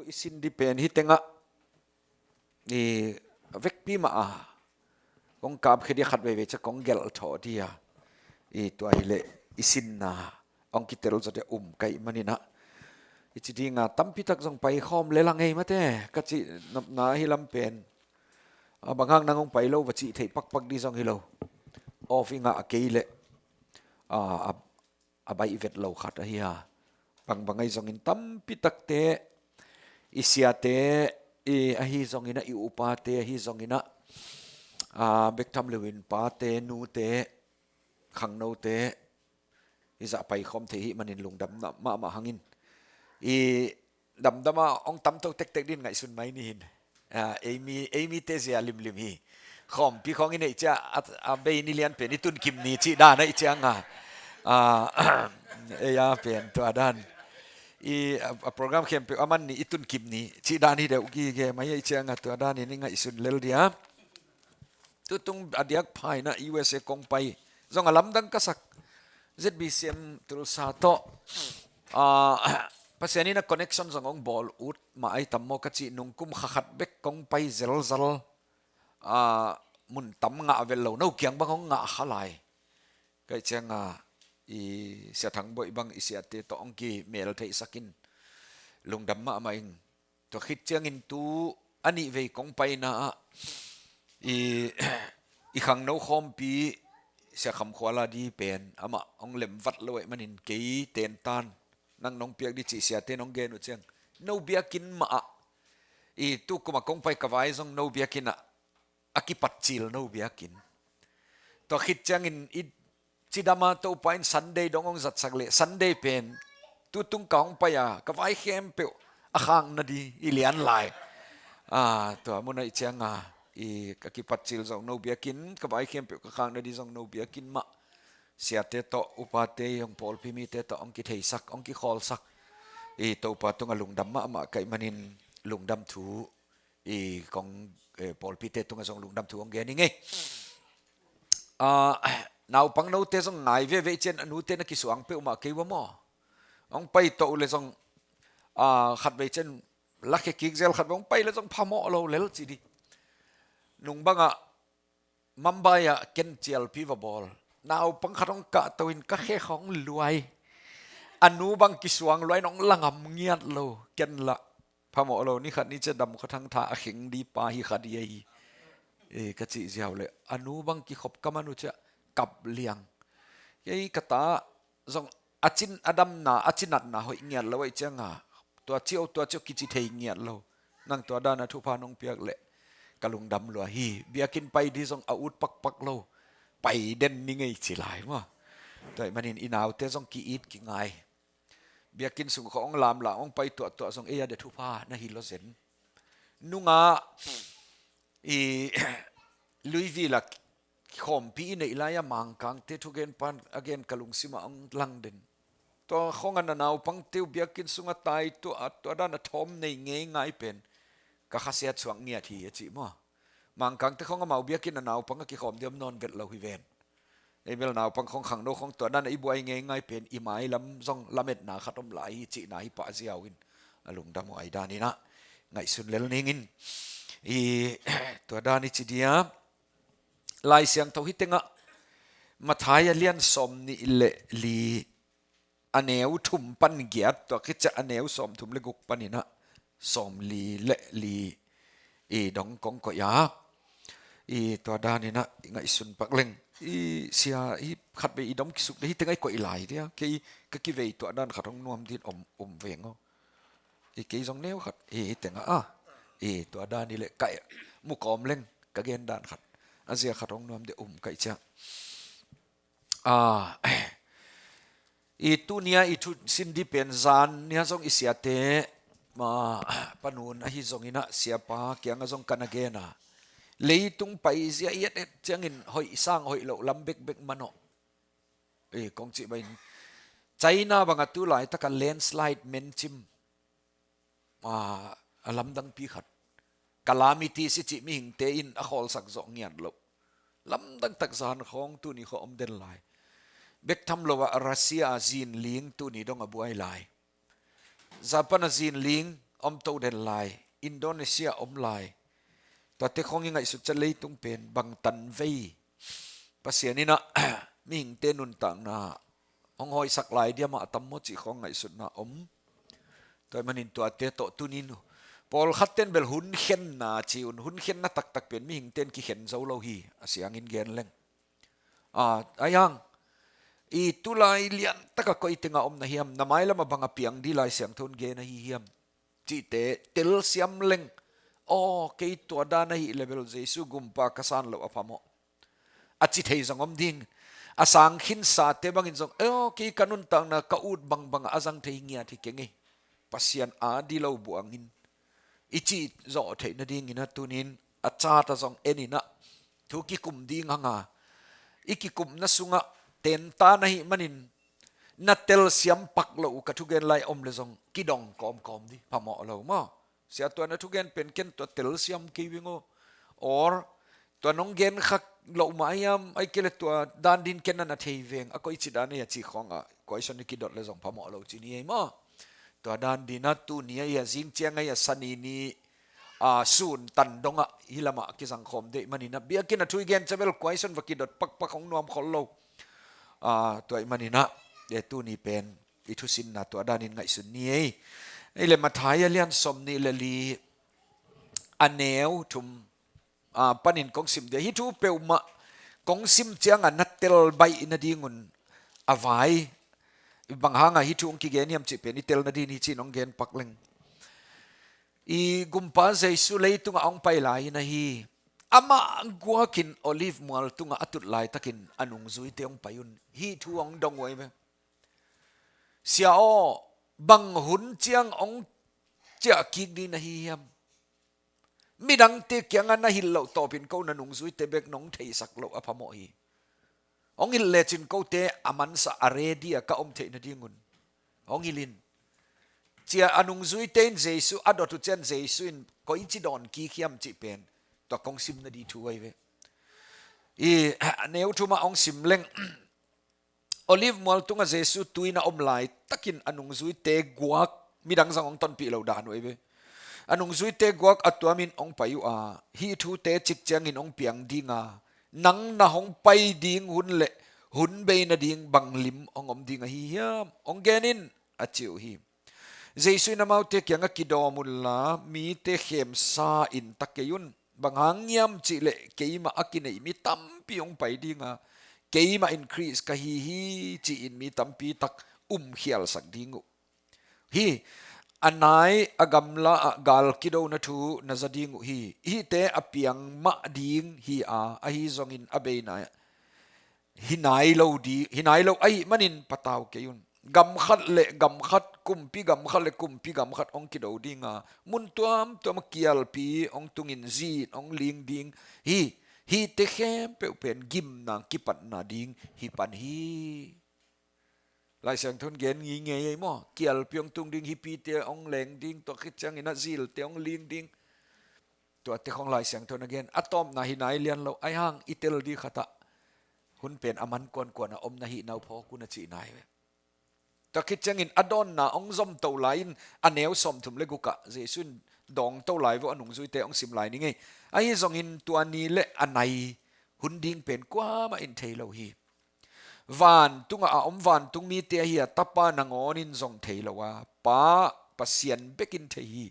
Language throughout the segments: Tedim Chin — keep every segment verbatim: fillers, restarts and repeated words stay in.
I sin di pen hi tengah i vekpi mah a kong kapkhia dia khat veivei ciang kong gelh thawh dia i tua hileh i sinna hong kitel zaw dia um kaih maninah i ci dinga tampitak zong paikhawm le lang ei mate ka cih nopna hi lam pen. A, bang hang nang hong pai lo va cih theih pakpak di zong hi lo. Off i ngah a kei leh a, a, a baih vet lo khat ahi a. Bangbang ahi zongin tampitakte i siate i ahi zonginah i upate ahi zonginah a, bek tham loin pate nute khangnote i zah paikhawm thei hi manin lungdam mahmah hangin i damdama hong tamto tektek din ngaihsun mai nihin. A, eimi eimi te zia limlim hi. Khawmpi khawng i neih cia a, a bei ni lian pen i tunkim ni cih dan a i cianga a, ei a pen tua dan i a, a program khempeuh a man ni i tunkim ni cih dan hi deuh gige mai a i cianga tua dan in i ngaihsun lel dia. Tutung a diak phaina U S A kong pai zong a lamdang ka sak. Z B C M Tulsa tawh a, Pasian in a connection zong hong bawl ut mah ai tam maw ka cih nung kum kha khat bek kong pai zelzal a, mun tam ngah vel lo no kiang bang hong ngah kha lai. Kaih cianga i Sia Thang Boih bang i siate tawh hong kimel theihsakin lungdam mahmah ing. Tua khit ciangin tu a nih vei kong paina ah i, i khangno khawmpi Sia Kham Khuala di pen amah hong lem vat lo eh manin kei tentan nang nong piak di cih siate nong gen uh ciang no biakinn mah ah i tu kuma kong pai ka vai zong no biakinn ah a kipatcil no biakinn. Tua khit ciangin i cidama Topa in Sunday dong hong zatsak leh Sunday pen tutung ka hong pai a ka vai khempeuh a khakna di i lian lai. A, tua munah i cianga i ka kipatcil zong no biakinn ka vai khempeuh ka khakna di zong no biakinn mah siate tawh upate i hong pawlpi mite tawh hong kitheisak hong kikhawlsak i Topa tunga lungdam mahmah kaih manin lungdam thu i kong, eh, pawlpite tungah zong lungdam thu hong gen hi ngei. Ah, naupang note zong ngai veve i cian a nute na kisuang peuhmah kei ua maw? Hong pai tawh uh le zong ah, khat vei cian lakhe kik zel khat vei hong pai le zong phamawh lo lel ci di. Nung bangah Mumbai ah ken cialpi va bawl. Naupang khat hong kahto in ka khe khawng luai. A nu bang kisuang luai nong langam ngiat lo. Ken lah phamawh lo ni khat ni cia dam khuathang tha a kheng di pa hi kha di ahi. E, ka cih ziau le a nu bang kikhop ka man uh cia kap liang. Kei ka ta zong a cin a damna a cinatna hoih ngiat lo ahi cianga tua cio tua cio kici thei ngiat lo. Nang tua dana thupha nong piak leh ka lungdam lua hi. Biakinn pai di zong a ut pakpak lo. Pai den ni ngei ci lai maw? Tua ahih manin i naute zong ki-it kingai. Biakinn sung khawng lamlam hong pai tuahtuah zong ei a de thupha na hi lo zen. Nungah i Louisville ah khawmpi i neih lai-a Mangkangte thugen pan a gen ka lungsimah hong lang den. Tua khawngah na naupangte uh biakinn sungah tai tuah a tua dan a thawm nei ngeingai pen ka khasiat suak ngiat hi a cih maw? Mangkangte khawng amau biakinn a naupang a kikhawm diam nawn vet lo hi ven. Ei bel naupang khawng khangno khawng tua dan a i buai ngeingai pen i mailam zong lametna khat om lai hi cihna hi pah ziau in a lungdam uh ai daninah ngaihsun lel ningin i tua dan i ci dia. Lai Siangtho hi tengah Matthai a lian sawm nih le li a neu thum pan giat tua khit ciah a neu sawm thum le guk paninah sawm li le li i dong kong koih a i tua daninah i ngaihsun pak leng i sia i khat vei i dong kisuk le hi tengah i koih lai dia kei ka kivei tua dan khat hong nuam din om um veng aw. I kei zong neu khat i tengah a i tua dan i le kaih mu kawm leng ka gen dan khat a zia khat hong nuam de um kaih ciah. A, i tunia i thu sin di pen zan nia zong i siate ma panun ahi zonginah siapa kiangah zong kan a gena leitung paizia i et et ciangin hoih sang hoih loh lam bekbek manawh. I kong cih bahin China bangah tu laitaka landslide mencim a, a lamdangpi khat. Calamities i cih mihingte in a khawlsak zawh ngiat loh lamdang tak zan khawng tuni khaw om den lai. Bek tham lo ah Russia a zinling tuni dong a buai lai. Japan a zinling om to den lai, Indonesia om lai. Tuate khawng i ngaihsut ciang leitung pen bang tanvei Pasian in ah mihingte nuntakna hong hawisak lai diam a tam maw cih khawng ngaihsutna om. Tua ahih manin tuate tawh tuni-in pawlkhat ten bel hun khenna ci un, hun khenna taktak pen mihingte in kikhen zo lo hi, a siangin gen leng. A, ahi hang, i tulai lian tak a koi teng a om na hiam, na mailam ah bang a piang ding Lai Siangtho in gen ahi hiam cihte telsiam leng. Aw, kei tua dan ahih leh bel Jesu Gumpa ka san loh a phamawh, a ci thei zong om ding. A sang khinsate bangin zong, aw, kei ka nuntakna ka ut bangbang a zang thei hi ngiat hi keng ei, Pasian a dilo buang in, i cih zawh theih nadingin ah tuni-in a chart ah zong en in ah, thu kikum ding hang a, i kikumna sungah tenta na hih manin na telsiam pak loh uh ka thugen lai om leh zong kidong kawmkawm ding, phamawh lo maw. Sia, tua na thugen pen ken tua telsiam kei veng aw. Or tua nong gen khak loh mah hiam, ahih kei leh tua dan dingin ken na na thei veng, a koici dan ei a cih khawng ah question i kidot leh zong phamawh lo ci ni ei maw. Tua dan dingin ah tuni ahi a, zing ciang ahi a, Sani ni, a, sun tan dong ah hih lam ah kizang khawm ding ahih manin ah, biakinn a thu i gen ciang bel question va kidot pakpak hong nuam khol lo. A, tua ahih manin ah, e, tuni pen i thusinna tua danin ngaihsun ni ei. Ei le Matthai a lian sawmnih le li, a neu thum, a, panin kong sim ding. Hih thu peuhmah kong sim ciang a na tel baih nadingun a vai, bang hang a hih thu hong kigen hiam cih pen i tel nading hi ci-in hong gen pak leng. I Gumpa Jesu leitungah hong pai lai-in ahi, amah guakin Olive mual tungah a tut laitakin a nungzuite hong pai un. Hih thu hong dong uh ahi ve. Sia aw, bang hun ciang hong ciah kik ding na hi hiam? Midangte kiangah na hilh loh tawpin ko na nungzuite bek nong theisak loh a phamawh hi. Hong hilh lecin kote a mansa a ready a ka om theih nadingun hong hilh in. Cia a nungzuite in Jesu a dot uh ciang Jesu in koici dawn kik hiam cih pen tua kong sim nading thu ahi ve. I, a neu thum ah hong sim leng. Olive mual tungah Jesu tui-in a om laitakin a nungzuite guak, midang zong hong tonpih lo dan uh ahi ve. A nungzuite guak a tuamin hong pai uh a, hih thute cik ciangin hong piang ding a, nang na hong pai ding hun le hun bei nading bang lim hong om ding ahi hiam? Hong gen in, a ci uh hi. Jesu in amaute kiangah, kidawm unla mite khemsa-in ta kei un. Bang hang hiam cih leh keimah a kineih mi tampi hong pai ding a, keimah in Khrist ka hi hi ci-in mi tampi tak umkhialsak ding uh hi. A nai a gamla ah gal kidona thu na za ding uh hi. Hihte a piang mah ding hi a, ahi zongin a beina hi nai lo di, hi nai lo ahih manin patau kei un. Gam khat le gam khat, kumpi gam khat le kumpi gam khat hong kido ding a, mun tuamtuam ah kialpi hong tungin zin hong ling ding hi. Hihte khempeuh pen gimna kipatna ding hi pan hi. Lai Siangtho in gen ngingei ei maw. Kialpi hong tung ding, hipite hong leng ding, tua khit ciangin a zilte hong ling ding. Tuate khawng Lai Siangtho in a gen. A tawpna hi nai lian lo, ahi hang i tel ding khat ah hun pen a man kuankuan a om na hihna uh phawk un a cihna hi ve. Tua khit ciangin a dawnna hong zom to lai-in a neu sawmthum le guk ah Jesu in dawng to lai ve uh, a nungzuite hong sim lai ni ngei. Ahi zongin tua ni le a nai hun ding pen kuamah in thei lo hi. Vantungah a om vantung mite ahi a, Tapa nangawnin zong thei lo a, Pa Pasian bekin thei hi.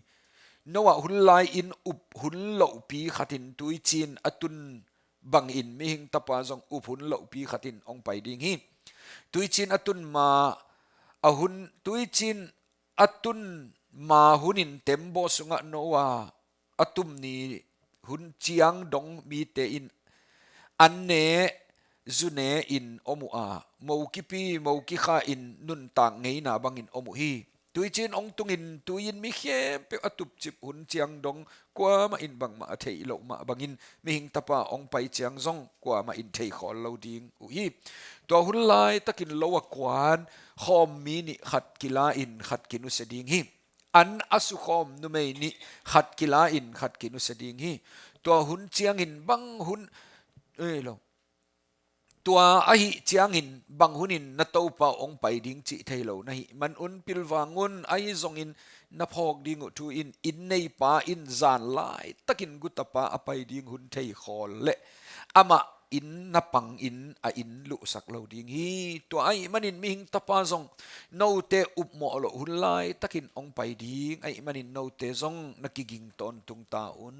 Noah hun lai-in up hun lohpi khatin tuiciin a tun bangin mihing Tapa zong up hun lohpi khatin hong pai ding hi. Tuiciin a tun ma a hun, tuiciin a tun ma hunin tembaw sungah Noah a tum ni hun ciang dong mite in an ne zu ne-in om uh a, mo kipi mo kikha-in nuntak ngeina bangin om uh hi. Tuiciin hong tungin tui-in mi khempeuh a tupcip hun ciang dong kuamah in bangmah a theih loh mah bangin mihing Tapa hong pai ciang zong kuamah in thei khawl lo ding uh hi. Tua hun laitakin lo a kuan khawm mi nih khat kila-in khat kinusia ding hi. An a sukhawm numei nih khat kila-in khat kinusia ding hi. Tua hun ciangin bang hun, ei lo. Tua ahih ciangin bang hunin na Topa hong pai ding cih thei lo na hih manun pilvang un, ahi zongin na phawk ding uh thu-in inn neipa in zan laitakin gutapa a pai ding hun thei khawl leh amah inn na pangin a inn luhsak lo ding hi. Tua ahih manin mihing tapa zong note upmawh loh hun laitakin hong pai ding ahih manin note zong na kiging tawntung ta un.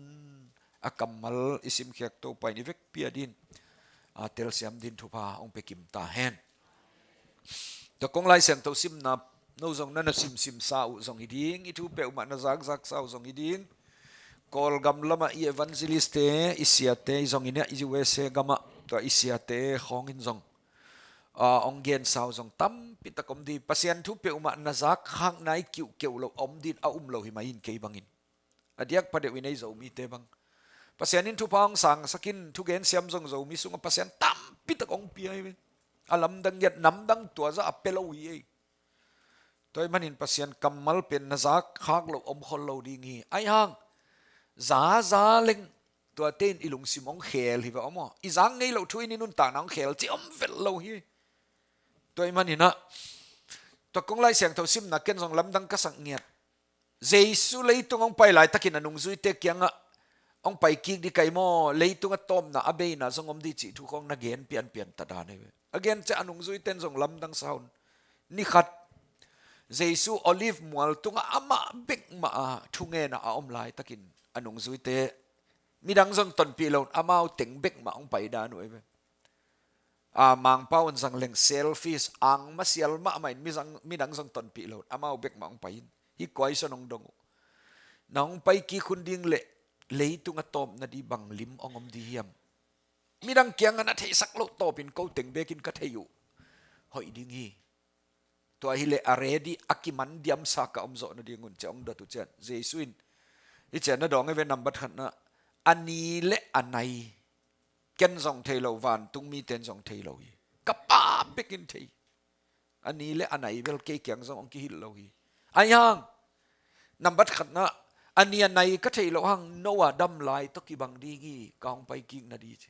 A kammal i simkhiat Topa in i vekpi a din, a telsiam din thupha hong pia kim ta hen. Tua kong Lai Siangtho simna no zong na na simsim sa uh zong hi ding, i thu peuhmah na zakzak sa uh zong hi ding. Kawlgam lamah i evangelist-te, i siate, i zong i nia i U S A gamah tua i siate khawngin zong, a, hong gensa uh zong tampi tak om ding. Pasian thu peuhmah na zak khakna i kiuhkeuh loh om din a um lo hi mai in kei bangin. A diak pha deuh in ei Zomite bang Pasian in thupha hong sangsak in, thugen siam zong Zomi sungah Pasian tampi tak hong pia hi ve. A lamdang ngiat namdang tua zah a pia lo hi ei. Tua ahih manin Pasian kammal pen na zak khak loh om khol lo ding hi. Ahi hang zaza leng tuate in i lungsim hong khel hi ve aw maw. I zak ngei loh thu in i nuntakna hong khel cih om vet lo hi. Tua ahih manin ah tua kong Lai Siangtho simna ken zong lamdang ka sak ngiat. Jesu leitung hong pai laitakin a nungzuite kiangah hong pai kik ding ka hi maw, leitung a tawpna a beina zong om ding cih thu khawng na gen pianpian ta dan hi ve. A gen ciang a nungzuite in zong lamdang sa un. Ni khat Jesu Olive mual tungah amah bek mah a thungenah a om laitakin a nungzuite midang zong tonpih lo in amau teng bek mah hong pai dan uh hi ve. A, Mangpau in zang leng selfish, angmasial mahmah in midang, midang zong tonpih lo in amau bek mah hong pai in. Hih kua hi sawn hong dong uh. Na hong pai kik hun ding leh leitung a tawpna ding bang lim hong om ding hiam? Midang kiangah na theihsak loh tawpin ko teng bekin ka thei uh hoih ding hi. Tua hileh a ready a kiman diamsa ka om zawh nadingun ci-a hong dot uh ciang Jesu in hih ciang na dawng hi ve, nambat khatna, a ni le a nai ken zong thei lo, vantung mite in zong thei lo hi. Ka Pa bek in thei. A ni le a nai bel kei kiang zong hong kihilh lo hi. Ahi hang nambat khatna, a ni a nai ka theih loh hang Noah dam lai tawh kibang ding hi, ka hong pai kik nading ci.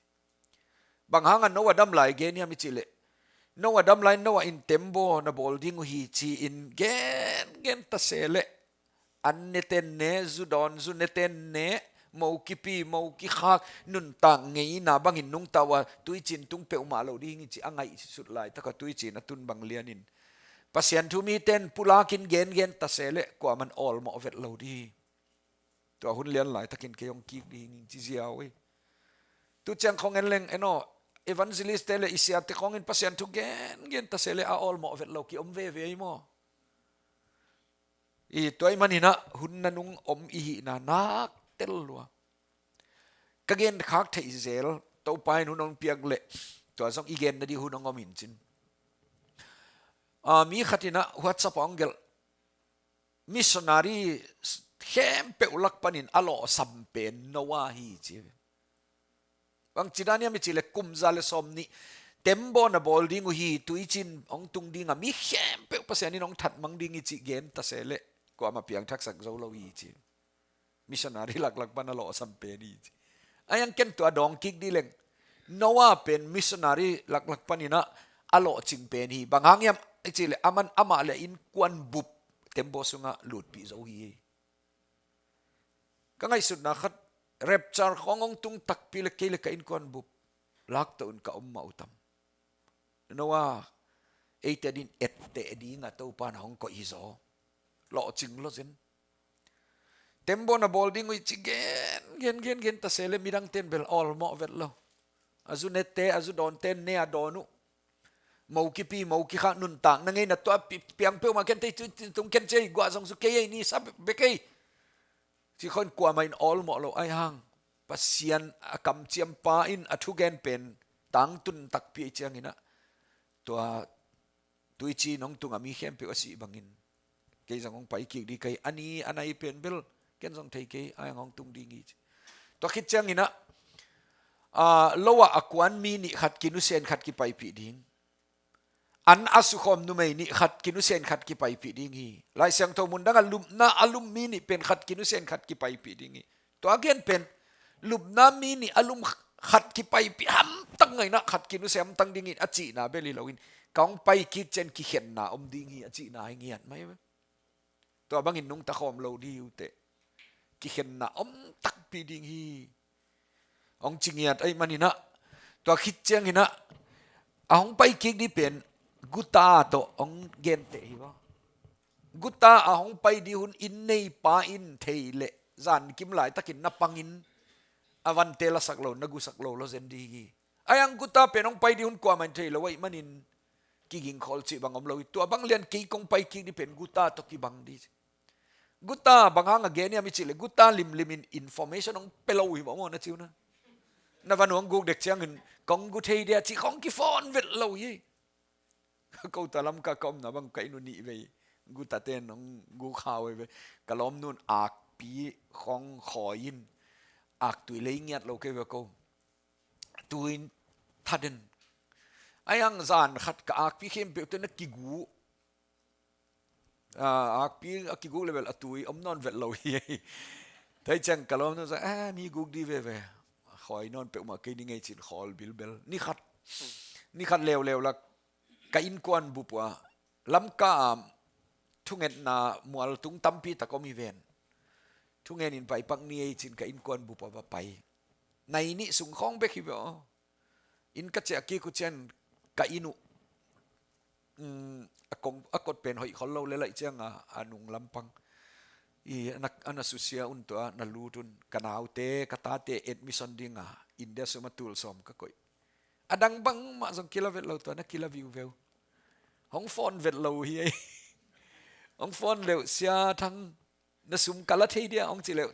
Bang hangah Noah dam lai gen hiam i cih leh, Noah dam lai, Noah in tembaw na bawl ding uh hi ci-in gen, gen ta se leh, an neten ne, zu dawn zu neten ne, mo kipi, mo kikhak, nuntak ngeina bangin nungta uh a, tuicin tung peuhmah lo ding hi ci a ngaihsut laitakah tuicin a tun bang lianin Pasian thu mite in pulakin gen, gen ta se leh kuaman awlmawh vet lo ding hi. Tua hun lian laitakin kei hong kik ding hi ci ziau hi. Tu ciang khawng en leng en aw, evangelist-te le i siate khawngin Pasian thu gen, gen ta se leh a awlmawh vet lo ki om veve hi maw? I tua ahih manin ah hun nanung om i hihna nak tel lua. Ka gen khak theih zel, Topa in hun hong piak leh tua zong i gen nading hun hong om hi cin. A, mi khat in ah WhatsApp ah hong gelh, missionary khempeuh lak panin a lawhsam pen Noah hi ci. Bangci dan hiam i cih leh kum za le sawmnih tembaw na bawl ding uh hi, tuicin hong tung ding a mi khempeuh Pasian in hong thatmang ding hi cih gen ta se leh kuamah piangthaksak zo lo hi ci. Missionary laklak pan a lawhsam pen hi ci. Ahi hang ken tua dawng kik ding leng, Noah pen missionary laklak panin ah a lawhcing pen hi. Bang hang hiam i cih leh aman amah le innkuan bup tembaw sungah lutpih zo hi. Ka ngaihsutna khat, rapture khawng hong tung takpi leh kei le ka innkuan bup laktoh un ka om mah uh tam? Noah, eite adingin etteh dingah Topa in hong koih hi zaw. Lawhcing lo zen. Tembaw na bawl ding uh hi ci gen, gen, gen, gen ta se leh midangte in bel awlmawh vet lo. A zu nete, a zu dawnte in ne a dawn uh. Mo kipi, mo kikhak, nuntak na ngeina tua pi-, piang peuhmah ken thei, tuicin tung ken ci ei, guah zong zu kei ei, ni sa bek ei. Ci khawng kuamah in awlmawh lo ahi hang, Pasian a kamciam pa in a thugen pen tangtun takpi ahih ciangin ah, tua tuicin hong tung a mi khempeuh a sih bangin kei zong hong pai kik ding ka hi. A ni a nai pen bel ken zong thei kei, ahi hang hong tung ding hi ci. Tua khit ciangin ah, a, lo ah a kuan mi nih khat kinusia in khat kipaipih ding. An a sukhawm numei nih khat kinusia in khat kipaipih ding hi. Lai Siangtho mun dangah lupna a lum mi nih pen khat kinusia in khat kipaipih ding hi. Tua a gen pen lupna mi nih a lum khat kipaipih hamtang ngaihna, khat kinusia hamtang ding hi a cihna bel hi loin, ka hong pai kik ciang kikhenna om ding hi a cihna hi ngiat mai ve. Tua bangin nungta khawm lo dih uh teh, kikhenna om takpi ding hi, hong ci ngiat ahih manin ah, tua khit ciangin ah, a hong pai kik dih pen guta tawh hong genteh hi maw. Guta a hong pai dih hun inn neipa in thei leh zankim laitakin na pangin a vante lasak lo, na gusak lo lawzen dih hi. Ahi hang guta pen hong pai dih hun kuamah in thei lo ahih manin kiging khawl cih bang om lo hi. Tua bang lian kei kong pai kik dih pen guta tawh kibang dih. Guta bang hang a gen hiam i cih leh guta limlim in information hong pia lo hi maw, na ci uh na. Na van hong guk dek ciangin kong gu thei dia cih khawng kiphone vet lo hi. Ko ta Lamka ka omna bang ka inn uh nih vei guta ten hong guk hau hi ve. Ka lawmnu'n akpi khawng khawi in aktui lei ngiat lo kei ve ko. Tuin thaden. Ahi hang zan khat ka akpi khempeuh te na kigu. Ah, akpi a kiguk leh bel a tui om nawn vet lo hi. Tua ciang ka lawmnu zong, "Ah, mi guk dih veve. Khawi nawn peuhmah kei ding ei," ci-in khawl bilbel. Ni khat, ni khat leuleu lak ka innkuan bup uh ah Lamka ah thungetna mualtung tampi tak om hi ven. Thungen in paipak ni ei ci-in ka innkuan bup uh ah va pai. Nai nih sung khawng bek hi ve aw. Inn ka ciah kik uh ciang ka inn uh, um, a kong, a kot pen hoih khol lo lel ahih ciang a, a nung lampang i na, a na susia un tua na lut un, ka naute, ka tate admission ding a India sum a tul sawm ka koih. A dang bangmah zong kila vet lo, tua na kila viuveu. Hong phone vet lo hi ei. Hong phone leuh, "Sia Thang, na sum ka la thei dia?" hong ci leuh,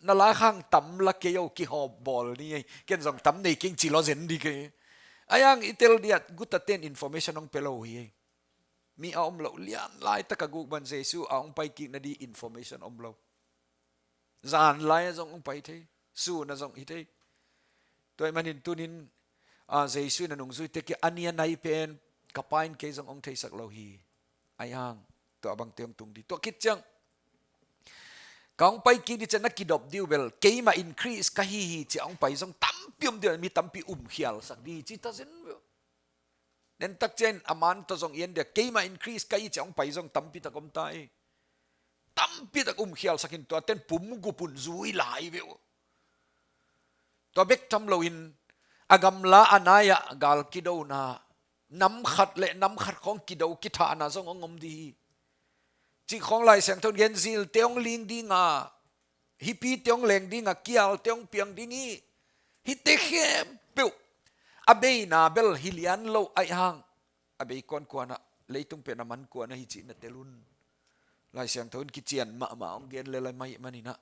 "Na la khang tam la kei o, kihawp bawl ni ei. Ken zong tam nei keng," ci lawzen dih kei. Ahi hang i tel dia guta ten information hong pia lo hi ei. Mi a om loh lian laitak a guk ban Jesu a hong pai kik nading information om lo. Zan lai a zong hong pai thei, sun a zong hi thei. Tua ahih manin tunin, ah, Jesu in a nungzuite kiang a ni a nai pen ka Pa in kei zong hong theisak lo hi. Ahi hang tua bangte hong tung dih. Tua khit ciang ka hong pai kik dih ciang na kidop dih uh bel, keimah in Khrist ka hi hi ci-a hong pai zong tampi om dih, mi tampi umkhialsak dih hi ci ta zen ve. Nentak ciang a man tawh zong i en dia, keimah in Khrist ka hi ci-a hong pai zong tampi tak om ta hi. Tampi tak umkhialsak in, tua ten pum gup un zui lai ve uh. Tua bek tham loin a gamla a nai-ah gal kidona, nam khat le nam khat khawng kido kithahna zong hong om dih hi. Cih khawng Lai Siangtho in gen, zilte hong ling ding a, hih pite hong leng ding a, kialte hong piang ding hi. Hihte khempeuh a beina bel hi lian lo ahih hang, a bei kuankuan ah, leitung pen a man kuan ahi cih na tel un. Lai Siangtho in kician mahmah hong gen lel ahih manin ah,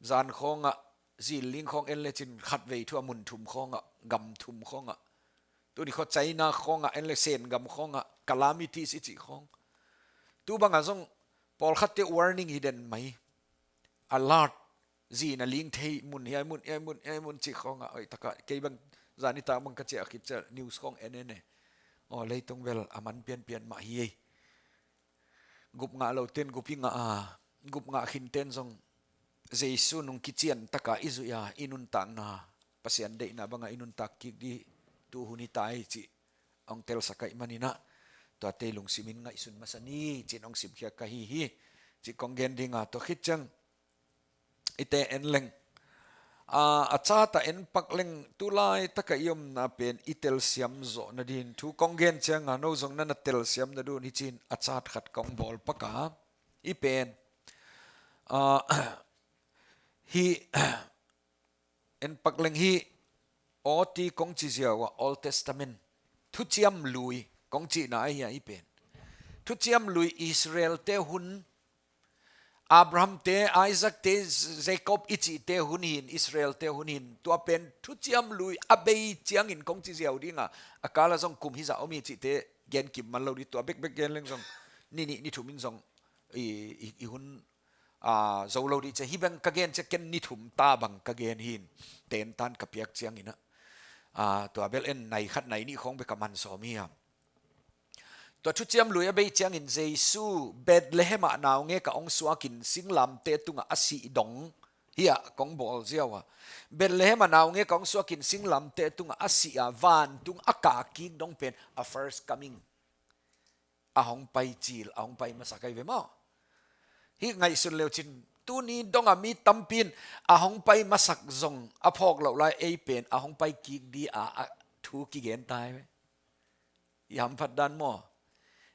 zan khawng ah, zin ling khawng en lecin khatvei thu a mun thum khawng ah, gam thum khawng ah, tuni khawng China khawng ah en le, Sen gam khawng ah calamities i cih khawng. Tu bang ah zong pawlkhatte warning hi den mai. Alert. Zin a ling thei mun hiai mun, hiai mun, hiai mun cih khawng ah, hoih tak ah, kei bang zan nitak bang ka ciah khit ciang news khawng en en e. Aw, leitung bel a man pianpian mah hi ei. Gup ngah lo ten gup i ngah a, gup ngah khin ten zong Jesu nung kician tak a i zuih a, i nuntakna, Pasian deihna bang a i nuntak kik ding tu hun hi ta hi cih hong telsak ahih manin ah, tuate lungsim in ngaihsun masa ni ci-in hong simkhiat ka hi hi. Cih kong gen ding a, tua khit ciang i te en leng. Ah, a chart ah en pak leng, tu laitak a i omna pen i telsiam zawh nading thu kong gen ciang a, no zong na na telsiam nading un hi ci-in a chart khat kong bawl pak a, hih pen, ah, hih, en pak leng, hih aw ti kong ci ziau a, Old Testament thuciam lui kong cihna ahi a, hih pen thuciam lui Israel-te hun, Abraham-te, Isaac-te, Jacob i cihte hun hi-in, Israel-te hun hi-in, tua pen thuciam lui a bei ciangin kong ci ziau ding a, a kal ah zong kum hizah om hi cihte gen kim man lo ding, tua bekbek gen leng zong ni nih ni thum in zong i, i, i hun, ah, zo lo ding ci-a, hih bang ka gen ciang ken ni thum ta bang ka gen hi-in, tentan ka piak ciangin ah, ah, tua bel en nai khat nai nih khawng bek a man sawm hi a. Tua thuciam lui a bei ciangin Jesu Bethlehem ah naungek ah hong suakin singlamteh tungah a sih dong hi-a kong bawl ziau a. Bethlehem ah naungek ah hong suakin singlamteh tungah a sih a, vantung a kah kik dong pen a first coming, a hong pai cil, a hong pai masak ahi ve maw. Hih ngaihsun leucin, tuni dongah mi tampi in a hong pai masak zong a phawk loh lai ei pen a hong pai kik di a, a thu kigen ta hi ve. I hamphat dan maw?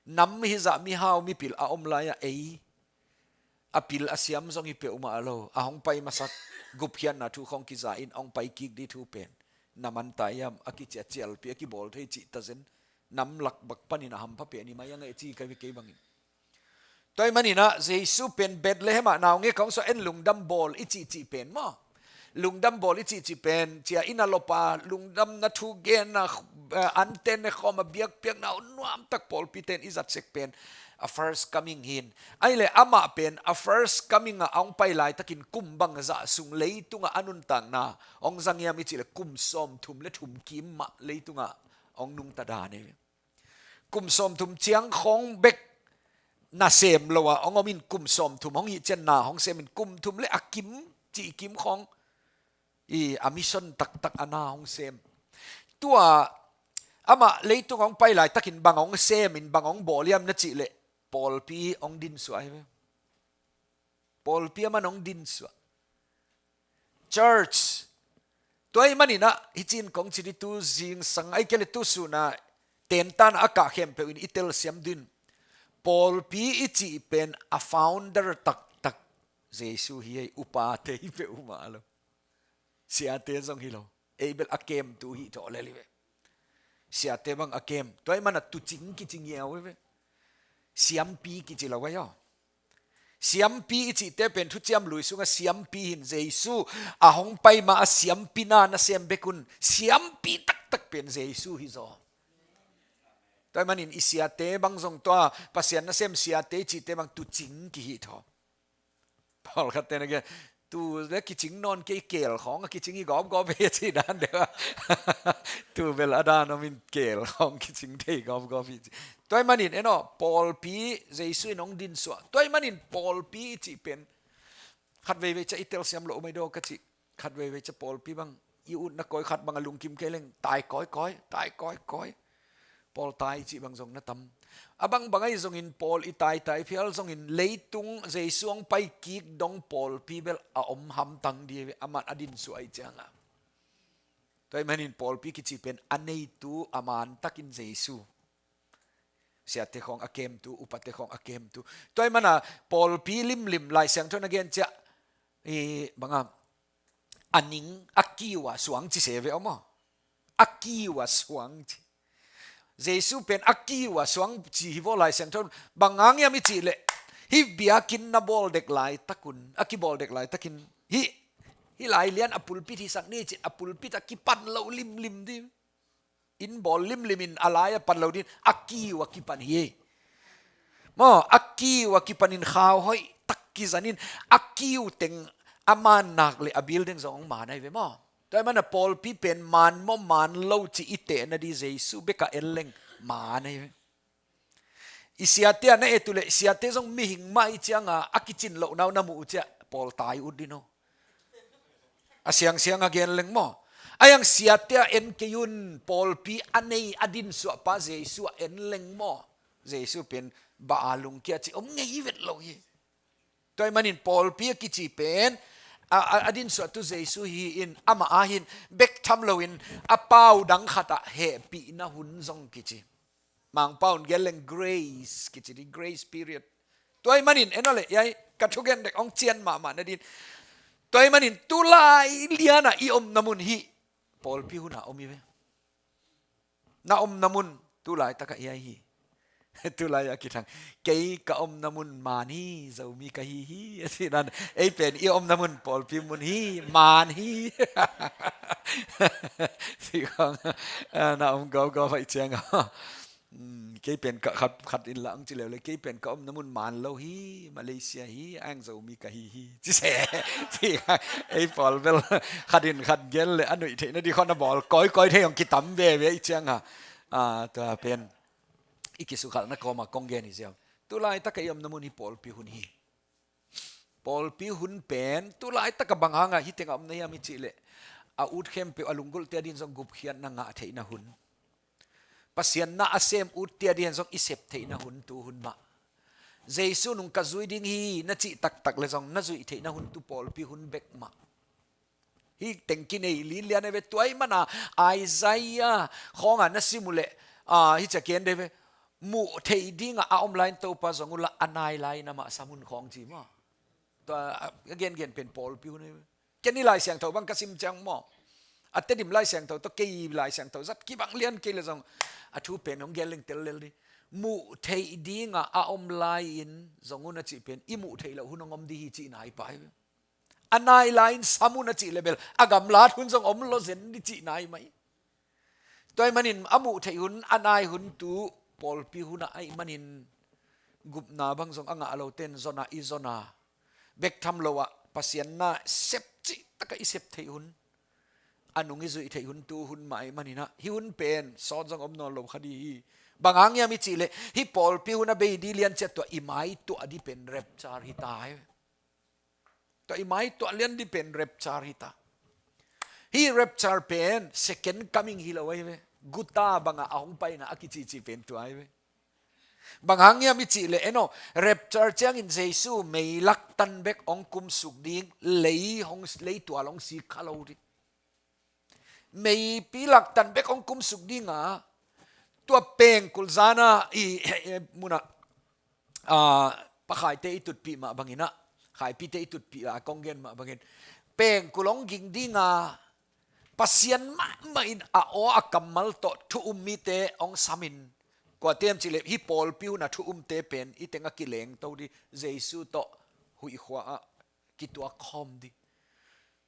Nam hizah mihau mipil a om lai-ah ei a pil a siam zong hi peuhmah lo. A hong pai masak gupkhiatna thu khawng kiza in a hong pai kik di thu pen na man ta hiam, a kiciatcialpi a kibawl thei cih tazen. Nam lak bak panin a hampha pen hi mai a ngei ci ka hi ve kei bangin. Tua ahih manin ah Jesu pen Bethlehem ah naungek hong suah en lungdam bawl i cihcih pen maw? Lungdam bawl i cihcih pen, cia inn a lop a, lungdamna thu genna, eh, anten ne khawm a biakpiakna nuamtak pawlpite in i zat sek pen a first coming hi in. Ahih leh amah pen a first coming ah a hong pai laitakin kum bangzah sung leitungah a nuntakna hong zang hiam i cih leh kum sawmthum le thum kim mah leitungah hong nungta dan hi. Kum sawmthum ciang khawng bek nasem lo a hong om in, kum sawmthum hong hih ciang na hong sem in, kum thum le a kim, cih kim khawng i a mission taktak a na hong sem. Tua amah leitung hong pai laitakin bang hong sem in, bang hong bawl hiam na cih leh pawlpi hong dinsuah hi ve. Pawlpi a man hong dinsuah. Church. Tua ahih manin ah hih cin kong ci di tu zingsang ahih kei leh tu sun ah tentan a kah khempeuh in i telsiam ding. Pawlpi i cih pen a founder taktak Jesu hi ei, upate hi peuhmah lo. Siate zong hi lo. Ei bel a kemtu hi tawh lel hi ve. Siate bang a kem. Tua ahih manin ah tuucing kici ngiau hi ve. Siampi kici lo ahi aw. Siampi i cihte pen Thuciam Lui sungah siampi hi in, Jesu a hong pai ma a siampi na nasem bek un, siampi taktak pen Jesu hi zaw. Tua ahih manin i siate bang zong tua Pasian nasem siate i cihte bang tuucing kihi thaw. Pawlkhatte na gen, tu le kicing nawn kei, keel khawng a kicing hi gawpgawp hi a ci dan deuh a. Tu bel a dan om in, keel khawng kicing thei gawpgawp hi ci. Tua ahih manin en aw, pawlpi Jesu in hong dinsuah. Tua ahih manin pawlpi i cih pen khat veivei ciang i telsiam loh mai daw ka cih. Khat veivei ciang pawlpi bang i utna kawi khat bang a lungkim kei leng, tai kawikawi, tai kawikawi. Pawl tai cih bang zong na tam. A bangbang ahi zongin, pawl i taitai phial zongin, leitung Jesu hong pai kik dong pawlpi bel a om hamtang di ve, amah a dinsuah ahih ciangin. Tua ahih manin pawlpi kici pen a neitu a mantakin Jesu. Siate khawng a kemtu, upate khawng a kemtu. Tua ahih manin pawlpi limlim Lai Siangtho na gen ciang, i bang a, a ning a kiu a suang ci se ve aw maw. A kiu a suang ci. Jesu pen a kiu a suang ci hi vaw Lai Siangtho. Bang hang hiam i cih leh, hih biakinn na bawl dek laitak un, a kibawl dek laitakin, hih, hih lai lian a pulpit hisak ni cin, a pulpit a kipan loh limlim di. Inn bawl limlim in a lai a pan lo ding, a kiu a kipan hi. Maw, a kiu a kipan in khau hoih tak kizang in, a kiu teng a man nak leh a building zong hong man ahi ve maw. Tua ahih manin pawlpi pen man maw man lo cih i tehna di Jesu bek a en leng man ahi ve. I siate a na et uh leh, siate zong mihing mah ahih ciangin a kicin lohna uh na muh uh ciang pawl tai ut ding uh. A siangsiang a gen leng maw. Ahih hang siate a en kei un, pawlpi a nei a dinsuahpa Jesu a en leng maw. Jesu pen bang a lungkia cih om ngei vet lo hi. Tua ahih manin pawlpi a kici pen a, a, a dinsuahtu Jesu hi in, amah a hin bek tham loin a pau dang khat ah hehpihna hun zong kici. Mangpau in gen leng grace kici ding, grace period. Tua ahih manin en aw leh, ei ka thugen dek hong cian mahmah na ding. Tua ahih manin tulai lian a i omna mun hih pawlpi hun a om hi ve. Na omna mun tulaitak ah ei hi. Tulai a kithang. Kei ka omna mun man hi, Zomi ka hi hi. A ci dan, ei pen i omna mun pawlpi mun hi, man hi. Ci khawng, ah, na om gawgawp ahih ciangin. Hmm, kei pen ka khat, khat in lah hong ci leuleu, kei pen ka omna mun man lo hi, Malaysia hi, ahih hang Zomi ka hi hi. Ci se, ci khawng, ei pawl bel khat in khat gen leh a nuih theihna di khawng a bawl kawikawi thei hong kitam veve ahih ciangin. Ah, tua pen i kisukhalhna kawm a kong gen hi ziau. Tulaitak a i omna mun hih pawlpi hun hi. Pawlpi hun pen tulaitak a bang hang a hih teng a omna hiam i cih leh, a ut khempeuh a lunggulhte a ding zong gupkhiatna ngah theihna hun. Pasian na a sem utte a ding zong i sep theihna hun, tu hun mah. Jesu nung ka zui ding hi na cih taktak le zong na zuih theihna hun tu pawlpi hun bek mah. Hih teng kinei linlian a ve, tua ahih mana Isaiah khawngah na sim uh leh, ah, hih ciah ken de ve, muh theih dingah a om lai-in Topa zong uh la, a nai lai-in amah sam un khawng ci maw. Tua a gengen pen pawlpi hun a ve. Ken i Lai Siangtho bang ka sim ciang maw, a Tedim Lai Siangtho tawh kei Lai Siangtho zat kibang lian kei le zong a thu pen hong gen leng tel lel di. Muh theih dingah a om lai-in zong uh na cih pen i muh theih loh hun hong om di hi cihna hi pah hi ve. A nai lai-in sam uh na cih le bel a gamlat hun zong om lo zen di cihna hi mah hi. Tua ahih manin a muh theih hun, a nai hun tu pawlpi hun ahih manin gupna bang zong a ngah lote in zon a i zon a, bek tham lo ah Pasian na sep cihtak a i sep theih hun, a nung i zuih theih hun tu hun mah ahih manin ah hih hun pen sawt zong om nawn lo kha di hi. Bang hang hiam i cih leh hih pawlpi hun a bei di lian ciat tua i mai tuah di pen rapture hi ta hi. Tua i mai tuah lian di pen rapture hi ta. Hih rapture pen second coming hi lo ahi ve. Guta bangah a hong paina a kicici pen tua ahi ve. Bang hang hiam i cih leh en aw, rapture ciangin Jesu meilak tan bek hong kumsuk ding, lei hong, lei tual hong sik kha lo ding. Meipi lak tan bek hong kumsuk ding a, tua pengkul zan a i, munah, ah, pakhaite i tutpih mah bangin ah, khaipite i tutpih a kong gen mah bangin, pengkul hong ging ding a, Pasian mahmah in a aw a kammal tawh thu um mite hong samin, kuate hiam cih leh hih pawlpi hun a thu umte pen hih teng a kilengto di, Jesu tawh huih khua ah kituak khawm di.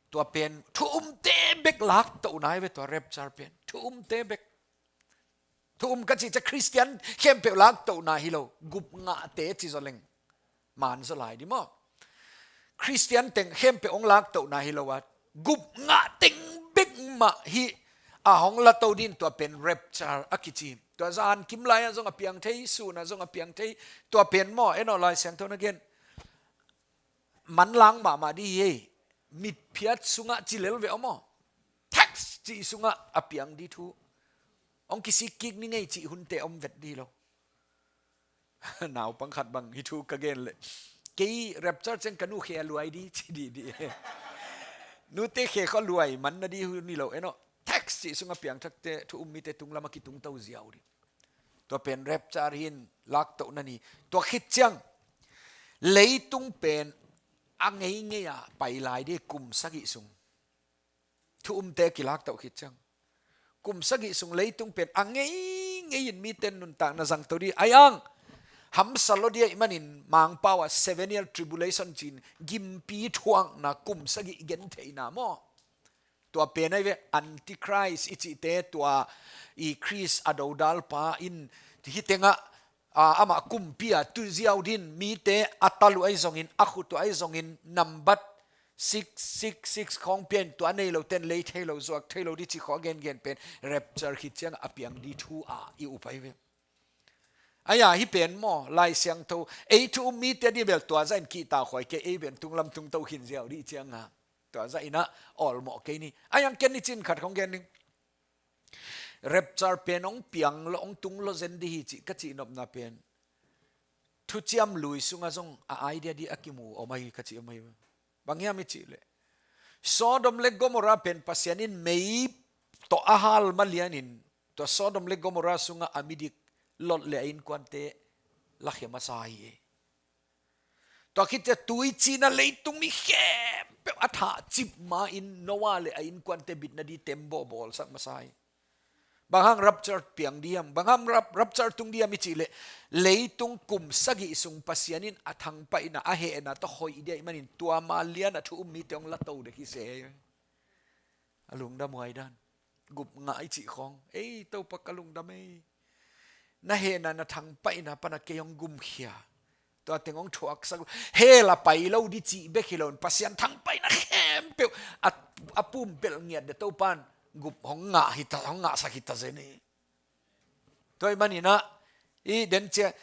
Tua pen thu umte bek laktohna hi ve, tua rapture pen thu umte bek. Thu um ka cih ciang Khristian khempeuh laktohna hi lo, gup ngahte ci zaw leng man zaw lai di maw. Khristian teng khempeuh hong laktohna hi lo a, gup ngah teng bek mah hi a hong lato ding, tua pen rapture a kici. Tua zan kim lai-ah zong a piang thei, sun ah zong a piang thei, tua pen maw, en aw, Lai Siangtho na gen manlang mahmah di hi ei. Mitphiat sungah ci lel ve om aw. Tax cih sungah a piang di thu. Hong kisik kik ni ngei cih hunte om vet di lo. Naupang khat bang hih thu ka gen leh, kei rapture ciang ka nu khe a luai di ci di di. Nute khe khawng luai man na di hun hi lo en aw. Tax cih sungah piangthakte thu um mite tunglam a kitungto ziau di. Tua pen rapture hi in laktohna ni. Tua khit ciang leitung pen a ngeingei a pai lai di, kum sagih sung. Thu umte kilaktoh khit ciang kum sagih sung leitung pen a ngeingei in mite nuntakna zangto di. Ahi hang hamsa lo di ahih manin Mangpau ah seven year tribulation ci-in gimpi thuakna kum sagih gentheihna maw. Tua pen ahi ve, Antichrist i cihte, tua i Khrist a dodalpa in hih tengah, a, amah kumpi a tu ziau ding, mite a tal uh ahi zongin, a khut uh ahi zongin, nambat six six six khawng pia in, tua nei lote in lei thei lo, zuak thei lo di cih khawng a gengen pen rapture khit ciang a piang di thu a i up ahi ve. Ahi a, hih pen maw, Lai Siangtho ei thu um mite di bel tua zah in kihtakhuai kei, ei pen tunglam tungto khin ziau di ciang a, tua zah in ah awlmawh kei ni. Ahi hang ken ni cin khat khawng gen ning. Rapture pen hong piang lo, hong tung lo zen di hi cih ka cihnopna pen, thuciam lui sungah zong a idea di a kimu om ahi ka cih om ahi. Bang hiam i cih leh, Sodom le Gomorrah pen Pasian in mei tawh a hal mah lianin, tua Sodom le Gomorrah sungah a midik Lot le a innkuante lakhia masa hi. Tua khit ciang tuiciin ah leitung mi khempeuh a thahcip ma-in Noah le a innkuante bitna di tembaw bawlsak masa hi. Bang hang rapture piang di hiam, bang hang rap-, rapture tung di hiam i cih leh, leitung kum sagih sung Pasian in a thangpaihna, a hehna tawh hoih di ahih manin tua ma lian a thu um mite hong lato dek hi se. A lungdam huai dan. Gup ngah i cih khawng, ei Topa ka lungdam ei. Na hehna, na thangpaihna pan a kei hong gumkhia, tua teng hong thuaksak lo. Hell a pai lo di cih bek hi loin Pasian thangpaihna khempeuh a, a pumpelh ngiat ding Topa in gup hong ngah hi ta, hong ngahsak hi ta zen hi. Tua ahih manin ah, i den ciang,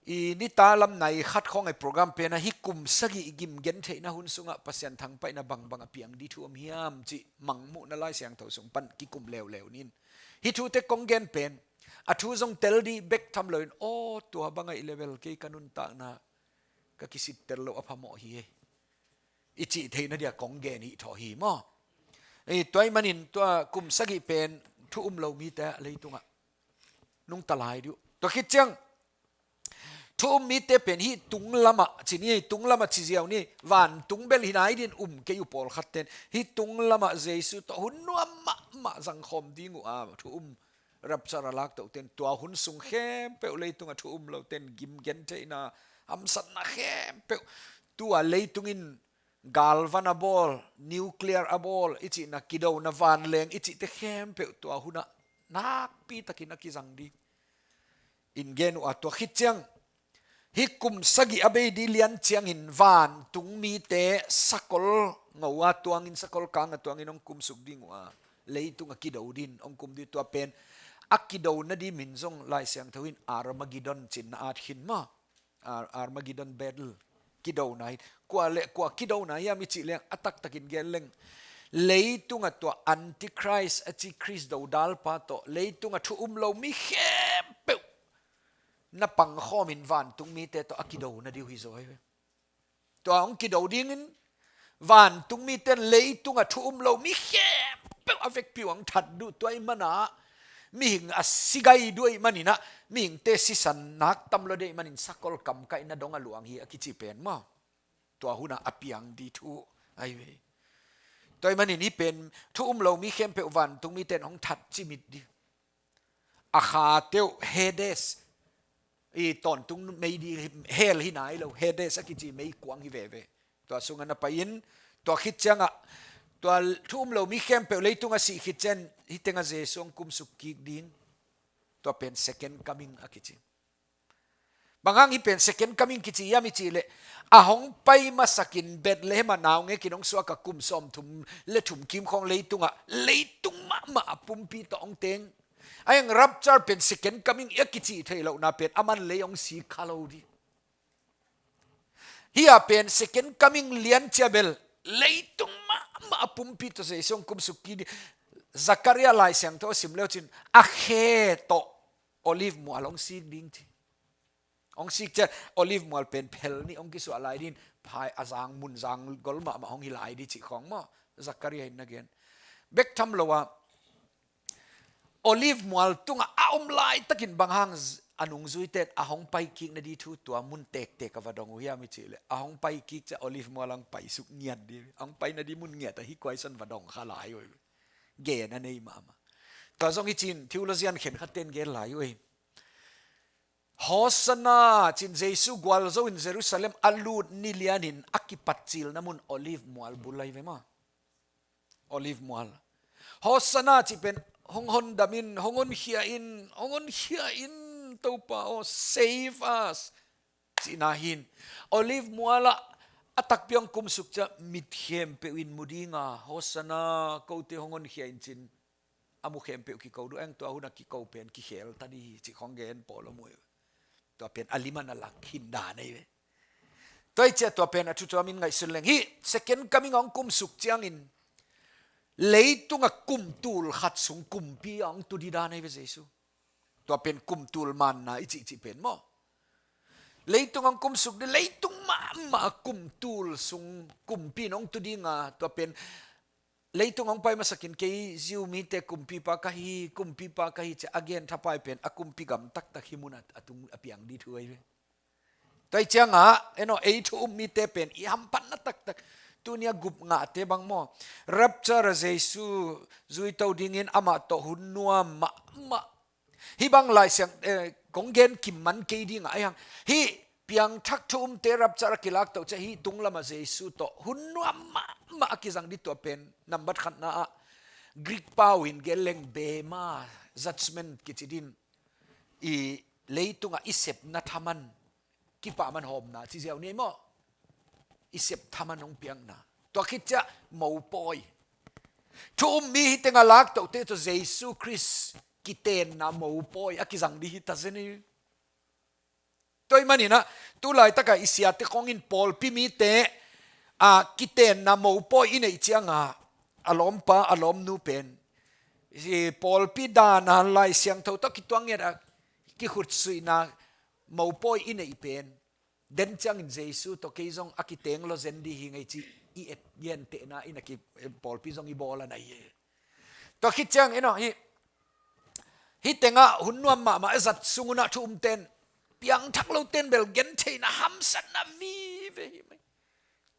i nitak lam nai khat khawng a i program pen ah hih kum sagih gim gentheihna hun sungah Pasian thangpaihna bangbang a piang di thu om hiam cih mangmuhna Lai Siangtho sung pan kikum leuleu ning. Hih thute kong gen pen A thu zong tel dih bek tham loin, aw, tua bang ahih leh bel kei ka nuntakna ka kisittel loh a phamawh hi ei, i cih theihna dia kong gen hi thaw hi maw? Ei, tua ahih manin tua kum sagih pen thu um lo mite leitungah nungta lai dih uh. Tua khit ciang thu um mite pen hih tung lamah ci ni, tung lamah ci ziau ni, vantung bel hi nai dih in um kei uh pawlkhat ten. Hih tung lamah Jesu tawh hun nuam mahmah zangkhawm ding uh a, thu um rapture a lak toh ten tua hun sung khempeuh leitungah thu um lo ten gim gentheihna, hamsatna khempeuh, tua leitung in galvan a bawl, nuclear a bawl i cihna, kidona vanleng i cihte khempeuh tua hunah nakpi takin a kizang ding in gen uh a, tua khit ciang hih kum sagih a bei dih lian ciangin vantung mite sakol ngo a tuangin, sakol kang a tuangin hong kumsuk ding uh a, leitung a kido dih in hong kum dih. Tua pen a kidona dih min zong Lai Siangtho in Armageddon ci-in na at khin maw? Ar-, Armageddon battle, kidona hi. Kua le kua kidona hiam i cih leng, a taktakin gen leng, leitungah tua Antichrist a ci Khrist dodalpa tawh leitungah thu um lo mi khempeuh na pangkhawmin vantung mite tawh a kidona dih uh hi zaw hi ve. Tua hong kido dingin vantung mite in leitungah thu um lo mi khempeuh a vekpi uh hong that dih uh. Tua ahih manah mihing a si gai dih uh ahih maninah, mihingte sisan nak tam lo dih ahih manin sakol kamkaihna dong a luang hi a kici pen maw? Tua hunah a piang dih thu ahi ve. Tua ahih manin hih pen thu um lo mi khempeuh vantung mite in hong that cimit dih. A khate uh Hades, i tawntung mei dih, hell hi nai lo, Hades a kici meikuang hi veve. Tua sungah na pai-in, tua khit ciangah tua thu um lo mi khempeuh leitung a sih khit ciang hih tengah Jesu hong kumsuk kik ding. Tua pen second coming a kici. Bang hang hih pen second coming kici hiam i cih leh, a hong pai masakin Bethlehem ah naungek in hong suak a kum sawmthum le thum kim khawng leitungah, leitung mahmah a pumpi tawh hong teng. Ahi hang rapture pen second coming a kici theih lohna pen aman lei hong sik kha lo dih. Hih a pen second coming lian cia bel leitung mahmah a pumpi tawh Jesu hong kumsuk kik dih. Zakaria Lai Siangtho a sim le uh cin, a khe tawh Olive mual hong sik ding ci. Hong sik ciang Olive mual pen phel nih hong kisuah lai dih in, phai a zang mun zang gol mahmah hong hi lai dih cih khawng maw? Zakaria in na gen. Bek tham lo a, Olive mual tungah a om laitakin bang hang z-, a nungzuite in a hong pai kik nadih thu tua mun tektek ah va dong uh hiam i cih leh, a hong pai kik ciang Olive mual hong paisuk ngiat dih, a hong pai nadih mun ngiat ah hih kuaisan va dong kha lai uh. Gen a nei mahmah. Tua zong hi cin, theologian khenkhatte in gen lai uh. Hosanna cin Jesu gualzo in Jerusalem a lut ni lianin a kipatcilna mun Olive mual bul ahi ve maw? Olive mual. Hosanna cih pen hong hondam in, hong honkhia in, hong honkhia in, Topa aw, save us cihna hi in. Olive mual ah a takpi hong kumsuk ciang mit khempeuh in mu ding a, Hosanna, kote hong honkhia in cin a mu khempeuh kiko dih uh, ahi hang tua hun a kiko pen kikhel ta dih hi cih khawng gen pawl om uh. Tua pen a lim ah na lak khin dan ahi ve. Tua hi ciang tua pen a thu tuam in ngaihsun leng, hih second coming hong kumsuk ciangin leitungah kum tul khat sung kumpi a hong tu dih dan ahi ve Jesu. Tua pen kum tul manna i cihcih pen maw? Leitung hong kumsuk dih, leitung mahmah a kum tul sung kumpi in hong tu ding a, tua pen leitung hong pai masakin kei Jew mite kumpipa ka hi, kumpipa ka hi ci-a a gen thapai pen a kumpi gam taktak hih munah a tung a piang dih thu ahi ve. Tua hi ciangah, eno, ei thu um mite pen i hamphatna taktak, tuni a gup ngahte bang maw, rapture a Jesu zuito dingin amah tawh hun nuam mahmah. Hih bang Lai Siang, eh, kong gen kim man kei ding a, ahi hang hih piangthak thu umte rapture a kilak toh ciang hih tung lamah Jesu tawh hun nuam mahmah a kizang dih, tua pen nambat khatna ah Greek pau in gen leng bema, judgment kici dih in, i leitungah i sepna thaman, kipahman hawmna ci ziau ni maw? I sep thaman hong piakna. Tua khit ciang mopawi, thu um mi hih tengah lak tohte tawh Jesu Khrist kitenna mopawi a kizang dih hi ta zen hi. Tua ahih maninah tu laitakah i siate khawng in pawlpi mite a kitenna mopawi i neih ciangah a lawmpa a lawmnu pen Pawlpi dana Lai Siangtho tawh kituang ngiat a kikhutsuihna mopawi i neih pen den ciangin Jesu tawh kei zong a kiteng lo zen dih hi ngei ci i et gentehna in a ki, pawlpi zong i bawl a na hi. Tua khit ciang eno hi, hi tengah hun nuam mahmah a zat sungunah thu umten piangthak loten bel gentheihna hamsatna vive hi mai.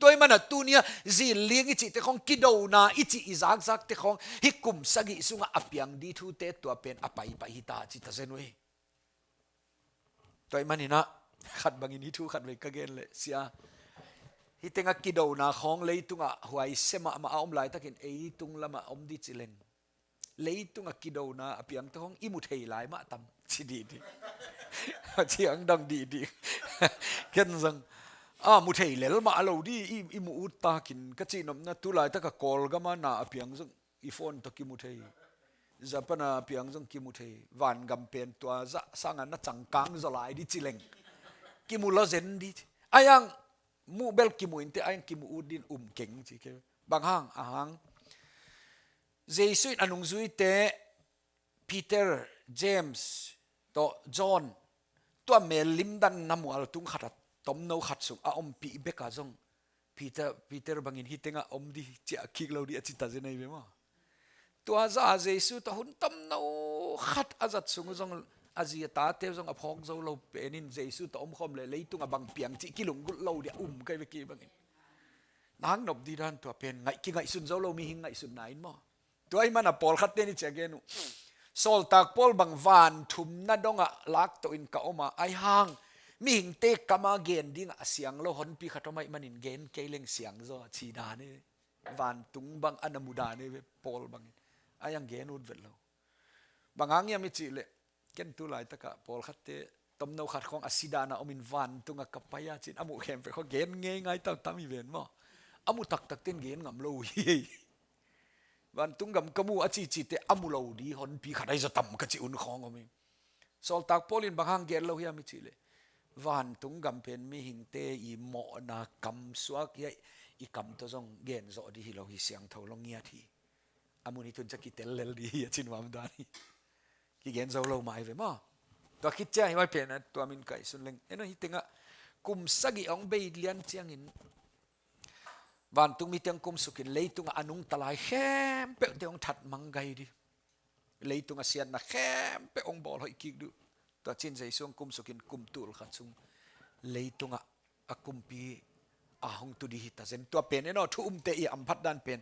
Tua i mana tunia zilling i cihte khong, kidona i cih i zakzakte khong hi kum sagih sungah a piang dih thute tua pen a paipai hi ta ci ta zen uh hi. Tua i maninah khat bangin hi thu khat vei ka gen leh sia, hi tengah kidona khong leitungah huaise mahmah a om laitakin ei tung lamah om dih ci leng, leitungah kidona a piangte khong i mu thei lai mah tam ci dih dih. A ciang dang dih dih. Ken zong a mu thei lel mah a lo dih i, i mu ut takin ka cihnopna tu laitaka Kawlgama na a piang zong i phone tawh kimu thei. Japan a piang zong kimu thei. Vangam pen tua zah sanga na cangkang zaw lai dih ci leng kimu lo zen dih ci. Ayang mu bel kimu inte, ayang kimu ut din um keng ci ke. Bang hang, a hang Jesu in a nungzuite Peter, James tawh John, tua mel limdanna mualtung khat a tomno khat sung a ompih beka zong Peter, Peter bangin hi tengah om dih ciah kik lo dih a ci ta zen ahi ve maw? Tua zah a Jesu tawh hun tomno khat a zat sung uh zong a zi a tate zong a phawk zo lo penin Jesu tawh omkhawm leh leitungah bang piang cih kilunggulh lo dih a um kai ve kei bangin. Nang nop dih dan tua pen ngaih, kingaihsun zo lo mihing ngaihsutna in maw? Tua i mana pawlkhatte ni cia gen uh. Sawltak Paul bang vanthumna dongah laktoh in ka oma ai hang mihingte kama gen dingah a siang lo honpi khat om aih manin gen kei leng siang zaw a ci dan e. Vantung bang a na mu dan e ve Paul bangin. Ai ang gen ut vet lo. Bang hang hiam i cih leh ken tu laitakah pawlkhatte tomno khat khong a si dana omin vantungah ka pai a cin a muh khempeuh khong gen ngei ngai tamtam hi ven maw? A mu taktakte in gen ngam lo uh hi. Vantung gam ka mu a cicite a mu lo dih honpi khat ahi zaw tam ka ci un khong om hi. Sawltak Paul in bang hang gen lo hiam i cih leh vantung gam pen mihingte i mawhna kamsuak hi a, i kam tawh zong gen zawh dih hi lo hi, siangtho lo ngiat hi. A mun hi tun cia kitel lel dih hi a ci nuam dan hi. Kigen zo lo mah hi ve maw? Tua khit cia hi mai pen a tua min kaihsun leng. Eno hi tengah kum sagih hong bei lian ciangin vantung mite hong kumsukin leitungah a nungta lai khempeuhte hong that mang gai dih. Leitungah siatna khempeuh hong bawl hoih kik dih. Tua cin Jesu hong kumsukin kum tul khat sung leitungah a kumpi a hong tu dih hi ta zen. Tua pen eno thu umte i amphat dan pen.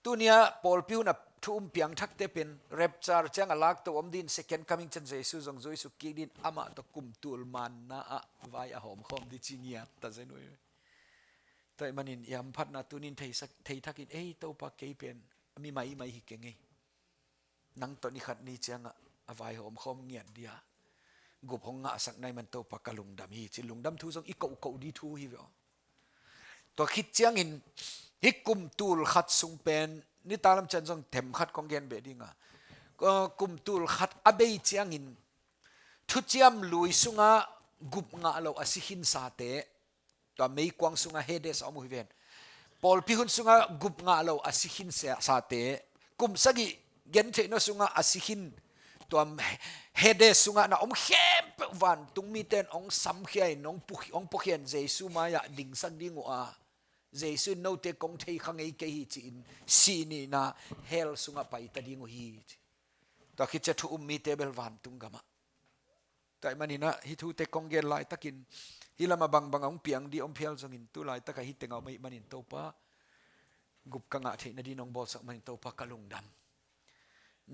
Tunia pawlpi hun a thu um piangthakte pen rapture ciang a lakto om din, second coming ciang Jesu zong zuisuk kik din, amah tawh kum tul manna ah vai a hawmkhawm dih ci ngiat ta zen uh hi. Tua i manin i amphatna tunin theisak, theithakin ei Topa kei pen mi maimai hi keng ei. Nang tawh ni khat ni ciangah a vaihawm khawm ngiat dia gup hong ngahsak nai man Topa ka lungdam hi ci lungdam thu zong i kohkoh dih thu hi ve aw. Tua khit ciangin hih kum tul khat sung pen nitalam cian zong them khat kong gen beh dinga, kum tul khat a bei ciangin thuciam lui sungah gup ngah lo a si khinsate, tua meikuang sungah Hades a om uh hi ven. Pawlpi hun sungah gup ngah lo a si khinsate, kum sagih gentheihna sungah a si khin, tua Hades sungah na om khempeuh vantung mite in hong samkhia in hong pu-, hong puakhian Jesu mai-ah dingsak ding uh a, Jesu in note kong thei kha ngei kei hi ci-in sih nihna hell sungah paita ding uh hi ci. Tua khit cia thu um mite bel vantung gamah. Tua ahih maninah hih thute kong gen laitakin hih lamah bangbang a hong piang dih om phial zongin tu laitakah hih tengah om ahih manin Topa, gup ka ngah theih nadih nong bawlsak manin Topa ka lungdam.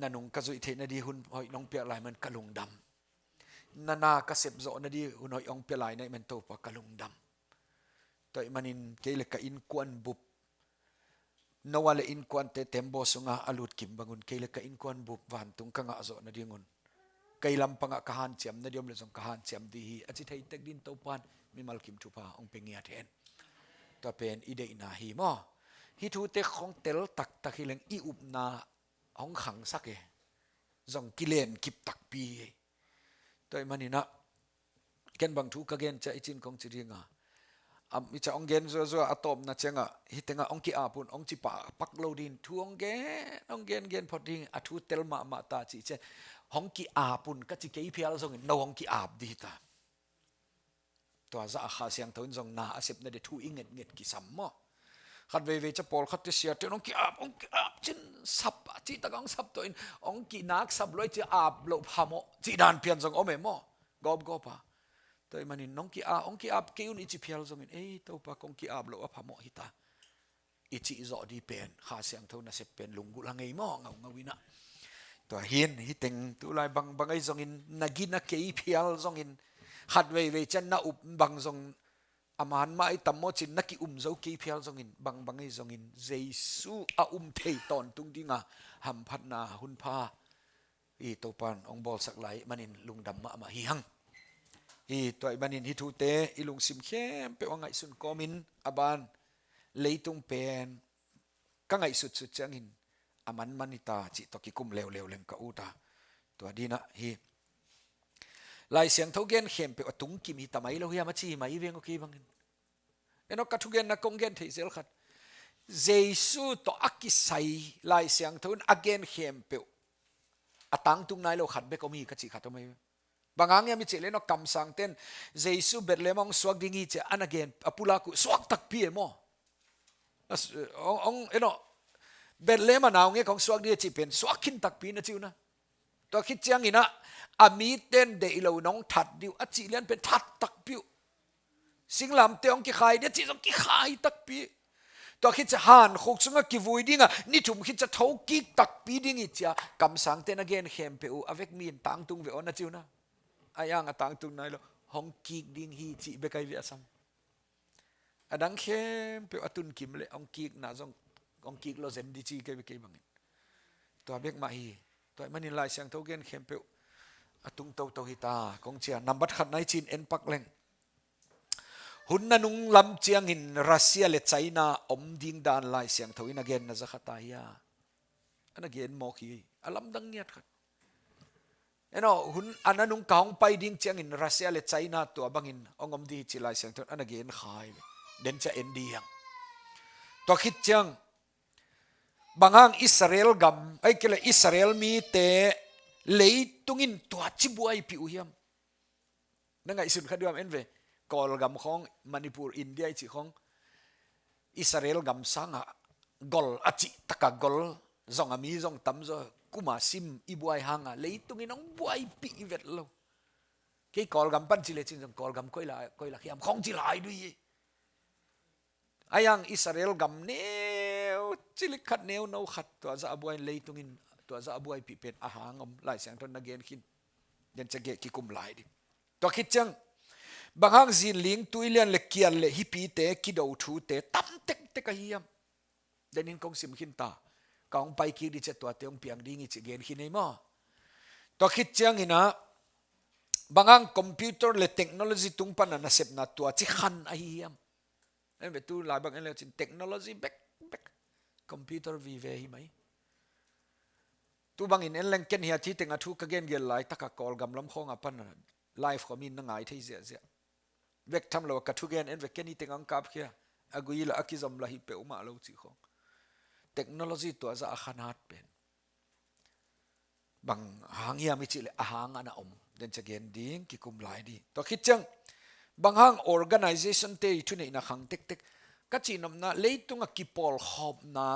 Na nung ka zuih theih nadih hun hoih nong piak lai man ka lungdam. Na na ka sepzawh nadih hun hoih hong pia lai na ahih man Topa ka lungdam. Tua ahih manin kei le ka innkuan bup, Noah le innkuante tembaw sungah a lut kim bangun kei le ka innkuan bup vantung ka ngah zawh nadingun kei lampangah ka hanciam nadih om le zong ka hanciam dih hi a ci thei tek din Topan mimal kim thupha hong pia ngiat hen. Tua pen i deihna hi maw? Hih thute khong tel taktak hi leng i upna hong khangsak e. Zong kilen kip takpi hi. Tua ahih maninah ken bang thu ka gen ciah i cin kong ci dinga, Am, i ca hong gen zuazua a tawpna ciangah, hih tengah hong ki-ap un, hong ci pak, pak lo ding, thu hong gen, hong gen, gen phot ding, a thu tel mahmah ta cih ciang, hong ki-ap un ka ci kei phial zongin, no hong ki-ap ding hi ta. Tua zah a Kha Siangtho in zong na a sepna dia thu i ngetnget kisam maw. Khat veivei ca pawlkhatte siate in hong ki-ap, hong ki-ap cin sap, a cih takah hong sap tawh in, hong kinak sap lua i ci ap loh phamawh, cih dan pian zong om e maw. Gawpgawp a. Tua ahih manin nong ki-ap, hong ki-ap kei un i ci phial zongin, ei, Topa kong ki-ap loh a phamawh hi ta, i cih zawh ding pen, Kha Siangtho nasep pen lunggulh a ngei maw, ngaungau in ah. Tua hi in, hih teng tulai bangbang ahi zongin, na gina kei phial zongin, khat veivei ciang na up bang zong a man mah ahi tam maw cin, na ki-um zo kei phial zongin, bangbang ahi zongin, Jesu a um thei tawntung dinga hamphatna hun pha i Topan hong bawlsak lai manin lungdam mahmah hi hang. I tua ahih manin hih thute i lungsim khempeuh a ngaihsun kawmin a ban leitung pen ka ngaihsutsut ciangin a manman hi ta cih tawh kikum leuleu leng ka ut a. Tua ding in ah hih Lai Siangtho gen khempeuh a tungkim hi ta mai lo hiam a ci hi mai veng aw kei bangin. En aw, ka thugenna kong gen theih zel khat. Jesu tawh a kisai Lai Siangtho in a gen khempeuh a tangtung nai lo khat bek om hi ka cih khat om hi. Bang hang hiam i cih leh en aw, kamsangte in Jesu Bethlehem ah hong suak ding hi ci-a a na gen a pulak uh suak takpi e maw. A s-, hong, hong, en aw, Bethlehem ah naungek hong suak ding hi cih pen suak khin takpi na ci uh na. Tua khit ciangin ah, a mite in deih lo in hong that ding uh a cih lian pen that takpi uh. Singlamteh hong kikhai ding a cih zong kikhai takpi. Tua khit ciang hankhuk sungah kivui ding a, ni thum khit ciang thokik takpi ding hi ci-a kamsangte in a gen khempeuh uh a vekmi in tangtung ve aw na ci uh na. Ahi hang a tangtung nai lo, hong kik ding hi cih bek ahi ve a sam. A dang khempeuh a tunkim leh hong kikna zong hong kik lo zen ding ci kei bek kei bangin. Tua bek mah hi. Tua ahih manin Lai Siangtho gen khempeuh a tung toto hi ta kong ci a. Nambat khatna i cih in en pak leng, hun nanung lam ciangin Russia le China om ding dan Lai Siangtho in a genna za khat a hi a. A na gen mawk hi, a lamdang ngiat khat. En aw, hun a nanung ka hong pai ding ciangin Russia le China tua bangin hong om ding hi ci Lai Siangtho in a na gen kha hi. Den ciang en ding hi hang. Tua khit ciang, bang hang Israel gam, ahih kei leh Israel mite leitung in tua ci buaipih uh hiam? Na ngaihsun kha diam, en ve. Kawlgam khawng, Manipur, India i cih khawng, Israel gam sangah gol a cih taka gol zong a mi zong tamzaw, kuma sim i buai hanga leitung in hong buaipih i vet lo. Kei Kawlgam pan ci lecin zong Kawlgam koi la, koi la hiam khawng ci lai dui hi. Ahi hang Israel gam neu cilik khat, neu no khat, tua zah a buai in leitung in tua zah a buaipih pen a hang om, Lai Siangtho in na gen khin. Den ciang geh kikum lai ding. Tua khit ciang, bang hang zinling tuilian le kial le hih pite kido thute tam tektek ahi hiam? Den in kong sim khin ta. Ka hong pai kik ding ciang tuate hong piang ding hi ci gen khin ei maw. Tua khit ciangin ah, bang hang computer le technology tung pana nasepna tua ci khan ahi hiam? En ve, tu lai bang en leu cin technology bekbek, computer vive hi mai. Tu bangin en leng ken hiah ci teng a thu ka gen gel laitakah Kawlgam lam khawngah pana live khawm in na ngai thei ziahziah. Bek tham lo ka thugen en ve, ken hi teng ang kapkhia, a gui lah a kizom lah hi peuhmah lo cih khawng. Technology tua zah a khanat pen bang hang hiam i cih leh a hang a na om. Den ciang gen ding, kikum lai ding. Tua khit ciang, bang hang organization te i thuneihna khang tektek. Ka cihnopna, leitungah kipawlkhawmna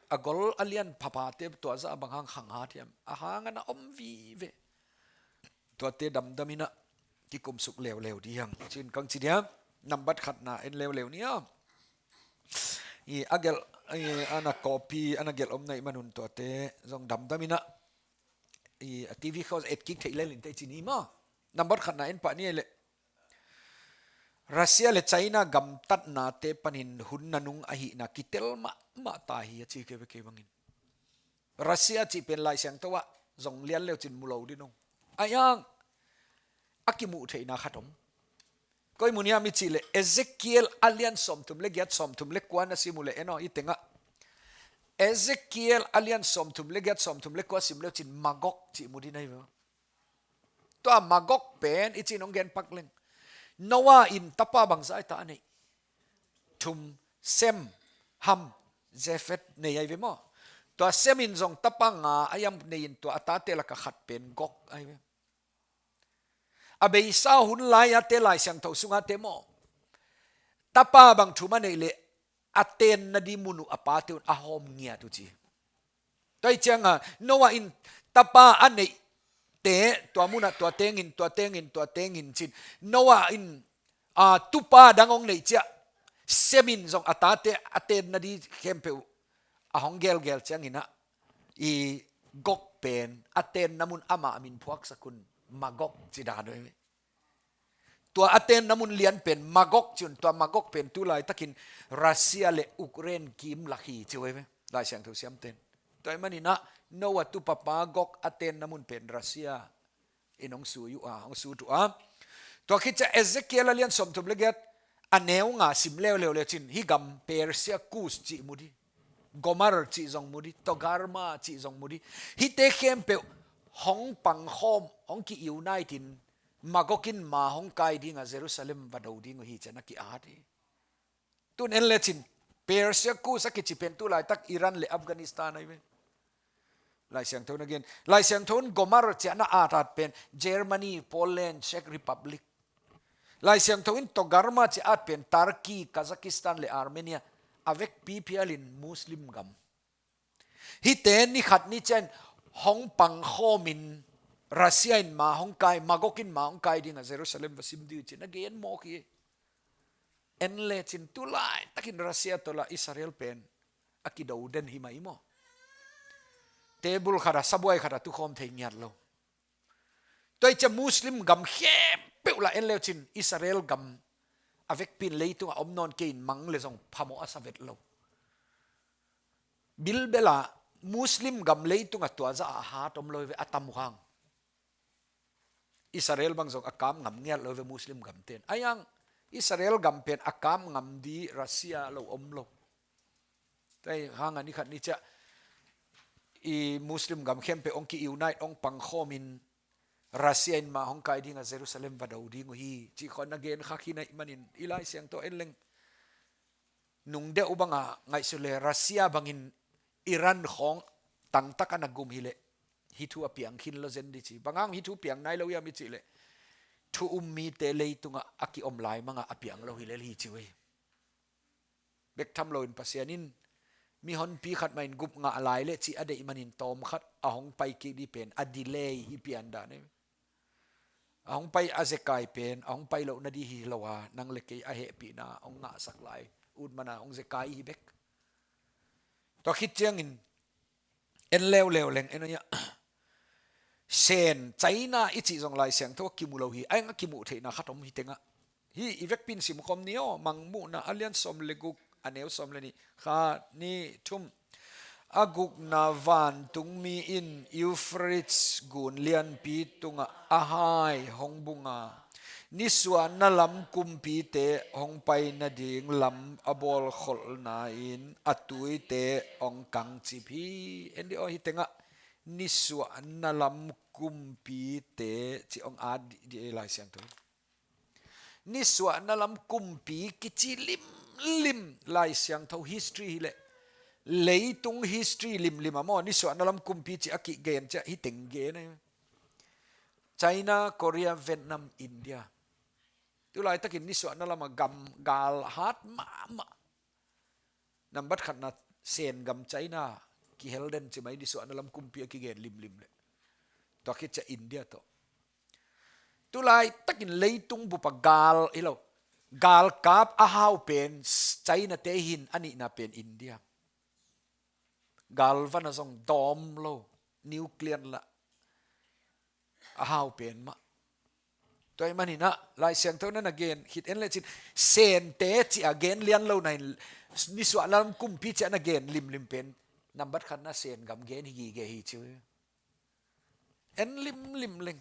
a gol a lian phaphate tua zah a bang hang khang hat hiam? A hang a na om vive. Tuate damdam in ah kikumsuk leuleu ding hi hang. Cin kang ci diam, nambat khatna en leuleu ni a. I a gelh, i a na copy, a na gelh om na hih manun tuate zong damdam in ah, i a TV khawng et kik theih lel in teh ci ni maw. Nambat khatna en pah ni ei leh, Russia le China gamtatnate panin hun nanung ahihna kitel mahmah ta hi a ci kei ve kei bangin. Russia cih pen Lai Siangtho ah zong lian leu cin mu lo ding ung. Ahi hang a kimuh theihna khat om. Koi mun hiam i cih leh Ezekiel a lian sawmthum le giat, sawmthum le kua na sim uh leh en aw, i tengah Ezekiel a lian sawmthum le giat, sawmthum le kua sim leu cin Magog cih mu ding na hi ve. Tua Magog pen i cih in hong gen pak leng, Noah in tapa bangzah hi ta a neih? thum, Sem, Ham, Jafet nei ahi ve maw. Tua Sem in zong tapa nga a hiam nei in tua a tate laka khat pen Gog ahi ve. A beisa hun lai-a te Lai Siangtho sunga te maw, tapa bang thum a neih leh a tenna di mun uh a pate un a hawm ngiat uh ci. Tua hi cianga Noah in tapa a neihte tua munah tua tengin, tua tengin, tua tengin cin. Noah in, a, tupa dang hong neih ciah Sem in zong a tate a tenna di khempeuh a hong gelgel cianginah i Gog pen a tenna mun amah min phuaksak un Magog ci dan uh hi. Tua a tenna mun lian pen Magog ci un, tua Magog pen tu laitakin Russia le Ukraine kim lak hi ci uh hi ve Lai Siangtho siamten. Tua hi maninah Noah tupapa Gog a tenna mun pen Russia in hong sui uh a, hong sut uh a. Tua khit ciah Ezekiel a lian sawmthum le giat a neu nga sim leuleu le cin hih gam Persia Kus cih mu di, Gomer cih zong mu di, Togarma cih zong mu di. Hihte khempeuh hong pangkhawm, hong ki-unite in Magog in ma hong kai dinga Jerusalem va do ding uh hi ci-a na ki-at hi. Tun en lecin Persia Kus a kici pen tu laitak Iran le Afghanistan ahi ve. Lai Siangtho na gen. Lai Siangtho in Gomer ci-a na at at pen Germany, Poland, Czech Republic. Lai Siangtho in Togarma ci-a at pen Turkey, Kazakhstan le Armenia. A vekpi phialin Muslim gam. Hihte ni khat ni ciang hong pangkhawmin Russia in ma hong kai, Magog in ma hong kai dinga Jerusalem va sim ding uh ci-a na gen mawk hi. En lecin tu laitakin Russia tawh la Israel pen a kido den hi mah hi maw. Table khata, sabuai khata tukhawm thei ngiat lo. Tua hi ciah Muslim gam khempeuh la en lecin Israel gam a vekpin leitungah om nawn kei in mang le zong phamawh a sa vet lo. Bilbela Muslim gam leitungah tua zah a hat om lo hi ve a tam uh hang. Israel bang zong a kap ngam ngiat lo ve Muslim gamten. Ahi hang Israel gam pen a kap ngam di Russia lo om lo. Tua hi hangah ni khat ni ciah i Muslim gam khempeuh hong ki-unite, hong pangkhawmin Russia in ma hong kai dinga Jerusalem va do ding uh hi cih khawng na gen khak hi na hih manin i Lai Siangtho en leng nung deuh banga ngaihsut le Russia bangin Iran khawng tangtaka na gum hileh hih thu a piang khin lo zen di ci. Bang hang hih thu piang nai lo hiam i cih leh thu um mite leitungah a kiom lai manga a piang lo hi lel hi ci uh hi. Bek tham loin Pasian in mihonpi khat mah in gup ngah lai leh cih a deih manin tawm khat a hong pai kik di pen a delay hi pian dan hi. A hong pai a zekai pen a hong pai lohna di hi lo a, nang le kei a hehpihna hong ngahsak lai ut mana hong zekai hi bek. Tua khit ciangin en leuleu leng en ahi a, Sen, China i cih zong Lai Siangtho a kimu lo hi. Ahi hang a kimuh theihna khat om hi tengah. Hih i vekpin simkhawm ni aw, Mangmuhna a lian sawm le guk a neu sawm le nih. Khat, nih, thum. A gukna vantungmi in Euphrates gun lianpi tungah a hai hong bung a, nisuahna lam kumpite hong pai nading lam a bawlkholhna in a tuite hong kangcip hi. En di aw, hih tengah nisuahna lam kumpite cih hong at di, di Lai Siangtho. Nisuahna lam kumpi kici limlim Lai Siangtho history hileh, leitung history limlim ah maw, nisuahna lam kumpi cih a kigen ciah hih teng gen ahi. China, Korea, Vietnam, India. Tu laitakin nisuahna lamah gam gal hat mahmah. Nambat khatna Sen gam China kihel den ci mai, nisuahna lam kumpi a kigen limlim leh. Tua khit ciah India tawh. Tu laitakin leitung bupa gal hi lo. Galkap a hau pen China te hi in a nihna pen India. Galvan a zong dawm lo, nuclear lah a hau pen mah. Tua hi maninah Lai Siangtho na na gen khit en lecin Sente cih a gen lian lo na in nisuahna lam kumpi cih a na gen limlim pen nambat khatna Sen gam gen hi gige hi ci uh. En limlim leng.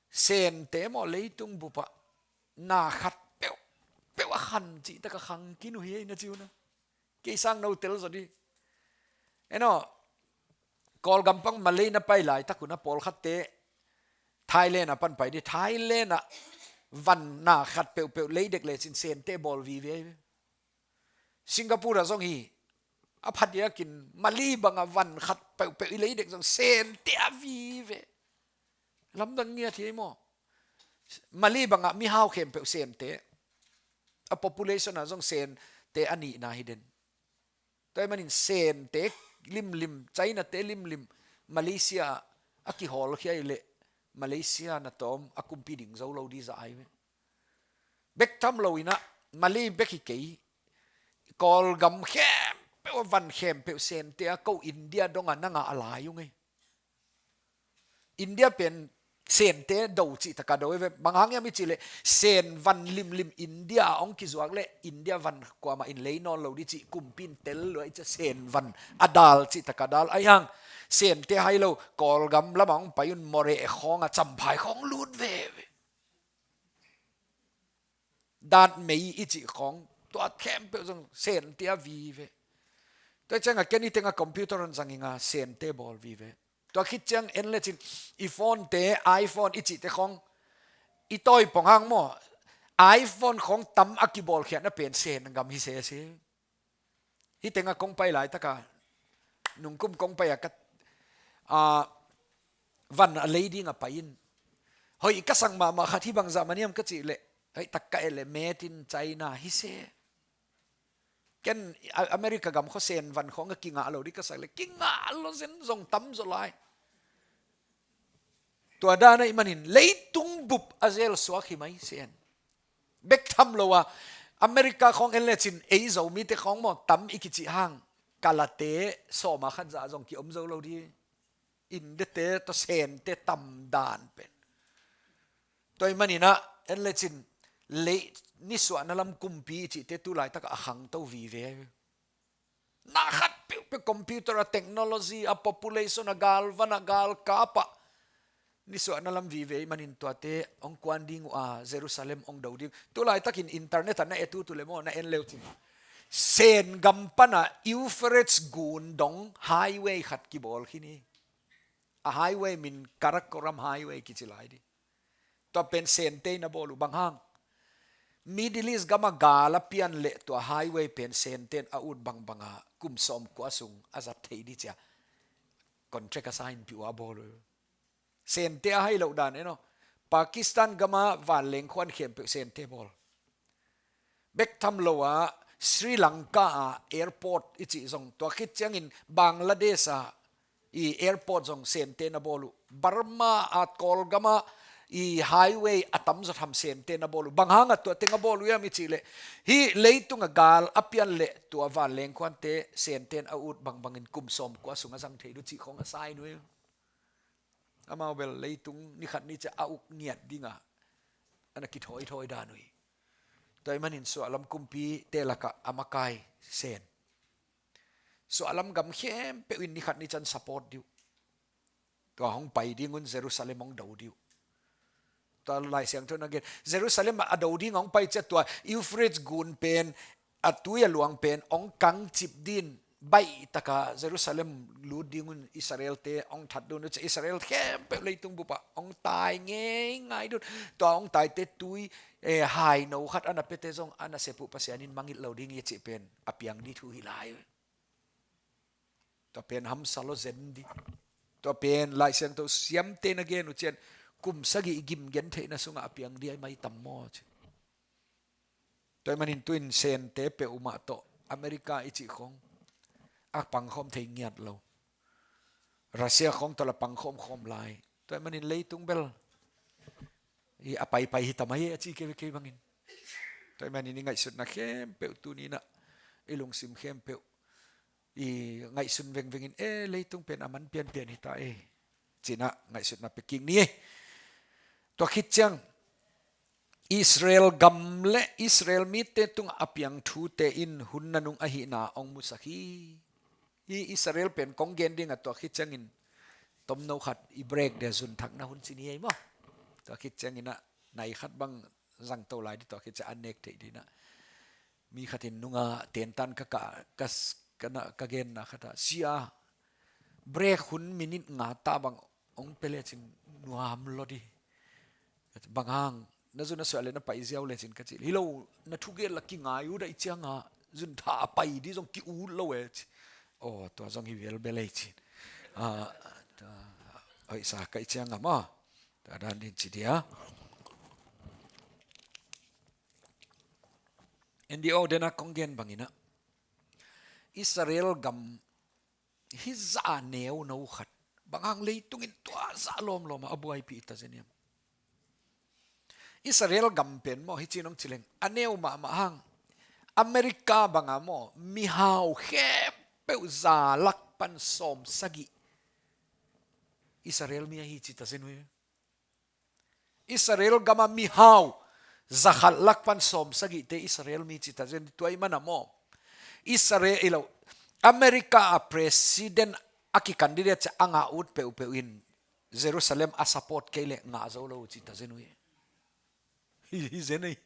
Sente maw leitung bupah na khat peuhpeuh a khan cih tak a khang khin uh hi ei na ci uh na. Kei sang no tel zaw di. En aw, Kawlgam pang Malay na pai laitak uh na pawlkhatte Thailand ah pan pai di. Thailand ah van na khat peuhpeuh lei dek lecin Sente bawl vive. Singapore ah zong hi, a phadiakin Mali bangah van khat peuhpeuh i lei dek zong Sente a vive. Lamdang ngiat hi ei maw? Mali bangah mihau khempeuh Sente. A population ah zong Sente a nihna hi den. Tua ahih manin Sente limlim, Chinate limlim, Malaysia a kihawlkhia i leh Malaysia na tawm a kumpi ding zo lo di zah ai ve. Bek tham lo inah Mali bek hi kei, Kawlgam khempeuh a van khempeuh Sente a ko India dongah na ngah a lai ung ei. India pen Sente do cih taka do ei ve. Bang hang hiam i cih leh Sen van limlim India a hong kizuak leh India van kuamah in lei nawn lo di cih kumpi in tel lua i cih Sen van a dal cih taka dal. Ahi hang Sente hai lo Kawlgam lamah hong pai un Moreh khawngah Champhai khawng lut veve. Datmei i cih khawng tua khempeuh zong Sente a vive. Tua ciangah ken i tengah computer hong zang inga Sente bawl vive. Tua khit ciang en lecin i phone te, iPhone i cihte khawng i tawi pong hang maw, iPhone khawng tam a kibawlkhiatna pen Sen gam hi sese. Hih tengah kong pai laitaka nungkum kong pai a ka, a, van a lei dingah pai in, hoih ka sak mahmah khat hih bangzah man hiam ka cih leh, hoih tak ka et leh made in China hi se. Ken A-, America gam khua Sen van khawng a kingah lo dih ka sak leh kingah lo zen zong tam zaw lai. Tua dan ahih manin leitung bup a zel suak hi mai Sen. Bek tham lo a America khawng en lecin ei Zomite khawng maw tam i kicih hang kalate sawma khat zah zong kiom zo lo dih. Indete tawh Sente tam dan pen. Tua ahih maninah en lecin lei nisuahna lam kumpi i cihte tu laitakah a khangto vive. Na khat peuhpeuh computer a technology a population a galvan a galkap ah nisuahna lam vive ahih manin tuate hong kuan ding uh a Jerusalem hong do ding. Tu laitakin internet ah na et uh tu le maw na en leu cin Sen gam pana Euphrates gun dong highway khat kibawl khin hi. A highway min Karakoram highway kici lai dih. Tua pen Sente in a bawl uh bang hang. Middle East gama gal a pian leh tua highway pen Sente in a ut bangbanga kum sawmkua sung a zat thei dih cia contract a sign pih uh a bawl uh. Sente a hai loh dan en aw. Pakistan gama vanleng khuan khempeuh Sente bawl. Bek tham lo ah Sri Lanka ah airport i cih zong tua khit ciangin Bangladesh ah i airport zong Sente na bawl uh. Burma ah Kawlgam ah i highway a tamzaw tham Sente na bawl uh. Bang hangah tua teng a bawl uh hiam i cih leh hih leitung a gal a pian leh tua vanleng khuante Sente in a ut bangbangin kum sawmkua sung a zang thei dih cih khawng a sign uh hi. Amau bel leitung nikhat ni ciah a uk ngiat dinga ana kithawithawi dan uh hi. Tua ahih manin suahlam kumpite lakah a makai Sen. Suahlam gam khempeuh in nikhat ni ciah support dih uh. Tua hong pai ding un Jerusalem hong do dih uh. Tua Lai Siangtho na gen Jerusalem a do ding hong pai ciah tua Euphrates gun pen a tui a luang pen hong kangcip din baih taka Jerusalem lut ding un Israel te hong that dun uh ciah Israel khempeuh leitung bup ah hong tai ngeingai dun. Tua hong taite tui, eh, haino khat ana piate zong ana sep uh Pasian in mangngilh lo ding hi cih pen a piang dih thu hi lai. Tua pen hamsa lo zen dih. Tua pen Lai Siangtho siamte na gen uh cian kum sagih gim gen theihna sungah a piang dih ahi mai tam maw ci. Tua ahih manin tuin Sente peuhmah tawh America i cih khawng a pangkhawm thei ngiat lo. Russia khawng tawh la pangkhawm khawm lai. Tua ahih manin leitung bel i a paipai hi tam ahi a ci kei kei bangin. Tua ahih manin i ngaihsutna khempeuh tuninah i lungsim khempeuh i ngaihsun vengvengin e leitung pen a man pianpian hita e. Cinah ngaihsutna pia kik ni e. Tua khit ciang Israel gam le Israel mite tungah a piang thute in hun nanung ahihna hong musak hi. Hi Israel pen kong gen dingah tua khit ciangin tomno khat i break dia zun thakna hun ci ni ei maw. Tua khit cianginah nai khat bang zangto lai dih tua khit ciang an nek theih dinah. Mi khatin nunga tentan ka, ka, ka, ka, na, ka genna khatah sia break hun minute nga ta bang hong pia lecin nuam lo dih. Bang hang Na zun a suah le na pai ziau le cin ka ci. Hi lo, na thugen la kingai uh daih cianga zun tha a pai di zong ki-ut lo e ci. Aw, tua zong hi vel bel ei cin. Ah, tua, hoih sa kaih cianga maw. Tua dan din ci dia. N D O dena kong gen bangin ah, Israel gam hih zah a neu no khat, bang hang leitungin tua zah lawmlawm a a buaipih ta zen hiam? Israel gam pen maw, hih cin hong ci leng a neu mahmah hang, America banga maw, mihau khempeuh za lak pan sawm sagih Israel mi ahi ci ta zen uh hi. Israel gama mihau za khat lak pan sawm sagihte Israel mi ci ta zen, tua ahih mana maw, Israel, i lo, America a president a ki-candidate ciang a ngah ut peuhpeuh in Jerusalem a support kei leh ngah zo lo uh ci ta zen uh hi. Hi, hi zen ei.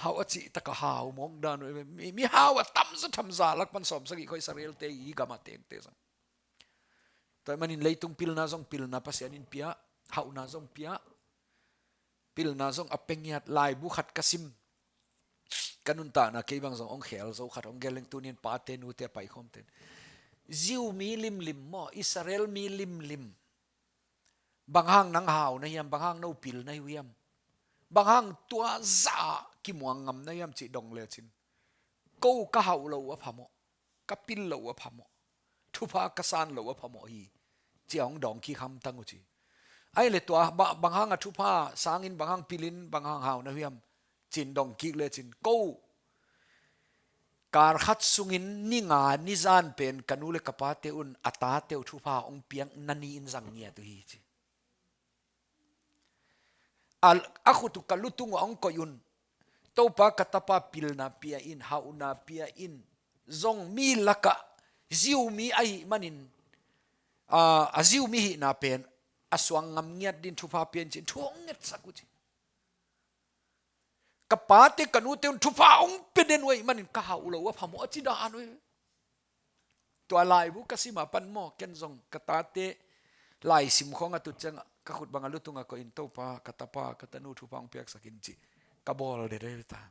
Hau a cih taka hau mawk dan uh hi. Mi, mihau a tamzaw tham za lak pan sawm sagih khawng Israelte, hih gama tengte zong. Tua ahih manin leitung pilna zong pilna Pasian in pia, hauhna zong pia, pilna zong a pia ngiat. Laibu khat ka sim, ka nuntakna kei bang zong hong khel zo khat hong gen leng, tuni in pate nute a paikhawmte in, Jew mi limlim maw, Israel mi limlim, bang hang nang hau na hiam, bang hang no pil na hi uh hiam, bang hang tua zah kimuang ngam na hiam cih dong lecin, ko ka hauh loh uh a phamawh, ka pil loh uh a phamawh, thupha ka san loh uh a phamawh hi, ci-a hong dawng kik hamtang uh ci. Ahih leh tua ba-, bang hang a thupha sangin, bang hang pilin, bang hang hau na hiam, ci-in dong kik lecin, ko kal khat sungin ni nga ni zan pen ka nu le ka pate un a tate uh thupha hong piak na ni-in zang ngiat uh hi ci. A, a khut uh ka lutung uh a hong koih un, Topa ka tapa, pilna pia in, hauhna pia in, zong mi lakah Jew mi ahih manin, a, a Jew mi hihna pen a suang ngam ngiat dingin thupha pia in ci-in thu hong ngetsak uh ci. Ka pate ka nute un thupha hong pia den uh ahih manin ka hauh loh uh a phamawh a ci dan uh hi. Tua laibu ka sim a pan maw, ken zong ka tate laisim khawng a tut ciangah ka khut bang a lutung a koih in, Topa, ka tapa, ka tanu thupha hong piaksak in ci, ka bawl det hi ta.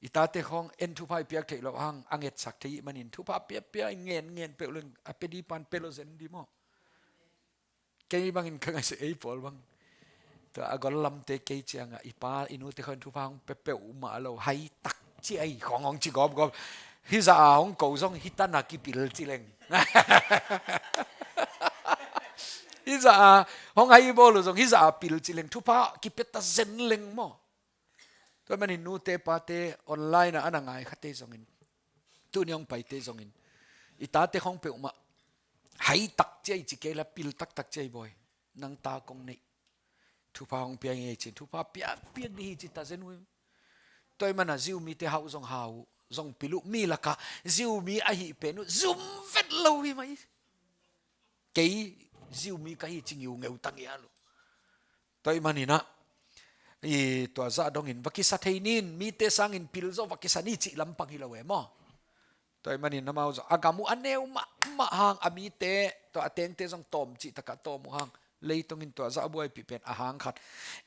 I tate khawng en thupha i piak theih loh hang a ngetsak thei ahih manin thupha piapia in ngen ngen peuh leng a pia di pan pia lo zen di maw. Kei bangin ka ngaihsut, ei pawl bang, tua a gol lamte kei ciangah i pa i nute khawng thupha hong pia peuhmah lo, hai tak ci ai khawng hong ci gawpgawp. Hih zah a hong ko zong hih tan a kipil ci leng. Hih zah a hong hai bawl uh zong hih zah a pil ci leng, thupha kipia ta zen leng maw. Tua ahih manin nute pate online ah a na ngai khate zongin, tuni hong paite zongin, i tate khawng peuhmah hai tak ci ai ci kei la, pil taktak ci ai bawi. Nang ta kong neih, thupha hong pia ing ei ci-in thupha pia, piak ding hi ci ta zen uh hi. Tua ahih mana Jew mite hauh zong hau uh, zong pil uh, mi lakah Jew mi ahih pen uh zum vet lo hi mai. Kei Jew mi ka hi ci ngiungeu ta ngial uh. Tua ahih manin ah, i tua zah dongin va kisa thei ni in, mite sangin pil zaw va kisa ni cih lampang hi lo e maw. Tua ahih manin amau zong a gam uh a neu mahmah hang, a mite, tua a tengte zong tawm cih takah tawm uh hang, leitungin tua zah a buaipih pen a hang khat.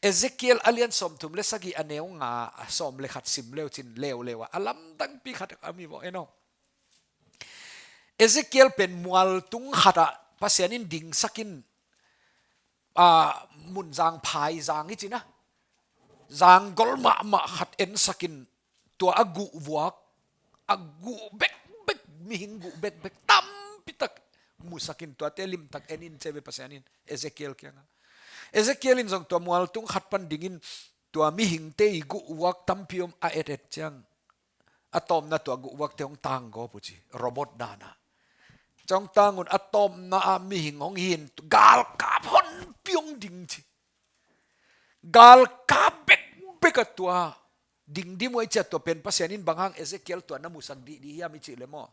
Ezekiel a lian sawmthum le sagih, a neu nga, a sawm le khat sim leu cin leuleu a, a lamdangpi khat a mi vawh en aw. Ezekiel pen mualtung khatah Pasian in dingsak in, a, mun zang, phai zang hi cin a, zanggol mahmah khat ensak in, tua a guh vuak, a guh bekbek, mihing guh bekbek tampitak musak in, tuate limtak en in ci ve Pasian in Ezekiel kiangah. Ezekiel in zong tua mualtung khat pan dingin tua mihingte i guh vuak tampi om a et et ciang, a tawpna tua guh vuakte hong tang gawp uh ci, robot danah. Ciang tang un, a tawpna ah mihing hong hi in, galkap honpi hong ding ci. Galkap bekbek a tua ding dim uh a, i ciah tua pen Pasian in bang hang Ezekiel tua na musak dihdih hiam i cih le maw,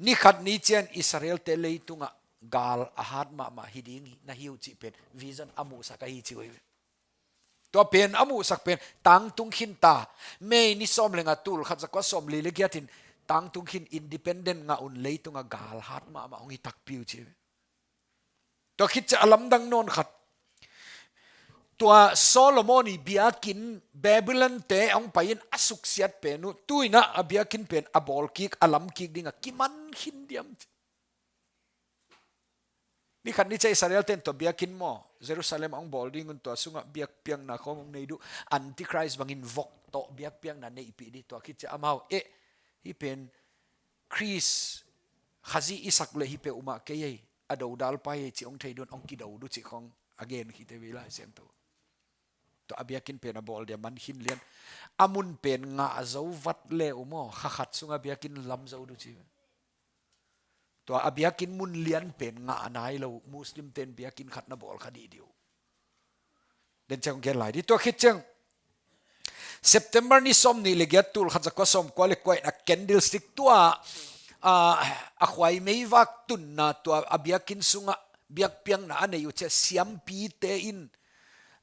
ni khat ni ciang Israelte leitungah gal a hat mahmah hi ding na hi uh cih pen vision a muhsak ahi ci uh hi. Tua pen a muhsak pen tangtung khin ta, May ni sawm le nga, tul khat za kua sawmli le giat in tangtung khin, independent ngah un, leitungah gal hat mahmah hong hi takpi uh ci. Tua khit ciah a lamdang nawn khat, tua Solomon i biakinn Babylon te hong pai-in a suksiat pen uh, tu-in ah a biakinn pen a bawl kik, a lam kik ding a kiman khin diam ci. Ni khat ni ciang Israel ten tua biakinn maw, Jerusalem hong bawl ding un, tua sungah biakpiakna khawng hong nei duh, Antichrist bangin vok tawh biakpiakna neihpih ding, tua khit ciang amau, eh, hih pen Khrist Khazih i sak leh hih peuhmah kei ei, a dodal pai ei cih hong thei ding un hong kido duh cih khawng a gen khit hi ve Lai Siangtho. Tua a biakinn pen a bawl ding a man khin lian. A mun pen ngah zo vat le uh maw, kha khat sungah biakinn lam zo duh ci. Tua a biakinn mun lian pen ngah nai lo, Muslim ten biakinn khat na bawl kha dih dih uh. Den ciang gen lai dih. Tua khit ciang September ni sawm nih le giat, tul khat za kua sawm kua le kua in a candlestick tua, ah, a khuai meivak tunna tua a biakinn sungah biakpiakna a nei uh ciang siampite in,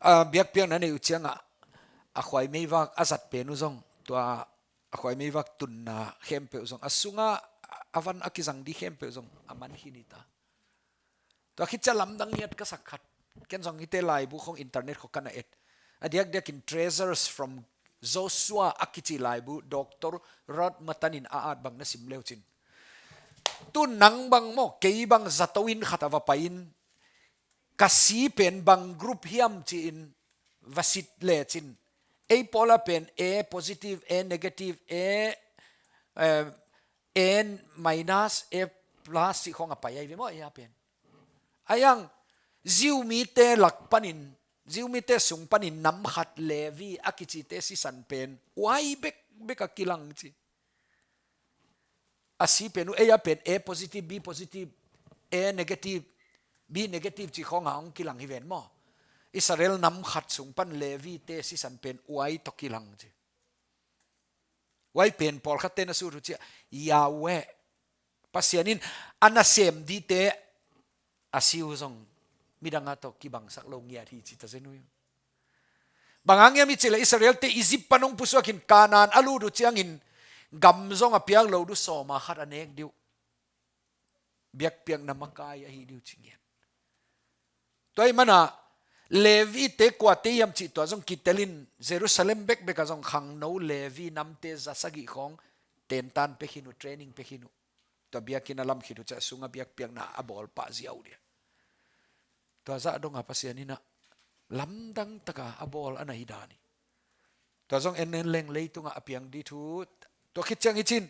ah, biakpiakna a nei uh ciangah a khuai meivak a zat pen uh zong, tua a khuai meivak tunna khempeuh zong, a sungah a van a kizang ding khempeuh zong a man khin hi ta. Tua khit ciang lamdang ngiat ka sak khat. Ken zong hihte laibu khawng internet khawng ka na et. A diakdiakin Treasures from Joshua a kici laibu, Doctor Rod Martin in a at bang na sim le uh cin. Tu nang bang maw, kei bang zato inn khat ah va pai-in, ka si pen bang group hiam ci-in va sit le cin. Ei pawl ah pen A positive, A negative, A, eh, A minus, A plus cih khawng a pai ahi ve maw, ei ah pen. Ahi hang, Jew mite lak panin, Jew mite sung panin nam khat Levi a kicite sisan pen uai bekbek a kilang ci. A si pen uh, ei ah pen A positive, B positive, A negative, B negative cih khawng ah hong kilang hi ven maw. Israel nam khat sung pan Levi te sisan pen uai tawh kilang ci. Uai pen pawlkhat ten a sut uh ciah, Yahweh, Pasian in a nasem dingte a si uh zong midang a tawh kibangsak lo ngiat hi ci ta zen uh hi. Bang hang hiam i cih leh Israel te Egypt pan hong pusuakin Kanaan a lut uh ciangin gam zong a piak lo duh, sawma khat a nek ding uh. Biakpiakna makai ahi ding uh ci ngiat. Tua ahih manin Levi te kuate hiam cih tua zong kitelin Jerusalem bekbek ah zong khangno Levi namte za sagih khawng tentan pia khin uh, training pia khin uh. Tua biakinn a lam khit uh ciah sungah biakpiakna a bawl pah ziau ding. Tua zah dongah Pasian in ah lamdang taka a bawl a na hi dan hi. Tua zong en en leng leitungah a piang ding thu. Tua khit ciang hi cin,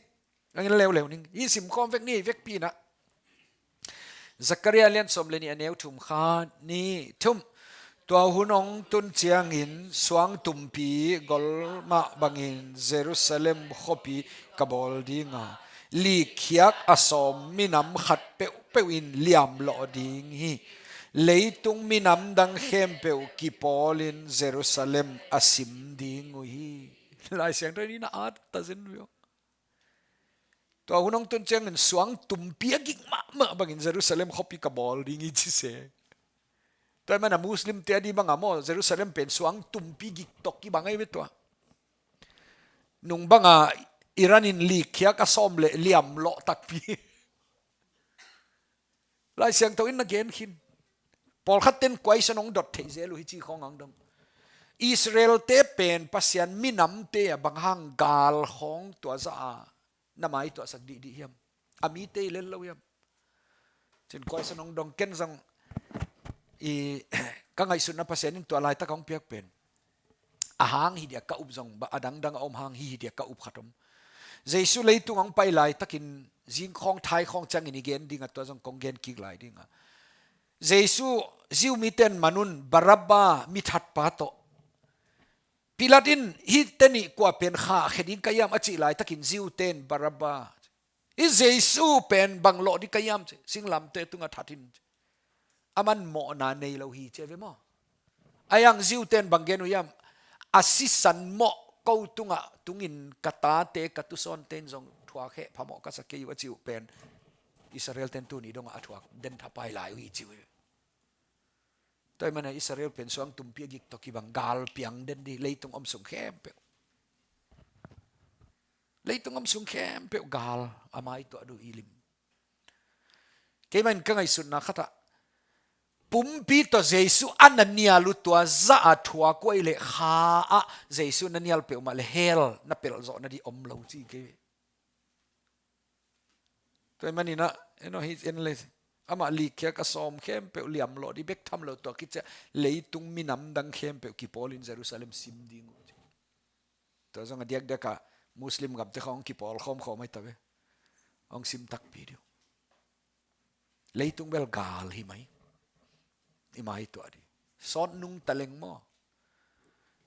hong en leuleu ning. Hih simkhawm vek ni, vekpi in ah Zakaria lian sawm le nih, a neu thum, khat, nih, thum. Tua hun hong tun ciangin suang tumpi gol mah bangin Jerusalem khuapi ka bawl ding a, likkhiak a sawm minam khat peuhpeuh in liamlawh ding hi. Leitung minam dang khempeuh kipawlin Jerusalem a sim ding uh hi. Lai Siangtho in a at ta zen uh hi. Tua hun hong tun ciangin suang tumpi a gik mahmah bangin Jerusalem khuapi ka bawl ding hi ci se. Tua ahih manin Muslim te a ding bangah maw, Jerusalem pen suang tumpi gik tawh kibang ahi ve tua. Nung bangah Iran in likkhiak a sawm le liamlawh takpi. Lai Siangtho in na gen khin. Pawlkhat ten kuaisan hong dot theih zel uh hi ci khawng hong dong. Israel te pen Pasian minamte a bang hang gal khawng tua zah a na maituahsak dihdih hiam? A mite hi lel lo hiam? Cin kuaisan hong dong, ken zong i ka ngaihsutna Pasian in tua laitak hong piak pen a hang hi dia ka up zong, a dangdang a om hang hi hi dia ka up khat om. Jesu leitung hong pai laitakin zing khawng thai khawng ciangin i gen ding a, tua zong kong gen kik lai ding a. Jesu Jew miten man un Barabba mithatpa tawh. Pilat in hihte nih kua pen khahkhia ding ka hiam a cih laitakin Jew ten Barabba. Hih Jesu pen bang lawh ding ka hiam ci, singlamteh tungah that in ci. Aman mawhna nei lo hi ci a ve maw? Ahi hang Jew ten bang gen uh hiam? A sisan mawh ko tungah tungin ka tate, ka tusawnte in zong thuak heh, phamawh ka sa kei uh a ci uh pen Israel ten tuni dongah a thuak den thapai lai uh hi ci uh hi. Tua ahih manin Israel pen suang tumpi a gik tawh kibang gal piang den ding, leitung om sung khempeuh. Leitung om sung khempeuh gal a maituah duh i lim. Keimah in ka ngaihsutna khatah Pumpi tawh Jesu a na nial uh tua zah a thuak uh ahih leh kha ah Jesu na nial peuhmah leh hell na pelh zawh nading om lo ci kei. Tua ahih manin ah, en aw, hi en le. Amah likkhiak a sawm khempeuh liamlawh ding bek tham lo, tua khit ciang leitung minam dang khempeuh kipawlin Jerusalem sim ding uh. Tua zong a diakdiak ah Muslim gamte khawng hong kipawl khawmkhawm ahi ta ve. Hong sim takpi ding uh. Leitung bel gal hi mai. I mai tuah ding. Sawt nung ta leng maw.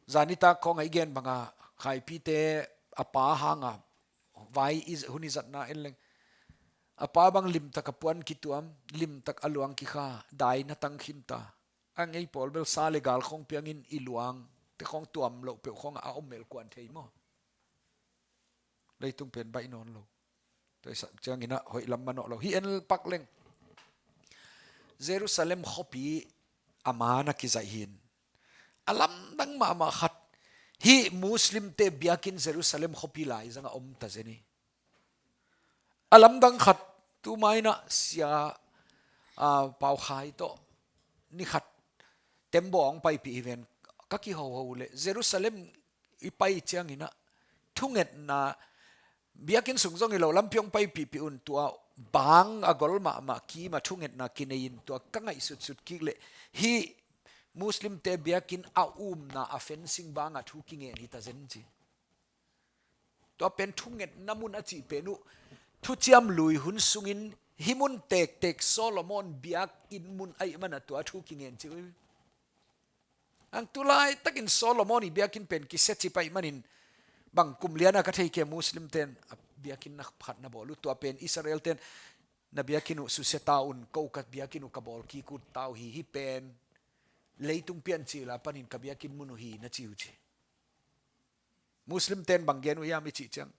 Zanitak khawng a i gen banga Khaipite a pa hanga vai i hun i zatna en leng. A pa bang limtak a puan kituam, limtak a luang kikha, dai na tang khinta. A ngei pawl bel sa le gal khawng piangin i luang te khawng tuam loh peuh khawng a om mel kuan thei maw. Leitung pen baih nawn lo. Tua i sa ciangin ah hoih lam manawh lo. Hi en pak leng. Jerusalem khuapi a man a kizaih hi in. A lamdang mahmah khat. Hih Muslimte biakinn Jerusalem khuapi lai zanga om ta zen hi. A lamdang khat tu mai-in ah sia, ah, Pau Khai tawh ni khat tembaw hong paipih hi ven. Ka kihoho leh Jerusalem i pai ciangin ah thungetna biakinn sung zong hi lo, lampi hong paipihpih un, tua bang a gol mahmah kim a thungetna kinei in, tua ka ngaihsutsut kik leh hih Muslimte biakinn a umna a fencing banga thu kingen hi ta zen ci. Tua pen thungetna mun a cih pen uh Thuciam Lui hun sungin hih mun tektek Solomon biakinn mun ahih mana tua thu kingen ci uh. Ang tu laitakin Solomon i biakinn pen kisia cip ahih manin bang kum liana ka thei kei a Muslim ten a biakinn na khat na bawl uh, tua pen Israel ten na biakinn uh susia ta un, ko ka biakinn uh ka bawl kik uh ta uh hi, hih pen leitung piancil a panin ka biakinn mun uh hi na ci uh ci. Muslim ten bang gen uh hiam i cih ciang,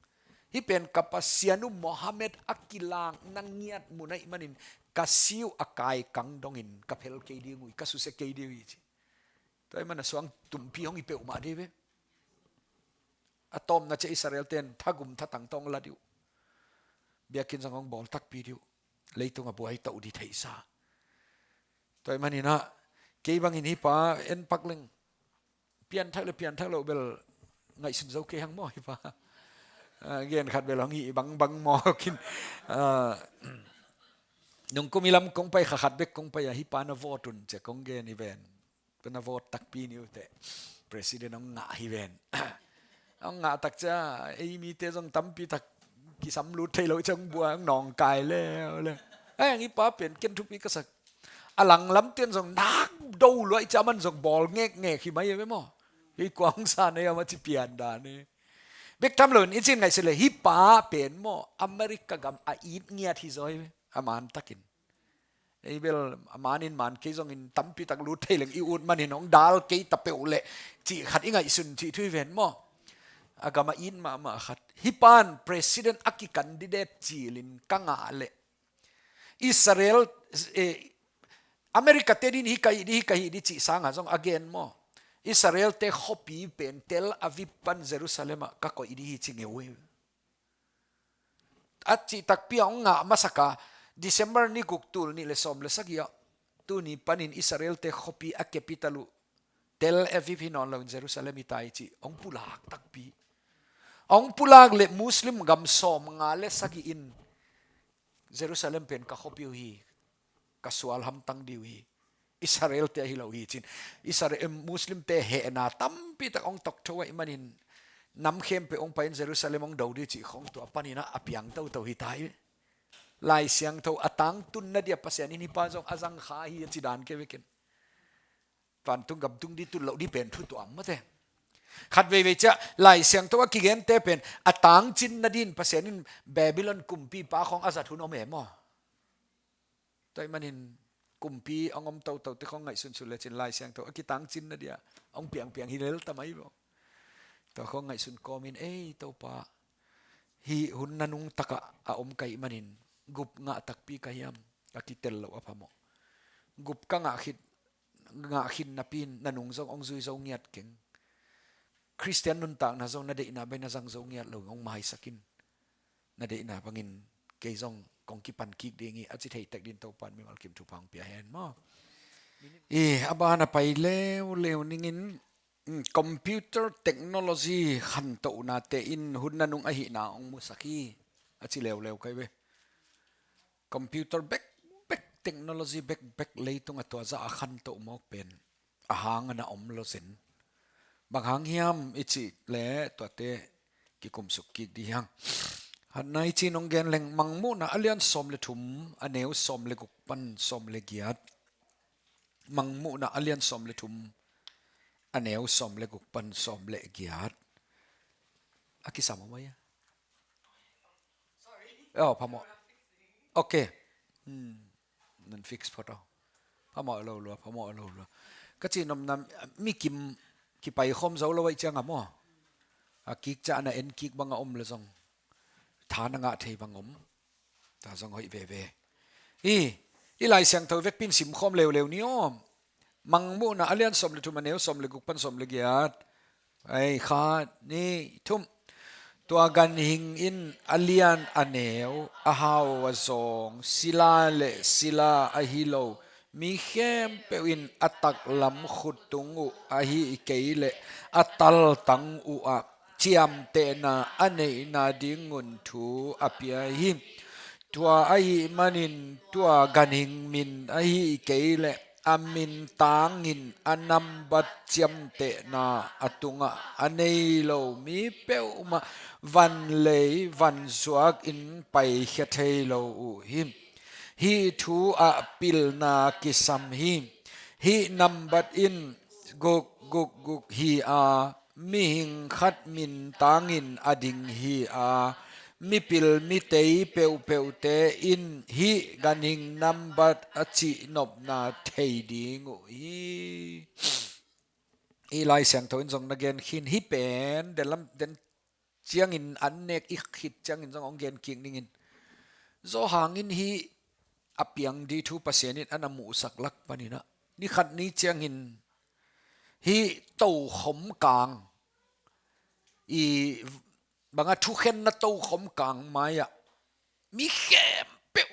hih pen ka Pasian uh Mohammed a kilakna ngiat mun ahih manin ka si uh a kaikang dongin ka phel kei ding uh hi, ka susia kei ding uh hi ci. Tua ahih mana suang tumpi hong hi peuhmah ding ve. A tawpna ciang Israel ten thagum thatang tawh hong la ding uh. Biakinn zong hong bawl takpi ding uh. Leitung a buai tawh uh ding theihsa. Tua ahih manin ah kei bangin hih pa en pak leng. Pianthak le pianthak loh bel ngaihsun zo kei hang maw hih pa. Ah, gen khat bel hong hi bangbang maw kin. Ah, nung kum i lam kong pai kha khat bek kong pai a hih pa na vote un ci-a kong gen hi ven. Tua na vote takpi ni uh teh president hong ngah hi ven. Hong ngah tak ciang ei mite zong tampi tak kisam lut thei lo ciang bua hong nawngkai leuleu. Ai, hih pa pen ken thupi ka sak. A langlam ten zong nak do luai ciang aman zong bawl ngekngek hi mai ve maw. Hih kua hong sa na hiam a ci pian dan hi. Bek tham loin i cin ngaihsut leh hih pa pen maw America gam a it ngiat hi zaw hi ve. A man takin. Ei bel a man in man kei zongin tampi tak lut thei leng i ut manin hong dal kei ta peuh leh cih khat i ngaihsun cih thu hi ven maw. A gam a it mahmah khat. Hih pan president a ki-candidate cilin ka ngah leh Israel, eh, America te din hih ka hih di, hih ka hih di cih sanga zong a gen maw. Israel te khuapi pen Tel Aviv pan Jerusalem ah ka koih di hi ci ngeu hi. A cih takpi a hong ngah masaka December ni guk tul nih le sawm le sagih ah tuni panin Israel te khuapi a capital uh Tel Aviv hi nawn loin Jerusalem hi ta hi cih hong pulak takpi. Hong pulak leh Muslim gam sawmnga le sagih in Jerusalem pen ka khuapi uh hi, ka sual hamtang ding uh hi. Israel te ahi lo hi cin. Israel, Muslim te hehna tampi tak hong tawk tho ahih manin nam khempeuh hong pai in Jerusalem hong do ding cih khawng tua panin ah a piang toto hi ta hi. Lai Siangtho a tangtun na dia Pasian in hih pa zong a zang kha hi a ci dan kei ve ken. Vantung gam tung di tun loh di pen thu tuam mate. Khat veivei ciah Lai Siangtho a kigente pen a tangcin nadin Pasian in Babylon kumpipa khawng a zat hun om e maw. Tua ahih manin kumpi hong om toto te khawng ngaihsun sun lecin Lai Siangtho a kitangcin nadia hong piangpiang hi lel ta mai maw. Tua khawng ngaihsun kawmin ei Topa, hih hun na nungtakah a om ka hih manin gup ngah takpi ka hiam? Ka kitel loh a phamawh. Gup ka ngah khit ngah khin napi in na nung zong hong zui zo ngiat keng. Khristian nuntakna zong na deihna bek na zang zo ngiat lo hong maisak in. Na deihna bangin kei zong kong kipan kik ding hi a ci thei tek din Topa in mimal kim thupha hong pia hen maw. I, a ban a pai leuleu ningin, mm, computer technology khantohnate in hun nanung ahihna hong musak hi, a ci leuleu kai ve. Computer bekbek, technology bekbek leitung a tua zah a khantoh mawk pen a hang a na om lo zen. Bang hang hiam i cih leh tuate kikumsuk kik dih hang. Hatna i cih nong gen leng, Mangmuhna a lian sawm le thum, a neu sawm le guk pan sawm le giat. Mangmuhna a lian sawm le thum, a neu sawm le guk pan sawm le giat. A kisam om a ia? Oh, phamawh. Ok. Hmm. Nan fix phot aw. Phamawh lo lua, phamawh lo lua. Ka cih nopna, mi kim kipai khawm zo lo ahih ciang a maw, a kik ciang a na en kik bang a om leh zong tha na ngah thei bang om. Tua zong hoih veve. I, i Lai Siangtho vekpi in sim khawm leuleu ni aw. Mangmuhna a lian sawm le thum, a neu sawm le guk pan sawm le giat. Ei, khat, nih, thum. Tua ganhing in a lian a neu, a hau a zawng, sila le sila ahi lo mi khempeuh in a taklam khut tung uh ahih kei leh a taltang uh ah ciamtehna a neihna dingun thu a pia hi. Tua ahih manin tua ganhing min ahih kei leh a mintangin a nambat ciamtehna a tungah a nei lo mi peuhmah vanlei vanzuak in paikhia thei lo uh hi. Hih thu ah pilna kisam hi. Hih nambat in guk guk guk hi a, mihing khat mintangin a ding hi a, mipil mitei peuhpeuhte in hih ganhing nambat a cihnopna thei ding uh hi. I Lai Siangtho in zong na gen khin, hih pen den lam den ciangin an nek i khit ciangin zong hong gen kik ningin. Zawhang in hih a piang dih thu Pasian in a na muhsak lak panin ah, ni khat ni ciangin hih tokhom kang, i bang a, thukhenna tokhom kang mai-ah mi khempeuh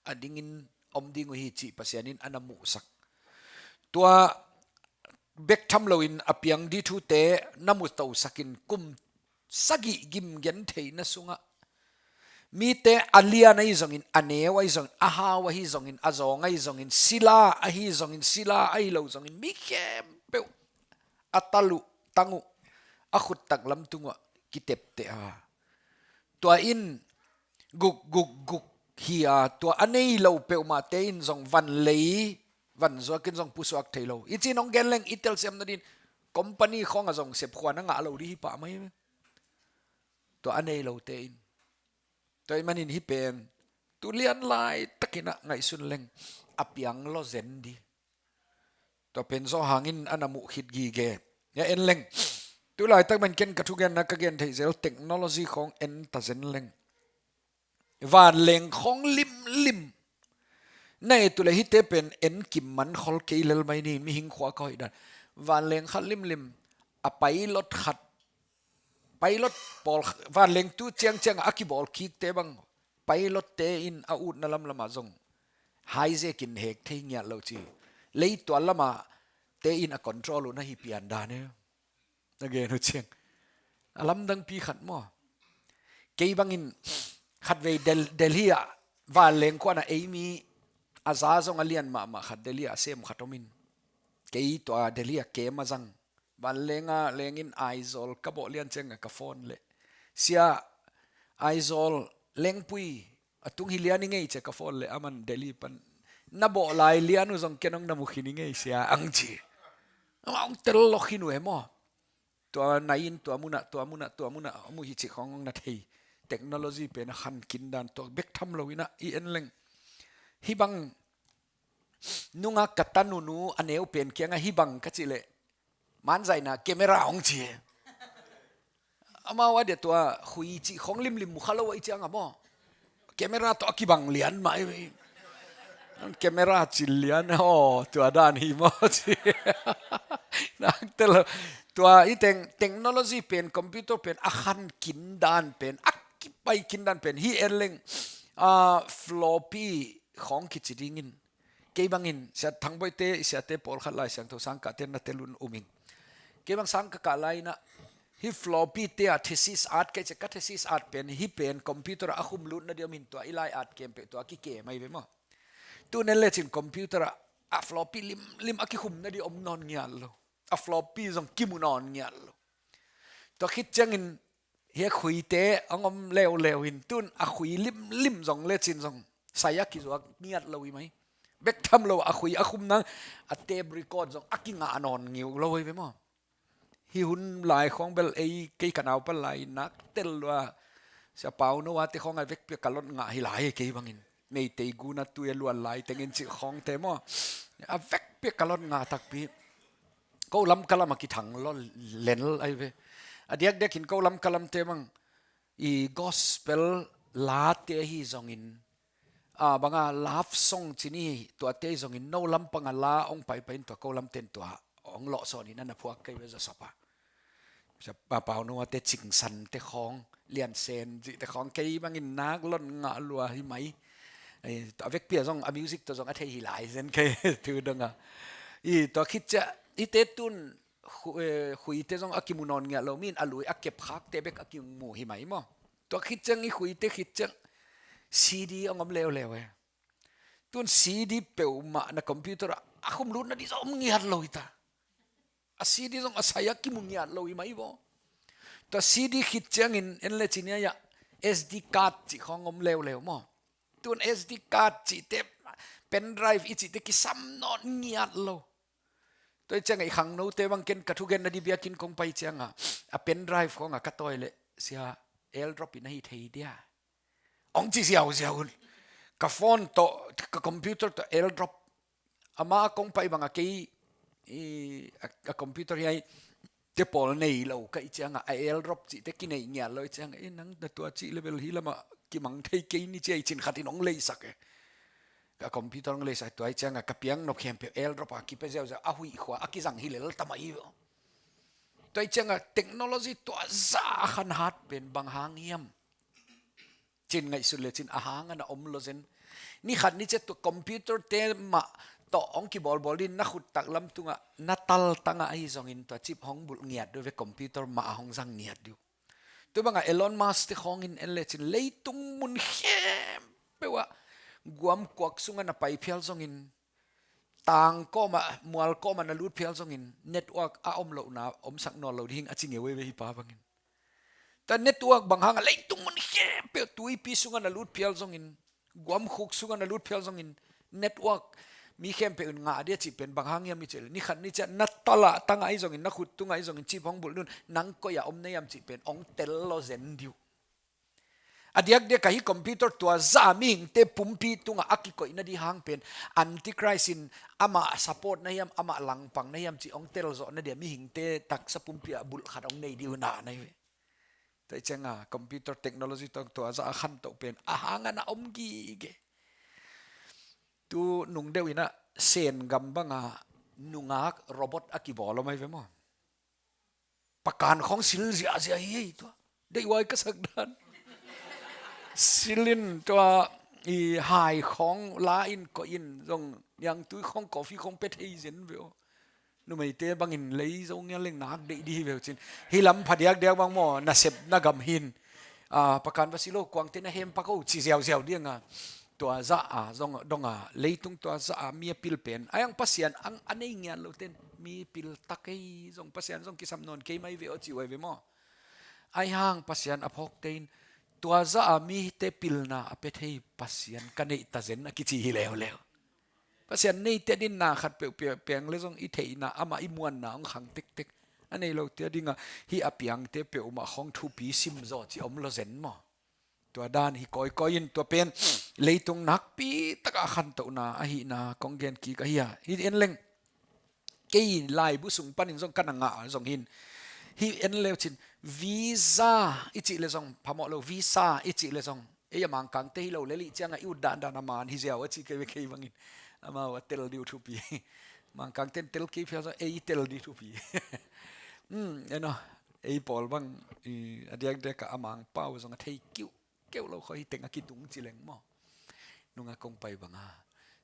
a dingin om ding uh hi cih Pasian in a na muhsak. Tua bek tham loin a piang dih thute na mu tosakin kum sagih gim gentheihna sungah mite a lian ahi zongin, a neu ahi zongin, a hau ahi zongin, a zawng ahi zongin, sila ahi zongin, sila ahi lo zongin, mi khempeuh a tal uh, tang uh, a khut taklam tung uh ah kitepteh a, tua in guk guk guk hi a, tua a nei lo peuhmahte in zong vanlei vanzuak in zong pusuak thei lo. I cih nong gen leng i telsiam nadin company khawng ah zong sepkhua na ngah lo dih hi pah mai. Tua a nei lote in. Tua ahih manin hih pen tu lian laitakin ah ngaihsun leng a piang lua zen dih. Tua pen Zawhang in a na muh khit gige. Hia en leng. Tu laitak man ken ka thugenna ka gen theih zel technology khawng en ta zen leng. Vanleng khawng limlim. Na et uh leh hihte pen en kim man khol kei lel mai ni, mihing khua ka hoih dan. Vanleng khat limlim, a pilot khat, pilot pawl, vanleng tu ciangciang a kibawl kikte bang, pilotte in a utna lamlamah zong hijack in hek thei ngiat lo ci. Leitual lamah te in a control uh na hi pian dan e. Na gen uh ciang a lamdangpi khat maw? Kei bangin khatvei Del-, Delhi ah vanleng kuan ah ei mi a za zong a lian mahmah khat Delhi ah a sem khat om in. Kei tua Delhi ah kem a zang. Vanleng ah lengin Aizawl ka bawh lian ciang ah ka phone leh, "Sia, Aizawl lengpui a tung hi lian i ngei," ci-a ka phone leh, aman Delhi pan, "Na bawh lai lian uh zong ken hong na mu khin i ngei sia," ang ci. Amah hong tel lawk khin uh e maw? Tua nai in tua munah, tua munah, tua munah a mu hi cih khawng hong na thei. Technology pen a khan kin dan tua bek tham lo in ah i en leng. Hih bang nungak ka tanu nu a neu pen kiangah hih bang ka cih leh, manzaina camera hong ci e. Amau a dia tua khui cih khawng limlim mu kha lo ahih ciang a maw, camera tawh a kibang lian mah i, camera cil lian aw, tua dan hi maw ci. Naktel lo. Tua i teng technology pen, computer pen a khan kin dan pen, a kipai kin dan pen hih en leng, ah, floppy khawng kici dingin Kei bangin, Sia Thang Boite, i siate pawlkhat Lai Siangtho sang kahte na tel un um ing. Kei bang sang ka kah lai-in ah, hih floppy te ah thesis art ka hih ciang, ka thesis art pen, hih pen computer ah a khum lut nading om in, tua i lai-at khempeuh tua a kikem ahi ve maw. Tu-in en lecin computer ah a floppy limlim a kikhum nading om nawn ngiat lo. A floppy zong kimu nawn ngiat lo. Tua khit ciangin hih a khuite hong om leuleu in, tu-in a khui limlim zong lecin zong sai a kizuak ngiat lo hi mai. Bek tham lo a khui a khum nang a tape record zong a kingah nawn ngiu lo hi ve maw. Hih hun lai khawng bel ei, kei ka naupa lai-in nak tel lua, Sia Pau No a te khawng a vekpi a ka lot ngah hi lai kei bangin. Meitei gun a tui a luan lai tengin cih khawngte maw. A vekpi a ka lot ngah takpi. Ko lam ka lam a kithang lo lel ahi ve. A diakdiakin ko lam ka lamte bang i gospel late ahi zongin, a, banga love song ci ni, tuate ahi zongin no lam panga la hong paipai in tua ko lamte in tua hong lawhsawn in a na phuak kei ve zawsop a. Sia Pau No a te Cingsan te khawng, Lian Sen cihte khawng kei bangin nak lot ngah lua hi mai. Ei, a vekpi a zong a music tawh zong a thei hi lai zen kei tu dong a. I tua khit ciang i te tu-in khu-, eh, khuite zong a kimu nawn ngiat lo, mi in a lui a kepkhakte bek a kimu hi mai maw. Tua khit ciang i khuite khit ciang C D hong om leuleu e. Tu-in C D peuhmah na computer ah a khum lut nading zong om ngiat lo hi ta. A C D zong a sai a kimu ngiat lo hi mai vaw. Tua C D khit ciangin en lecin hiah S D card cih khawng om leuleu maw. Tu-in S D card cihte, pen drive i cihte kisam nawn ngiat lo. Tua hi ciangah i khangnote bang, ken ka thugen nading biakinn kong pai ciangah a pen drive khawngah ka tawi leh, "Sia, airdrop in ahi thei dia?" hong ci ziauziau un. Ka phone tawh, ka computer tawh airdrop. Ama kong pai bangah kei, i, a, a computer hiaite pawl nei lo ka hih ciangah a airdrop cihte kinei ngiat lo hih ciangah, "Eh, nang na tua cih leh bel hih lamah kimang thei kei ni," ci-a i cin khat in hong leisak e. Ka computer hong leisak, tua hih ciangah ka piaknop khempeuh airdrop a kipia ziauziau, a huih khua a kizang hi lel ta mai hi vaw. Tua hih ciangah technology tua zah a khanhat pen bang hang hiam cin ngaihsut lecin a hang a na om lo zen. Ni khat ni ciang tua computer te mah tawh hong kibawlbawl ding, na khut taklam tungah na taltangah ahi zongin tua chip hong bulh ngiat ding uh ve, computer mah a hong zang ngiat ding uh. Tua bangah Elon Musk te khawngin en lecin leitung mun khempeuh ah guam kuak sungah na pai phial zongin, tang kawmah, mual kawmah na lut phial zongin, network a om lohna omsak nawn lo ding a ci ngeu ei ve hih pa bangin. Tua network bang hangah leitung mun khempeuh, tuipi sungah na lut phial zongin, guamkhuk sungah na lut phial zongin, network mi khempeuh in ngah ding a cih pen bang hang hiam i cih leh, ni khat ni ciang na taltangah ahi zongin, na khut tungah ahi zongin chip hong bulh ding un, nang koi-ah om na hiam cih pen hong tel lo zen ding uh. A diakdiak a hih computer tua zah a mihingte pumpi tungah a kikoih nading hang pen Antichrist in amah support na hiam, amah langpang na hiam cih hong telzawh nading a mihingte taksa pumpi ah bulh khat hong nei ding uh na hi ve. Tua hih ciangah computer technology tawh tua zah a khantoh pen a hang a na om gige. Tu nungdeuh in ah Sen gam bangah nungak robot a kibawl om ahi ve maw. Pakan khawng sil ziahziah hi ei tua. Deihhuai ka sak dan. Sil in tua i hai khawng la in koih in zong niangtui khawng coffee khawng pia thei zen ve aw. Numeite bangin lei zo ngial leng nak deih dih hi ve uh cin. Hih lam phadiakdiak bang maw, nasep na gam hi in. Ah, Pakan va sil o, kuangte na hempak o ci ziauziau ding a. Tua zah a zong dong a, leitung tua zah a mi a pil pen, ahi hang Pasian a nei ngiat lote in mi pil ta kei zong, Pasian zong kisam nawn kei mai ve aw ci uh ahi ve maw. Ahi hang Pasian a phawkte in tua zah a mite pilna a pia thei Pasian ka neih ta zen a kici hi leuleu. Pasian neite adingin na khat peuh pia peng leh zong i theihna, amah i muanna hong khang tektek. A nei lote adingah hih a piangte peuhmah khawng thupi simzaw cih om lo zen maw. Tua dan hi kawikawi in, tua pen leitung nakpi takah a khantohna ahihna kong gen kik ahi a. Hih en leng kei laibu sung panin zong ka na ngah zong hi in. Hih en leucin visa i cih leh zong phamawh lo, visa i cih leh zong ei a Mangkangte hi lo lel ih ciangah i ut dandan a man hi ziau a ci kei ve kei bangin. Amau a tel ding uh thupi. Mangkangte in tel kei phial zong ei i tel ding thupi. Hmm, eno, ei pawl bang, i, a diakdiakah a Mangpau zong a thei kiuhkeuh lo khaw hi teng a kitung ci leng maw. Nungah kong pai bangah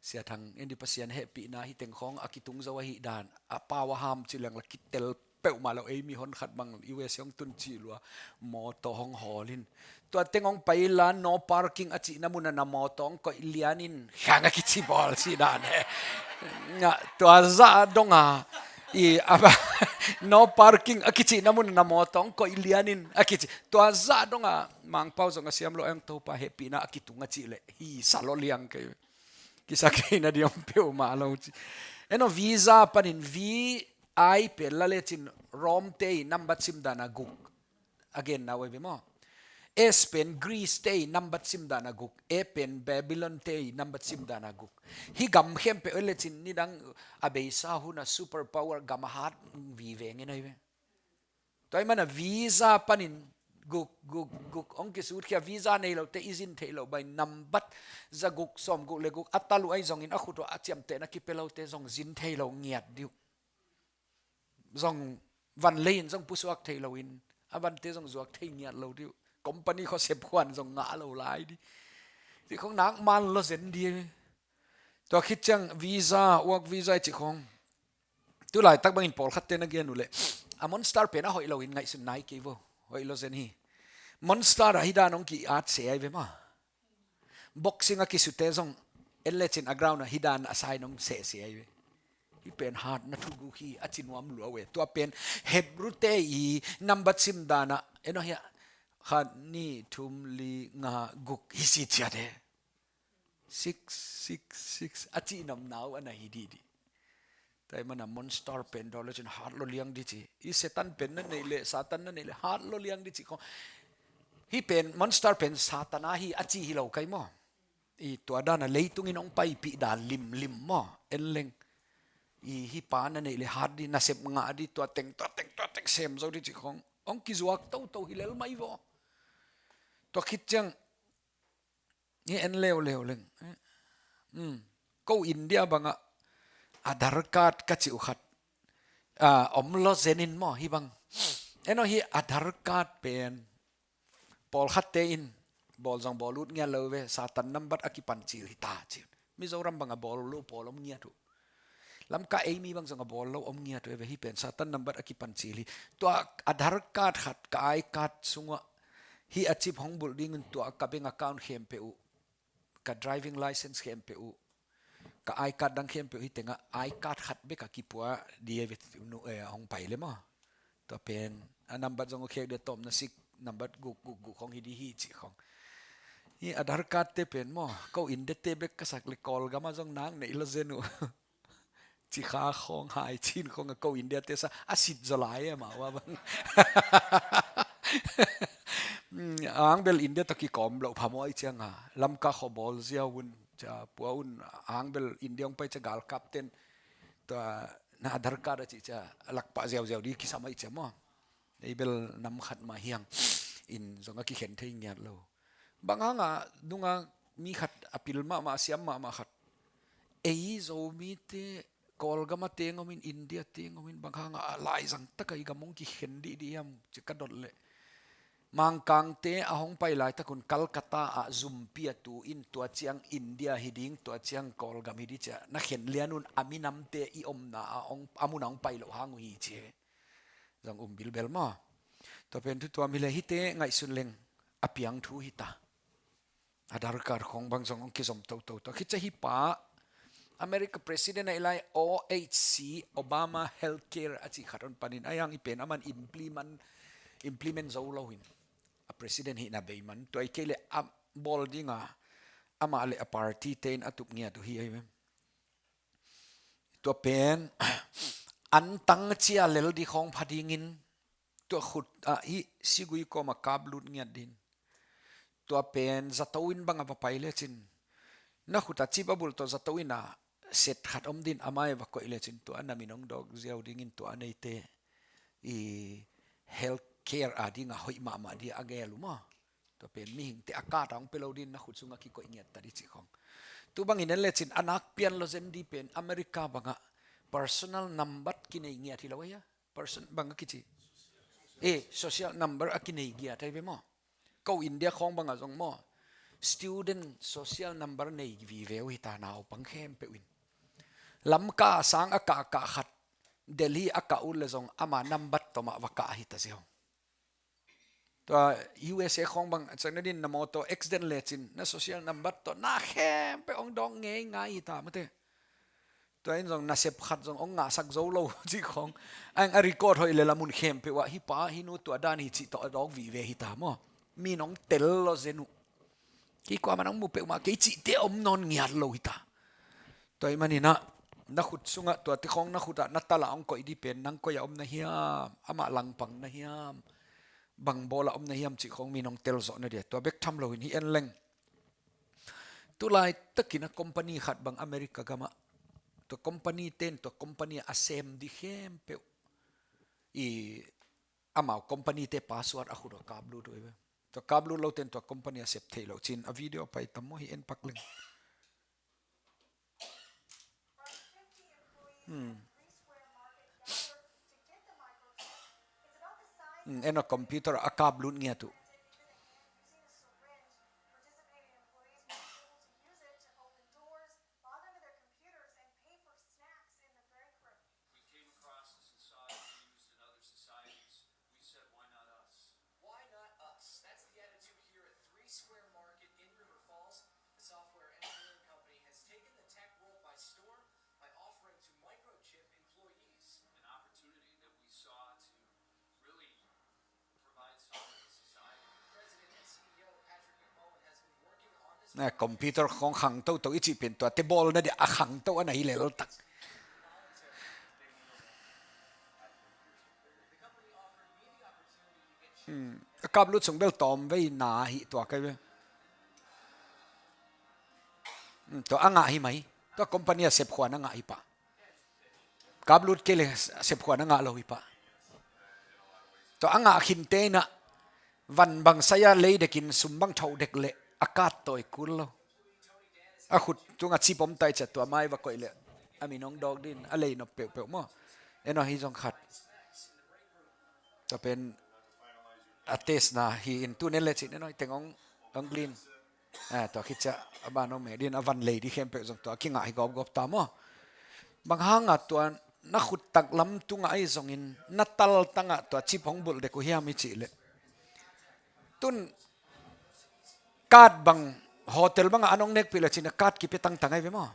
Sia Thang, en di, Pasian hehpihna hih teng khawng a kitung zo ahih dan, a pau a ham ci leng la kitel peuhmah lo, ei mihon khat bang U S A hong tun cih lua, mawtaw hong hawl in. Tua teng hong pai la, no parking a cihna mun ah na mawtaw hong koih lian in, khang a kici bawl cih dan e. Tua zah dong a, i, a, no parking a kicihna mun ah na mawtaw hong koih lian in, a kici. Tua zah dong a, Mangpau zong a siam lo, eng Topa hehpihna a kitung a cih leh, hi sa lo liang kei. Kisak theihna ding om peuhmah lo ci. En aw, visa panin V I pen la lecin Rome te i nambat simdan a guk a genna uh ahi ve maw? S pen Greece te i nambat simdan a guk, A pen Babylon te i nambat simdan a guk. Hih gam khempeuh en lecin nidang a beisa hun a super power gam a hat vive ngen ahi ve. Tua ahih manin visa panin guk, guk, guk hong kisutkhia, visa nei lote i zin theih loh bangin nambat za guk, sawm guk le guk a tal uh ahi zongin a khut uh a ciamtehna kipia lote zong zin thei lo ngiat ding uh. Zong van lei in zong pusuak thei loin a vante zong zuak thei ngiat lo ding uh. Company khua sep khuan zong ngah lo lai ding. Cih khong nak man lo zen ding. Tua khit ciang visa, work visa i cih khong. Tu laitak bangin pawlkhatte na gen uh leh, a Monster pen a hoih loin ngaihsun nai kei vo. Hoih lo zen hi. Monster ah hih dan hong ki-at se ahi ve maw. Boxing a kisute zong en lecin a ground ah hih dan a sign hong sese ahi ve. Hih pen hatna thuguk hi a ci nuam lua uh e. Tua pen Hebru te i nambat simdan ah en aw, hiah khat, nih, thum, li, nga, guk hi si ciat e. Six, six, six a cih namna uh a na hi dihdih. Tua ahih manin a Monster pen dawn lecin hat lo liang ding ci. I Satan pen na neih leh, Satan na neih leh hat lo liang ding ci khong. Hih pen Monster pen Satan a hi a ci hi lo kai maw. I tua dan a leitungin hong paipih dan limlim maw, en leng. I hih pa na neih leh hat ding, nasep ngah ding, tua teng, tua teng, tua teng sem zo ding ci khong. Hong kizuak toto hi lel mai vo. Tua khit ciang Hih en leuleu leng. Hmm. Ko India bangah Aadhaar card ka cih uh khat, ah, om lo zen in maw hih bang. En aw, hih Aadhaar card pen pawlkhatte in bawl zong bawl ut ngiat lo ve, Satan nambat a kipan cil hi ta ci. Mizoram bangah bawl lo pawl om ngiat uh. Lamka ei mi bang zong a bawl lo om ngiat uh e ve, hih pen Satan nambat a kipan cil hi. Tua Aadhaar card khat ka I card sungah hih a chip hong bulh dingin tua ka bank account khempeuh uh, ka driving license khempeuh uh, ka I card dang khempeuh uh hih tengah I card khat bek a kipua ding e ve, nu, eh, hong pai le maw. Tua pen a nambat zong a khek dia tawpna sik, nambat guk guk guk hong hi ding hi cih khong. Hih Aadhaar card te pen maw, ko India te bek ka sak le Kawlgam ah zong nak neih lo zen uh. Cikha khawng hai cin khawng a ko India te sa a sit zaw lai e, amau a bang. Hmm, a hang bel India tawh kikawm loh phamawh ahih ciang a, Lamka khua bawl ziau un, cia pua un, a hang bel India hong pai cia galkapten tua na Aadhaar card a cih cia a lakpah ziauziau ding kisam ahih ciang maw. Ei bel nam khat mah hi hang in zong a kikhen thei ngiat lo. Bang hang a nunga mi khat a pil mahmah, a siam mahmah khat, ei Zomite Kawlgam a teng om in, India teng om in, bang hang a laizang tak a i gam hong kikhen dihdih hiam ci ka dot leh, Mangkangte a hong pai laitak un Calcutta ah zumpi a tu in, tua ciang India hi ding, tua ciang Kawlgam hi ding cia na khen lian un, a minamte i omna a hong, a mun a hong pai loh hang uh hi ci e. Zong um bilbel maw. Tua pen thu tuam hi leh hihte ngaihsun leng a piang thu hi ta. Aadhaar card khawng bang zong hong kizom toto ta. Khit cia hih pa America President ahih lai O H C, Obama Healthcare a cih khat hong panin, a hang i pen aman implement, implement zo lo in, a President hihna bei man, tua i kei leh a bawl ding a, amah le a party te in a tup ngiat uh hi ahi ve. Tua pen an tang cia lel ding khawng pha dingin tua khut ah hih sigui kawm a kap lut ngiat ding. Tua pen zato in bang a va pai lecin, na khut a chip a bulh tawh zato in a set khat om ding, a mai va koih lecin tua a na min hong dawk ziau dingin tua a neite i health care a ding a hoih mahmah ding a gel uh maw. Tua pen mihingte a card a hong pia lo ding, na khut sungah kikoih ngiat ta ding cih khawng. Tu bangin en lecin a nak pian lo zen ding pen America bangah personal number kinei ngiat hi lo ahi a. Person bang a kici, eh, social number a kinei ngiat ahi ve maw. Ko India khawng bangah zong maw, student social number nei vive uh hi ta, naupang khempeuh in. Lamka sang a kahkah khat Delhi a kah uh le zong ama nambat tawh mah va kah hi ta ziau. Tua U S A khawng bang a ciang nadin na mawtaw accident lecin na social number tawh na khempeuh hong dawng ngeingai hi ta mate. Tua in zong nasep khat zong hong ngahsak zo lo cih khawng. A eng a record hoih le la mun khempeuh ah hih pa hih nu tua dan hi cih tawh a dawng vive hi ta maw. Mi nong tel lo zen uh. Kei kuamah nang mu peuhmah kei cihte om nawn ngiat lo hi ta. Tua ahih manin ah na khut sungah tuate khawng na khutah na talah hong koih dih pen nang koi ah om na hiam, amah langpang na hiam, bang bawlah om na hiam cih khawng mi nong tel zawh na dia. Tua bek tham loin hih en leng, tu laitakin a company khat bang America gamah tua company ten tua company a sem dih khempeuh i amau company te password a khut uh a kap lut uh hi ve. Tua kap lut lo ten tua company a sep theih loh cin a video pai tam maw, hih en pak leng. Hmm. Hmm, en a computer a kap lut ngiat uh. We came across this in society, we used it in other societies. We said, "Why not us?" Why not us? That's the attitude here at Three Square Market in River Falls. The software engineering company has taken the tech world by storm by offering to microchip employees an opportunity that we saw to really provide something to society. President and C E O Patrick McMullen has been working on this. Na computer khawng khang toto i cih pen tuate bawl na dia a khang to a na hi lel tak. Hmm. A kap lut sung bel tawm vei na hi tua kai ve. Hmm, tua a ngah hi mai. Tua company a sep khua na ngah hi pah. Kap lut kei le sep khua na ngah lo hi pah. Tua a ngah khinte in ah van bang sai a lei dekin sum bang thauh dek le a card tawi kul lo. A khut tungah chip om ta i ciah tua mai va koih le a min hong dawk dih in a lei nop peuhpeuh maw. En aw, hi zong khat. Tua pen a test na hi in tu nen le cin en aw, teng hong, hong clean. Ah, tua khit ciah a ban hong meh dih in a van lei dih khempeuh zong tua a kingah hi gawpgawp ta maw. Bang hangah tua na khut taklam tungah ahi zongin na tal tangah tua chip hong bulh dek uh hiam i cih leh. Tun card bang hotel bangah an hong nekpih le cin a card kipia tangtang ahi ve maw.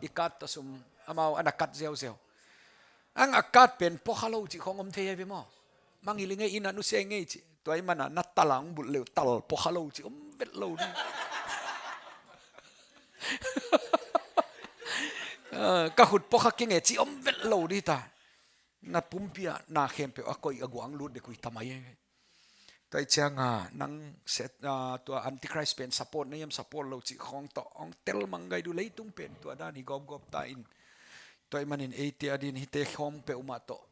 I card tawh sum amau a na kat ziauziau. Ang a card pen puakha lo cih khawng om thei ahi ve maw. Mangngilh i ngei, inn ah nusia i ngei cih. Tua ahih manin na tal a hong bulh le uh tal puakha lo cih om vet lo ding. Ah, ka khut puakha keng e cih om vet lo ding ta. Na pumpi ah na khempeuh a koih a guang lut dek uh hi ta mai. Tua ahih ciangin nang set, ah, tua Antichrist pen support na hiam, support lo cih khawng tawh hong tel mang gai dih uh, leitung pen tua dan hi gawpgawp ta in. Tua ahih manin eite adingin hihte khawng peuhmah tawh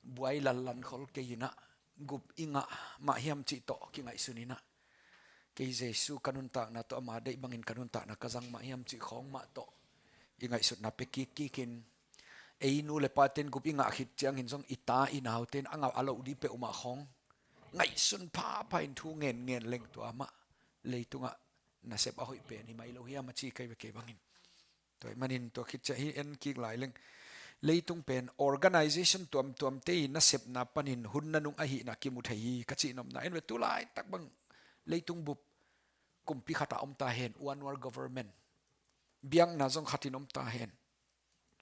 buai lallan khol kei in ah, gup i ngah mah hiam cih tawh kingaihsun in ah, kei Jesu ka nuntakna tawh ama deih bangin ka nuntakna ka zang mah hiam cih khawng mah tawh i ngaihsutna pia kikkik in, ei nu le pate'n gup i ngah khit ciangin zong i ta i naute in a ngah a loh ding peuhmah khawng ngaihsun phapha in thu ngenngen leng tua mah leitungah nasep a hoih pen hi mai lo hiam a ci kei ve kei bangin. Tua ahih manin tua khit ciah hih en kik lai leng, leitung pen organization tuamtuamte i nasepna panin hun nanung ahihna kimu thei hi ka cih nopna. En ve, tu laitak bang leitung bup kumpi khatah om ta hen, one world government. Biakna zong khatin om ta hen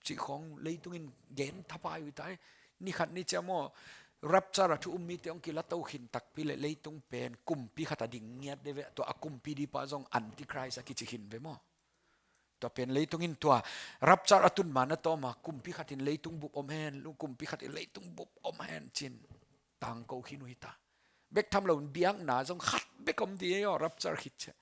cih khawng leitung in gen thapai uh hi ta hi. Ni khat ni ciang maw, rapture a thu um mite hong kila to khin takpi leh leitung pen kumpi khatah ding ngiat ding ve. Tua a kumpi ding pa zong Antichrist a kici khin ve maw. Tua pen leitung in tua rapture a tun ma na tawm a kumpi khatin leitung bup om hen, kumpi khatin leitung bup om hen cin tangko khin uh hi ta. Bek tham loin biakna zong khat bek om ding hi aw, rapture khit ciah.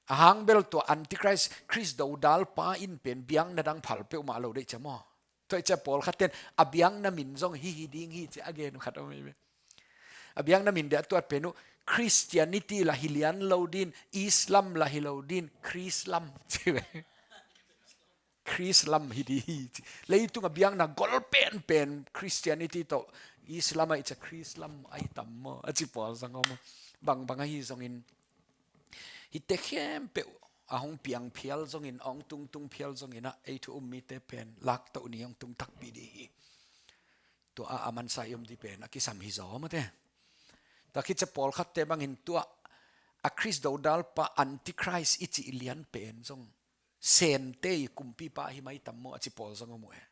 A hang bel tua Antichrist, Khrist dodal pa in pen biakna dang phal peuhmah lo deih ciah maw. Tua ahih ciah pawlkhat ten a biakna min zong hih hi ding hi ci a gen uh khat om hi ve. A biakna min ding a tuat pen uh Christianity lah hi lian lo ding, Islam lah hi lo ding, Chrislam ci ve. Chrislam hi ding hi ci. Leitung a biakna gol penpen Christianity tawh Islam ahih ciah Chrislam ahi tam maw a ci pawl zang om. Bangbang ahi zongin Hihte khempeuh a hong piang phial zongin, a hong tungtung phial zongin ah, ei thu um mite pen laktoh ni hong tung takpi dih hi. Tua a, a mansa i om dih pen a kisam hi zaw mate. Tua khit ciang pawlkhatte bangin tua a Khrist dodalpa Antichrist i cih lian pen zong Sente i kumpipa hi mai tam maw a ci pawl zong om uh e.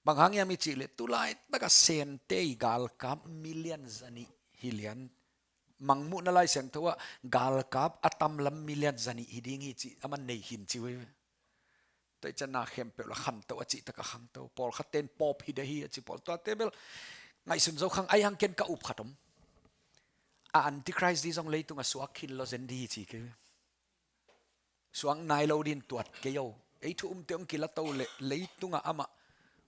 Bang hang hiam i cih leh, tu laitak a Sente i galkap million zanih hi lian. Mangmuhna Lai Siangtho ah galkap a tamlam million zanih hi ding hi cih a man nei khin ci uh hi ve. Tua i ciang na khempeuh la khanto a cih tak a khangto. Pawlkhatte in Pope hi ding hi a ci pawl. Tuate bel ngaihsun zo khang, ahi hang ken ka up khat om. A Antichrist dih zong leitung a suak khin lo zen dih hi ci kei ve. Suak nai lo dih in tuat kei o. Ei thu umte hong kila to leh leitung ah amah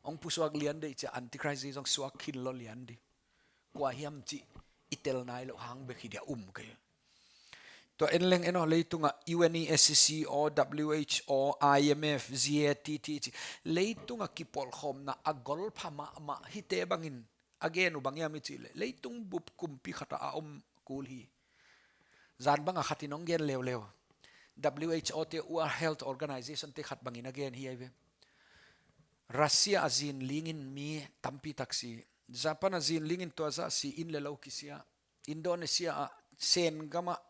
hong pusuak lian dih ciang Antichrist dih zong suak khin lo lian dih. Kua hiam cih i tel nai lo hang bek hi dih a um kei. Tua en leng en aw, leitung ah U N E S C C aw, W H O, I M F, Z A T T ci. Leitung a kipawlkhawmna a gol pha mahmah hihte bangin a gen uh bang hiam i cih leh, leitung bup kumpi khat ah a om kul hi. Zan bang a khat in hong gen leuleu. W H O te, World Health Organization te khat bangin a gen hi ahi ve. Russia a zinling in mi tampi tak si. Japan a zinling in tua zah si, inn le lo kisia. Indonesia ah, Sen gam ah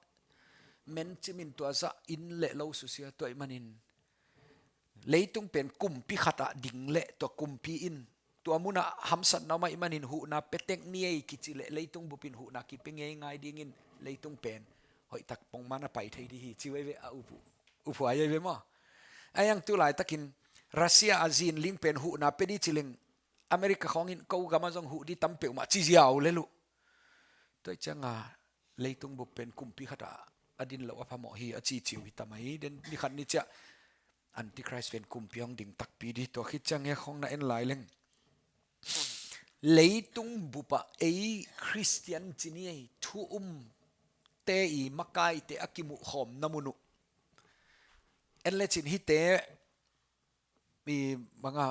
mencim in tua zah inn le lo susia. Tua ahih manin leitung pen kumpi khat ah ding leh tua kumpi in tua mun ah hamsatna om ahih manin huhna pia tek ni ei kici leh leitung bup in huhna kipia ngeingai dingin leitung pen hoihtak pongman a pai thei dih hi ci uh ahi ve, a up uh. Up uh ahi ve maw. Ahi hang tu laitakin Russia a zinling pen huhna pia dih ci leng America khawng in ko gam ah zong huh dih tam peuhmah ci ziau lel uh. Tua i ciang a leitung bup pen kumpi khat ah a din loh a phamawh hi a ci ci uh hi ta mai. Den ni khat ni ciang Antichrist pen kumpi hong ding takpi dih. Tua khit ciang e khawng na en lai leng, leitung bup ah ei Khristian ci ni ei thu umte i makaite a kimuh khawmna mun uh. En le cin hihte i bang a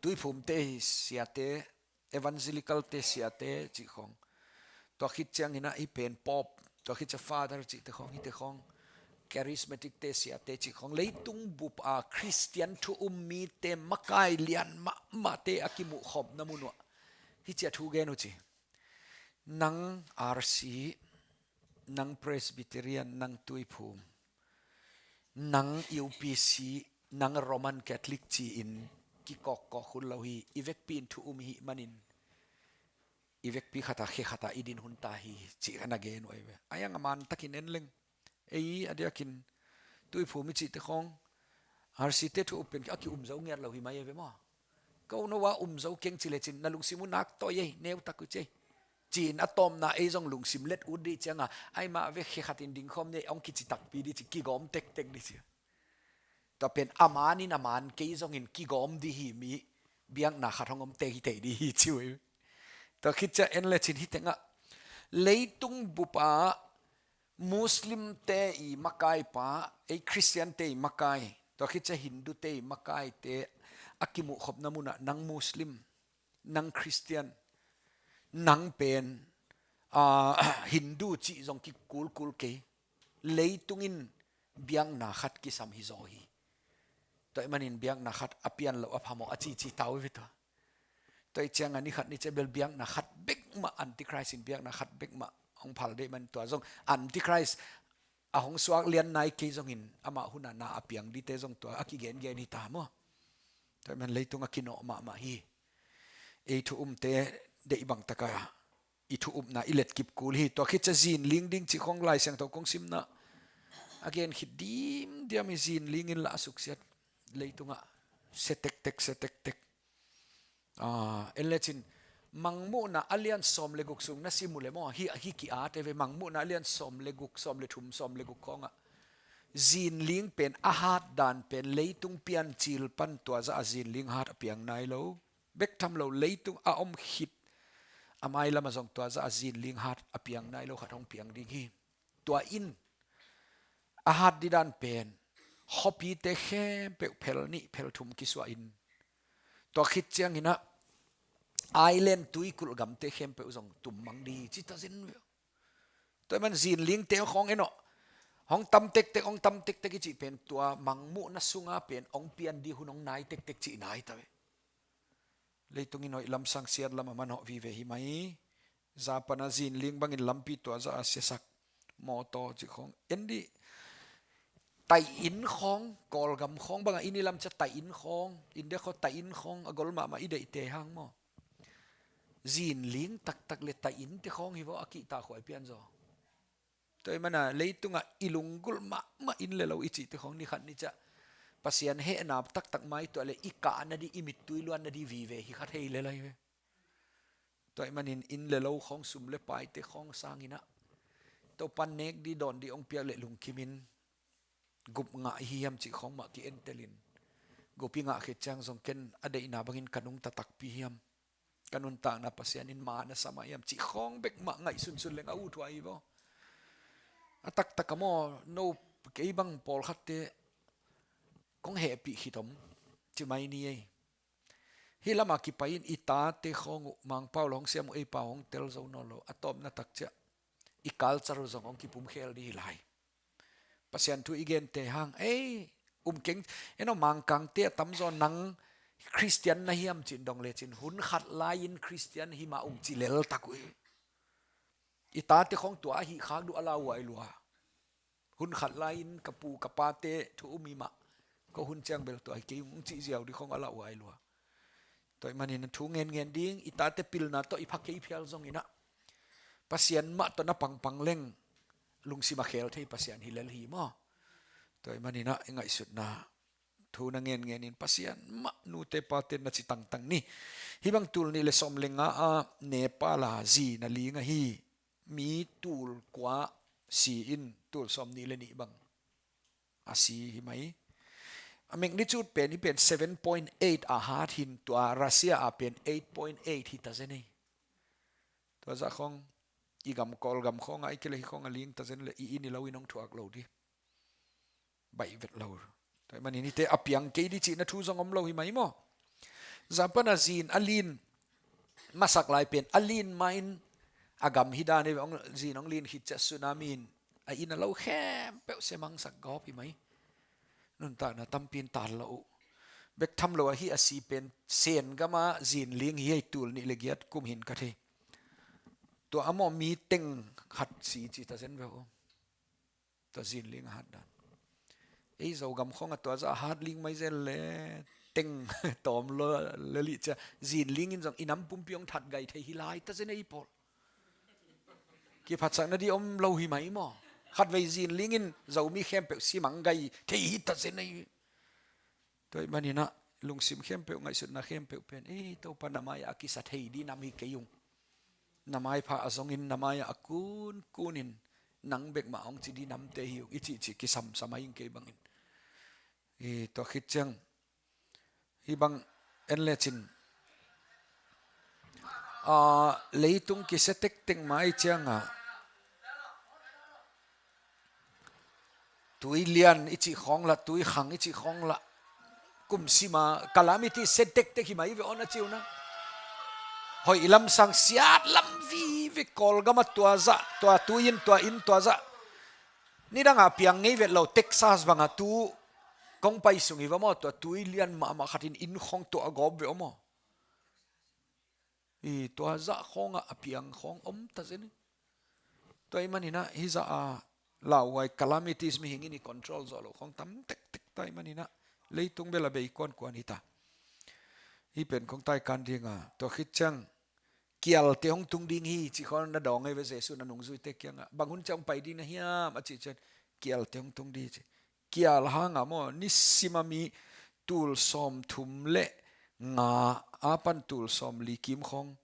Tuiphumte i siate, Evangelical te siate cih khawng. Tua khit ciangin ah hih pen Pope, tua khit ciang Father cihte khawng, hihte khawng, Charismatic te siate cih khawng. Leitung bup a Khristian thu um mite makai lian mahmahte a kimuh khawmna mun uh ah hih ci a thu gen uh ci. Nang R C, nang Presbyterian, nang Tuiphum, nang U P C, nang Roman Catholic ci-in kikawkkawk hun lo hi. I vekpi in thu um i hih manin i vekpi khat ah, khe khat ah i din hun ta hi, ci-in a gen uh ahi ve. Ahi hang a man takin en leng, ei a diakin Tuiphum i cihte khawng, R C te thu up pen a ki-um zo ngiat lo hi mai ahi ve maw. Ko no a um zo keng ci le cin na lungsim uh nak tawi ei, neu tak uh ci ei, ci-in a tawpna ei zong lungsim let ut dih ciang a, ahi mah vek khe khat in ding khawm ni ei hong kici takpi dih ci, kigawm tektek dih ci. Tua pen a man in a man kei zongin kigawm dih hi, mi biakna khat hong om tei hi tei dih hi ci uh hi. Tua khit ciang en le cin hih teng ah leitung bup ah Muslim te i makai pa, ei Khristian te i makai, tua khit ciang Hindu te i makai te a kimuh khopna mun ah nang Muslim, nang Khristian, nang pen, ah, Hindu cih zong kikulkul kei. Leitung in biakna khat kisam hi zaw hi. Tua ahih manin biakna khat a pian loh a phamawh a cici tau hi ve tua. Tua i ciang a ni khat ni ciang bel biakna khat bek mah, Antichrist in biakna khat bek mah hong phal dih man tua zong Antichrist a hong suak lian nai kei zongin amah hun ah na a piang dihte zong tua a kigengen hi ta maw. Tua ahih man leitung a kinawh mahmah hi. Ei thu umte deih bang tak a i thu upna i let kip kul hi. Tua khit ciang zinling ding cih khawng Lai Siangtho kong simna a gen khit dimdiam hi. Zinling in lah a suksiat leitung ah sia tektek, sia tektek. Ah, en le cin Mangmuhna a lian sawm le guk sung na sim uh le maw, hih, hih ki-at e ve. Mangmuhna a lian sawm le guk, sawm le thum, sawm le guk khawng ah zinling pen a hat dan pen leitung piancil pan tua zah a zinling hat a piang nai lo. Bek tham lo, leitung a om khit a mailam ah zong tua zah a zinling hat a piang nai lo khat hong piang ding hi. Tua in a hat dih dan pen khuapite khempeuh phel nih phel thum kisuah in, tua khit ciangin ah island tuikulh gamte khempeuh zong tummang dih hi ci ta zen ve. Tua ahih man zinlingte khawng en aw, Hong tam tektek, hong tam tektek i cih pen tua mangmuhna sunga pen hong pian dih hun hong nai tektek cihna hi ta ve. Leitung in hoih lam sang siat lam a manawh vive hi mai. Japan a zinling bangin lampi tua zah a siasak mawtaw cih khawng en dih. Taih inn khawng, Kawlgam khawng bangah inn i lam ciah taih inn khawng, India khawng taih inn khawng a gol mahmah i deihte hang maw. Zinling taktak le taih innte khawng hi vaw a kihtakhuai pian zaw. Tua ahih mana leitungah i lunggulh mahmah inn le lo i cihte khawng ni khat ni ciah Pasian hehna taktak mai tuah le i kahna dih, i mittui luanna dih vive hi kha thei le lai ve. Tua ahih manin inn le lo khawng, sum le paite khawng sanginah Topan nek dih, dawn dih hong piak le lungkimin gup ngah i hi hiam cih khawng mah ki-entelin, gup i ngah khit ciang zong ken a deihna bangin ka nungta takpi hiam, ka nuntakna Pasian in ma na sa mah hiam cih khawng bek mah ngaihsunsun leng a uthuai hi vaw. A taktak a maw, no kei bang pawlkhatte kong hehpih khit om ci mai ni ei. Hih lamah kipai-in i tate khawng uh Mangpau lo hong siam uh ei pau hong tel zo nawn lo, a tawpna tak ciah i culture uh zong hong kipumkhel dih hi lai. Pasian thu i gente hang ei, um keng, eno Mangkangte a tamzaw nang Khristian na hiam cin dong lecin hun khat lai-in Khristian hi mah ung ci leltak uh hi. I tate khawng tua ahi khak duh a lauhuai lua. Hun khat lai-in ka pu ka pate thu um hi mah, ko hun ciang bel tua hi kei ung cih ziau dih khawng a lauhuai lua. Tua ahih manin thu ngenngen ding, i tate pilna tawh i pha kei phial zonginah Pasian mah tawh na pangpang leng lungsim a khel thei Pasian hi lel hi maw. Tua ahih maninah i ngaihsutna thu na ngenngenin Pasian mah nute pate na ci tangtang ni. Hih bang tul nih le sawm le nga a Nepal a zi na ling ahi mi tul kua si in tul sawm nih le nih bang a si hi mai. A magnitude pen hih pen seven point eight a hat hin, tua Russia a pen eight point eight hi ta zen ei. Tua zah khawng i gam Kawlgam khawng a i kile hi khawng a ling ta zen le i inn i lo in hong thuak lo dih. Baih vet lo. Tua ahih manin hihte a piang kei dih cihna thu zong om lo hi mai maw. Japan a zin a lin masak lai pen a lin ma-in a gam hi dan ei ve, zin hong lin khit ciah tsunami in a inn a lo khempeuh semangsak gawp hi mai. Nuntakna tampi in tan lo uh. Bek tham lo ahi a si pen Sen gama zin ling hi hei, tul nih le giat kum hin ka thei. Tua a maw mi teng khat si ci ta zen ve uh. Tua zin ling a hat dan. Ei Zogam khawng a tua zah a hat ling mai zel le teng tawm lo le lih cia zin ling in zong i nam pumpi hong that gai thei hi lai ta zen ei pawl. Kiphatsakna dih om lo hi mai maw. Khatvei zin ling in Zomi khempeuh simang gai thei hi ta zen ei. Tua ahih maninah lungsim khempeuh, ngaihsutna khempeuh pen ei Topa na mai-ah a kisa thei dih nam hi kei ung. Na maipha a zongin na mai-ah a kunkunin nang bek mah hong ci dih namte hi ung i cihcih kisamsam a ing kei bangin. I tua khit ciang hih bang en lecin, ah, leitung kisia tektek mai ciangah tui lian i cih khawng lah, tui khang i cih khawng lah, kum sima calamity sia tektek hi mai ve aw na ci uh na. Hoih lam sang siat lam vive Kawlgam a tua zah, tua tui in, tua inn tua zah. Nidangah piang ngei vet lo Texas bangah tu kong pai sung hi va maw, tua tui lian mahmah khatin inn khawng tuah a gawp ve aw maw. I tua zah khawngah a piang khawng om ta zen hi. Tua ahih maninah hih zah a lauhuai calamities mihing in i control zawh loh khawng tam tektek ta ahih maninah leitung bel a bei kuankuan hi ta. Hih pen khawng taikan dinga tua khit ciang kialte hong tung ding hi cih khawng na dawng ei ve, Jesuh na nungzuite kiangah bang hun ciang hong pai ding na hiam a cih cian kialte hong tung ding hi ci. Kial hanga maw, nisima mi tul sawm thum le nga a pan tul sawm li kim khawng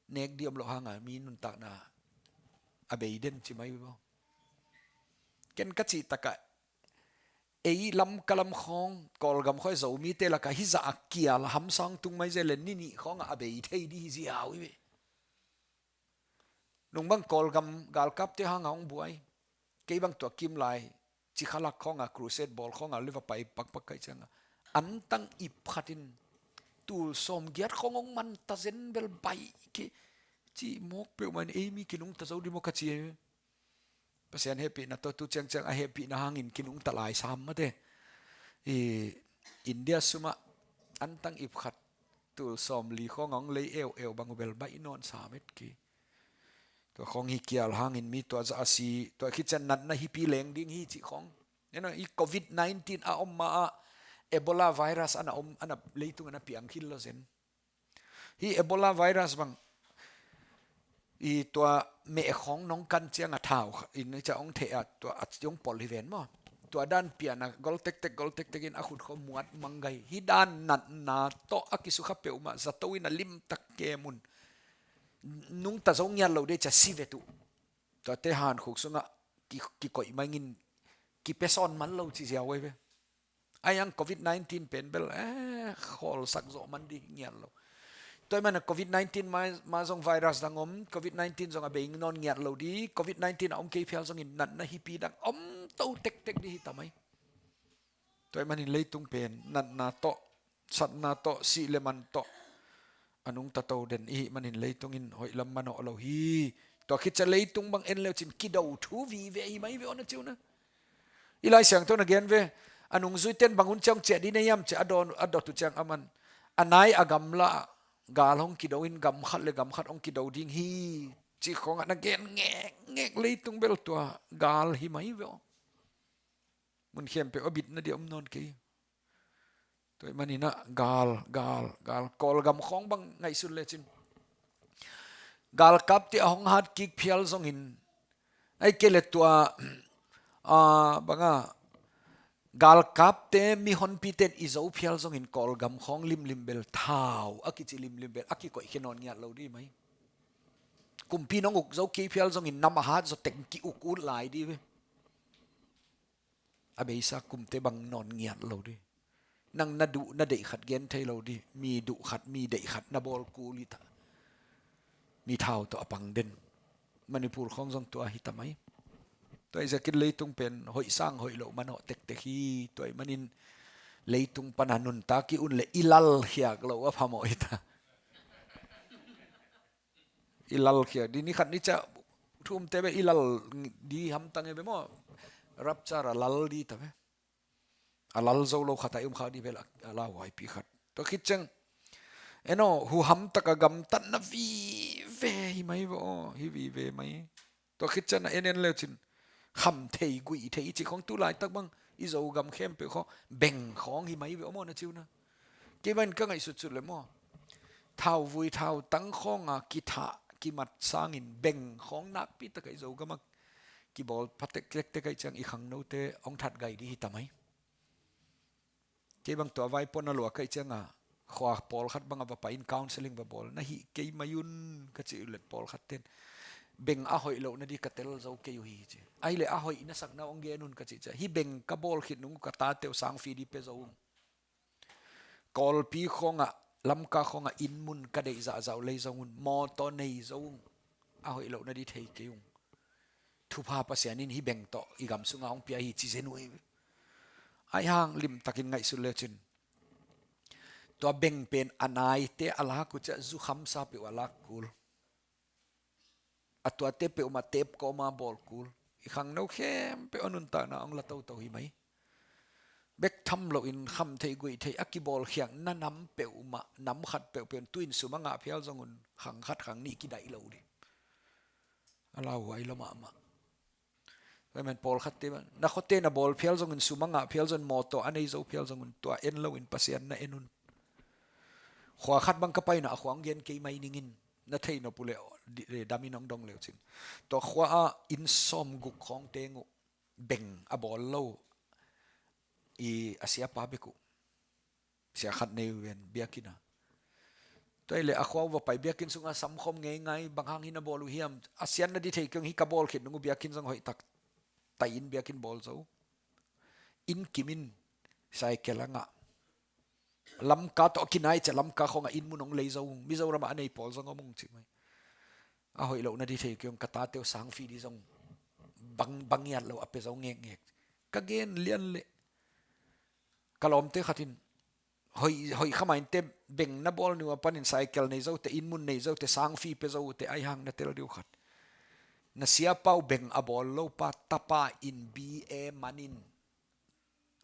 nek dih om loh hanga mi nuntakna a bei den ci mai maw. Ken ka cih takah ei Lamka lam khawng, Kawlgam khawng Zomite lakah hih zah a kial hamsa hong tung mai zel le ni nih khawngah a bei thei dih hi ziau hi ve. Nung bang Kawlgam galkapte hanga hong buai. Kei bang tua kim lai Cikhalak khawnga crusade bawl khawnga liva pai pakpak kaih cianga antang ip khatin tul sawm giat khawng hong man ta zen bel baih kei ci mawk peuhmah in ei mi kinungta zo dih maw ka ci. Pasian hehpihna tawh tu ciangciang a hehpihna hangin kinungta lai sam mate. I India sumah antang ip khat tul sawmli khawng a hong lei eueu bang uh bel baih nawn sam et ki. Tua khawng hi kial hangin mi tua zah a si, tua khit ciang natna hipi leng ding hi cih khawng. You know, i covid nineteen a om ma-ah Ebola virus ana om, ana leitung ana piang khit lo zen. Hi Ebola virus bang i tua meh khawng nong kan ciang a thau in i ca hong theh a tua a hong pol hi ven maw. Tua dan pian a gol tektek, gol tektek in a khut khawng muat mang gai. Hi dan natna tawh a kisukha peuhmah zato in a limtak kem un. Nungta zo ngiat lo dei ca si vet uh. Tuate hankhuk sungah ki, kikoih mangin kipia sawn man lo ci ziau ei ve. Ai ang covid nineteen pen bel, eh, khawlsak zawh man di ngiat lo. Tua ahih manin covid nineteen ma, ma zong virus dang om, covid nineteen zong a bei nawn ngiat lo di, covid nineteen a om kei phial zongin natna hipi dang om to tektek di hi ta mai. Tua ahih manin leitung pen natna tawh, satna tawh, sih le man tawh a nungta to den i hih manin leitung in hoih lam manawh lo hi. Tua khit ciang leitung bang en leu cin kido thu vive hi mai ve aw na ci uh na. I Lai Siangtho na gen ve, a nungzuite in bang hun ciang ciah ding na hiam ci a dot, a dot uh ciang aman a nai a gamla gal hong kido in gam khat le gam khat hong kido ding hi cih khawngah na gen ngekngek leitung bel tua gal hi mai ve aw. Mun khempeuh a bitna dia om nawn kei. Tua ahih manin ah gal, gal, gal. Kawlgam khawng bang ngaihsun lecin galkapte a hong hat kik phial zongin, ahih kei le tua, ah, banga galkapte mihonpite in i zo phial zongin Kawlgam khawng limlim bel thau a kici limlim bel a kikoih khia nawn ngiat lo di mai. Kumpi nong uk zo kei phial zongin nam a hat zaw teng ki-uk ut lai di ve. A beisa kumte bang nawn ngiat lo di. Nang na duh na deih khat gen thei lo di. Mi duh khat, mi deih khat na bawl kul hi ta. Mi thau tawh a pang den. Manipur khawng zong tua hi ta mai. Tua hi zakin leitung pen hoih sang hoih loh manawh tektek hi. Tua ahih manin leitung pana nuntak i un le i lal khiak loh a phamawh hi ta. I lal khiak di ni khat ni ciah thu umte bek i lal di hamtang e bek maw. Rapture a lal di ta bek. A lal zo lo khat a i um khak di bek a lauhuaipi khat. Tua khit ciang en aw, huham tak a gamtatna vive hi mai ve aw, hi vive mai. Tua khit ciang a en en leu cin kham thei guih thei i cih khawng tu laitak bang i Zogam khempeuh khawng beng khawng hi mai ve aw maw na ci uh na. Kei bang in ka ngaihsutsut le maw, thauvui thautang khawng a kithah kimat sangin beng khawng nakpi tak a i Zogam a kibawl pha tektek ahih ciang i khangnote hong that gai di hi ta mai. Kei bang tua vai puan a lua ka hih ciang a khua pawlkhat bang a va pai in counseling va bawl, na hih kei mai un ka cih uh leh pawlkhat ten beng a hoih lohna di ka tel zo kei uh hi ci. Ahih leh a hoih na sakna hong gen un ka cih ciang, hih beng ka bawl khit nung uh ka tate uh sang fee di pia zo ung. Kawlpi khawngah, Lamka khawngah inn mun ka deih zahzah uh lei zo un, mawtaw nei zo ung. A hoih lohna di thei kei ung. Thupha Pasian in hih beng tawh i gam sungah hong pia hi ci zen uh hi. Ahih hang limtakin ngaihsun le cin, tua beng pen a naite a lak uh ciah zukhamsa peuh a lak kul. A tuate peuhmah tep kawma bawl kul. I khangno khempeuh a nuntakna hong la toto hi mai. Bek tham loin kham thei guih thei a kibawlkhiakna nam peuhmah, nam khat peuhpeuh in tu-in sum a ngah phial zong un khang khat khang nih kidaih lo ding. A lauhuai lo mahmah. Tua ahih manin pawlkhatte bang, na khuate na bawl phial zong un, sum a ngah phial zong un, mawtaw a nei zo phial zong un, tua en loin Pasian na en un. Khua khat bang ka paina a khua hong gen kei mai ning in, na theih nop uh leh damin hong dong le uh cin. Tua khua ah inn sawmguk khawng teng uh beng a bawl lo i a siapa bek uh. Sia khat nei uh ven biakinn ah. Tua ahih leh a khua uh va pai biakinn sungah samkhawm ngeingai, bang hang hi na bawl uh hiam? A siatna di thei kei ung, hih ka bawl khit nung uh biakinn zong hoih tak tai in biakinn bawl zo. Inn kim in cycle a ngah. Lamka tawh a kinai ciah Lamka khawngah inn mun hong lei zo ung. Mizoram ah a nei pawl zong om ung cih mai. A hoih lohna di thei kei ung, ka tate uh sang fee di zong bang, bang ngiat lo a pia zo ngekngek. Ka gen lian leh ka lawmte khat in hoih, hoih kha mah inteh, beng na bawl ni uh a panin cycle nei zote, inn mun nei zote, sang fee pia zote, ahih hang na tel ding uh khat. Na siapa uh beng a bawl lo pa tapa in B A man in,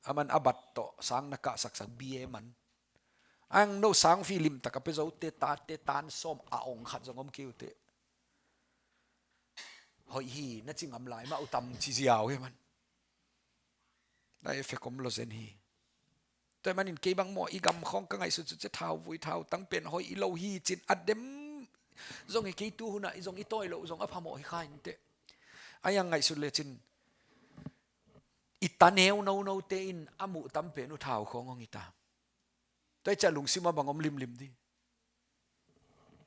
aman a bat tawh sang na kahsaksak B A man. Ang no sang filim taka pe zote tate tan sawm a ong khat zong om kei uh teh. Hoih hi na ci ngam lai mah uh tam ci ziau hi man. Na effect om lo zen hi. Tua hi manin kei bang maw i gam khawng ka ngaihsut sut cia thauvui thautang pen hoih i lo hi cin a dem zong hi kei tu hunah i zong i tawi loh zong a phamawh hi kha inteh. A yang ngaihsut lecin i ta neu nonote in a muh tam pen uh thau khawng hong i ta. Tua hi ciah lungsim a bang om limlim di.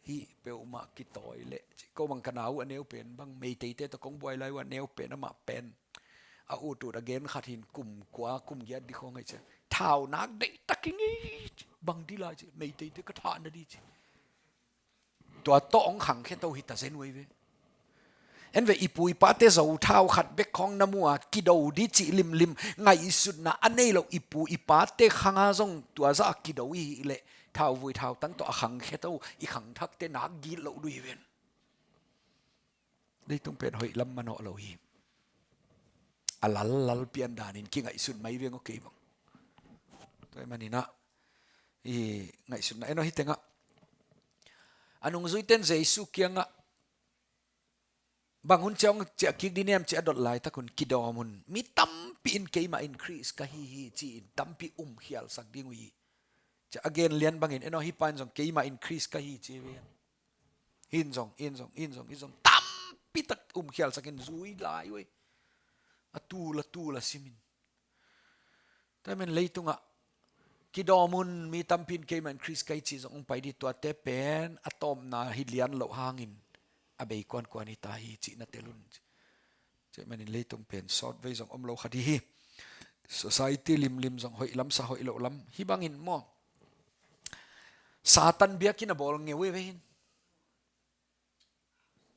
Hih peuhmah kitawi leh ci. Ko bang ka nau a neu pen bang Meiteite tawh kong buai lai uh a neu pen amah pen a ut ut a gen khat hin kum kua kum giat di khawng ahi cia. Thau nak deihtak hi ngei ci. Bang di lai ci. Meiteite ka thahna di ci. Tua tawh hong khangkhia to hi ta zen uh ahi ve. En ve i pu i pate zo thau khat bek khawng na mu a kido di cih limlim ngaihsutna a nei lo i pu i pate khanga zong tua zah a kido i hih leh thauvui thautang tawh a khangkhia to i khangthakte nak git loh duh hi ven. Leitung pen hoih lam manawh lo hi. A lal lal pian danin kingaihsun mai veng aw kei bang. Tua hi maninah i ngaihsutna en aw hi tengah a nungzuiten Jesu kiangah bang hun ciang ciah kik dih niam ciah dot laitak hun kidawm hun mi tampi in keimah in Khrist ka hi hi ci-in tampi umkhialsak ding uh hi. Ciah a gen lian bangin en aw hi pa in zong keimah in Khrist ka hi ci ve. Hin zong hin zong hin zong hin zong tampi tak umkhialsak in zui lai uh hi. A tul a tul a simin Tua hi manin leitungah kidawm hun mi tampi in keimah in Khrist ka hi ci zong hong pai dih tuate pen a tawpna hi lian loh hangin a bei kuankuan hi ta hi cihna tel un. Tua hi manin leitung pen sawtvei zong om lo kha dih hi. Society limlim zong hoih lam sa hoih loh lam hi bangin maw Satan biakinn a bawl ngeu hi ve hin.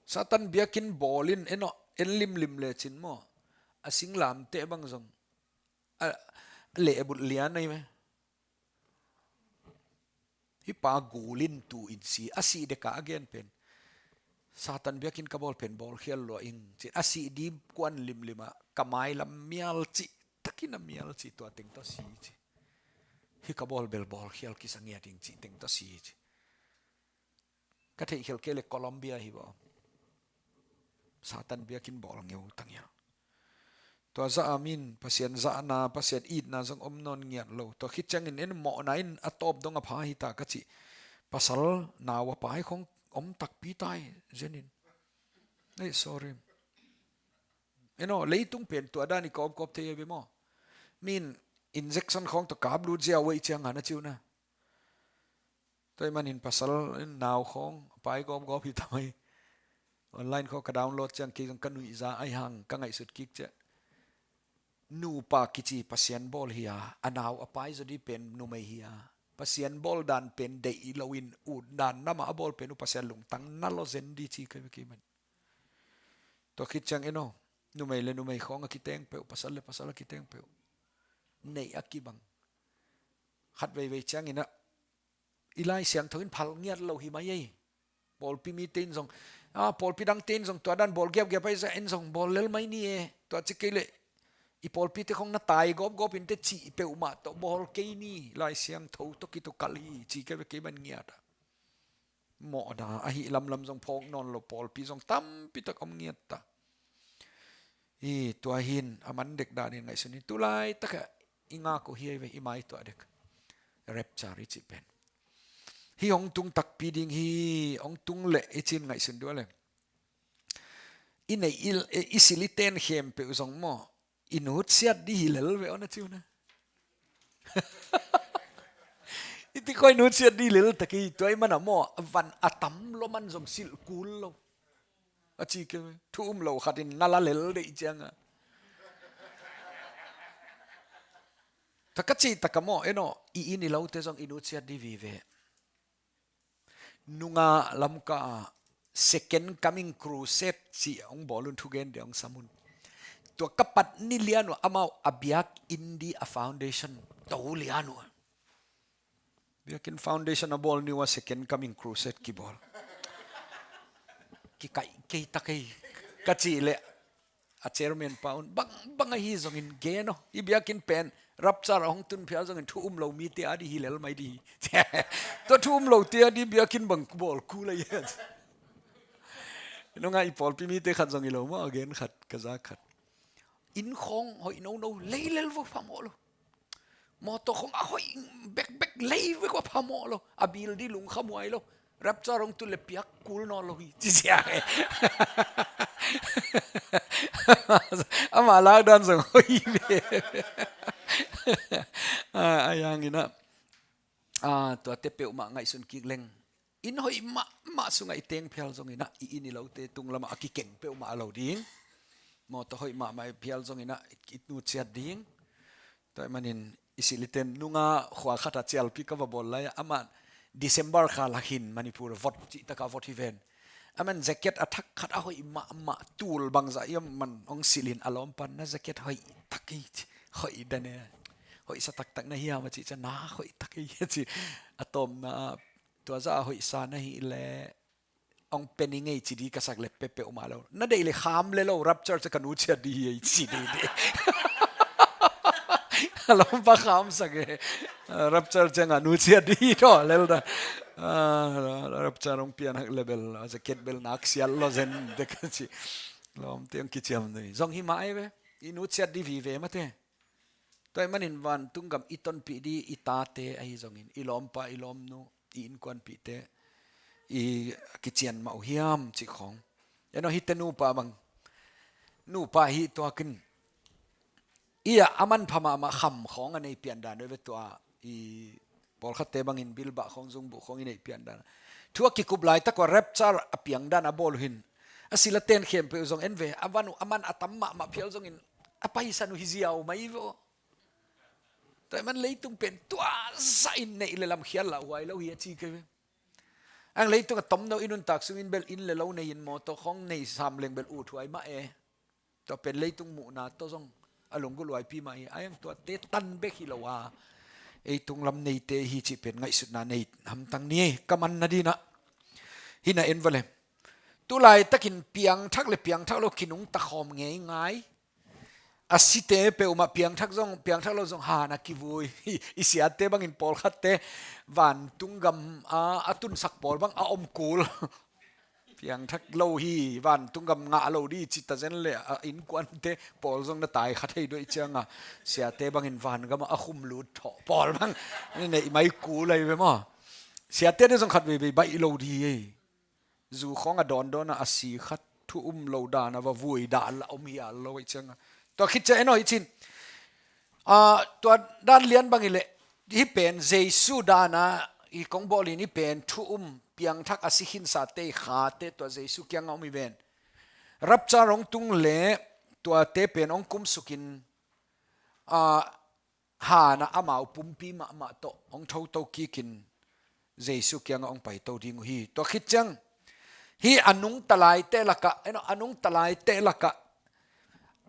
Satan biakinn bawl in en aw en limlim lecin maw a singlamteh bang zong a lehbulh lian ahi ve. Hih pa gul in tu in si a sih deka a gen pen Satan biakinn ka bawl pen bawlkhial lua ing ci a sih di kuan limlim ah ka mailam mial cih takin a mial cih tua teng tawh si ci. Hih ka bawl bel bawlkhial kisa ngiat ing cih teng tawh si ci. Ka theihkhial kei le Colombia hi bawh. Satan biakinn bawl ngeu tangial. Tua zah a min Pasian zahna Pasian itna zong om nawn ngiat lo. Tua khit ciangin en mawhna in a tawp dong a pha hi ta ka cih. Pasal nau a pai khong om takpi tai zenin. Ei sorry. Eno leitung pen tua dan i kawpkawp thei a ve maw? Min injection khong tawh kap lut zia uh ei cianga na ciu na. Tua hi manin pasal in nau khawng a pai gawpgawp hi ta mai. Online khawng ka download ciang kei zong ka nuihza ahi hang ka ngaihsut kik ciah. Nupa kici Pasian bawl hi a, a nau a pai zaw di pen numei hi a. Pasian bawl dan pen deih loin ut dan namah a bawl pen uh Pasian lungtang na law zen di ci ka hi ve kei man. Tua khit ciang eno numei le numei khawng a kiteng peuh pasal le pasal a kiteng peuh neih a kibang. Khat veivei cianginah i Lai Siangtho in phal ngiat lo hi mai ei. Pawlpi mite in zong a pawlpi dangte in zong tua dan bawl giapgiap ahi zah en zong bawl lel mai ni e. Tua ci kei leh i pawlpite khong na tai gawpgawp in te cih peuhmah tawh bawl kei ni. Lai Siangtho tawh kitukalh hi ci kei ve kei man ngiat ah. Mawhna ahi lamlam zong phawk nawn lo pawlpi zong tampitak om ngiat ta. Hi tua hin a man dek danin ngaihsun hi. Tulaitakah i ngak uh hi ahi ve i maituah dek. Rapture i cih pen hi hong tung takpi ding hi. Hong tung leh i cin ngaihsun dua le i neih i sil i ten khempeuh zong maw i nutsiat di hi lel ve aw na ciu na. I ti koi nutsiat di lel tak hi tua i mana maw van a tam lo man zong silh kul lo. A ci kei thu um lo khatin na la lel deih cianga. Taka cih taka maw eno i inn i lote zong i nutsiat di vive. Nunga Lamka ah Second Coming Crusade cih hong bawl un thugen dia hong sam un. Tua ka pat ni lian uh amau a biak inn di a foundation to lian uh. Biakinn foundation a bawl ni uh a Second Coming Crusade kibawl. Kikaih kei ta kei. ka cih leh a chairman pa un, bang bang ahi zongin gen aw, hih biakinn pen rapture a hong tun phial zongin thu um lo mite a ding hi lel mai ding hi. Tua thu um lote a ding biakinn bang bawl kul ahi a. Nungah i pawlpi mite khat zong hi lo maw, a gen khat, ka za khat. Inn khawng hoih nono, lei lel vo phamawh lo. Mawtaw khawng a hoih bekbek, lei vek ua phamawh lo. A bil ding lungkham huai lo. Rapture hong tun leh piak kul nawn lo hi, ci sia e. Ama lakdan zong hoih ve. A, a yang inah, a, tuate peuhmah ngaihsun kik leng. Inn hoih mahmah sungah i teng phial zong inah, i inn i lote tunglamah a kikeng peuhmah a lo ding. Mawtaw hoih mahmah i phial zong inah, i nutsiat ding. Tua ahih manin i siliten nungah khua khatah cialpi ka va bawl lai-ah, amah December kha lakin Manipur vot cihtakah vot hi ven. Aman jacket a thak khat a hoih mahmah, tul bangzah hiam man hong silhin a lawmpan, na jacket hoih tak hi, hoih dan e, hoihsa taktak na hiam a cih ciang, na hoih tak hi, ci. A tawpna ah, tua zah a hoihsa na hih leh hong pe ning ei ci ding, ka sak leh pe peuhmah lo. Na deih leh kham le lo, rapture ciang ka nutsiat ding hi ei ci ding. A lawmpa khamsak e. Rapture ciangah nutsiat ding hi tawh lel dan. A, rapture hong pian hak leh bel, a jacket bel nak sial lo zen dek ci. Lawmte hong kiciam ding zong hi mah ei ve. I nutsiat ding vive mate. Tua ahih manin vantung gam i tonpih ding, i tate ahi zongin, i lawmpa, i lawmnu, i innkuanpihte i kician mah uh hiam cih khawng. En aw, hihte nupa bang, nupa hi tuakin, i a, a manpha mahmah kham khawng a nei piandan uh ve tua, i pawlkhatte bangin bilbah khawng, zungbuh khawng i neih piandan. Thu a kikup laitak ua rapture a piangdan a bawl uh hin, a sila ten khempeuh zong en ve, a van uh a man a tam mahmah phial zongin a paisan uh hi ziau mai ve aw. Tua ahih man leitung pen tua zahin neih leh lamkhial lah huai lo hi a ci kei ve. Ang leitung a tomno i nuntak sungin bel inn le lo nei-in, mawtaw khawng nei sam leng bel uthuai mah e. Tua pen leitung muhna tawh zong a lunggulh huaipi mah hi. Ai ang tuate tan bek hi lo a, ei tunglam neite hi cih pen ngaihsutna nei hamtang ni. Ka manna ding ah hih na en va le. Tulaitakin piangthak le piangthak lo kinungta khawm ngeingai. A site peuhmah piangthak zong, piangthak lo zong han a kivui. I siate bangin pawlkhatte vantung gam a, a tunsak pawl bang a om kul. Piangthak lo hi, vantung gam ngah lo ding ci ta zen leh a innkuante pawl zong na tai kha thei duai ciangah, siate bangin van gamah a khum lut thawh pawl bang na neih mai kul ahi ve maw. Siate ding zong khat veivei baih lo ding hi ei. Zu khawng a dawndawn a, a si khat thu um lo dan a va vui dan lah om hial lo ahi ciangah. Tua khit ciang en aw, hi cin. A, tua dan lian bang hi leh, hih pen Jesu dan a, i kong bawl in hih pen thu um piangthak a si khinsate i khate tua Jesu kiangah om hi ven. Rapture hong tung leh tuate pen hong kumsukin, a, han ah amau pumpi mahmah tawh hong thoto kikin Jesu kiangah hong paito ding uh hi. Tua khit ciang hih a nungta laite lakah, en aw, a nungta laite lakah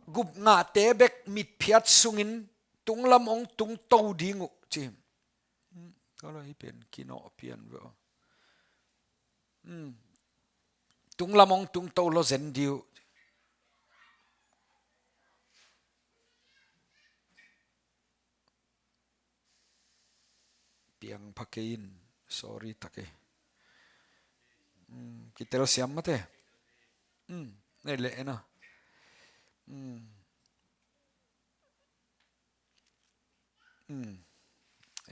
gupngahte bek mitphiat sungin tunglam hong tungto ding uh ci. Hmm, ka lo hih pen kinawh pian ve aw. Hmm. Tunglam hong tungto lo zen ding uh. Piang pha kei in, sorry tak e. Hmm, kitel siam mate. Hmm, nei leh en aw. Hmm. Hmm.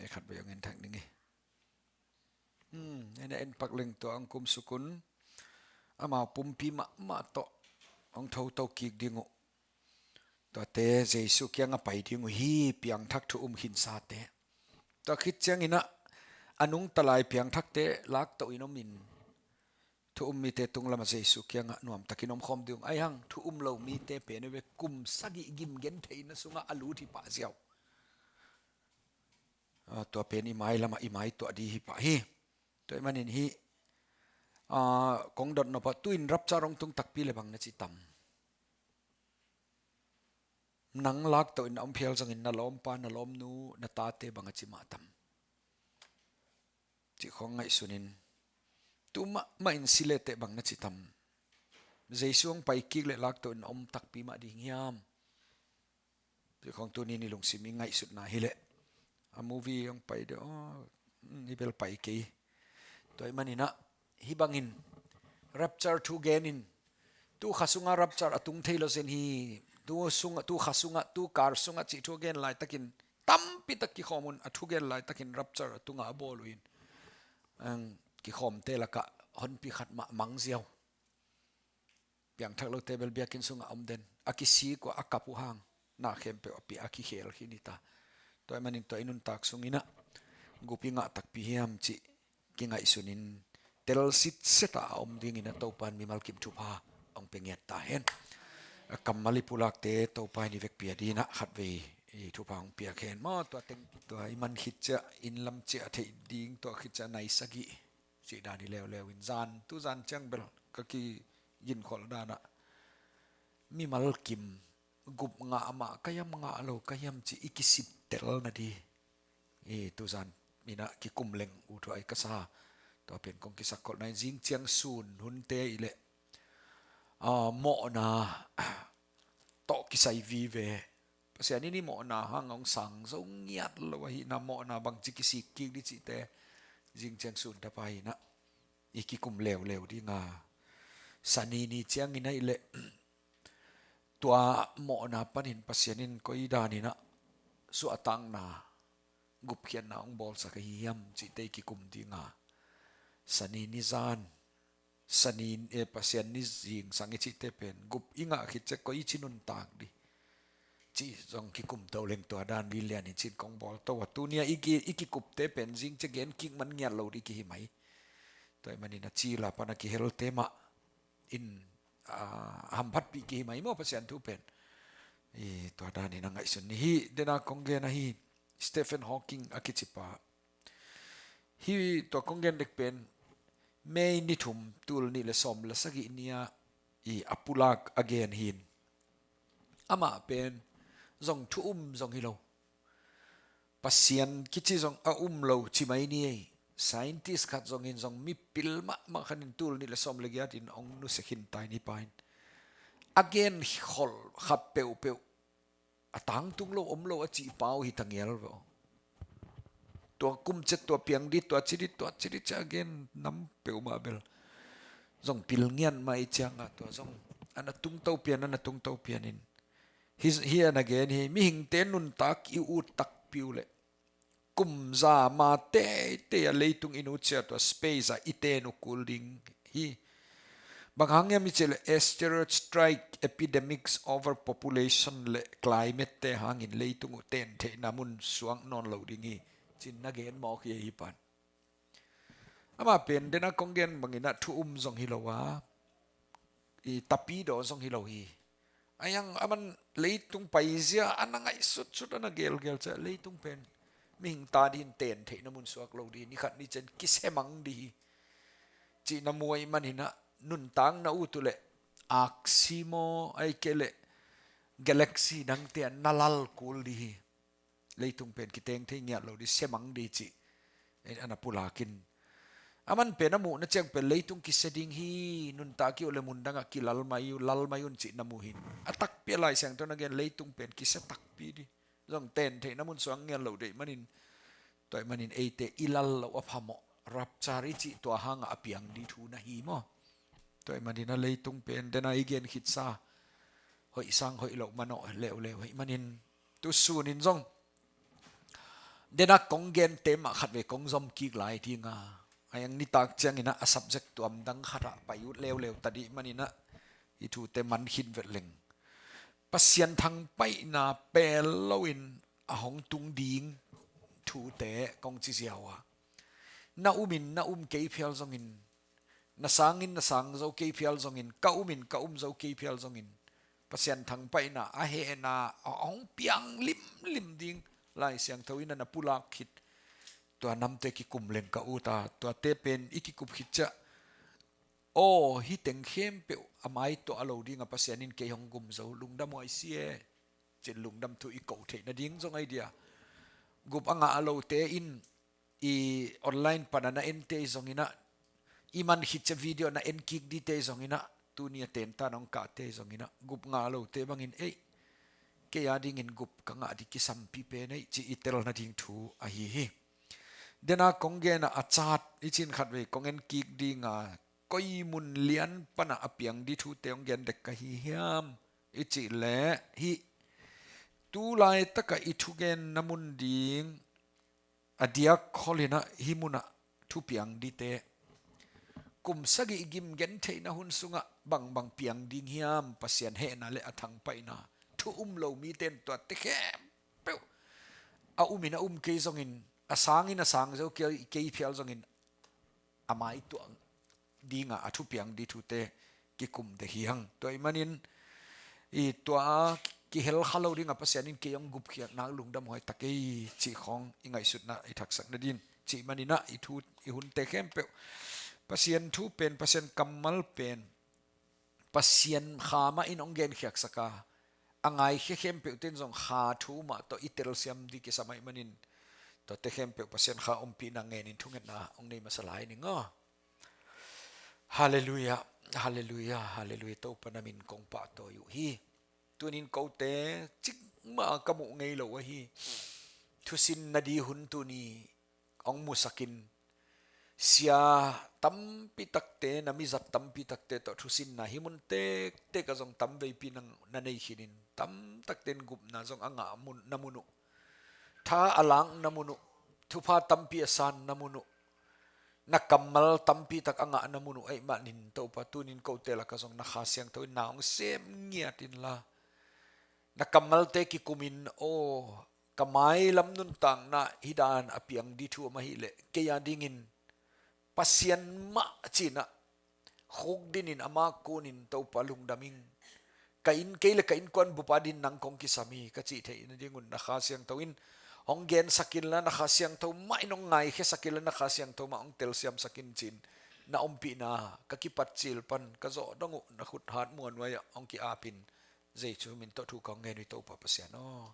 E khat bek hong en thak ning e. Hmm, en a en pak leng tua hong kumsuk un. Amau pumpi mahmah tawh hong thoto kik ding uh. Tuate Jesu kiangah pai ding uh hi, piangthak thu um khinsate. Tua khit ciangin ah a nungta lai piangthakte laktoh in om in, thu um mite tunglamah Jesu kiangah nuamtakin omkhawm ding uh. Ahi hang thu um lo mite pen uh ve, kum sagih gim gentheihna sungah a lut hi pah ziau. Ah, tua pen i mailamah i maituah ding hi pah hi. Tua ahih manin hih, ah, kong dot nop ah, tu-in rapture hong tung takpi leh bang na ci tam? Nang laktoh in a om phial zongin na lawmpa, na lawmnu, na tate bang a ci mah tam? Cih khawng ngaihsun in. Tu mahmah in si leteh bang na ci tam? Jesu hong pai kik leh lak to in om takpi mah ding hiam? Tua khong tuni ni lungsim i ngaihsutna hi leh, a movie hong pai deuh, oh, mm, i bel pai kei. Tua ahih manin ah, hih bangin rapture thu gen in, tu kha sungah rapture a tung thei lo zen hi, tu sungah, tu kha sungah, tu kar sungah cih thu gen laitakin tampi tak kikhawm un, a thu gen laitakin rapture a tungah a bawl uh in, ang kikhawmte lakah honpi khat mah mang ziau. Piangthak lote bel biakinn sungah om den, a kisik uh a, a kap uh hang, na khempeuh a pi a kikhel khin hi ta. Tua ahih manin tua i nuntak sungin ah gup i ngah takpi hiam cih kingaihsunin tel sitset a om dingin ah Topa'n mimal kim thupha hong pia ngiat ta hen. A kammal i pulakte Topa in i vekpi a dingin ah khatvei i thupha hong piak hen maw. Tua teng, tua i man khit ciang inn lam ciah theih ding, tua khit ciang nai sagih cih dan hi leuleu in, zan, tu zan ciang bel ka kiginkholh dan ah mimal kim gup ngah mah ka hiam, ngah lo ka hiam cih i kisittel nading hi. Tu zan in ah kikum leng uh thu ai ka sa. Tua pen kong kisakkholhna in zing ciang sun hunte i leh, ah, mawhna tawh kisai vive. Pasian in i mawhna hang hong sang zo ngiat lo ahihna, mawhna bangci kisik kik ding cihte zing ciang sun tapa in ah i kikum leuleu ding a, Sani ni ciangin ah i leh tua mawhna panin Pasian in koi danin ah suahtakna, gupkhiatna hong bawlsak ahi hiam cihte i kikum ding a, Sani ni zan, Sani, eh, Pasian ni zingsang i cihte pen gup i ngah khit ciang koici nuntak ding cih zong kikum to leng tua dan lilian in cin kong bawl to a, tuni a i ki, i kikupte pen zing ciang gen kik man ngiat lo ding kihi mai. Tua ahih manin a cil a pan a kihelte mah in, ah, hamphatpih kihi mai maw, Pasian thu pen. I, tua danin a ngaihsun ni hi. Dena kong gen ahi, Stephen Hawking a kicipa, hi, tua kong gen dek pen May ni thum, tul nih le sawm le sagih ni a, i, a pulak a gen hi in, amah pen zong thu um zong hi lo, Pasian kici zong a um lo ci mai ni ei. Scientist khat zongin zong mipil mahmah khat in tul nih le sawm le giat in hong nusia khin ta in, hih pa in a genkholh kha peuhpeuh a tangtung lo om lo a cih pau hi ta ngial ve aw. Tua kum ciat tua piang ding, tua ci ding, tua ci ding ci a gen nam peuhmah bel zong pil ngiat mah i ciang a, tua zong a na tungto pian, a na tungto pian in, hi, hi a na gen hi, mihingte nuntak i ut takpi uh leh kum za ma teitei a leitung i nut ciang tua space ah i ten uh kul ding hi. Bang hang hiam i cih leh asteroid strike, epidemics, overpopulation le climate te hangin leitung uh ten theihna mun suak nawn lo ding hi, ci-in na gen mawk hi, hih pan. Amah pen dena kong gen bangin ah thu um zong hi lo a, i, tapidaw zong hi lo hi. A hiang, aman leitung paizia a na ngaihsutsut, a na gelgel ciang leitung pen mihing ta ding in ten theihna mun suak lo ding hi, ni khat ni ciang kisia mang ding hi, cih na mu ahih manin ah nuntak na ut uh leh aksi maw, ahih kei leh galaxy dangte ah na lal kul ding hi. Leitung pen kiteng thei ngiat lo ding, sia mang ding cih, eh, a na pulak in. Aman pen a muhna ciang pen leitung kisia ding hi, nuntak hi uh leh mun dangah kilal mai uh, lal mai un cih na mu hi in. A takpi a Lai Siangtho na gen, leitung pen kisia takpi ding. Zong ten theihna mun suak ngiat lo ding ahih manin, tua ahih manin eite i lal loh a phamawh, rapture i cih tua hangah a piang ding thu na hi maw. Tua ahih manin a leitung pen dena i gen khitsa hoih sang hoih loh manawh leuleu ahih manin, tu sunin zong dena kong gente mah khatvei kong zom kik lai ding a, a hiang nitak ciangin ah a subject tuam dang khat ah pai ut leuleu ta ding ahih manin ah i thute man khin vet leng. Pasian thangpaihna pel loin a hong tung ding thute kong ci ziau a, na umin na um kei phial zongin, na sangin na sang zo kei phial zongin, ka umin ka um zo kei phial zongin, Pasian thangpaihna a hehna a hong piang limlim ding Lai Siangtho in a na pulak khit, tua namte kikum leng ka ut a, tuate pen i kikup khit ciang, aw, hih teng khempeuh a mai tuah a lo ding a Pasian in kei hong gum zo, lungdam huai si e, ci-in lungdam thu i koh theih nading zong ahi dia. Gup a ngah a lote in i online pan a na ente zongin ah, i man khit ciang video na en kik dingte zongin ah, tuni a tentan hong kahte zongin ah gup ngah lote bangin, ei, kei a dingin gup ka ngah ding kisampi pen ei, ci i tel nading thu ahi hi. Dena kong gen a, a cat i cin khatvei kong en kik dinga, koi mun lian pana a piang ding thute hong gen dek ka hi hiam i cih leh, hih tu laitaka i thugenna mun ding a diak kholina hih muna thupiang dingte, kum sagih gim gentheihna hun sungah bangbang piang ding hiam, Pasian hehna le a thangpaihna thu um lo mite in tuate khempeuh a umin a um kei zongin, a sangin a sang zo kei, kei phial zongin a maituah dinga a thupiang ding thute kikum dek hi hang. Tua ahih manin i tua a kihel kha lo dinga Pasian in kei hong gupkhiatna lungdam huai ta kei cih khawng i ngaihsutna i thaksak nadin, cih manin ah i thu, i hunte khempeuh Pasian thu pen, Pasian kammal pen, Pasian Kha mah in hong genkhiaksaka, a ngaikhia khempeuhte in zong Kha thu mah tawh i telsiam ding kisam ahih manin, tuate khempeuh Pasian Kha ompihna ngenin thungetna hong nei masa lai ning aw. Halleluiah, halleluiah, halleluiah. Topa na min kong pahtawi uh hi. Tunin kote cikmah ka muh ngei lo ahi. Thusinna ding hun tuni hong musakin, sia tampi takte, na mizat tampi takte tawh thusinna hih mun tektek ah zong tamveipi na, na nei khinin, tam takte in gupna zong a ngah mun, na mun uh, tha a lakna mun uh, thupha tampi a sanna mun uh, na kammal tampi tak a ngahna mun uh ahih manin Topa, tunin kote lakah zong na Kha Siangtho in na hong sem ngiat inla, na kammalte kikumin, aw, ka mailam nuntakna hih dan a piang ding thu om ahih leh, kei a dingin Pasian mah ci-in ah khukdinin amah kunin, Topa lungdam ing. Ka inn kei le ka innkuan bup adingin nang kong kisam hi, ka cih theih nadingun na Kha Siangtho in hong gensak inla, na Kha Siangtho mah in hong ngaikhiasak inla, na Kha Siangtho mah hong telsiamsak in ci-in na ompihna ka kipat cil pan ka zawh dong uh na khut hat muanhuai ah hong ki-apin, Jesu min tawh thu kong ngen uh hi, Topa Pasian aw.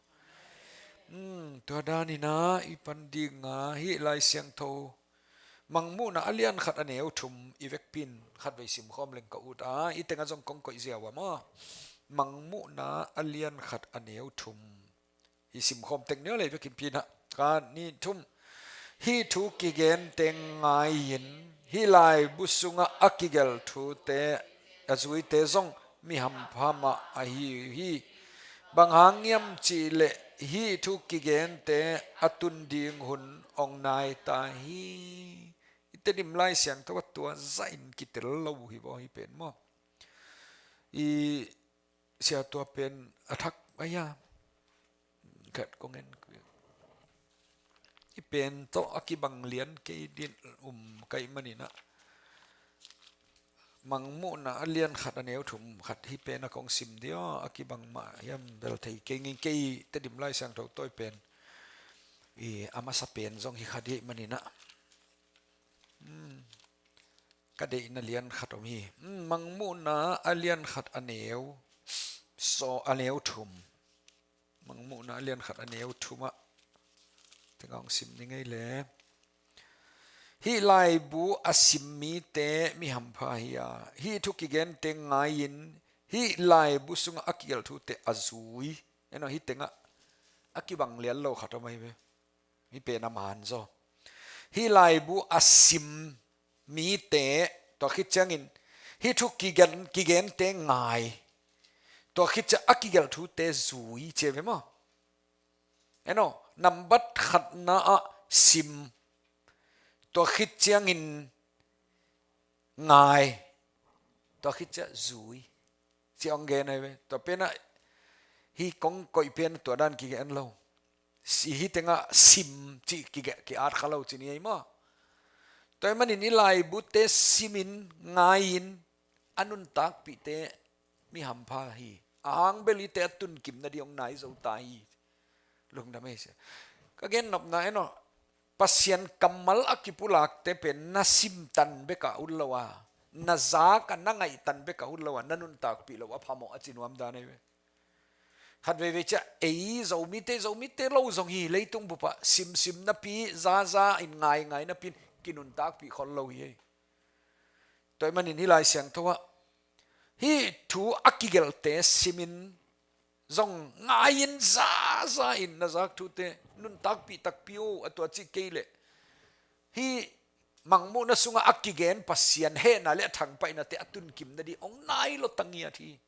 Hmm, tua danin ah i pan dinga, hih Lai Siangtho Mangmuhna a lian khat a neu thum i vekpi in khatvei simkhawm leng ka ut a, i tengah zong kong koih ziau a maw. Mangmuhna a lian khat a neu thum i simkhawm tek ni aw, lei vekin pi-in ah, khat, nih, thum. Hih thu kigente ngai-in, hih laibu sungah a kigelh thute, a zuite zong mi hampha mah ahi uh hi. Bang hang hiam cih leh hih thu kigente a tun ding hun hong nai ta hi. I Tedim Lai Siangtho ah tua zahin kitel lo hi vaw, hih pen maw. I sia, tua pen a thak a hia. Khat kong en. Hih pen tawh a kibang lian kei ding um ka hih manin ah, Mangmuhna a lian khat a neu thum khat hih pen ah kong sim ding aw, a kibang mah hiam bel thei kei ngei, kei Tedim Lai Siangtho tawi pen i a masa pen zong hi kha ding ahih manin ah, hmm, ka deihna lian khat om hi. Hmm, Mangmuhna a lian khat a neu, so, a neu thum. Mangmuhna a lian khat a neu thum ah, tengah hong sim ni ngei le. Hih laibu a sim mite mi hampha hi a, hih thu kigente ngai-in, hih laibu sungah a kigelh thute a zui. En aw, hih tengah a kibang lian lo khat om ahi ve. Hih pen a man zaw. Hih laibu a sim mite, tua khit ciangin, hih thu kigen, kigente ngai. Tua khit ciang a kigelh thute zui, ci a ve maw. En aw, nambat khatna ah sim. Tua khit ciangin ngai. Tua khit ciang zui. Ci hong gen ahi ve. Tua pen ah, hih kong koih pen tua dan kigen lo. Si, hih tengah sim cih kige, ki-at kha lo ci ni ei maw. Tua ahih manin i laibute simin, ngai-in, a nuntakpihte mi hampha hi. A hang bel hihte a tunkim nading hong nai zo ta hi. Lungdam ei sia. Ka gen nopna, en aw, Pasian kammal a kipulakte pen na sim tan bek a ut lo a, na zak a, na ngaih tan bek a ut lo a, na nuntakpih loh a phamawh a ci nuam dan ahi ve. Khat veivei ciang ei Zomite, Zomite lo zong hi, leitung bup ah simsim napi, zaza in, ngaingai napi in kinuntakpih khol lo hi ei. Tua ahih manin hih Lai Siangtho ah, Hih thu a kigelhte simin zong ngai-in zaza in na zak thute nuntakpih takpi uh a, tua cih kei leh hih mangmuhna sungah a kigen Pasian hehna le a thangpaihnate a tunkim nading hong nai lua ta ngiat hi.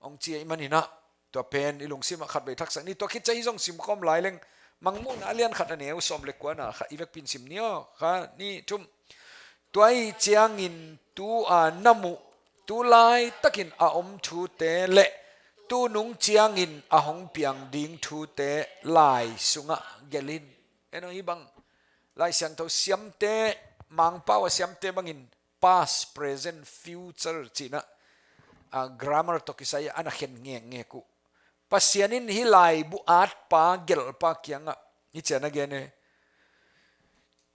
Hong ci ahih manin ah tua pen i lungsimah khatvei thaksak ni. Tua khit ciang hih zong simkhawm lai leng, Mangmuhna a lian khat a neu sawm le kuana kha i vekpi in sim ni aw. Khat, nih, thum. Tua ahih ciangin tu-a na muh, tu laitakin a om thute le tunung ciangin a hong piang ding thute lai sungah gelh in. En aw, hih bang Lai Siangtho siamte, Mangpau a siamte bangin past, present, future cihna, a, grammar tawh kisai a na khen ngekngek uh. Pasian in hih laibu atpa gelhpa kiangah hih ciang a gen hi.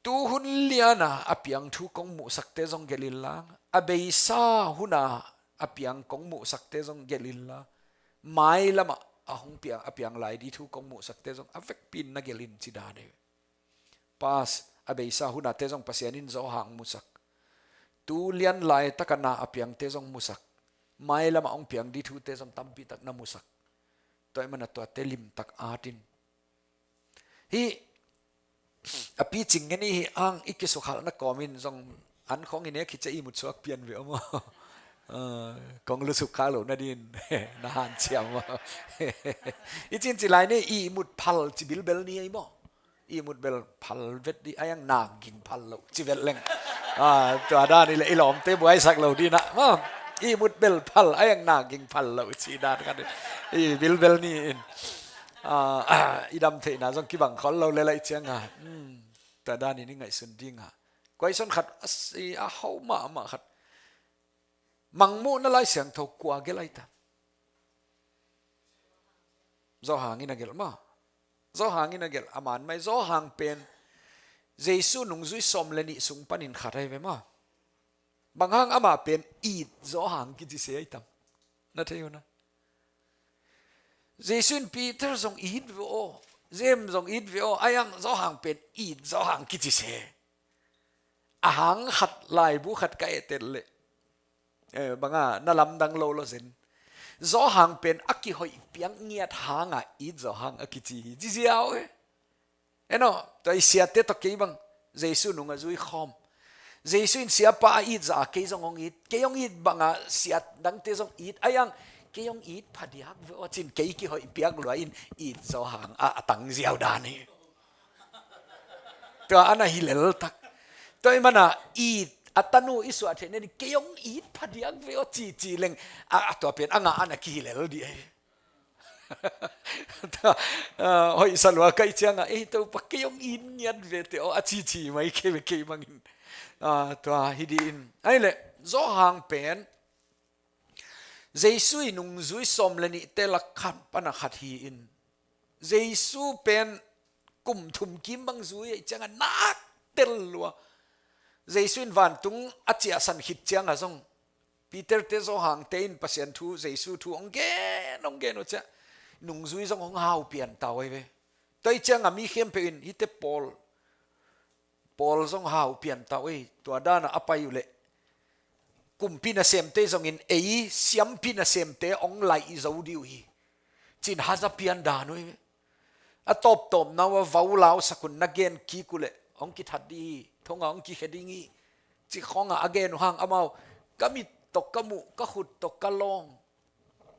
Tu hun liana a piang thu kong muhsakte zong gelh inla, a beisa huna a piang kong muhsakte zong gelh inla, mailamah a hong piang, a piang lai ding thu kong muhsakte zong a vekpi in na gelh in, ci dan hi. Past, a beisa hunate zong Pasian in Johan musak. Tu lian laitaka na a piangte zong musak. Mailamah hong piang ding thute zong tampitak na musak. Tua ahih manin tuate limtak at in. Hih a picing ngen i hih hang i kisukhalhna kawmin zong an khawng i nek hi ciang ihmut suak pian ve aw maw. Ah, kong lusuk kha lo nadingin na hanciam maw. I cin ci lai ni, ihmut phal ci bilbel ni ei maw. Ihmut bel phal vet dih, a iang nak ging phal lo ci vet leng. Ah, tua dan i leh i lawmte buaisak lo dih na maw. Ihmut bel phal, a iang nak ging phal lo ci dan khat i bilbel ni in. Ah, i dam theihna zong kibang khol lo le lai ciang a. Hmm. Tua dan in i ngaihsun ding a. Question khat a si a hau mahmah khat. Mangmuhna Lai Siangtho kua gelh ai ta? Johan in a gelh maw. Johan in a gelh a man mai. Johan pen Jesu nungzui sawm le nih sung panin khat ai ve maw. Bang hang amah pen it Johan kici se ai tam? Na thei uh na. Jesu in Peter zong it ve aw, James zong it ve aw, a iang Johan pen it Johan kici se. A hang khat laibu khat ka et leh, eh, banga na lamdang lo lo zen. Johan pen a kihoih piak ngiat hanga it Johan a kici hi. Ziziau e. En aw, tua i siate tawh kei bang Jesu nung a zui khawm. Jesu in siapa a it zah a kei zong hong it. Kei hong it banga siat dangte zong it. A iang kei hong it phadiak ve aw cin kei kihoih piak lua in it Johan a, a tang ziau dan hi. Tua a na hi lel tak. Tua ahih mana it a tanu i suah theih nading kei hong it phadiak ve aw cici leng a, a tua pen a ngah a na kihi lel dih ai. Tua, ah, hoih sa lua ka hih cianga, "Ei, Topa, kei hong it ngiat ve teh aw," a cici mai kei ve kei bangin. Ah, tua hi dih in. Ai leh, Johan pen Jesu i nungzui sawm le nihte lak khat pana khat hi in. Jesu pen kum thum kim bang zui ahih cianga nak tel lua. Jesu in vantung a ciahsan khit cianga zong Peter te Johan te in Pasian thu, Jesu thu hong gen, hong gen uh ciah nungzui zong hong hau pian ta uh ai ve. Tua ahih cianga mi khempeuh in hihte pawl, pawl zong hau pian ta uh ei, tua dana a pai uh leh kumpi nasemte zongin ei siampi nasemte hong laih zo dih uh hi. Cin haza pian dan uh ei ve. A tawptawpna uh a vau lau sakun na gen kik uh leh hong kithat dih hi, thonga hong kikhia ding hi. Cik khawngah a gen uh hang amau, ka mit tawh ka muh, ka khut tawh ka lawng,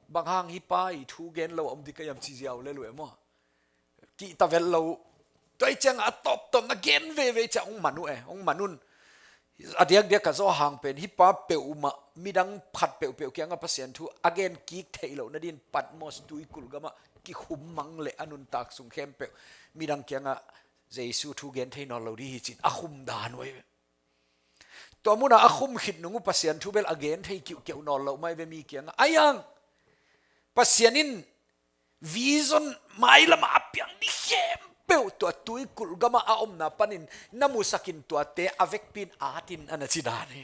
bang hang hih pa i thu gen lo a om dih ka hiam ci ziau lel uh e maw. Kihta vet lo uh. Tua ahih ciangah a tawptawp na gen veve ciah hong man uh e, hong man un. A diakdiakah Johan pen hih pa peuhmah midang khat peuhpeuh kiangah Pasian thu a gen kik theih loh nadin Patmos tuikulh gamah kikhum mang leh a nuntak sung khempeuh midang kiangah Jesu thu gen thei nawn lo dih hi cin a khum dan uh e. Tua munah a khum khit nung uh Pasian thu bel a gen thei kiuhkeuh nawn loh mai ve mi kiangah. A iang Pasian in vision mailamah a piang dih khempeuh tua tuikulh gamah a omna panin na musakin tuate a vekpi in atin a na ci dan hi.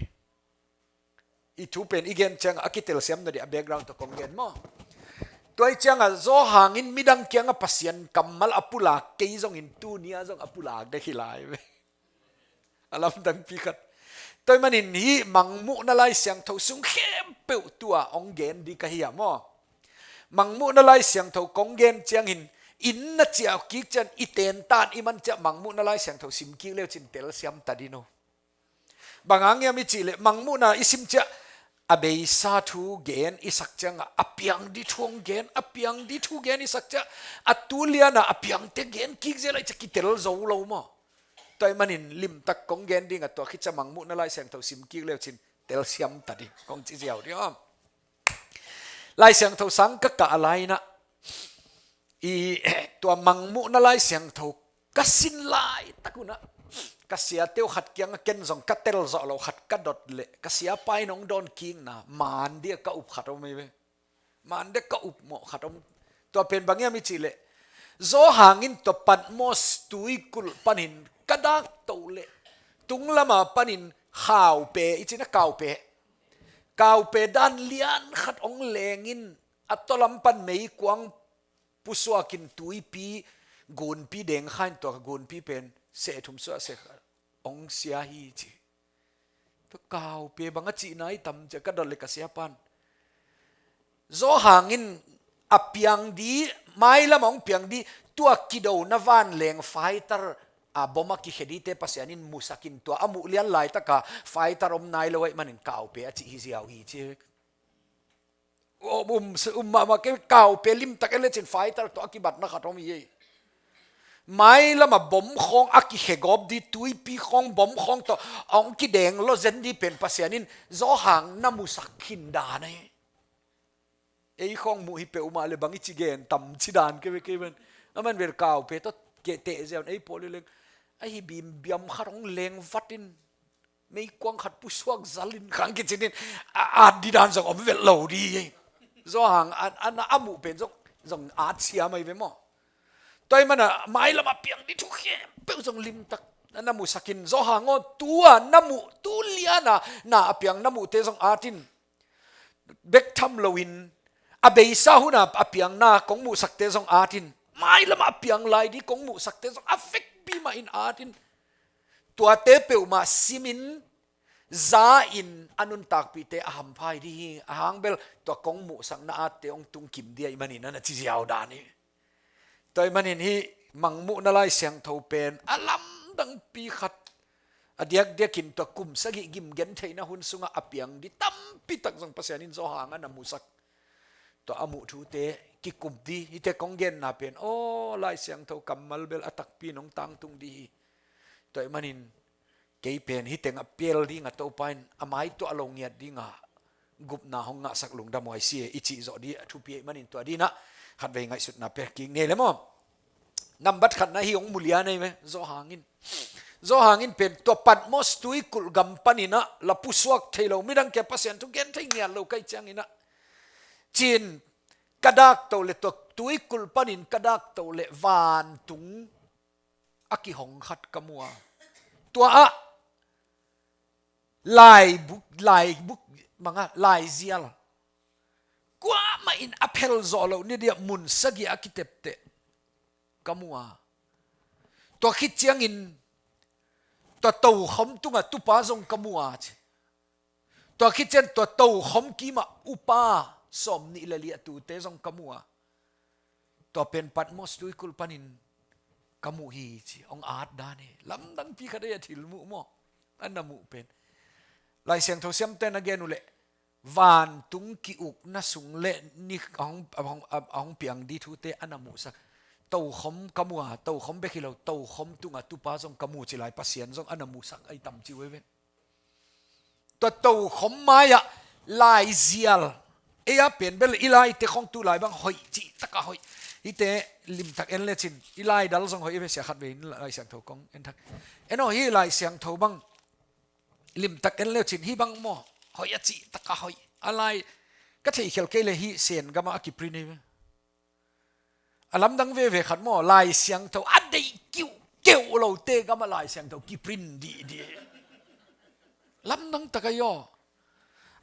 I thu pen i gen ciangah a kitelsiam nadih a background tawh kong gen maw. Tua ahih ciangah Johan in midang kiangah Pasian kammal a pulak kei zongin tuni-ah zong a pulak dek hi lai ve. A lamdangpi khat. Tua ahih manin hih Mangmuhna Lai Siangtho sung khempeuh tua hong gen ding ka hi a maw. Mangmuhna Lai Siangtho kong gen ciangin inn na ciah kik ciang i tentan i man ciah Mangmuhna Lai Siangtho sim kik leu cin telsiam ta ding uh. Bang hang hiam i cih leh Mangmuhna i sim ciah a beisa thu gen i sak ciangah a piang ding thu hong gen, a piang ding thu gen i sak ciah a tu lianah a piangte gen kik zel a i ciah kitel zo lo maw. Tua ahih manin limtak kong gen ding a tua khit ciah Mangmuhna Lai Siangtho sim kik leu cin telsiam ta ding kong ci ziau ding aw. Lai Siangtho sang ka kah a lai-in ah i tua Mangmuhna Lai Siangtho ka sin laitak un ah ka siate uh khat kiangah ken zong ka tel zawh loh khat ka dot leh ka siapa in hong dawn kikna man ding a ka up khat om hi ve. Man ding a ka up mawh khat om. Tua pen bang hiam i cih leh Johan in tua Patmos tuikulh panin ka dak toh leh tung lama panin khaupe i cih na, khaupe, khaupe dan lian khat hong leng in a tawlam pan meikuang pusuakin tuipi gunpi dengkha in tua gunpi pen seh thum suah seh khat hong sia hi ci. Tua khaupe bang a cihna i tam ciah ka dot leh ka siapa in Johan in a piang ding, mailam hong piang ding, tua kidona vanleng fighter a bom a kikhe dingte Pasian in musak in tua a muh lian laitaka fighter om nai lo ahih manin khaupe a cih hi ziau hi ci. Um, um, um mahmah kei, khaupe limtak en lecin fighter tawh a kibatna khat om hi ei. Mailam a bom khawng a kikhegawp ding, tuipi khawng bom khawng tawh a hong kideng lo zen ding pen Pasian in Johan na musak khin dan ahi. Ei khawng muh hi peuhmah le bang i ci gen tam ci dan kei ve kei ven. A man vel khaupe tawh keh teh ziau in ei pawl i leng ahi bimbiam khat hong leng vat in meikuang khat pusuak zal in khang kicin in a at ding dan zong om vet lo ding hi. Johan a, a, a muh pen zong, zong at siam ahi ve maw. Tua ahih manin mailam a piang ding thu khempeuh zong limtak na musak in Johan aw, tua na muh tu liana na a piang na muhte zong at in. Bek tham loin a beisa huna a piangna kong muhsakte zong at in. Mailam a piang lai ding kong muhsakte zong a vekpi mahin at in. Tuate peuhmah simin za in a nuntakpihte a hampha hi ding hi. A hang bel tua kong muhsakna atte hong tung kim ding ahih manin a na ci ziau dan hi. Tua ahih manin hih Mangmuhna Lai Siangtho pen a lamdangpi khat a diakdiakin tua kum sagih gim gentheihna hun sungah a piang ding tampi tak zong Pasian in Johan a na musak. Tua a muh thute kikup ding hihte kong genna pen aw Lai Siangtho kammal bel a takpi in hong tangtung ding hi. Tua ahih manin kei pen hih tengah pial ding a Topa in a mai tuah lo ngiat ding a gupna hong ngahsak lungdam huai si e i cih zawh ding a thupi ahih manin tua ding ah khatvei ngaihsutna pia kik ni le maw. Nambat khatna hih hong mu lian ahi ve, Johan in. Johan in pen tua Patmos tuikulh gam panin ah la pusuak thei lo, midang kiang Pasian thu gen thei ngiat lo ka hih ciangin ah cin ka dak toh le tua tuikulh panin ka dak toh le vantung a kihong khat ka mu a. Tua ah laibuk, laibuk, manga, laizial. Kuamah in a phel zawh loh ni ding a mun sagih a kitepteh ka mu a. Tua khit ciangin tua tokhom tungah tupa zong ka mu a ci. Tua khit ciang tua tokhom kimah upa sawm nih le li a tute zong ka mu a. Tua pen Patmos tuikulh panin ka muh hi ci, hong at dan hi. Lamdangpi khat ahi a thil muh maw. A na muh pen. Lai Siangtho siamte na gen uh leh vantung ki-ukna sung le ni a hong, a hong, a hong piang ding thute a na muhsak. Tokhom ka mu a, tokhom bek hi lo, tokhom tungah tupa zong ka mu ci lai Pasian zong a na muhsak ahi tam ci uh hi ve. Tua tokhom mai-ah laizial. Ei a pen bel i laite khong tu lai bang hoih cih taka hoih. Hihte limtak en lecin i laidal zong hoih i ve sia khatvei in Lai Siangtho kong en thak. En aw hih Lai Siangtho bang limtak en lecin hih bang maw hoih a cih taka hoih. A lai ka theihkhial kei le hih Sen gama a kiprint hi ve. A lamdang veve khat maw, Lai Siangtho a deih kiuhkeuh lote gama Lai Siangtho kiprint dihdih. Lamdang tak ahi aw.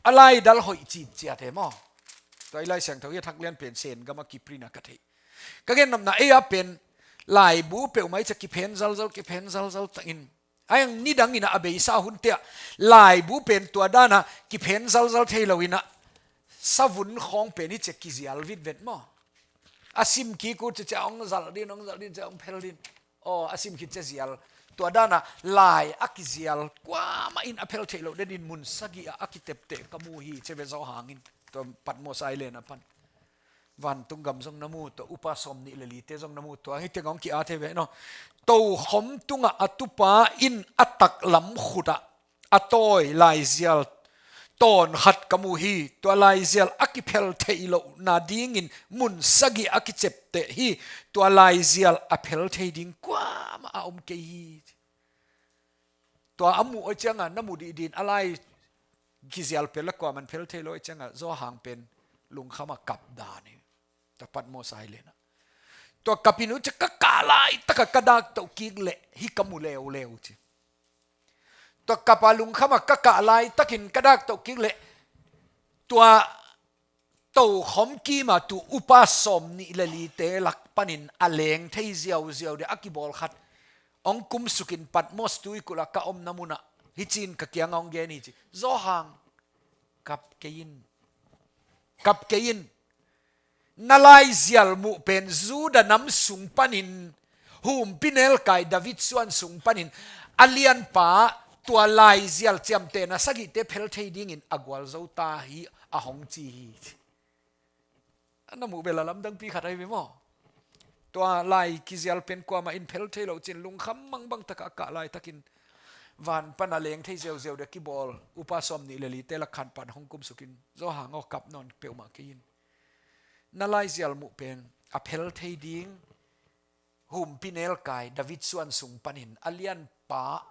A laidal hoih citciat he maw. Tua i Lai Siangtho hi a thak lian pen Sen gama kiprint a ka theih. Ka gennopna ei a pen laibu peuhmah i ca kiphen zalzal, kiphen zalzal takin Ahi zongin nidangin a beisa hunte ah laibu pen tua dan a kiphen zalzal thei lo in a, savun khawng pen hi ci a kizial vitvet maw? A sim kik uh ci ciang hong zalh ding, hong zalh ding ci ciang hong phel ding. Aw, a sim khit ciang zial. Tua dan a lai a kizial kuamah in a phel theih loh den in mun sagih ah a kitepteh ka mu hi ci ve Johan in. Tua Patmos Island a pan. Vantung gam zong na mu, tua upa sawmnih le lite zong na mu, tua hi teng hong ki-at hi ve maw. Tokhom tungah a tupa in a taklam khut ah a tawi laizial tawn khat ka mu hi. Tua laizial a kiphel theih loh nadingin mun sagih a kicipteh hi. Tua laizial a phel thei ding kuamah a om kei hi. Tua a muh uh ciang a, na mu dihdih in a lai kizial pen la kuamah in phel thei lo uh ciang a, Johan pen lungkham a kap dan hi. Tua Patmos Island ah. Tua kap in uh ci a, ka kah laitak a ka dak toh kik leh hih ka mu leuleu ci. Tua kap a lungkham a ka kah laitakin ka dak toh kik leh tua tokhom kim a tu upa sawmnih le lite lak panin a leng thei ziauziau ding a kibawl khat hong kumsukin Patmos tuikulh a ka omna mun ah hih ci-in ka kiang ah hong gen hi ci. Johan, kap kei in. Kap kei in. Na laizial muh pen Judah nam sung panin, humpinelkai David suan sung panin, a lianpa tua laizial ciamtehna sagihte phel thei dingin a gualzo ta hi a hong ci hi. A na muh bel a lamdangpi khat ahi ve maw? Tua lai kizial pen kuamah in phel thei lo cin lungkham mangbang takah a kah laitakin van pan a leng thei ziauziau ding a kibawl upa sawmnih le lite lak khat pan hong kumsukin, Johan aw, kap nawn peuhmah kei in. Na laizial muh pen a phel thei ding, humpinelkai David suan sung panin a lianpa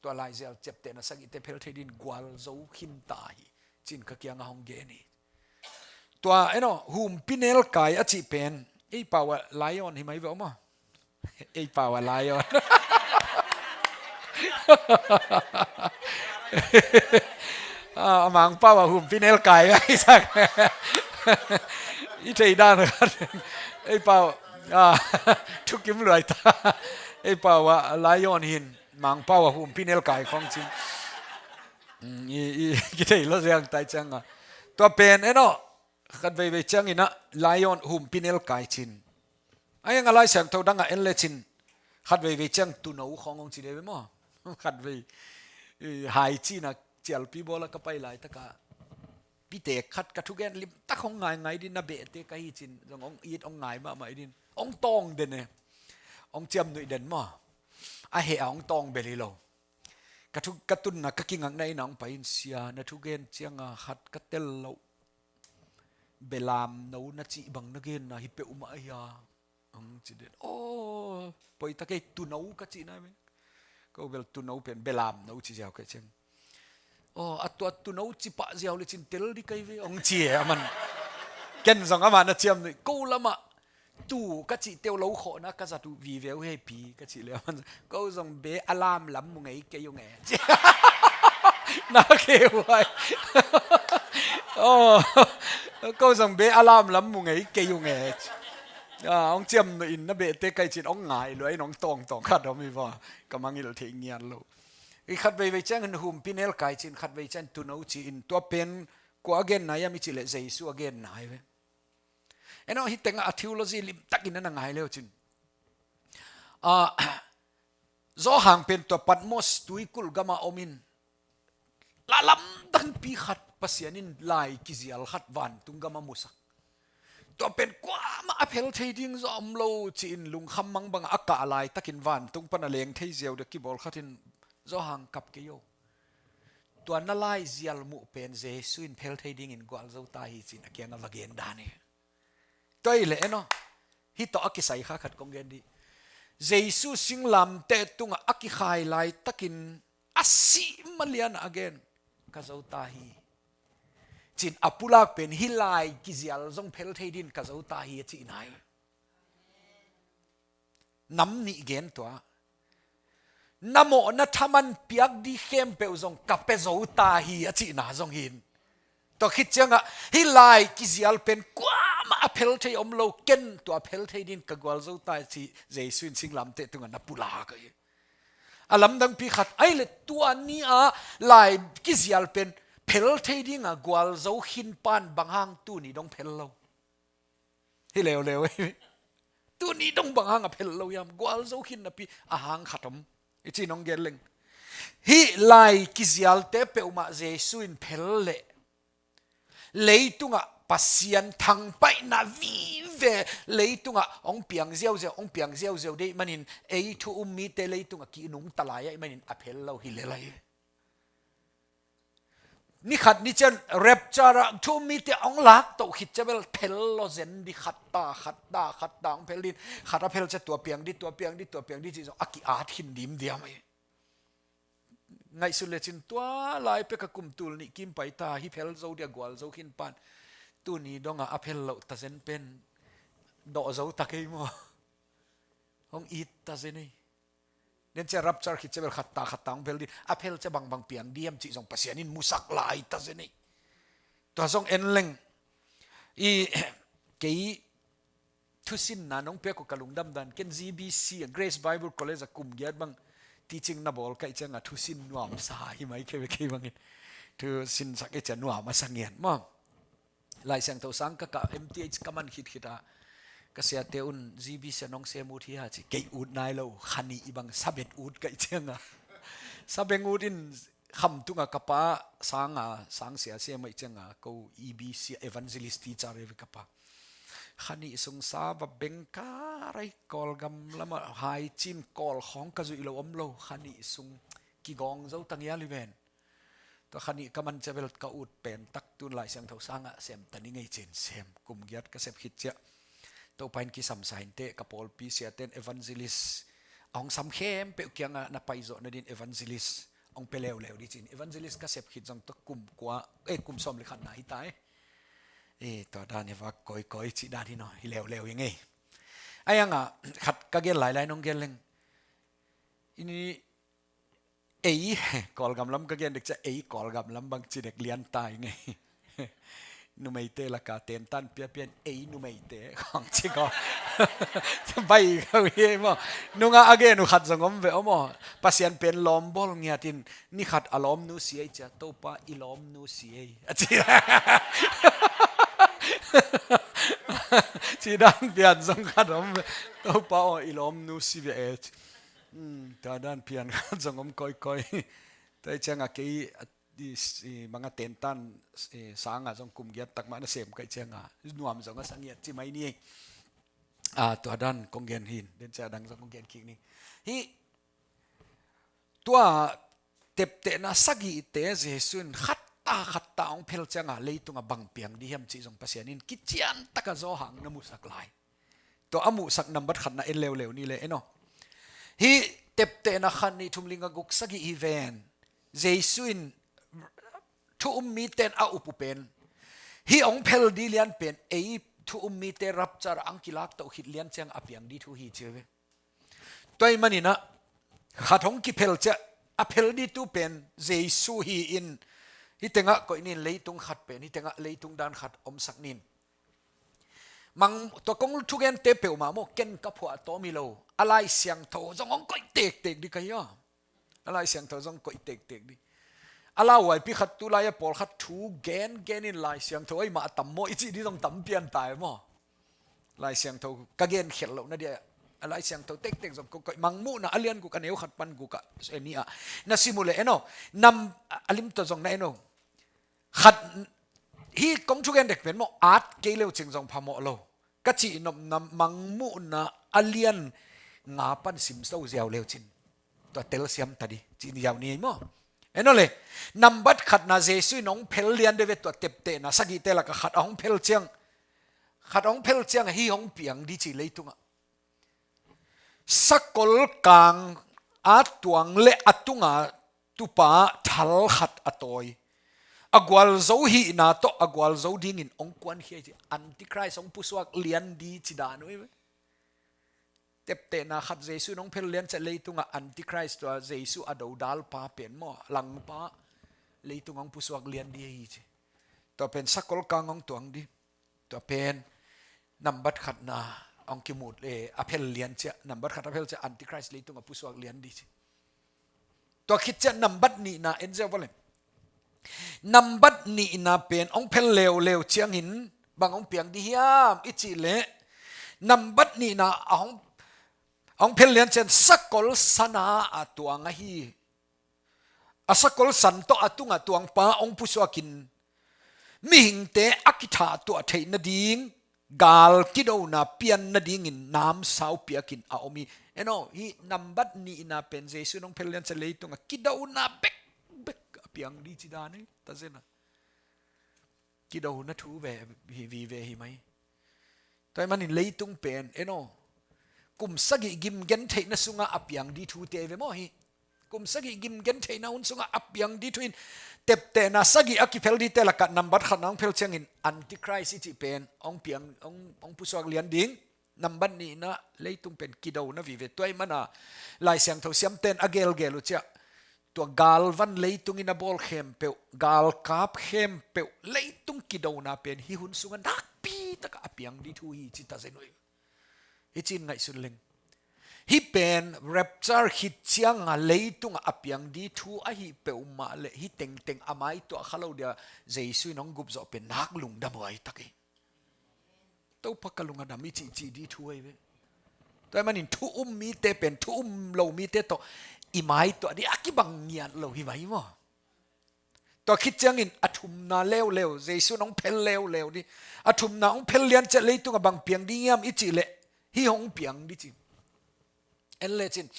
tua laizial ciamtehna sagihte phel thei dingin gualzo khin ta hi ci-in ka kiang ah hong gen hi. Tua, en aw, humpinelkai a cih pen ei pau ah lion hi mai ve aw maw? Ei pau ah lion. Ah, a Mangpau ah humpinelkai a hi sak. I thei dan khat. Ei pau, ah, thukim luai ta. Ei pau ah lion hi in, Mangpau ah humpinelkai khawng ci-in. Mm, i, i, kithei lo ziang tai ciang a. Tua pen, en aw, khat veivei ciangin ah lion, humpinelkai ci-in. A hiang a Lai Siangtho dang ah en lecin khat veivei ciang tuuno khawng hong ci ding ve maw? Khat vei, i, hai cihna cialpi bawl ah ka pai laitak ah pite khat ka thugen limtak hong ngaingai ding, na behte ka hi ci-in zong hong it hong ngai mahmah ding. Hong tawng den e. Hong ciamnuih den maw? A heh ah hong tawng bel hi lo. Ka thu, ka tunna, ka kingakna inn ah hong pai in, "Sia, na thugen ciang a khat ka tel loh belamno na cih bang na genna hi peuhmah a hia?" hong ci den. "Aw, poi ta kei, tuuno ka cihna hi ve." Ko bel tuuno pen belamno ci ziau kei ciang. "Aw, a tua tuuno ci pah ziau lecin tel ding ka hi ve," hong ci e, aman. Ken zong amah na ciamnuih, "Ko lamah tuu ka cihte uh lo khawhna ka zat uh vive uh hei pi," ka cih leh, "Ko zong be a lamlam mu ngei kei ung e," ci. Na khe uh ai. "Aw, ko zong be a lamlam mu ngei kei ung e," ci. Ah, hong ciamnuih in, "Na behte ka hi," ci-in hong ngai lua in hong tawngtawng khat om hi va. Ka mangngilh theih ngiat lo. I khat veivei ciangin humpinelkai ci-in, khat vei ciangin tuuno ci-in, tua pen kua a genna hiam i cih leh Jesu a genna hi ve. En aw, hih tengah a theology limtakin a na ngai le uh cin. Ah, Johan pen tua Patmos tuikulh gam ah om in, la lamdangpi khat, Pasian in lai kizial khat vantung gam ah musak. Tua pen kuamah a phel thei ding zaw om lo ci-in lungkham mangbang a kah laitakin vantung pan a leng thei ziau ding a kibawl khat in, "Johan, kap kei aw. Tua na laizial muh pen Jesu in phel thei dingin gualzo ta hi," ci-in a kiang ah va gen dan hi. Tua hi leh en aw, hih tawh a kisai kha khat kong gen dih. Jesu singlamteh tungah a kikhai laitakin a sih malian ah a gen, "Ka zo ta hi," ci-in a pulak pen hih lai kizial zong phel thei dingin "Ka zo ta hi," a cihna hi. Nam nih gen tua. "Na mawhna thaman piak ding khempeuh zong ka pia zo ta hi," a cihna zong hi in. Tua khit ciangah hih lai kizial pen kuamah a phel thei om lo, ken tua phel thei dingin ka gualzo ta hi, ci Jesu in singlamteh tungah na pulak hi. A lamdangpi khat, ahih leh tua ni-a lai kizial pen phel thei dinga gualzo khin pan bang hang tuni dong phel lo? Hi leuleu ei. Tuni dong bang hanga phel lo hiam? Gualzo khin napi a hang khat om. I ci nong gen leng. Hih lai kizialte peuhmah Jesu in phel leh leitungah Pasian thangpaihna vive leitungah hong piang ziauziau, hong piang ziauziau deih manin ei thu um mite leitungah kihnungta lai ahih manin a phel lo hi lel ahi. Ni khat ni ciang rapture ah thu um mite hong lak toh khit ciang bel phel lo zen di, khat ta khat ta khat ta hong phel din, khat a phel ciang tua piang di, tua piang di, tua piang di cih zong a ki-at khin dimdiam ahi. Ngaihsut lecin tua lai pek a kum tul nih kim pai ta, hih phel zo dia gualzo khin pan tuni dongah a phel loh ta zen pen dawh zo ta kei maw? Hong it ta zen ei. Tua ciang rapture khit ciang bel khat ta khat ta hong phel din, a phel ciang bangbang piang diam cih zong Pasian in musak lai ta zen ei. Tua zong en leng. I kei thusinna nong piak uh ka lungdam dan, ken G B C a, Grace Bible College a kum giat bang teaching na bawl ka hih cianga thusin nuamsa hi mai kei ve, kei bangin thusinsak i ciang nuam a sa ngiat maw? Lai Siangtho sang ka kah, M T H ka man khitkhit a, ka siate un G B C a nong sem ut hi a ci, kei ut nai lo, kha nih i bang sabet ut ka hih cianga, sabeng ut in khamtunga ka pa sanga sangsia sem ahih cianga ko E B C a evangelist teacher hi ve ka pa. Kha nih sung sa va beng ka rai, Kawlgam lama haicin Kawl khawng ka zuih lo om lo, kha nih sung kigawng zo ta ngial hi ven. Tua kha nih ka man ciang bel ka ut pen tak tun Lai Siangtho sangah sem ta ning ei cin sem. Kum giat ka sep khit ciang Topa in kisam sa inteh, ka pawlpi siate in evangelist a hong sam khempeuh kiangah na paizawh nadin evangelist hong pia leuleu di cin. Evangelist ka sep khit zong tua kum kua, eh, kum sawm le khatna hi ta ei. Eh, tua dan hi vak kawikawi cih dan hi naw, hi leuleu hi ngei. Ahi hangah khat ka gen lailai nong gen leng. Ini ei, Kawlgam lam ka gen dek ciang ei Kawlgam lam bang ci dek lian ta hi ngei. Numeite laka tentan piapian ei numeite khawng ci ko. Bai ko hi maw? Nungah a gen uh khat zong om ve aw maw? Pasian pen lawm bawl ngiatin ni khat a lawmnu si ei cia, Topa i lawmnu si ei a ci. Ci dan pian zong khat om ve. Topa aw i lawmnu si ve e ci. Hmm, tua dan pian khat zong om kawikawi. Tua hi cianga kei, i, i, manga tentan, i, sanga zong kum giat tak mah na sem ka hih cianga nuam zong a sa ngiat ci mai ni. A, tua dan kong gen hin, den cia dang zong kong gen kik ni. Hih tua teptehna sagihte Jesu in khat ta khat ta hong phel cianga leitunga bang piang di hiam cih zong Pasian in kician taka Johan na musak lai. Tua a muhsak nambat khatna en leuleu ni le en aw. Hih teptehna khat nih thum li nga guk sagih hi ven. Jesu in thu um mite in a up uh pen, hih hong phel di lian pen ei thu um mite rapture ah hong kilak toh khit lian ciang a piang di thu hi ci ve. Tua ahih maninah khat hong kiphel ciah a phel ditu pen Jesu hi-in, hih tengah koih nin, leitung khat pen, hih tengah leitung dan khat omsak nin. Mang, tua kong thugente peuhmah maw, ken ka phuah tawm hi lo. A Lai Siangtho zong hong koih tektek di ka hi a. A Lai Siangtho zong koih tektek di. A lauhuaipi khat tulai a pawlkhat thu gen gen in Lai Siangtho ei mah a tam maw i cih di zong tam pian tai maw? Lai Siangtho ka gen khial lohna dia, a Lai Siangtho tektek zong ko koih, Mangmuhna a lian guk a neu khat pan guk ah, eh, ni ah na sim uh leh en aw, nam a lim tawh zong na en aw. Khat, hih kong thugen dek pen maw, at kei leu cing zong phamawh lo. Ka cih nopna Mangmuhna a lian nga pan simso ziau leu cin. Tua telsiam ta di, cih ziau ni ei maw. En aw le, nambat khatna Jesu in hong phel lian de ve, tua teptehna sagihte lakah khat a hong phel ciang, khat a hong phel ciang hih hong piang di ci leitungah. Sakol kang a tuang le a tunga tupa thal khat a tawi. A gualzo hihna tawh a gualzo dingin hong kuankhia hi ci. Antichrist hong pusuak lian di ci dan uh hi ve. Teptehna khat Jesu in hong phel lian ciah leitungah Antichrist tua Jesu a dodalpa pen maw, langpa leitung hong pusuak lian di hi ci. Tua pen sakol kang hong tuang di. Tua pen nambat khatna hong kimut, eh, a phel lian ciah, nambat khat a phel ciah Antichrist leitung a pusuak lian di ci. Tua khit ciang nambat nihna en ziau vawleh. Nambat nihna pen hong phel leuleu ciangin bang hong piang dih hiam i cih leh, nambat nihna a hong, a hong phel lian ciang sakol sana a tuang ahi. A sakol san tawh a tungah tuangpa hong pusuakin mihingte a kithahtuah theih nading gal kidona pian nadingin namsau piakin a om hi. En aw, hih nambat nihna pen Jesu in hong phel lian ciang leitungah kidona bekbek a piang dih ci dan hi, ta zen a. Kidona thu ve, hi, vive hi mai. Tua ahih manin leitung pen, en aw, kum sagih gim gentheihna sungah a piang dih thute ve maw hi. Kum sagih gim gentheihna hun sungah a piang dih thu in teptehna sagih a kiphel dihte lakah nambat khatna hong phel ciangin Antichrist i cih pen hong piang, hong, hong pusuak lian ding. Nambat nihna leitung pen kidona vive. Tua ahih mana Lai Siangtho siamten a gelgel uh ciah, tua galvan leitungin a bawl khempeuh, galkap khempeuh, leitung kidona pen hih hun sungah nakpi takah a piang dih thu hi ci ta zen uh hi. Hih ci-in ngaihsun leng. Hih pen rapture khit cianga leitungah a piang dih thu ahi peuhmah leh hih tengteng a maituah kha lo dia Jesu in hong gupzawh pen nak lungdam huai tak hi. Topa ka lung a dam i cihcih dih thu ahi ve. Tua ahih manin thu um mite pen thu um lo mite tawh i maituah dih a kibang ngiat lo hi mai maw. Tua khit ciangin a thumna leuleu, Jesu in hong phel leuleu dih. A thumna hong phel lian ciah leitungah bang piang dih hiam i cih leh hih hong piang dih ci. En lecin,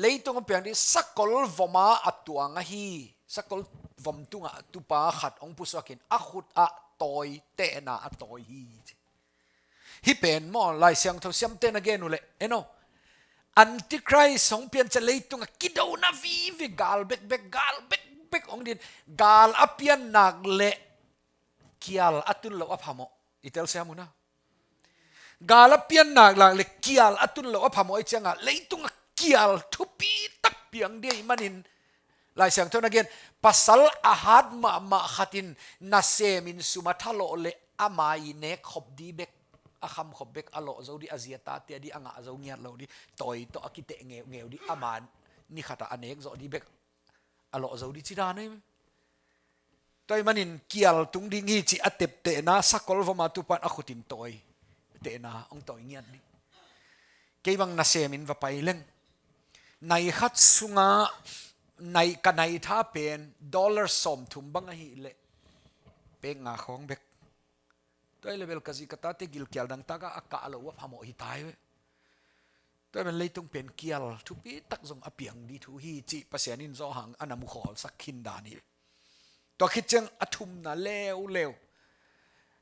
leitung a piang dih sakol voma a tuang ahi, sakol vom tungah tupa khat hong pusuakin a khut ah tawi, tehna a tawi hi ci. Hih pen maw, Lai Siangtho siamten a gen uh leh, en aw, Antichrist hong pian ciah leitungah kidona vive, gal bekbek, gal bekbek hong din, gal a pian nak leh kial a tun loh a phamawh. I telsiam uh na. Gal a pian nak lak leh kial a tun loh a phamawh ahih ciangah leitungah kial thupi tak piang dih ahih manin Lai Siangtho in a gen, pasal a hat mahmah khat in nasemin sum a thalawh leh ama i nek khop dih bek, a kham khop bek a lawh zo dih, a zi a tate a dih a ngah zo ngiat lo dih, tawi tawh a kiteh ngeungeu dih, ama ni khatah a nek zawh dih bek a lawh zo dih ci dan ahi. Tua ahih manin kial tung ding hi cih a teptehna sakol voma tupan a khutin tawi, tehna hong tawi ngiat ding. Kei bang nasemin va pai leng, nai khat sungah nai, ka nai tha pen dollar sawmthum bang ahih leh pek nga khawng bek. Tua ahih leh bel ka zi ka tate gilkial dangtakah a kah loh uh a phamawh hi ta hi ve. Tua ahih manin leitung pen kial thupi tak zong a piang dih thu hi cih Pasian in Johan a na mu khawlsak khin dan hi. Tua khit ciang a thumna leuleu,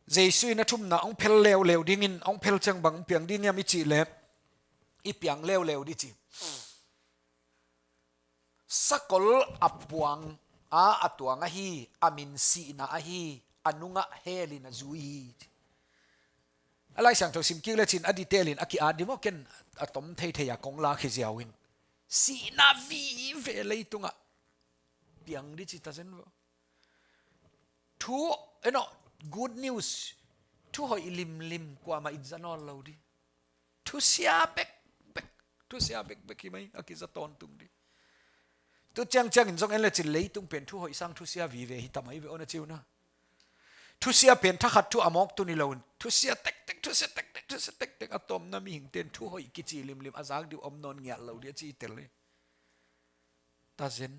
Jesu in a thumna hong phel leuleu dingin, hong phel ciang bang hong piang ding hiam i cih leh, i piang leuleu dih ci. Sakol a puang a, a tuang ahi, a min sihna ahi, a nungah hell in a zui hi. A Lai Siangtho sim kik lecin a detail in a ki-at dih maw, ken a tom theithei a kong la khi ziau in. Sihna vive leitungah piang dih ci ta zen vo. Thu, en aw, good news. Thu hoih limlim kuamah in za nawn lo dih. Thusia bekbek, thusia bekbek hi mai, a kiza tawntung dih. Tu ciangciangin zong en lecin leitung pen thu hoih sang thusia vive hi ta mai ve aw na ci uh na. Thusia pen thakhat thu a mawk tuni lo in, thusia tektek, thusia tektek, thusia tektek a tawmna mihingte in thu hoih kici limlim a zak dih uh om nawn ngiat lo dih a ci tel hi. Ta zen.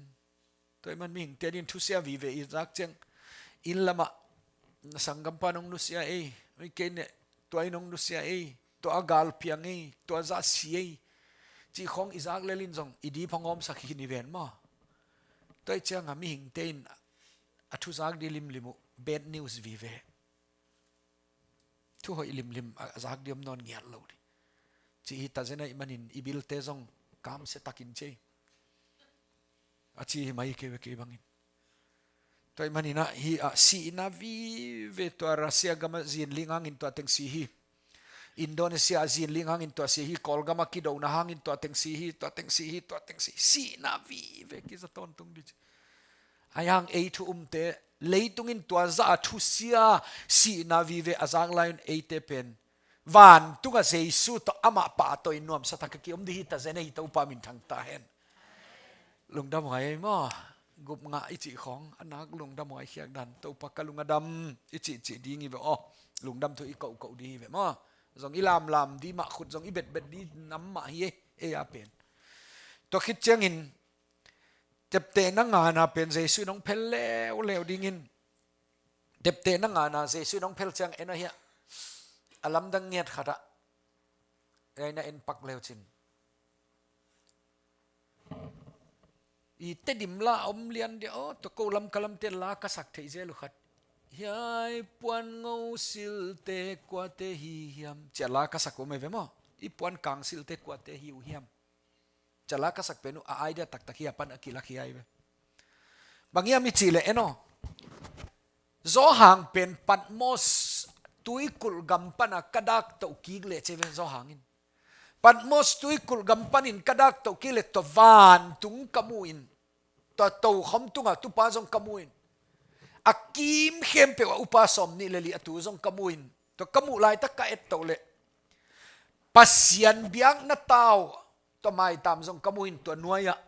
Tua ahih man mihingte in thusia vive i zak ciang, inn lamah na sanggampa nong nusia ei, oi kei neh tua in nong nusia ei, tua a gal piang ei, tua zah si ei, cih khawng i zak lel in zong i dip hong awmsak hi ni ven maw. Tua ahih ciangah mihingte in a thu zak dih limlim uh bad news vive. Thu hoih limlim a zak dih om nawn ngiat lo dih. Cih hi ta zen ahih manin i bilte zong kamsia takin ci ei. A ci hi mai kei ve kei bangin. Tua ahih manin ah hih ah sihna vive, tua Russia gamah zinling hangin tua teng si hi. Indonesia ah zinling hangin tua si hi. Kawlgamah kidona hangin tua teng si hi, tua teng si hi, tua teng si hi. Sihna vive kiza tawntung dih ci. Ahi hang ei thu umte, leitung in tua zah a thusia sihna vive a zak lai un eite pen vantungah Jesu tawh amah pahtawi nuamsa tak a ki-om dih hi ta zen ei, Topa minthang ta hen. Lungdam huai ei maw? Gup ngah i cih khawng a nak lungdam huai khiak dan, Topa ka lung a dam i cihcih ding hi ve aw. Lungdam thu i kohkoh ding hi ve maw? Zong i lamlam ding mah, khut zong i betbet ding nam mah hi ei, ei a pen. Tua khit ciangin teptehna ngana pen Jesu in hong phel leuleu dingin, teptehna ngana Jesu in hong phel ciang en aw hiah, a lamdang ngiat khatah ei na en pak leu cin. I Tedim la a om lian dia aw, tua ko Lamka lamte la ka sak theih zel uh khat. Hiai puan ngo silte kuate hi hiam, cia la ka sak uh om ei ve maw? I puan kang silte kuate hi uh hiam? Cia la ka sak pen uh a idea taktak hi a pan a kilak hi ai ve. Bang hiam i cih leh en aw, Zawhang pen Patmos tuikulh gam pana ka dak toh kik leh ci ei ve, Zawhang in. Patmos tuikulh gam panin ka dak toh kik leh tua vantung ka mu in, tua tokhom tungah tupa zong ka mu in, a kim khempeuh ah upa sawm nih le li a tu zong ka mu in, tua ka muh laitak ka et toh leh Pasian biakna tau, tua maitam zong ka mu in, tua nuai-ah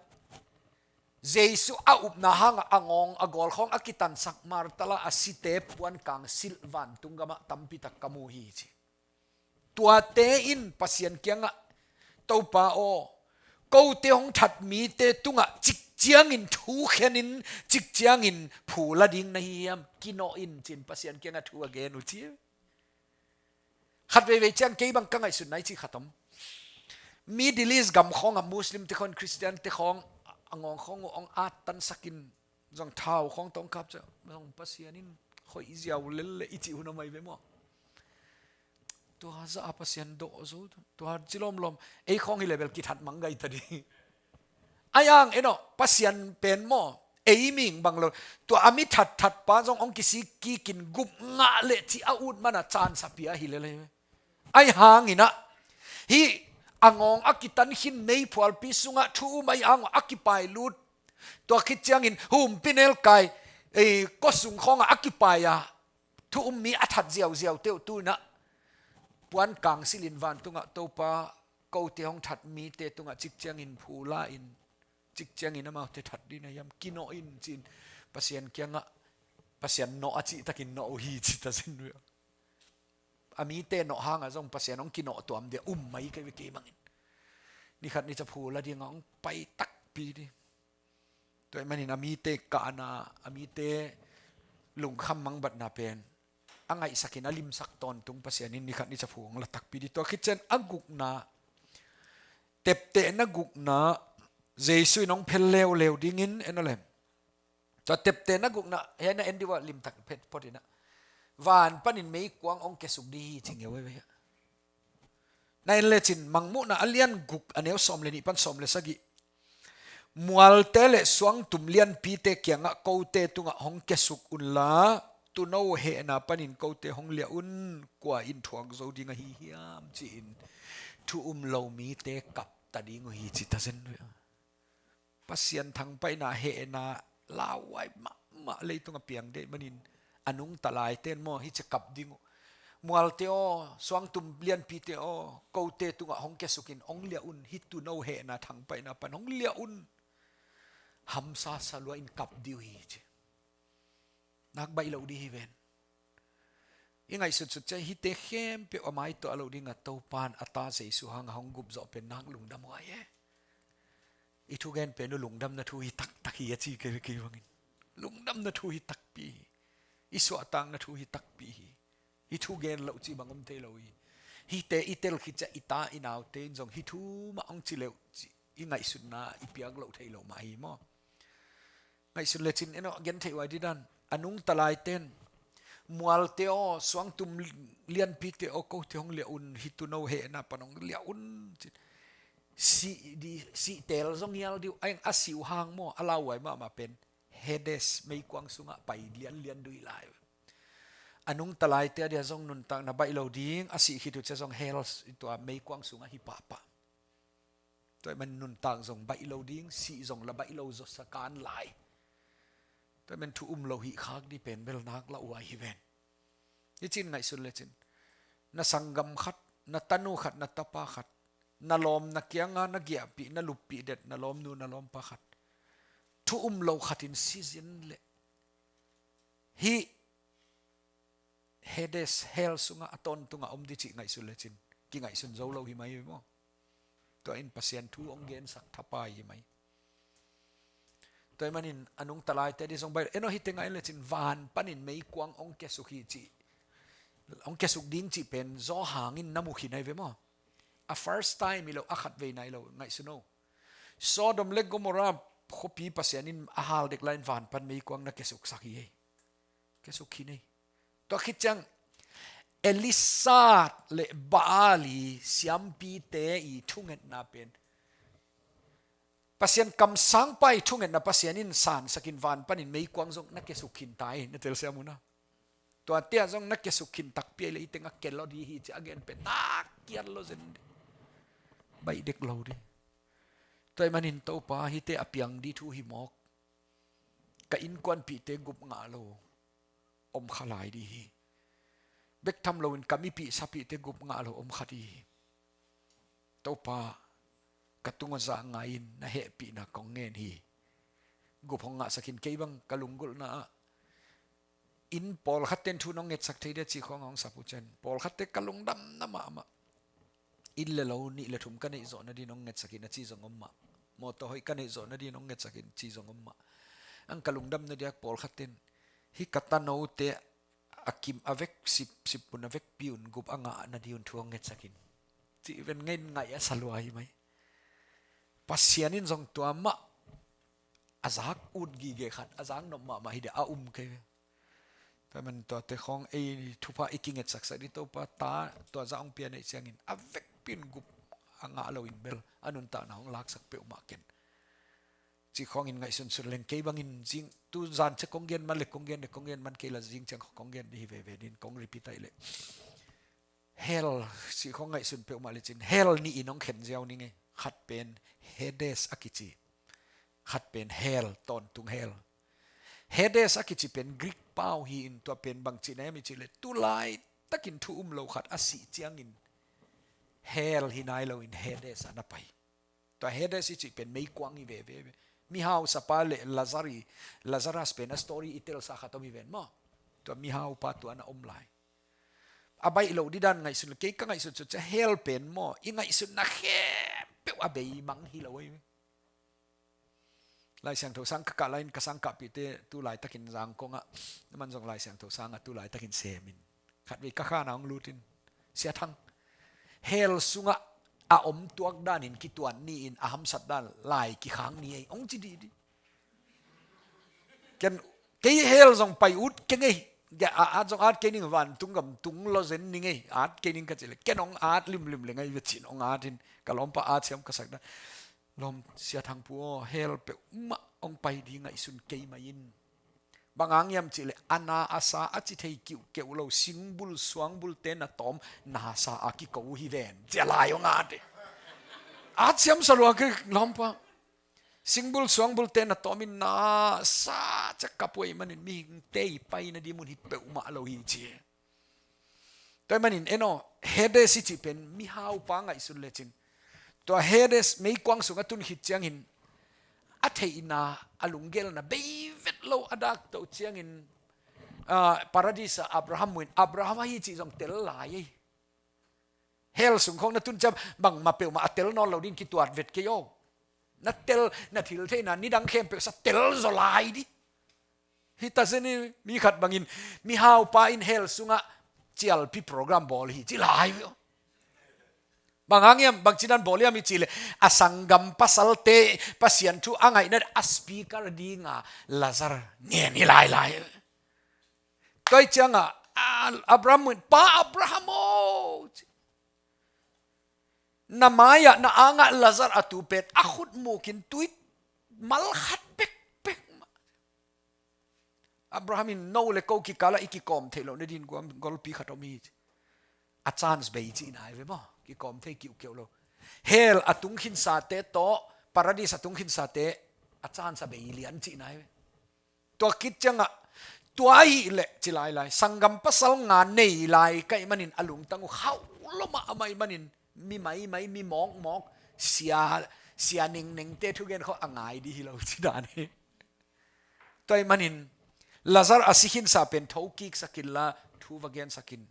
Jesu a upna hangah a ngawng a gawl khawng a kitansak Martha la a site puan kang silh vantung gamah tampitak ka mu hi ci. Tuate in Pasian kiangah, Topa aw, kote hong that mite tungah cik ciangin thu khenin, cik ciangin phu la ding na hi hiam? Kinawh in cin Pasian kiangah thu a gen uh ci. Khat veivei ciang kei bang ka ngaihsutna i cih khat om. Middle East gam khawngah Muslim te khawng, Christian te khawng, a ngawng khawng uh hong attansakin, zong thau khawng tawh hong kap ciah, zong Pasian in khoih ziau lel leh i cih hun a mai ve maw? Tua zah a Pasian dawh zo, tua ci lawmlawm, ei khawng hi leh bel kithat mang gai ta ding. Ai ang en aw, Pasian pen maw, ei ming bang lo, tua a mi thatthat pa zong hong kisik kikin gup ngah leh ci a ut mana chansa pia hi lel ei ve. Ai hangin ah, hih a ngawng a kitan khin meiphualpi sungah thu um ai ang aw a kipai lut. Tua khit ciangin humpi nelkai, eh, kawsung khawngah a kipai a thu um mi a that ziauziau teuh tu-in ah puan kang silhin vantungah, Topa, kote hong that mite tungah cik ciangin phu la in, cik ciangin amaute that ding na hiam? Kinawh in cin Pasian kiangah, Pasian nawh a cihtakin nawh uh hi ci ta zen uh. A mite nawh hangah zong Pasian hong kinawh tuam dia um mai kei ve kei bangin. Nikhat ni ciang phu la dingah hong pai takpi ding. Tua ahih manin a mite kahna, a mite lungkham mangbatna pen a ngaihsakin a limsak tawntung Pasian in nikhat ni ciang phu hong la takpi ding. Tua khit ciang a gukna, teptehna gukna, Jesu in hong phel leuleu dingin en aw leh. Tua teptehna gukna, hiai na en dih uh a limtak phet phot in ah, van panin meikuang hong kiasuk ding hi ci ngeu ei ve hiah. Na en lecin Mangmuhna a lian guk a neu sawm le nih pan sawm le sagih. Mualte le suangtum lianpite kiangah kote tungah hong kiasuk unla, tuuno hehna panin kote hong liah un, kua in thuak zo ding ahi hiam ci-in thu um lo mite kap ta ding uh hi ci ta zen uh. Pasian thangpaihna hehna lauhuai mahmah leitung a piang deih manin a nungta laite in maw hih ci kap ding uh. Mualte aw, suangtum lianpite aw, kote tungah hong kiasukin hong liah un, hih tuuno hehna thangpaihna pan hong liah un. Hamsa salua in kap ding uh hi ci. Nak baih loh ding hi ven. I ngaihsutsut ciang hihte khempeuh a mai tuah loh dingah Topa in a ta Jesu hangah hong gupzawh pen nak lungdam huai e. I thugen pen uh lungdamna thu hi taktak hi a ci kei ve kei bangin. Lungdamna thu hi takpi hi. I suahtakna thu hi takpi hi. I thugen loh cih bang om thei lo hi. Hihte i tel khit ciang i ta i naute in zong hih thu mah hong ci leuh cih i ngaihsutna i piak loh thei lo mah hi maw? Ngaihsun lecin en aw, gen theih huai dih dan. A nungta laite in, mualte aw, suangtum lianpite aw, kote hong liah un, hih tuuno hehna pan hong liah un ci. Sih ding, sih teel zong hial ding uh, a eng a sih uh hang maw, a lauhuai mahmah pen Hades meikuang sungah pai lianlian ding uh hi lai. A nungta laite a dia zong nuntakna baih lo ding, a sih khit uh ciang zong hell, tua meikuang sungah hi pahpah. Tua ahih manin nuntak zong baih lo ding, sih zong la baih lo zawsa kan lai. Tua ahih manin thu um lo hih khak ding pen bel nak lauhuai hi ven. Hih ci-in ngaihsun lecin, na sanggam khat, na tanu khat, na tapa khat, na lawm, na kianga na giahpih, na luppih det, na lawmnu, na lawmpa khat, thu um lo khat in sizin leh hih Hades, hell sungah a tawntungah om ding cih ngaihsun lecin kingaihsun zo lo hi mai maw? Tua in Pasian thu hong gensak thapai hi mai. Tua ahih manin a nungta laite ding zong Bible en aw, hih tengah en lecin van panin meikuang hong kiasuk hi cih, hong kiasuk ding cih pen Johan in na mu khin ahi ve maw? A first time hi lo, a khatvei nai lo, ngaihsun aw. Sodom le Gomorrah khuapi Pasian in a hal dek lai-in van pan meikuang na kiasuksak hi ei. Kiasuk khin ei. Tua khit ciang Elisha le Baal i siampite i thungetna pen, Pasian kamsangpa i thungetna Pasian in sansakin van panin meikuang zong na kiasuk khin ta ei, na telsiam uh na. Tuate ah zong na kiasuk khin takpi a, hih tengah kial lo ding hi ci a gen pen na kial lo zen ding. Baih dek lo ding. Tua ahih manin Topa, hihte a piang ding thu hi mawk. Ka innkuanpihte gup ngah lo om kha lai ding hi. Bek tham loin ka mipih sapihte gup ngah lo om kha ding hi. Topa, ka tungah zah ngai-in na hehpihna kong ngen hi. Gup hong ngahsak in, kei bang ka lunggulhna ah inn pawlkhatte'n thu nong ngetsak thei ding a cih khawng hong sap uh ciang, pawlkhatte ka lungdamna mahmah. Inn le lo nih le thum ka neih zawh nadingin hong ngetsak in a ci zong om mah. Mawtaw hoih ka neih zawh nadingin hong ngetsak in ci zong om mah. Ang ka lungdamna dingah pawlkhatte'n hih ka tanote a kim a vek sip, sip un a vekpi un gup a ngah nading un thu hong ngetsak in. Cih ven ngen ngaih a sa lua hi mai. Pasian in zong tua mah a zak ut gige khat, a zak nop mahmah hi ding a um kei ve. Tua ahih manin tuate khawng ei thupha i kingetsaksak ding Topa, ta tua zah hong pia na hih ciangin a vekpi in gup a ngah loin bel a nuntakna hong laksak peuhmah ken. Cih khawngin ngaihsunsun leng, kei bangin zing tu zan ciang kong gen man le kong gen le kong gen man kei la, zing ciang kong gen ding hi veve dingin kong repeat ahih leh. Hell cih khawng ngaihsun peuhmah lecin hell nih in hong khen ziau ning ei. Khat pen Hades a kici, khat pen hell, tawntung hell. Hades a kici pen Greek pau hi-in tua pen bang cihna hiam i cih leh tu laitakin thu um lo khat a sih ciangin hell hi nai loin Hades ah na pai. Tua Hades i cih pen meikuang hi veve. Mihausapa le Lazar i, Lazarus pen a story i telsa khat om hi ven maw? Tua mihaupa tua na om lai. A baih loh ding dan ngaihsun, kei ka ngaihsun sut ciang hell pen maw, i ngaihsutna khempeuh a beimang hi lo ei. Lai Siangtho sang ka kah lai-in ka sangkahpihte tu laitakin Zangkong ah, na man zong Lai Siangtho sang ah tu laitakin sem in. Khatvei ka khan ah hong lut in, Sia Thang, hell sungah a om tuak danin kituat ni-in a hamsat dan lai kikhang ni ei, hong ci dihdih. Ken, kei hell zong pai ut keng ei. Ge, a, at zong at kei ning, vantung gam tung lo zen ning ei. At kei ning ka cih leh ken hong at limlim leng ei ve cin, hong at in, ka lawmpa at siam ka sak dan. Lawm, Sia Thang Pu aw, hell peuhmah hong pai ding ngaihsun kei mai in. Bang hang hiam cih leh a na a sa a ci thei kiuhkeuh lo singbul suangbulte na tawm na sa a kiko uh hi ven, ci a lai hong at ei. At siam sa lua kei lawmpa. Singbul suangbulte na tawmin na sa ciang kap uh ahih manin mihingte i paina ding mun hi peuhmah lo hi ci. Tua ahih manin en aw, Hades i cih pen mihaupa ngaihsun lecin, tua Hades meikuang sung a tun khit ciangin a theihna, a lunggelna bei vet lo a dak toh ciangin, ah, Paradis ah Abraham mu in, Abraham ahi cih zong tel lai ei. Hell sung khawng na tun ciang bangmah peuhmah a tel nawn lo dingin kituat vet kei aw. Na tel, na thil theihna nidang khempeuh sa tel zaw lai ding. Hi ta zen ei, mi khat bangin mihaupa in hell sungah cialpi program bawl hi ci lai ve aw. Bang hang hiam, bangci dan bawl hiam i cih leh a sanggam pasalte Pasian thu a ngaihna a speaker dinga Lazar ngen hi lailai. Tua ahih ciangah, ah, Abraham, Pa Abraham aw, na mai-ah na angah Lazar a tu pen a khut mukin tui mal khat pekpek mah. Abraham in no le ko kikalah i kikawm theih loh nadingin guam golpi khat om hi ci. A chance bei cihna hi ve maw? Kikawm thei kiuhkeuh lo. Hell a tung khinsate tawh Paradis a tung khinsate a chance a bei lian cihna hi ve. Tua khit ciangah, tua ahih leh ci lailai, sanggam pasal nga nei lai ka hih manin a lungtang uh khauh lo mahmah ahih manin mi maimai, mi mawkmawk, sia, sia nengnengte thugen khawng a ngai ding hi lo ci dan hi. Tua ahih manin Lazar a si khinsa pen thokik sak inla, thu va gensak in.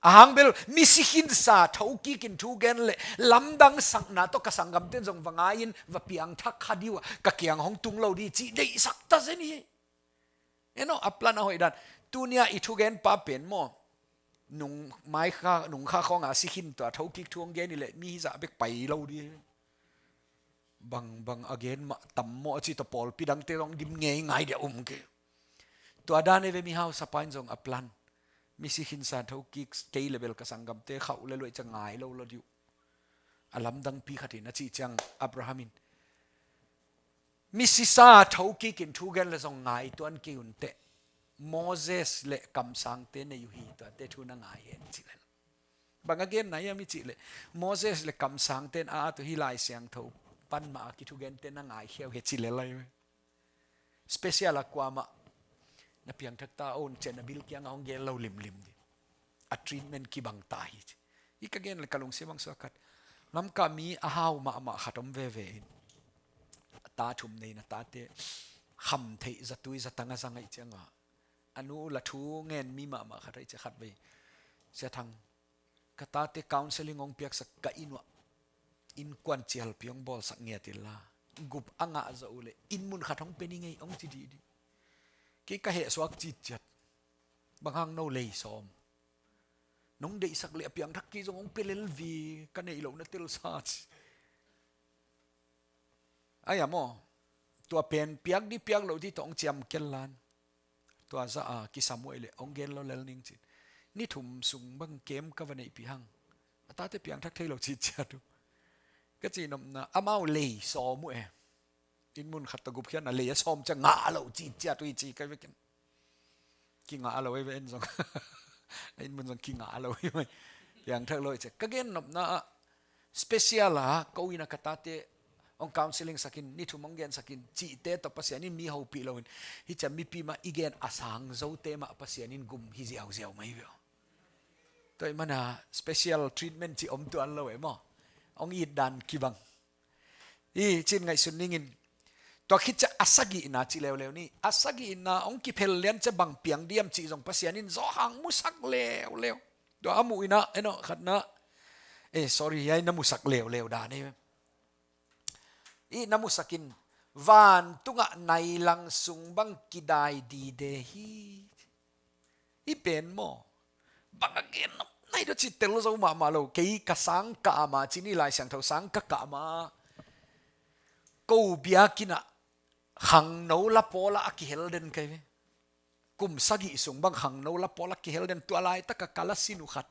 Ahang bel misi khinsa thokik in thu gen le lamdang sakna tawh ka sanggamten zong va ngai-in va piangthak kha dih uh a, ka kiang hong tung lo dih cih deihsak ta zen hi. En aw, a plan a hoih dan. Tuni-a i thugenpa pen maw, nung mai kha, nung kha khawng a si khin tua thokik thu hong gen hi leh mi hizah bek pai lo dih. Bang, bang a gen mah tam maw a ci tawh pawlpi dangte hong dim ngei ngai dih a um kei. Tua dan ei ve, mi hausapa in zong a plan. Misi khinsa thokik kei le bel ka sanggamte khauh le luaih ciang ngai lo lo dih uh. A lamdangpi khat in a cih ciang Abraham in, misi sa thokik in thu gen le zong ngai tuan kei un teh. Moses le kamsangte nei uh hi, tuate thu na ngai hen ci lel. Bang a genna hiam i cih leh, Moses le kamsangte in a at uh hi, Lai Siangtho pan mah a kithugente na ngaikhia uh hi ci lel lai ve. Special a kuamah na piangthak ta un ci-a na bil kiangah hong gen lo limlim dih. A treatment kibang ta hi ci. Hih ka gen le ka lungsim hong suak khat. Lamka mi a hau mahmah khat om veve in, a ta thum nei in a tate kham theih zatui zatang a zang ahih ciangah, a nu la thu ngen mi mahmah khat ahih ciang khatvei, Sia Thang, ka tate counseling hong piaksak, ka inn uah innkuan cialpi hong bawlsak ngiat inla, gup a ngah zawh uh leh inn mun khat hong pia ning ei hong ci dihdih. Kei ka hehsuak citciat. Bang hang no lei sawm? Nong deihsak leh a piangthak kei zong hong pia lel ve, ka neih loh na telsa ci. Ai a maw, tua pen piak dih piak loh dih tawh hong ciam kel lan. Tua zah a kisam uh ei leh hong gen lo lel ning cin. Ni thum sung bang kem ka va neihpih hang. A tate piangthak thei lo citciat uh. Ka cihnopna, amau lei sawm uh e. Inn mun khat tawh gupkhiatna lei a sawm ciang ngah lo citciat uh hi ci kai vekin. Kingah lo ei ve en zong. Inn mun zong kingah lo ei ve. Piangthak lo ei ci. Ka gennopna ah, special a ko inn ah ka tate hong counseling sakin, ni thum hong gensakin cihte tawh Pasian in mi hopih loin, hih ciang mipi mah i gen a sang zote mah Pasian in gum hi ziauziau mai ve. Tua ahih mana special treatment cih om tuan lo e maw. Hong it dan kibang. I cin ngaihsun ningin. Tua khit ciang a sagihna ci leuleu ni. A sagihna hong kiphel lian ciang bang piang diam cih zong Pasian in zawhang musak leuleu. Tua a muh in ah, en aw, khatna. Eh, sorry, hiai na musak leuleu dan hi. I na musakin, vantungah nailang sung bang kidai dide hi. Hih pen maw, bang a gen nop nai daw ci tel zo mahmah lo. Kei ka sang ka ama ci ni, Lai Siangtho sang ka kah ma. Ko biakinn ah khangno la pawl ah a kihel den kei ve. Kum sagih sung bang khangno la pawl ah kihel den, tua laitak a ka la sin uh khat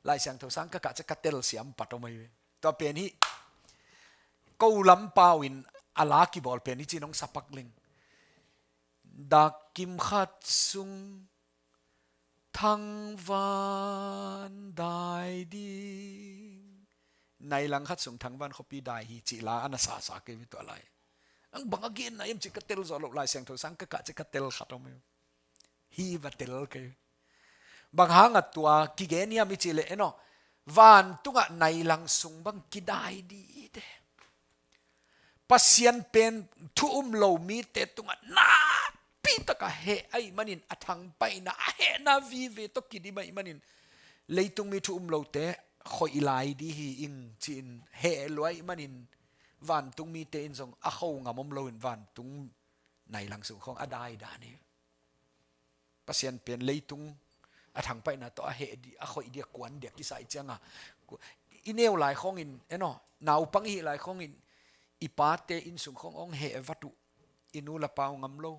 Lai Siangtho sang ka kah ciang ka telsiam pat om ahi ve. Tua pen hih ko lampau in a la kibawl pen hi cin hong sapak leng. Dak kim khat sung thangvan dai ding, nailang khat sung thangvan khuapi dai hi cih la a na sasa kei mi tua lai. Ang bang a genna hiam cih ka tel zawh loh, Lai Siangtho sang ka kah ciang ka tel khat om hi. Hi va tel kei. Bang hang a tua kigen hiam i cih leh, en aw, vantungah nailang sung bang kidai dide. Pasian pen thu um lo mite tungah nakpi taka heh ahih manin, a thangpaihna, a hehna vive tawh kidim ahih manin, leitung mi thu um lote khoih lai dih hi ing ci-in heh lua ahih manin, vantung mite in zong a kho ngam om loin vantung nailang sung khawng a dai dan hi. Pasian pen leitung a thangpaihna tawh a heh dih, a khoih dih, a kuan dih a kisai cianga, i neu lai khawngin, en aw, naupang i hih lai khawngin, i pate inn sung khawng hong heh vat uh, i nu la pau ngam lo.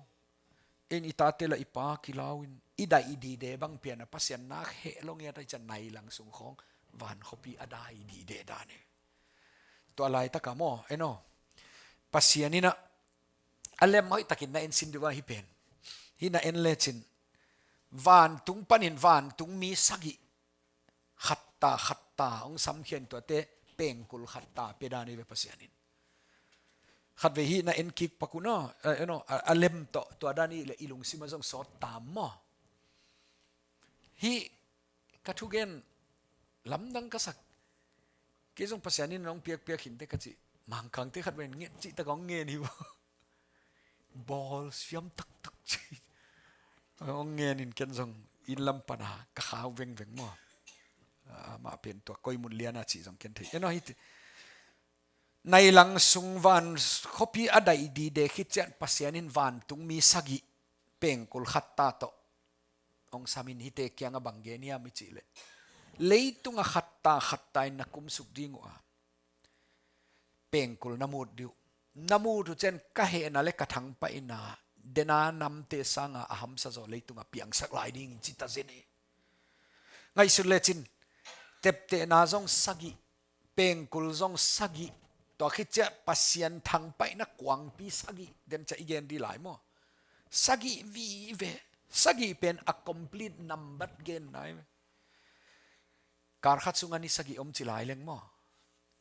In i tate la i pa kilau in, i daih i dide bang pian a Pasian nak heh lo ngiat ahih ciang nailang sung khawng van khuapi a dai dide dan hi. Tua laitaka maw, en aw, Pasian in ah, a lem hoihtakin na en sin dih uh a, hih pen, hih na en lecin, vantung panin vantung mi sagih khatta khatta hong samkhia in, tuate pengkul khatta pia dan hi ve Pasian in. Khatvei hih na en kik pak un aw, eh, en aw, a, a lem tawh tua dan hi leh i lungsim ah zong sawt tam maw. Hih ka thugen lamdang ka sak. Kei zong Pasian in nong piakpiak hinte ka cih. Mangkangte khat ven nget cih tak hong ngen hi uh. Bawl siam taktak ci. Hong ngen in ken zong inn lam pana ka khau vengveng maw. Amah pen tua koi mun liana cih zong ken thei. Eno hite. Nai lang sung van khuapi a daih dide khit ciang Pasian in vantungmi sagih pengkul khatta tawh hong samin hite kiangah bang gen hiam i cih leh, leitung a khatta khatta in na kumsuk ding uh a, pengkul na mut dih uh. Na mut uh ciang ka hehna le ka thangpaihna dena namte sanga a hamsa zaw leitung a piangsak lai ding in ci ta zen hi. Ngaihsut lecin teptehna zong sagih, pengkul zong sagih, tua khit ciang Pasian thangpaihna kuangpi sagih den ciang i gen dih lai maw. Sagih vive, sagih pen a complete number gen nai. Kar khat sungah ni sagih om ci lai leng maw.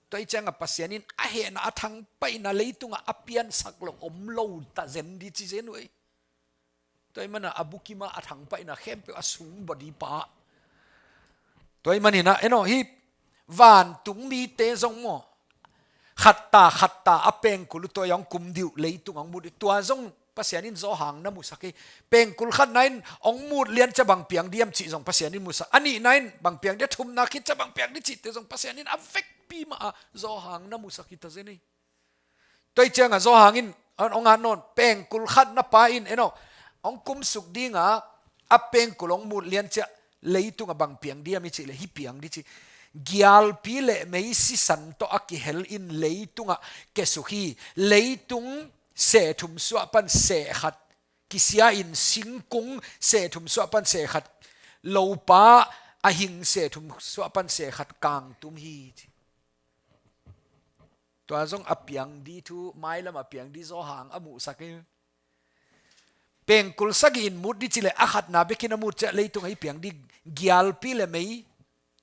Tua i ciangah Pasian in a hehna a thangpaihna leitungah a piansak lo om lo ta zen dih ci zen uh ei. Tua i manah a bukimah a thangpaihna khempeuh a sung body pa. Tua i maninah eno hi vantungmite zong maw, khatta khatta a pengkul uh tua i hong kum dih uh leitung hong mut dih. Tua zong Pasian in zawhang na musak hi. Pengkul khatna in hong mut lian ciang bang piang dih hiam cih zong Pasian in musak. A nihna in bang piang dih, a thumna khit ciang bang piang dih cihte zong Pasian in a vekpi mah a zawhang na musak hi ta zen hi. Tua i ciangah zawhang in hong, hong hat nawn, pengkul khatna pa in eno hong kumsuk dinga a pengkul hong mut lian ciang leitung a bang piang dih hiam i cih leh hih piang dih ci. Gialpi le mei sisan tawh a kihel in leitungah kiasuk hi. Leitung seh thum suah pan seh khat kisia in singkung seh thum suah pan seh khat, lopa a hing seh thum suah pan seh khat kangtum hi ci. Tua zong a piang dih thu, mailam a piang dih zawhang a muhsak hi. Pengkul sagih in mut dih ci leh a khatna bekin a mut ciang leitung a i piang dih gialpi le mei,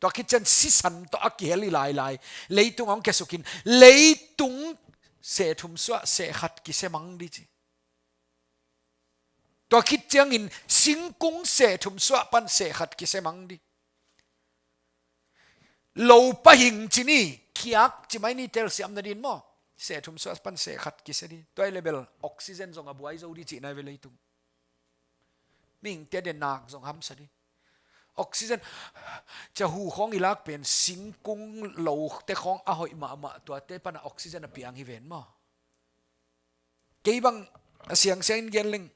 tua khit ciang sisan tawh a kihel hi lailai. Leitung hong kiasuk in leitung seh thum suah seh khat kisia mang dih ci. Tua khit ciangin singkung seh thum suah pan seh khat kisia mang dih. Lopa hing ci ni, khiak ci mai ni telsiamna dih maw. Seh thum suah pan seh khat kisia dih. Tua i leh bel oxygen zong a buai zo dih cihna hi ve leitung. Mihingte a den nak zong hamsa dih. Oxygen, ca hu khawng i lak pen singkung lote khawng a hoih mahmah tuate pana oxygen a piang hi ven maw. Kei bang a siangsiang in gen leng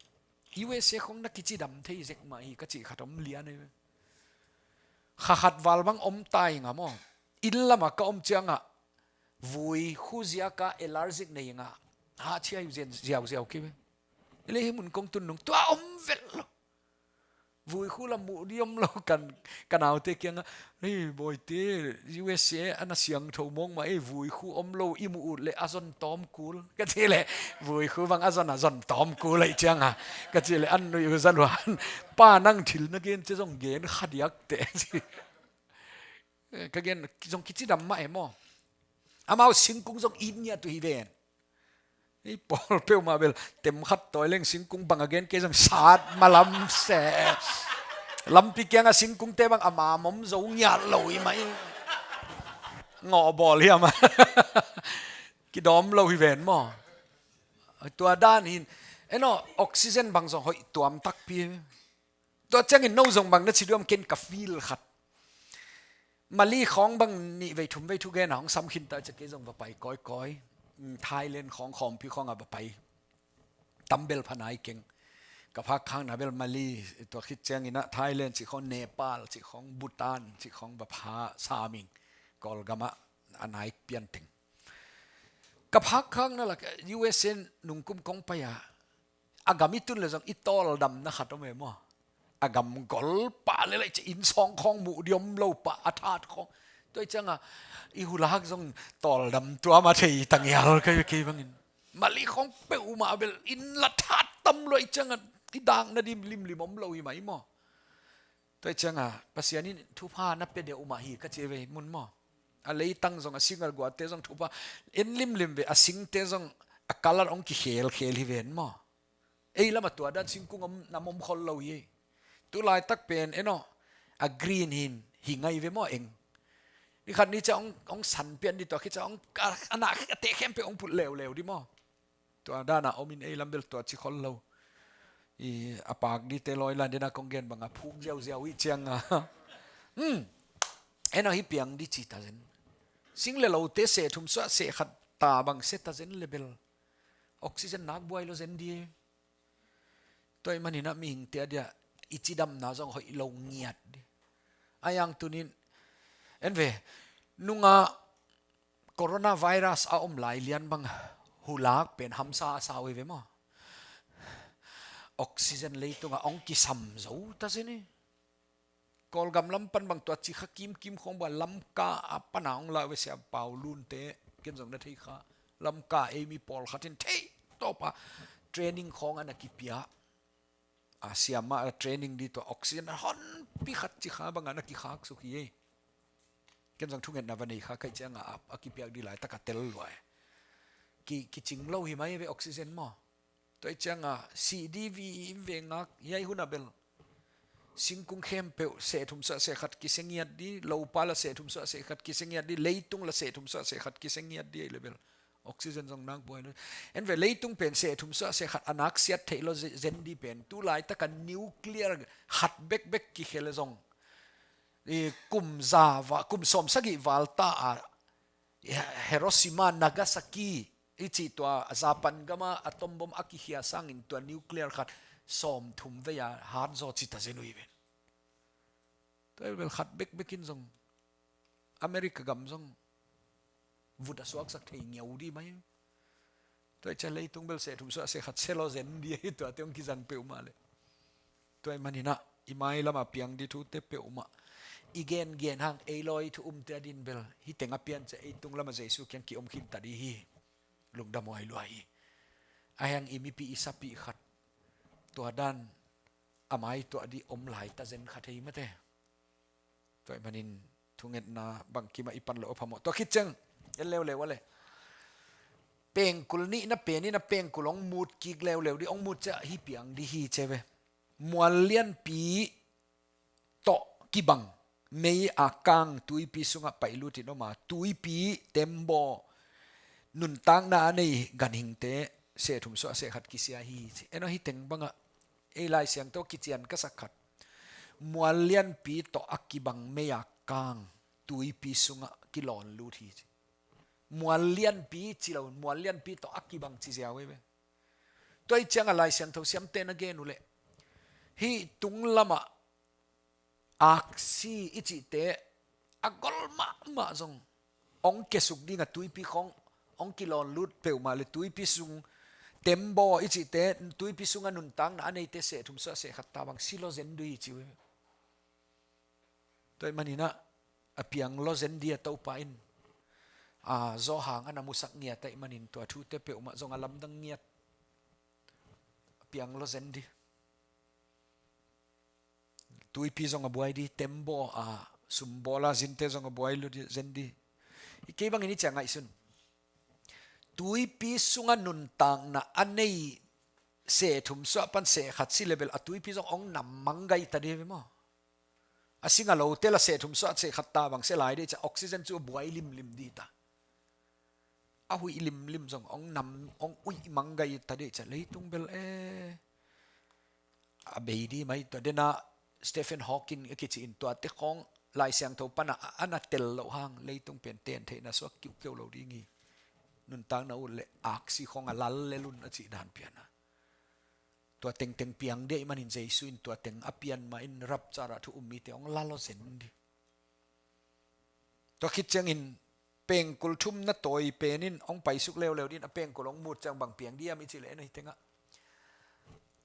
U S A khawng na kicidam thei zek mah hi ka cih khat om lian hi. Kha khat val bang om ta hi nga maw. Inn lamah ka om ciangah vui khu ziaka allergic nei nga, hahchia hi zen ziauziau kei ve. Ile hi mun kong tun nung tua om vel lo. Vui khu la muh dih om lo kan, ka naute kiangah, "Ei, bawite, U S A a na siangtho mawk mah ei, vui khu om lo i muh ut leh a zon tawm kul," ka cih leh, vui khu bang a zon a zon tawm kul aih cianga ka cih leh an nuih uh za luan. Pa nang thil na gen ci zong gen kha diak teh ci. Ka gen zong kicidam mah e maw. Amau singkung zong it ngiat uh hi ven. Ei pawl peuhmah bel tem khat tawi leng singkung bang a gen kei zong sat malam se. Lampi kiangah singkungte bang a mamom zo ngiat lo hi mah hi. Ngawh bawl hiam a kidawm lo hi ven maw. Tua dan hin eno oxygen bang zong hoih tuam takpi. Tua ciangin no zong bang na ci duam ken ka feel khat. Mali khawng bang nih vei thum vei thu gena hong sam khin ta cia kei zong va pai kawikawi. Thailand khawng khawmpi khawngah va pai tam bel pha nai keng. Ka phak khakna bel Mali, tua khit cianginah Thailand cih khawng, Nepal cih khawng, Bhutan cih khawng va pha saming. Kawlgamah a nai pian teng. Ka phak khakna lak U S A nungkum kong pai a a gam i tun le zong i tawldamna khat om e maw. A gam gol pah le laih cia inn sawng khawng muh dih om lo pah a that khawng. Tua i cianga i hulak zong tawldam tuam a thei tangial ka hi kei bangin. Mali khawng peuhmah bel inn la that tam lo i cianga i dakna dim limlim om lo hi mai maw. Tua i cianga Pasian in thupha na pia deuh mah hi ka ci ve mun maw. A leitang zong a singal guate zong thupha en limlim ve, a singte zong a kalat hong kikhelkhel hi ven maw. Ei lamah tua dan singkung om nam om khol lo hi. Tu laitak pen eno a green hin hi ngai ve maw eng. Ni khat ni cia hong, hong san pian dih tua khit cia hong a, a nah a teh khempeuh hong put leuleu dih maw. Tua dana om in ei lam bel tua ci khol lo. I a pak dite lawi la dena kong gen banga phuk ziauziau i cianga. Hmm. En aw hi piang di ci ta zen. Sing le lote seh thum suah seh khat ta bang se ta zen le bel oxygen nak buai lo zen di. Tua i maninah mihingte a dia i cidamna zong hoih lo ngiat di. A yang tunin en ve nunga coronavirus a om lai lian bang hulak pen hamsa a sau i ve maw? Oxygen leitunga ong kisam zo ta zen i. Kawlgam lam pan bang tua cikha kimkim khawng bua Lamka a pana ong lau ve sia pau lunte ken zong na thei kha. Lamka eimi pawlkhat in thei tawpa training khawng a na kipia. A siama a training di tua oxygen a honpi khat cikha banga na kikhak suk hi ei. Ken zong thungetna va nei kha kaih cianga a kipiak di laitaka tel luai. Ki, kicing lo hi mai ve oxygen maw? Tua i cianga C D V E in ve ngak hiai huna bel. Singkung khempeuh seh thum suah seh khat kise ngiat di, lopa la seh thum suah seh khat kise ngiat di, leitung la seh thum suah seh khat kise ngiat di ei le bel. Oxygen zong nak buai lo. En ve leitung pen seh thum suah seh khat a nak siat theih lo zen di pen. Tu laitaka nuclear khat bekbek kikhel zong. I kum za va, kum sawm sagih val ta a Hiroshima, Nagasaki i cih tua Japan gama atom bomb a kikhia sangin tua nuclear khat sawm thum vei a hat zaw ci ta zen uh hi ven. Tua bel khat bekbek in zong America gam zong vut a suaksak thei ngiau di mai. Tua i cia leitung bel seh thum suah seh khat selo zen di hi tua te ong kizang peuhmah le. Tua i maninah i mai lama piang di thute peuhmah i gengen hang ei lawi thu umte a din bel hi teng a pian cia ei tung lama Jesu kiang kiom khin ta di hi. Lungdam huai lua hi. A heng i mipi i sapi khat tua dan a mai tuah di om lai ta zen khat hei mate. Tua i manin thungetna bangkima i pan lo a phamawh tua khit ciang en leuleu a le. Pengkul nihna penin a pengkul ong mut kik leuleu di ong mut ciah hi piang di hi ce ve. Mual lianpi tawh kibang mei a kang tuipi sungah paihlutin om a tuipi tembaw nuntakna a nei ganhingte seh thum suah seh khat kisia hi ci. Eno hi teng bangah ei Lai Siangtho kician ka sak khat. Mual lianpi tawh a kibang mei a kang tuipi sungah kilawn lut hi ci. Mual lianpi ci lo mual lianpi tawh a kibang ci ziau ei ve. Tua i cianga Lai Siangtho siamte na gen uh leh hih tung lamah aksi i cihte a gol mahmah zong ong kesuk dinga tuipi khawng ong kilawn lut peuhmah le tuipi sung tembaw i cihte tuipi sunga nuntakna a neite seh thum suah seh khat ta bang si lo zen dui hi ci uh hi. Tua i maninah a piang lo zen di a Topa in a zawhang a na musak ngiat a i manin tua thute peuhmah zong a lamdang ngiat. A piang lo zen di. Tuipi zong a buai di tembaw a sumbawl a zinte zong a buai lo di zen di. I kei bangin i cia ngaihsun. Tuipi sunga nuntakna a nei seh thum suah pan seh khat si le bel a tuipi zong ong nam manggai ta di ve maw? A singa lote la seh thum suah seh khat ta bang se lai dei cia oxygen cu a buai limlim di ta. A huih limlim zong ong nam ong uih manggai ta dei cia leitung bel e. A bei di mai tua dena Stephen Hawking a kici in tuate khawng Lai Siangtho pana a na tel loh hang leitung pen ten theihna suak kiuhkeuh lo ding hi. Nuntakna ut le aksi khawng a lal le lun a cih dan piana. Tua tengteng piang dia i manin Jesu in tua teng a pian ma in rapture ah thu um mite ong lalo zen di. Tua khit ciangin pengkul thumna tawi penin ong paisuk leuleu din a pengkul ong mut ciang bang piang diam i cih leh en ahi tengah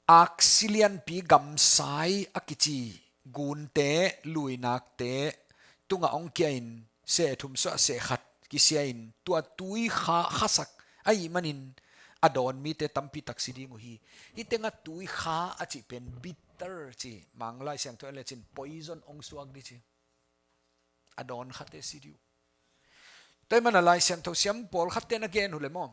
aksi lianpi gamsai a kici gunte luinakte tunga ong kia in seh thum suah seh khat kisia in tua tui kha khasak ahi manin a dawn mite tampi tak si ding uh hi. Hi tenga tui kha a cih pen bitter ci Manglai Siangtho en le cin poison ong suak di ci. A dawn khate si diu. Tua i mana Lai Siangtho siam pawl khatte na gen uh le maw?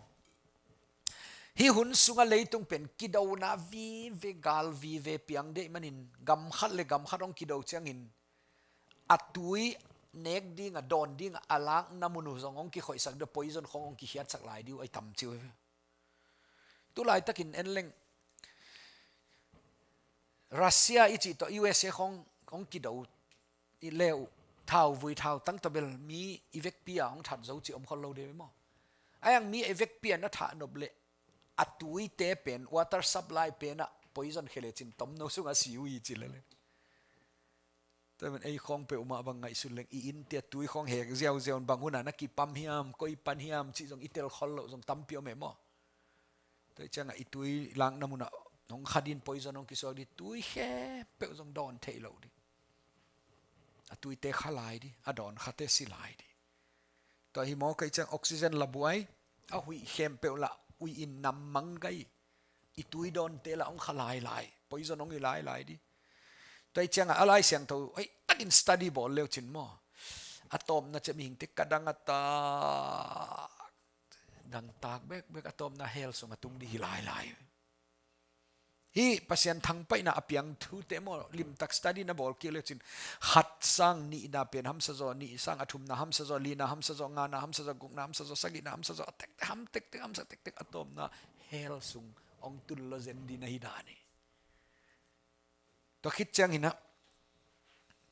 Hi hun sunga leitung pen kidona vive gal vive piang dei manin gam khat le gam khat ong kido ciangin a tui nek dinga dawn dinga a lakna mun uh zong ong kikhoihsak deuh poison khong ong kikhiatsak lai diu ai tam ciu. Tu laitakin en leng, Russia i cih tawh U S A khawng hong kido i le uh, thauvui thautang tawh bel mi i vekpi a hong that zo cih om khol lo ding maw? A iang mi i vekpi a na thah nop leh a tuite pen, water supply pen ah poison khia lecin tomno sungah si uh hi ci lele. Tua man ei khawng peuhmah bang ngaihsun leng i inn tia tui khawng hek ziauziau in bang hunah na kipam hiam, koi pan hiam cih zong i tel khol loh zong tampi om e maw? Tua ciangah i tui lakna munah hong kha din poison hong kisuak dih, tui khempeuh zong dawn theih loh dih. A tuite kha lai dih, a dawn khate si lai dih. Tua hi maw, kei ciang oxygen la buai, a huih khempeuh lah uih in nam mang gai. I tui dawnte lah hong kha lailai, poison hong hi lailai dih. Tua hi ciangah a Lai Siangtho hoih takin study bawl leu cin maw? A tawpna ciah mihingte ka dang a tak, dang tak bekbek a tawpna hell sung a tung dih hi lailai. Hih Pasian thangpaihna a piang thute maw, limtak study na bawl kik leu cin, khat sang nihna pen hamsa zaw, nih sang a thumna hamsa zaw, lina hamsa zaw, ngana hamsa zaw, gukna hamsa zaw, sagihna hamsa zaw, a tektek ham tektek hamsa tektek a tawpna hell sung hong tul lo zen dih na hi dan hi. Tua khit ciangin ah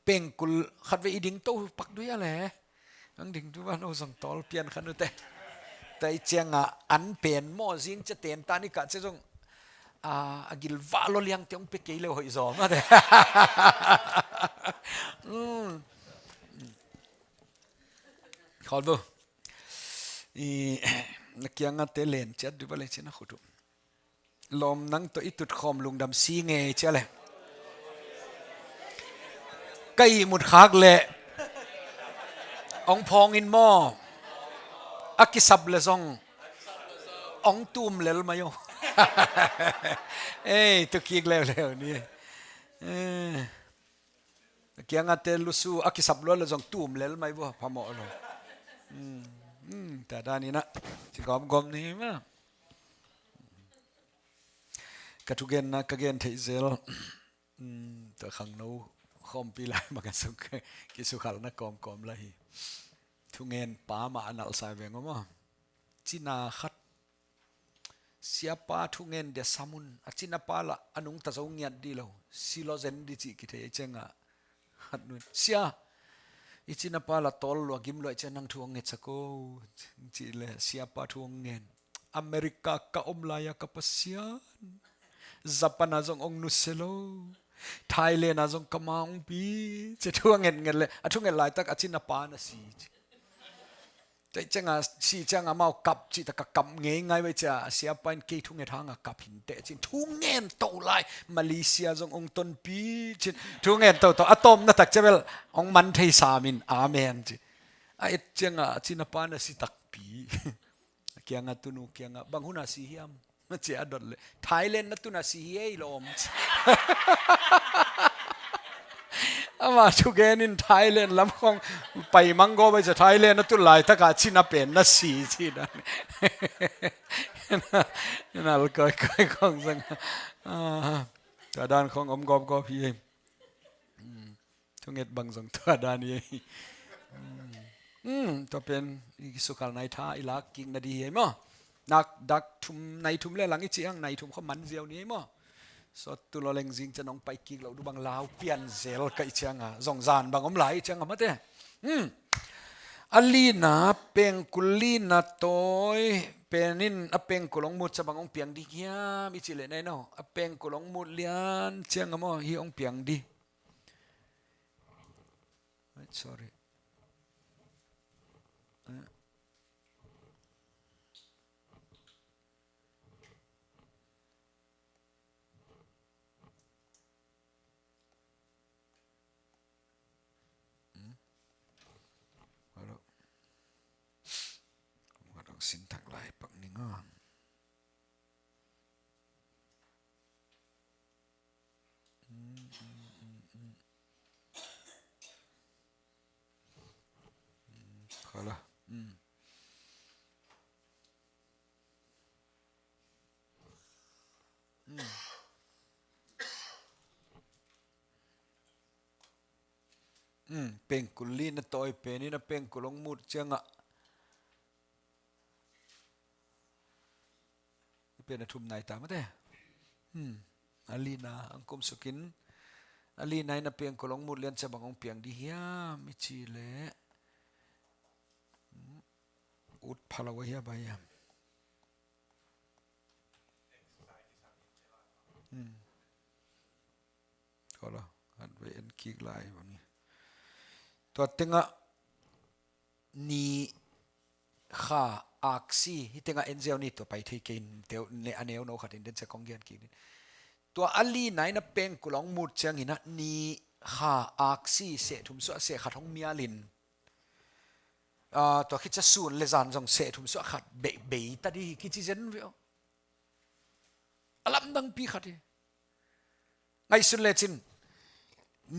pengkul khatvei i ding to pak duh a le. Ang ding tu ban o zong tawl pian khan ute. Tua i ciangah an pen maw, zing cia ten tan i kah cia zong, a, a gilvah lo liang te hong pe kei leu hoih zaw mah te. Mm. Khol bo. I, na kiangah te len ciat duh ba le cin a khut uh. Lawm nang tawh i tutkhawm lungdam si ngei cia le. Ka ihmut khak leh hong phawng in maw? A kisap le zong hong tum lel mai o. Ei, tu kik leuleu ni. Eh. A kiangah te lusu a kisap lua le zong tum lel mai vua, phamawh lo. Hmm, hmm, tua dan in ah ci gawmgawm ni hi mah. Ka thugenna ka gen theih zel. Hmm, tua khangno khawmpi lai bang a sung kisukhalna kawmkawm lai hi. Thungen pa mah a nalh sa veng om a. Cina khat Siapa thungen dia sam un, a cinapa lah a nungta zo ngiat dih lo, si lo zen dih cih kithei ciangah, khat nun, "Sia, i cinapa lah tawl lua gim lua i ciang nang thu hong ngetsak o," cih le siapa thu hong ngen. "America ka om lai-a ka Pasian, Japan ah zong hong nusia lo, Thailand ah zong ka ma hong pi," ci thu a ngetnget le, a thunget laitak a cinapa na si ci. Tua ciangah, si ciangah amau kap cih tak a kap ngeingai vai ciah, siapa in kei thunget hangah kap hinteh cin, thungen to lai, Malaysia zong hong tonpi cin, thungen toto, a tawpna tak ciah bel hong man thei sam in, amen ci. A et ciangah a cinapa na si takpi. A kiangah tunu kiangah, "Bang hunah si hiam?" Cia a dot le, "Thailand na tun a si hi ei lawm." Ama thugen in Thailand lam khong pai mang go bai cia, Thailand na tun laitakah cina pen na si cina. Nal koi koi khong sang. Ah, tua dan khong om gawp gawp hi ei. Hmm. Thunget bang zong tua dan hi. Hmm, tua pen i sukhal nai tha i lak kik na di hi maw? Nak dak thum, nai thum le lang i ci ang, nai thum kho man ziau ni maw? So tu lo leng zing ciang hong pai kik lo du bang lau pian zel ka i ciangah, zong zan bang om lai i ciangah mate. Hmm. A lina, pengkul lina tawi pen in a pengkul hong mut ciang bang hong piang ding hiam i ci le nai no. A pengkul hong mut lian ciangah maw hi hong piang ding. Sorry. Eh. Hmm? Hello. Wadang sintak lai pak ning a. Kala. Pengkul lina tawi pen in a pengkul hong mut ciangah. Pen a thum nai ta mate. Hmm. A lina ang kumsukin, a lina in a pengkul hong mut lian ciang bang hong piang ding hiam i cih leh, hmm, ut pha lo a hia bai hiam? Hmm. Khaw lo, khat vei en kik lai bang hi. Tua tengah ni, kha, aksi, hih tengah en ziau ni, tua pai thei kei in, teu, ne, a neu no khat in den ciang kong gen kik ding. Tua a lina in a pengkul hong mut ciangin ah ni, kha, aksi, seh thum suah seh khat hong mialin, ah, tua khit ciang sun le zan zong seh thum suah khat bei, bei ta ding hi kici zen ve aw. A lamdangpi khat hi. Ngaihsun lecin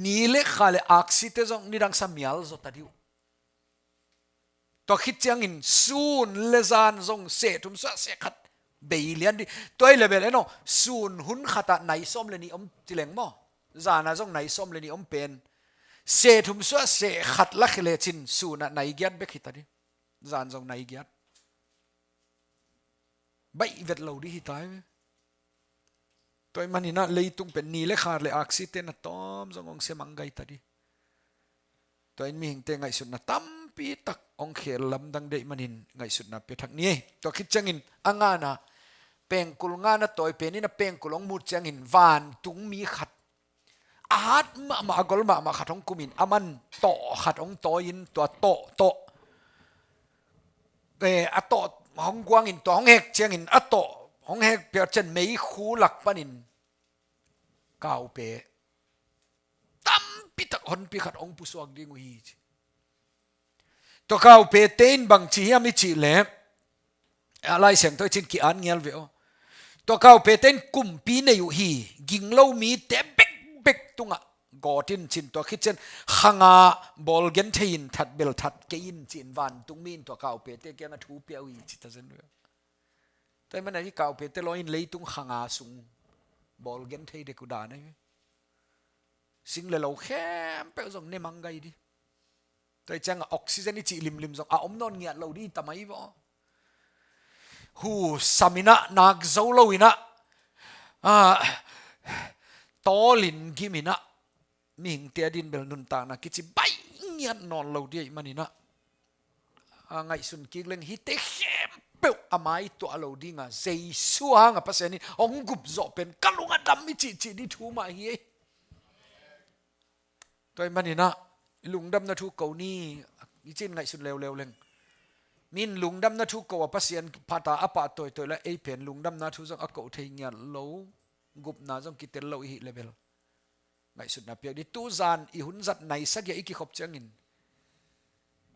ni le kha le aksite zong nidang sa mial zaw ta ding uh. Tua khit ciangin sun le zan zong seh thum suah seh khat bei lian ding. Tua hi le bel en aw, sun hun khatah nai sawm le nih om ci leng maw, zanah zong nai sawm le nih om pen, seh thum suah seh khat la khia lecin sunah nai giat bek hi ta ding. Zan zong nai giat. Baih vet lo ding hi ta hi ve. Tua ahih manin ah leitung pen ni le kha le aksite na tawm zong hong sia mang gai ta ding. Tua in mihingte ngaihsutna tampi tak hong khel lamdang deih manin ngaihsutna pia thak ni ei. Tua khit ciangin a ngana, pengkul ngana tawi pen in a pengkul hong mut ciangin vantungmi khat a hat mahmah, a gol mahmah khat hong kumin, aman tawh khat hong tawi-in, tua tawh, tawh, eh, a tawh hong guangin, tua hong hek ciangin, a tawh hong hek piak ciang meikhu lak panin kaupe tampi tak honpi khat hong pusuak ding uh hi ci. Tua kaupete in bang ci hiam i cih leh, a Lai Siangtho i cin ki-an ngial ve aw. Tua kaupete in kumpi nei uh hi, ginglo mite bekbek tungah gawt in cin, tua khit ciang khanga bawl genthei in, that bel that kei in cin, vantungmi in tua kaupete kiangah thu pia uh hi ci ta zen ve aw. Tua ahih manin hih kaupete lawi in leitung khanga sung bawl genthei dek uh dan ahi ve. Sing le lo khempeuh zong ne mang gai ding. Tua hi ciangah oxygen i cih limlim zong a om nawn ngiat lo ding hi ta mai vaw. Hu sam in ah, nak zo lo in ah, ah, tawlin gim in ah, mihingte a din bel nuntakna kici baih ngiat nawn lo ding ahih manin ah, a ngaihsun kik leng hihte khempeuh a mai tuah lo dinga, Jesu hanga Pasian in hong gup zawh pen ka lung a dam i cihcih ding thu mah hi ei. Tua ahih manin ah i lungdamna thu ko ni, i cin ngaihsun leuleu leng. Min lungdamna thu ko a, Pasian phat a, a pah tawitawi la, ei pen lungdamna thu zong a ko thei ngiat lo, gupna zong kitel lo i hih le bel ngaihsutna piak ding. Tuzan i hun zat nai sagih a i kikhop ciangin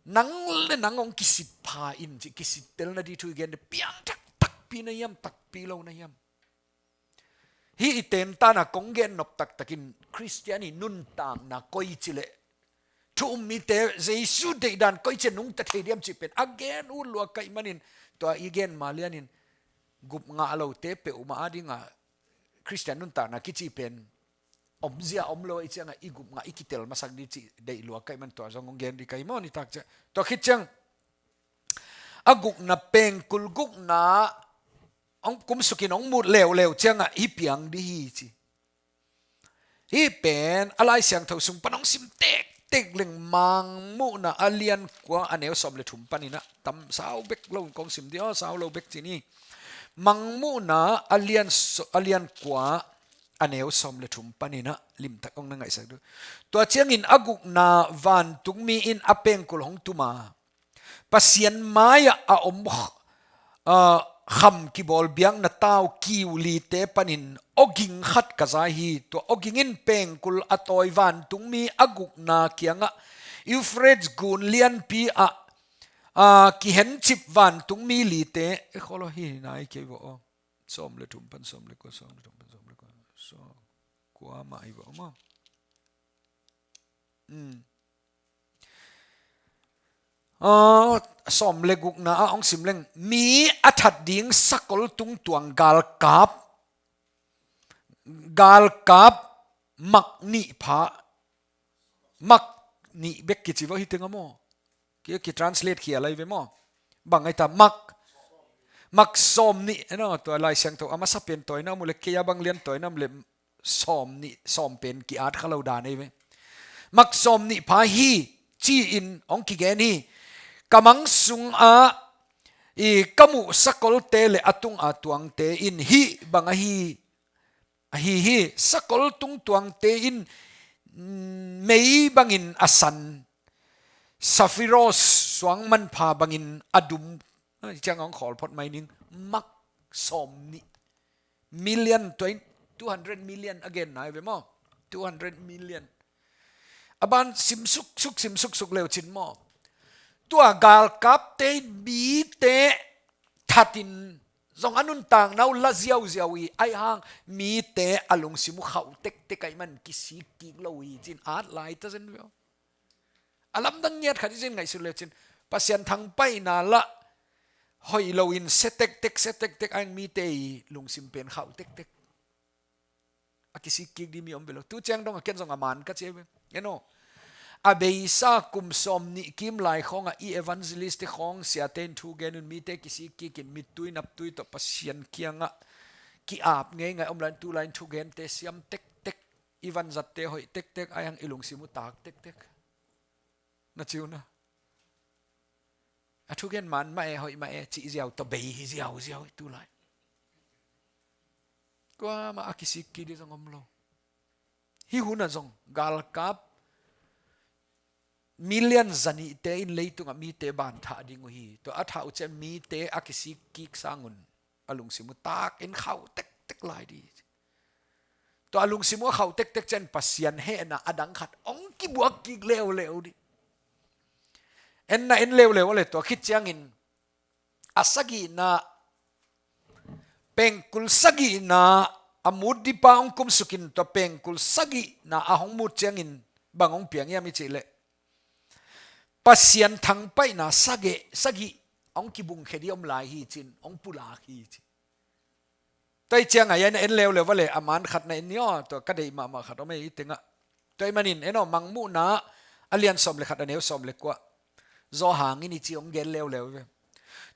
nang le nang hong kisit pha in ci, kisittelna ding thu i gen ding. Piang thak takpi na hiam, takpi lo na hiam? Hih i tentan a kong gen nop taktakin Khristian i nuntakna koi ci leh, thu um mite Jesu deihdan koi ci a nungta thei diam cih pen a gen ut lua ka hih manin, tua i gen ma lianin gup ngah lote peuhmah a dinga Khristian nuntakna kici pen omzia om lo ahih ciangah i gup ngah, i kitel masak ding cih deih lua ka hih man, tua zong hong gen ding ka hi maw nitak ciang. Tua khit ciang a gukna, pengkul gukna hong kumsukin hong mut leuleu ciangah hih piang ding hi ci. Hih pen a Lai Siangtho sung pan hong sim tektek leng, Mangmuhna a lian kua a neu sawm le thum panin ah, tam sau bek lo in kong sim dih aw, sau lo bek ci ni. Mangmuhna a lian so-, a lian kua a neu sawm le thum panin ah limtak hong na ngaihsak dih. Tua ciangin a gukna vantungmi in a pengkul hong tum a, Pasian mai-ah a om, ah, kham kibawl biakna tau kiu lite panin awging khat ka zai hi. Tua awging in pengkul a tawi vantungmi a gukna kiangah Euphrates gun lianpi ah, ah, kihencip vantungmi lite, e, kholo hi nai kei vaw aw. Sawm le thum pan sawm le kua, sawm le thum pan sawm le kua, sawm kua mah hi vaw aw maw. Hmm. Ah, sawm le gukna ah hong sim leng, mi a that ding sakol tungtuang galkap, galkap mak nih pha, mak nih bek kici vaw hi teng a maw. Ki, ki translate khia lai ve maw. Bang ai ta mak, mak sawm nih, eno, tua Lai Siangtho a masa pen tawi na om uh leh, kei a bang lian tawi na om leh, sawm nih, sawm pen ki-at kha lo dan ei ve. Mak sawm nih pha hi, ci-in hong kigen hi. Ka mang sungah i ka muh sakolte leh a tunga tuangte in hih bang ahi, ahi hi. Sakol tung tuangte in, mm, mei bangin a san, saphiros suang manpha bangin a dum. Ciang hong khawl phot mai ning, mak sawm nih. Million, twenty, two hundred million a gen nai ve maw. Two hundred million. A ban sim suksuk, sim suksuk leu cin maw. Tua galkapte in mite thatin zong a nuntakna uh la ziauziau hi, ahi hang mite a lungsim uh khauh tektek ahih man kisik kik lo hi ci-in at lai ta zen ve aw. A lamdang ngiat khat i cin ngaihsut leu cin, Pasian thangpaihna lah hoih loin sia tektek, sia tektek, ahi hang mite i lungsim pen khauh tektek. A kisik kik ding mi om ve lo. Tu ciang dong a ken zong a man ka ci ei ve. Eno. A beisa kum sawm nih kim lai khawngah i evangelist te khawng siate in thu gen un, mite kisik kik in mittui naptui tawh Pasian kiangah ki-ap ngeingai om lai-in tu lai-in thugente siam tektek. I vanzatte hoih tektek, ahi hang i lungsim uh tak tektek. Na ci uh na. A thugen man mah e, hoih mah e, cih ziau tawh bei hi ziauziau hi tu lai. Kuamah a kisik kik ding zong om lo. Hih hunah zong galkap million zanihte in leitungah mite ban thah ding uh hi. Tua a thah uh ciang mite a kisik kik sangun a lungsim uh takin khauh tektek lai ding hi. Tua a lungsim uh a khauh tektek ciang Pasian hehna a dang khat hong kibuak kik leuleu ding. En na en leuleu a le tua khit ciangin a sagihna, pengkul sagihna a mut dingpa hong kumsukin tua pengkul sagihna a hong mut ciangin bang hong piang hiam i cih leh Pasian thangpaihna sagih, sagih hong kibungkhia ding om lai hi ci-in hong pulak hi ci. Tua hi ciangah a en leuleu va le a man khat na en ni aw, tua ka deih mahmah khat om ei i tengah. Tua ahih manin eno, Mangmuhna a lian sawm le khat a neu sawm le kua. Zawhang in i ci hong gen leuleu ve.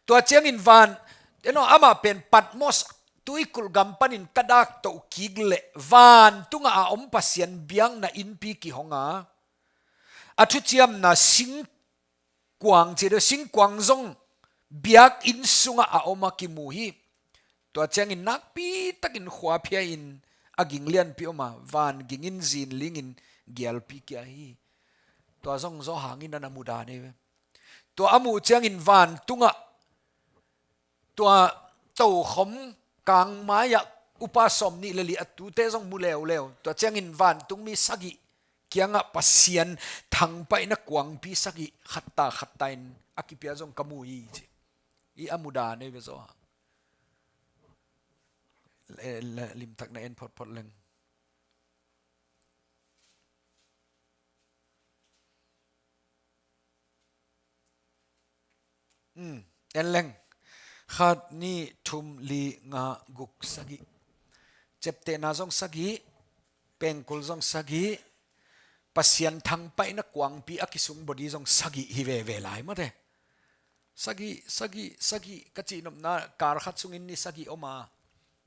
Tua ciangin van, eno, amah pen Patmos tuikulh gam panin ka dak toh kik leh vantungah a om Pasian biakna innpi kihong a, a thuciamna singkuang, ci deuh, singkuang zong biakinn sungah a om a kimu hi. Tua ciangin nakpi takin khuaphia-in a ging lianpi om a, van ging in zinlingin gialpi kia hi. Tua zong Zawhang in a na mudan ei ve. Tua a muh ciangin vantungah tua tokhom kangmai-ah upa sawm nih le li a tute zong mu leuleu. Tua ciangin vantungmi sagih kiangah Pasian thangpaihna kuangpi sagih khatta khatta in a kipia zong ka mu hi ci. I a mudan ei ve zaw. Le, le, limtak na en photphot leng. Hmm, en leng. Khat, nih, thum, li, nga, guk, sagih. Ciaptehna zong sagih, pengkul zong sagih, Pasian thangpaihna kuangpi a kisungbaw ding zong sagih hi veve lai mate. Sagih, sagih, sagih ka cihnopna, kar khat sungin ni sagih om a,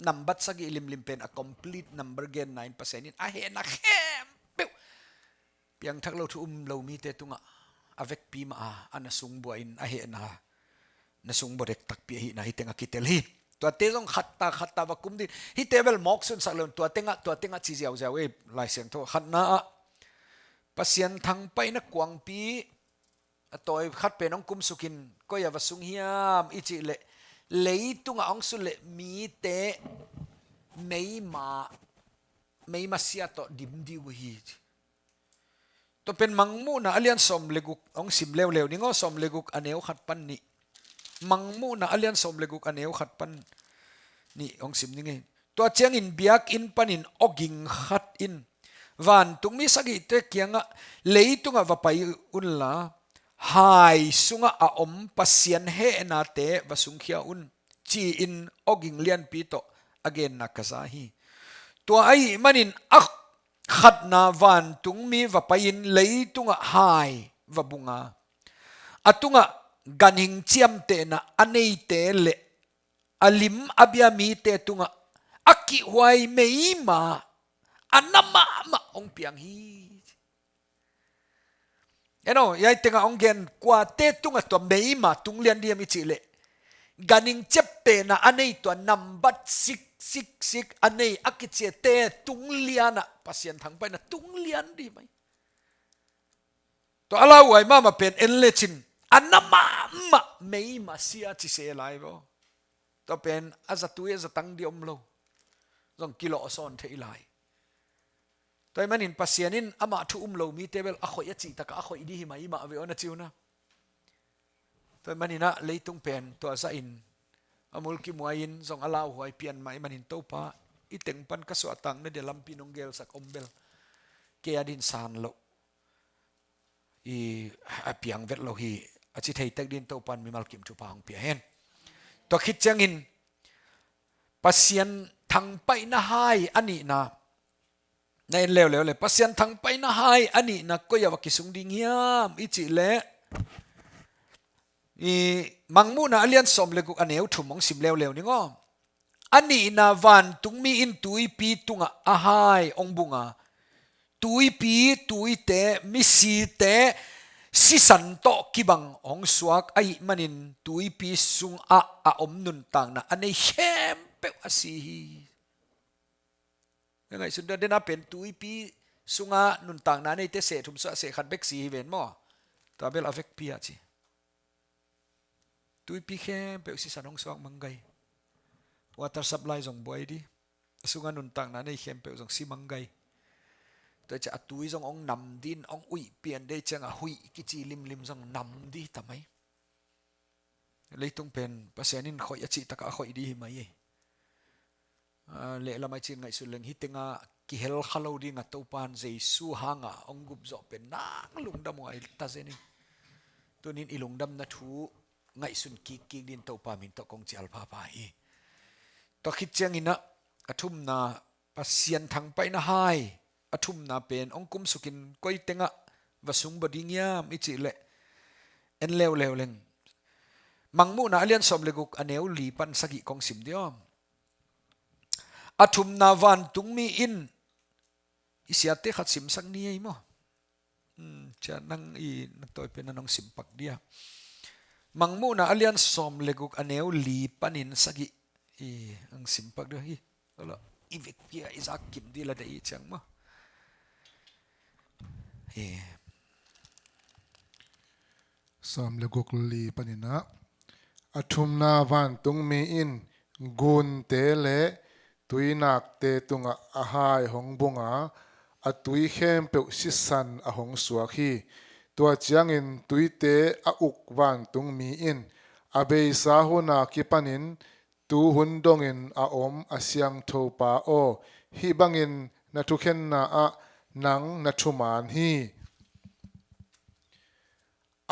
nambat sagih limlim pen a complete number genna in Pasian in a hehna khempeuh piangthak lo, thu um lo mite tungah a vekpi mah a, a na sungbuah in a hehna, na sungbuah dek takpi ahihna hih tengah kitel hi. Tuate zong khatta khatta va kum ding. Hihte bel mawk sunsak lo in tua tengah, tua tengah ci ziauziau ei Lai Siangtho. Khatna ah Pasian thangpaihna kuangpi a tawi khat pen hong kumsukin koi-ah va sung hiam i cih leh, leitungah hong sung leh mite meima, meima sia tawh dim ding uh hi ci. Tua pen Mangmuhna a lian sawm le guk hong sim leuleu ning aw, sawm le guk a neu khat pan nih. Mangmuhna a lian sawm le guk a neu khat pan nih hong sim ning ei. Tua ciangin biakinn panin awging khat in vantungmi sagihte kiangah, "Leitungah va pai unla, hai sungah a om Pasian hehnate va sungkhia un," ci-in awging lianpi tawh a genna ka za hi. Tua ahih manin a khatna vantungmi va pai-in leitungah hai va bung a, a tungah ganhing ciamtehna a neite le a lim a bia mite tungah a kihhuai meima a na mahmah hong piang hi. Eno, hiai tengah hong gen kuate tungah tua meima tung lian diam i cih leh, ganhing ciaptehna a nei tua nambat sik sik sik a nei a kiciate tung lianah Pasian thangpaihna tung lian di mai. Tua a lauhuai mahmah pen en lecin a na mahmah meima sia ci se lai vo. Tua pen a zatui a zatang di om lo. Zong kilawh sawn thei lai. Tua ahih manin Pasian in amah thu um lo mite bel a khoih a cihtakah a khoih di hi mai mah ve aw na ci uh na. Tua ahih manin ah leitung pen tua zahin a mulkimhuai in zong a lauhuai pian mah ahih manin Topa, i teng pan ka suahtakna dia lampi nong gelsak om bel kei a din san loh i a piang vet lo hi, a ci thei tek din Topa in mimal kim thupha hong pia hen. Tua khit ciangin Pasian thangpaihna hai a nihna na en leuleu le, Pasian thangpaihna hai a nihna koi ah va kisung ding hiam i cih leh, i Mangmuhna a lian sawm le guk a neu thum hong sim leuleu ning aw. A nihna, vantungmi in tuipi tungah a hai hong bung a, tuipi tuite, misite sisan tawh kibang hong suak ahih manin tuipi sungah a om nuntakna a nei khempeuh a si hi. Ka ngaihsun tua dena pen tuipi sunga nuntakna neite seh thum suah seh khat bek si hi ven maw? Tua bel a vekpi ah ci. Tuipi khempeuh sisan hong suak manggai. Water supply zong buai di. A sunga nuntakna nei khempeuh zong si manggai. Tua ciah a tui zong hong nam din, hong uih pian dei ciangah huih kici limlim zong nam di ta mai. Leitung pen Pasian in khoih a cihtakah a khoih di hi mai ei. Ah, lehlam ah i cin ngaihsun leng hi tengah kihel kha lo dingah Topa in Jesu hangah hong gupzawh pen nang lungdam uh a i ta zen in. Tunin i lungdamna thu ngaihsun kikkik din Topa min tawh kong cial phapha hi. Tua khit ciangin ah a thumna Pasian thangpaihna hai a thumna pen hong kumsukin koi tengah va sungbaw ding hiam i cih leh en leuleu leng. Mangmuhna a lian sawm le guk a neu li pan sagih kong sim diam. A thumna vantungmi in i siate khat simsak ni ei maw? Hmm, cia nang i na tawi pen na nong simpak dia. Mangmuhna a lian sawm le guk a neu li panin sagih i ang simpak dia hi. Olo, i vekpi ah i zak kim di la dei i ciang maw? Hi. Sawm le guk li panin ah, a thumna vantungmi in gunte le tuinakte tungah a hai hong bung a, a tui khempeuh sisan a hong suak hi. Tua ciangin tuite a uk vantungmi in a beisa huna kipanin tu hun dongin a om a siangthopa aw, hih bangin na thukhenna ah nang na thuman hi.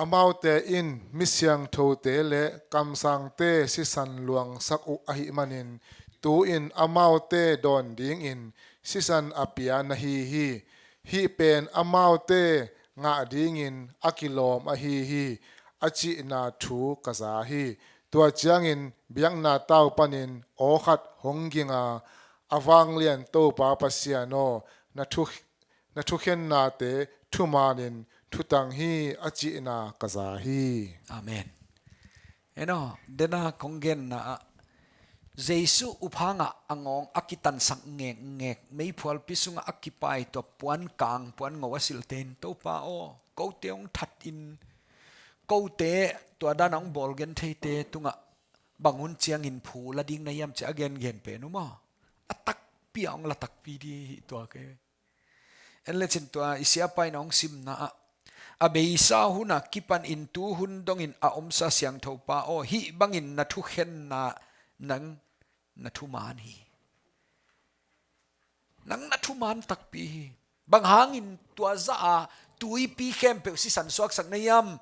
Amaute in mi siangthote le kamsangte sisan luangsak uh ahih manin tu-in amaute dawn dingin sisan a pia na hi hi. Hih pen amaute ngah dingin a kilawm ahi hi, a cihna thu ka za hi. Tua ciangin biakna tau panin aw khat hong ging a, a vanglian Topa Pasian aw, na thu na thukhennate thumanin thutang hi, a cihna ka za hi. Amen. Eno, dena kong genna ah Jesu uphangah a ngawng a kitansak ngekngek meiphualpi sungah a kipai tua puankang puanngo a silhte in Topa aw, kote hong that in, kote tua dana hong bawl gentheite tungah bang hun ciangin phu la ding na hiam ci a gengen pen uh maw? A takpi a hong la takpi di hi tua kei. En lecin tua i siapa in a hong simna ah, a beisa huna kipanin tu hun dongin a omsa siangthopa aw, hih bangin na thukhenna nang na thuman hi. Nang na thuman takpi hi. Bang hangin tua zah a tuipi khempeuh sisan suaksak na hiam?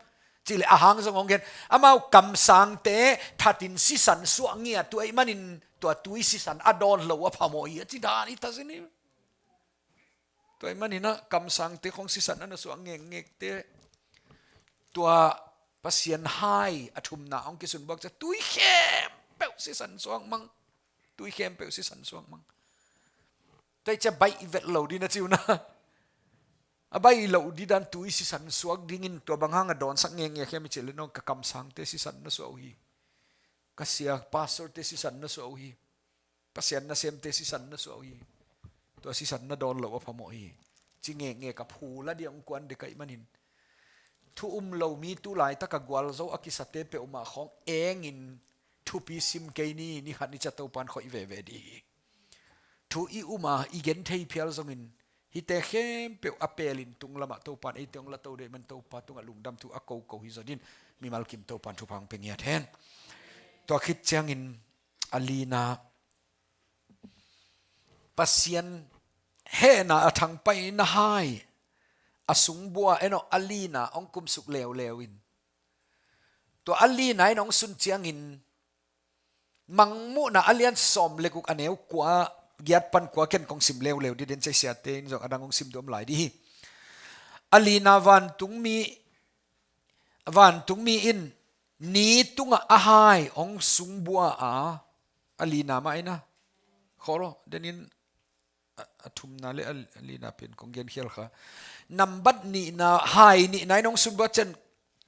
Cileh a hang zong hong gen. Amau kamsangte thatin sisan suak ngiat uh ahih manin tua tui sisan a dawn lo a phamawh hi a ci dan hi ta zen hi. Tua ahih manin ah kamsangte khong sisan a na suak ngekngekte tua Pasian hai a thumna hong kisun buak cia tui khem khempeuh sisan suak mang. Tui khempeuh sisan suak mang. Tua hi ciah baih vet lo ding na ci uh na. A baih loh ding dan tui sisan suak dingin tua bang hang a dawnsak ngenge hiam i cih leh nong ka kamsangte sisan na suah uh hi. Ka sia pastorte sisan na suah uh hi. Pasian nasemte sisan na suah uh hi. Tua sisan na dawn loh a phamawh hi. Ci ngenge ka phul a diang kuan dek ahih manin. Thu um lo mi tu laitak a gualzo a kisate peuhmah khawng engin thupi sim kei ni, ni khat ni ciah Topan khoih veve ding hi. Thu i um a i gen thei phial zongin hihte khempeuh a pelin tung lamah Topan eite hong la to dek man Topa tungah lungdam thu a koko hi zaw dingin mimal kim Topan thupha hong pia ngiat hen. Tua khit ciangin a lina Pasian hehna a thangpaihna hai a sung bua en aw a lina hong kumsuk leuleu in. Tua a lina in hong sun ciangin Mangmuhna a lian sawm le guk a neu kua giat pan kua ken kong sim leuleu ding den cei siate in zong a dang hong sim duam lai ding hi. A lina vantungmi, vantungmi in ni tungah a hai hong sung bua a, a lina mah in a. Kholo, den in a, a thumna le a, a lina pen kong gen khial kha. Nambat nihna, hai nihna in hong sun buak ciang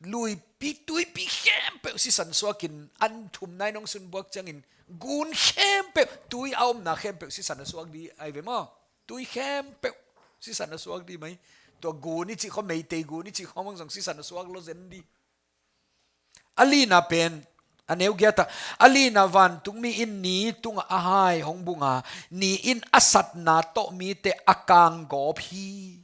luipi tuipi khempeuh sisan suakin, an thumna in hong sun buak ciangin gun khempeuh, tui a omna khempeuh sisan a suak ding ahi ve maw? Tui khempeuh sisan a suak ding mai. Tua gun i cih khawng, Meitei gun i cih khawng bang zong sisan a suak lo zen ding. A lina pen a neu giat ah, a lina vantungmi in ni tungah a hai hong bung a, ni in a satna tawh mite a kanggawp hi.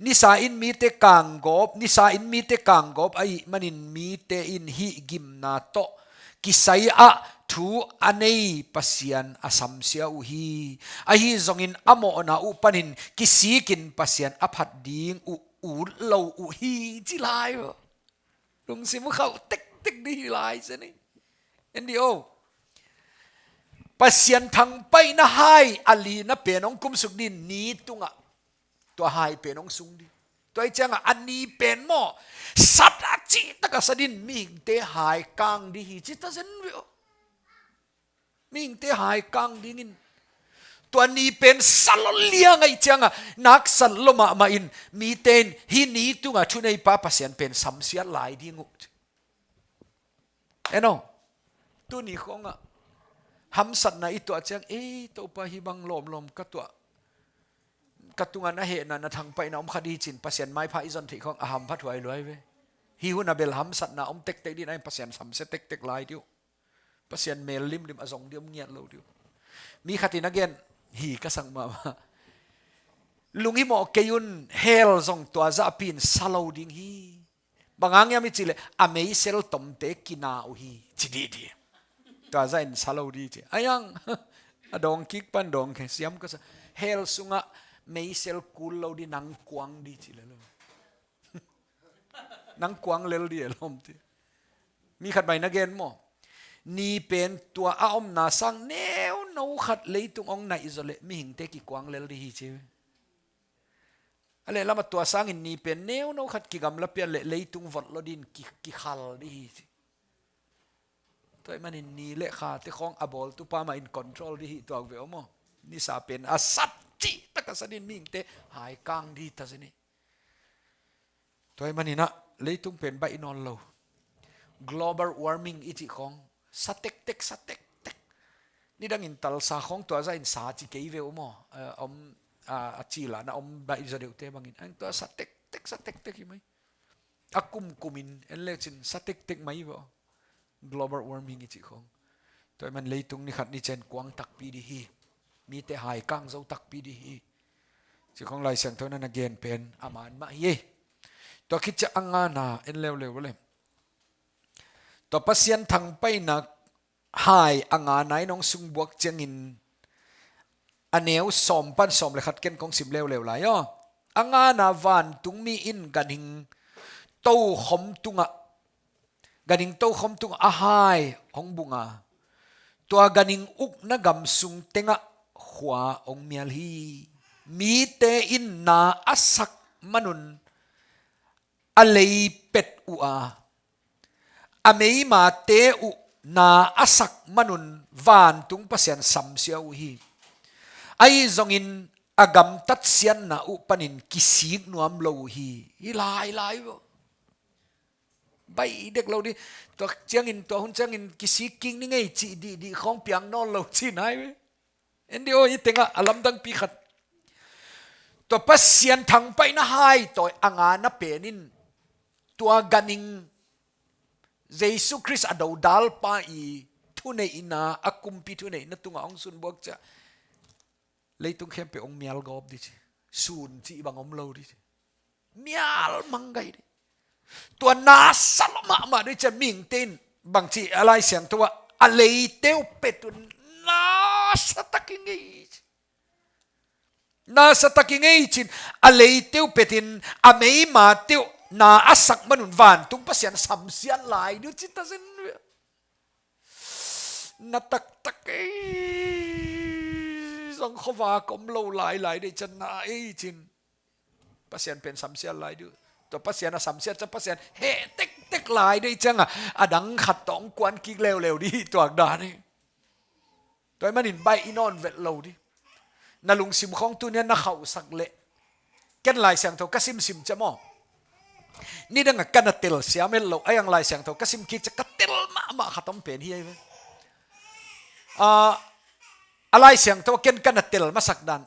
Nisa in mite kanggawp, nisa in mite kanggawp ahih manin mite in hih gimna tawh kisai ah thu a nei Pasian a samsia uh hi. Ahi zongin a mawhna uh panin kisikin Pasian a phat ding uh ut lo uh hi, ci lai uh. Lungsim uh khauh tektek ding hi lai zen hi. N D O. Pasian thangpaihna hai a lina pen hong kumsuk ding ni tungah tua hai pen hong sung ding. Tua hi ciangah a ni pen maw, sat a cihtak a sa ding mihingte hai kang ding hi, ci ta zen ve aw. Mihingte hai kang dingin tua ni pen sa lo liang ahih ciangah, nak sat lo mahmah in mite in hih ni tungah thuneipa Pasian pen samsiat lai ding uh. En aw, tuni khawngah hamsatna i tuah ciang, ei Topa, hih bang lawmlawm ka tuah, ka tungah na hehna, na thangpaihna om kha ding hi, ci-in Pasian maipha i zon theih khawng a hampha thuai luai ve. Hih hun a bel hamsatna om tektek ding a, Pasian samsia tektek lai ding uh. Pasian mel limlim a zong ding om ngiat lo ding uh. Mi khat in a gen hi, ka sak mahmah. Lunghimawh kei un, hell zong tua zahpi in sa lo ding hi. Bang hang hiam i cih leh a meisel tomte kina uh hi, ci dih dih. Tua zah in sa lo ding ci. Ai ang, a dawng kik pan dawng khe siam ka sa. Hell sungah meisel kul lo ding, nang kuang ding ci lel lo. Nang kuang lel ding e lawm, ci. Mi khat mah in a gen maw, ni pen tua a omna sang neuno khat leitung hong naih zaw leh mihingte kikuang lel ding hi, ci. A lehlamah tua sangin ni pen neuno khat kigamla pian leh leitung vot lo dingin ki, kikhal ding hi, ci. Tua ahih manin ni le khate khawng a bawltupa mah in control ding hi tuak ve aw maw. Nisa pen a sat cihtak a sa dingin mihingte hai kang ding hi ta zen hi. Tua ahih manin ah leitung pen baih nawn lo. Global warming i cih khawng sa tektek, sa tektek. Nidangin talsa khawng tua zah in sa ci kei ve uh maw. Eh, om, a, a cilahna om baih zaw deuhte bangin. Ang tua sa tektek, sa tektek hi mai. A kumkumin en lecin sa tektek mai ve aw. Global warming i cih khawng. Tua ahih man leitung ni khat ni ciang kuang takpi ding hi. Mite hai kang zo takpi ding hi. Cih khawng Lai Siangtho in a na gen pen a man mah hi. Tua khit ciang a ngana en leuleu le. Tua Pasian thangpaihna hai a ngana in hong sung buak ciangin a neu sawm pan sawm le khat ken kong sim leuleu lai aw. A ngana vantungmi in ganhing tokhom tungah, ganhing tokhom tungah a hai hong bung a, tua ganhing ukna gam sung tengah khua hong mial hi. Mite in na a sak manun a lei pet uh a, a meimate uh na a sak manun vantung Pasian samsia uh hi. Ahi zongin a gamtat siatna uh panin kisik nuam lo uh hi. Hi lailai uh. Baih dek lo dih. Tua ciangin, tua hun ciangin kisik kik ni ngei cih dihdih khawng piang nawn lo cih nai ve. En dih aw, hih tengah a lamdangpi khat. Tua Pasian thangpaihna hai tawi a ngana pen in tua ganhing Jesu Khrist a dodalpa i thuneihna, a kumpi thuneihna tungah hong sunbuak ciah leitung khempeuh hong mialgawp dih ci. Sun cih bang om lo dih ci. Mial manggai dih. Tua nasa lo mahmah dih ciah mihingte in bangci a Lai Siangtho ah a leite uh pet un nasa tak i ngei ci. Nasa tak i ngei cin a leite uh petin a meimate uh na a sak manun vantung Pasian samsiat lai dih uh ci ta zen. Na taktak ei zong khuavak om lo lailai dei cian na ei cin Pasian pen samsiat lai dih uh. Tua Pasian a samsiat cian Pasian heh tektek lai dei cianga a dang khat tawh hong kuan kik leuleu dih hih tuak dan hi. Tua ahih manin baih i nawn vet lo dih. Na lungsim khawng tunian na khauhsak leh ken Lai Siangtho ka simsim ciah maw? Nidangah ka na telsiam het lo, a iang Lai Siangtho ka sim kik ciah ka tel mahmah khat om pen hi ahi ve. Ah, a Lai Siangtho ken ka na tel masak dan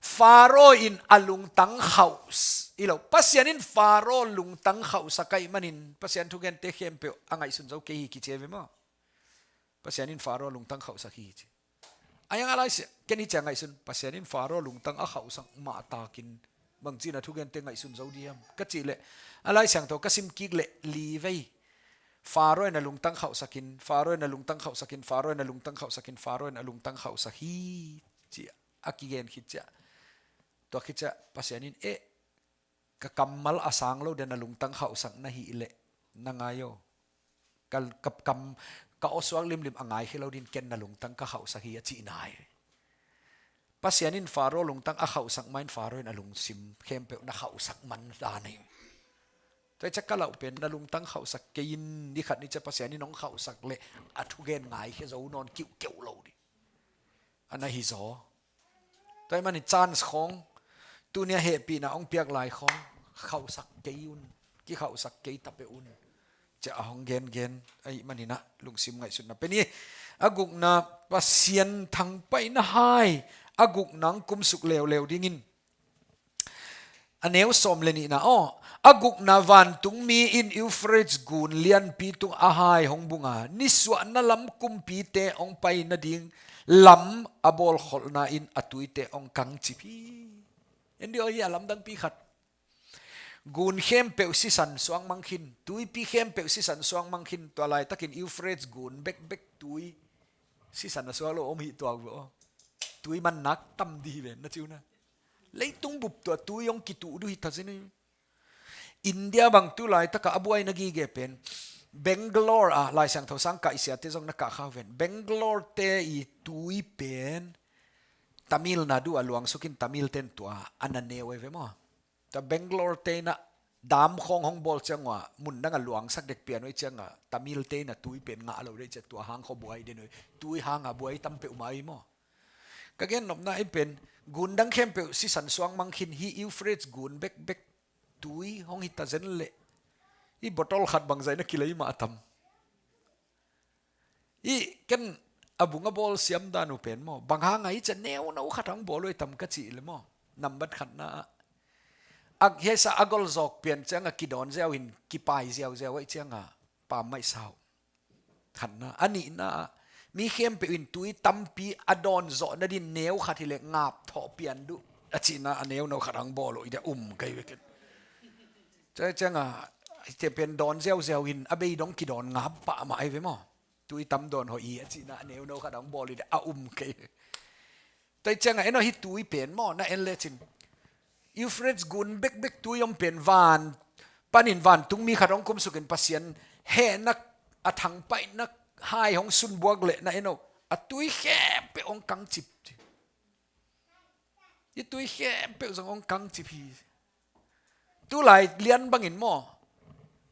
Faro in a lungtang khauh s-, i lo. Pasian in Faro lungtang khauhsak ahih manin Pasian thugente khempeuh a ngaihsun zo kei hi kici ahi ve maw? Pasian in Faro lungtang khauhsak hi ci. A iang a Lai Siangtho ken hi ciah ngaihsun, Pasian in Faro lungtang a khauhsak mahtakin bangcina thugente ngaihsun zo dih hiam ka cih leh a Lai Siangtho ka sim kik leh li vei Faro in a lungtang khauhsakin, Faro in a lungtang khauhsakin, Faro in a lungtang khauhsakin, Faro in a lungtang khauhsak hi ci a kigen khit ciah. Tua khit ciah Pasian in eh ka kammal a sang lo den a lungtang khauhsak na hih leh na ngai aw. Ka, ka, kam, ka awsuak limlim a ngaikhia lo din ken na lungtang ka khauhsak hi a cihna hi. Pasian in Faro lungtang a khauhsak mahin Faro in a lungsim khempeuh na khauhsak man dan hi. Tua hi ciah ka lauh pen na lungtang khauhsak kei in ni khat ni ciah Pasian in hong khauhsak leh a thugen ngaikhia zo nawn kiuhkeuh lo dih. A na hi zaw. Tua ahih manin chance khawng tunia hehpihna hong piak lai khawng khauhsak kei un, kikhauhsak kei ta peuh un. Ciah a hong gengen ahih manin ah lungsim ngaihsutna pen hi. A gukna Pasian thangpaihna hai a gukna hong kumsuk leuleu dingin a neu sawm le nihna aw, a gukna vantungmi in Euphrates gun lianpi tung a hai hong bunga nisuahna lam kumpite hong pai nading lam a bawlkholhna in a tuite hong kangcip hi. En dih aw, hi a lamdangpi khat. Gun khempeuh sisan suang mang khin, tuipi khempeuh sisan suang mang khin, tua laitakin Euphrates gun bekbek tui sisan a suak lo om hi tuak ve aw. Tui man nak tam dih hi ve na ci uh na. Leitung bup tua tui hong kituh duh hi ta zen hi. India bang tu laitakah a buaina gige pen Bangalore ah, Lai Siangtho sang kaihsiate zong na kah kha uh ven. Bangalore te i tui pen Tamil Nadu ah luangsukin Tamil ten tua a na neu ahi ve maw? Tua Bangalore te in ah dam khawng hong bawl ciang uh ah mun dang a luangsak dek pian uh hi ciangah Tamil te in ah tui pen ngah lo dei ciah tua hang khaw buai den uh hi. Tui hang a buai tam peuhmah hi maw? Ka gennopna ahi pen gun dang khempeuh sisan suang mang khin, hih Euphrates gun bekbek tui hong hi ta zen leh hih bottle khat bangzah in a kilei mah a tam. Hih ken a bung a bawl siam dan uh pen maw, bang hang a hi ciah neuno khat hong bawl uh hi tam ka cih leh maw, nambat khatna ah, a hiaisa a gol zawk pian ciangah kidawn ziau in kipai ziauziau ahih ciangah pammaih sa uh. Khatna, a nihna ah mi khempeuh in tui tampi a dawn zawh nadin neu khat hileh ngap thawh pian duh a cihna a neuno khat hong bawl uh hi dia um kei ve ken. Tua ciangah hihte pen dawn ziauziau in a bei dong kidawn ngap pah mah ahi ve maw? Tui tam dawn hoih hi a cihna a neuno khat hong bawl hi dia a um kei. Tua hi ciangah en aw, hih tui pen maw, na en lecin Euphrates gun bekbek tui om pen van panin vantungmi khat hong kumsukin Pasian hehna a thangpaihna hai hong sunbuak leh na en aw, a tui khempeuh hong kangcip. Hih tui khempeuh zong hong kangcip hi. Tulai lian bangin maw,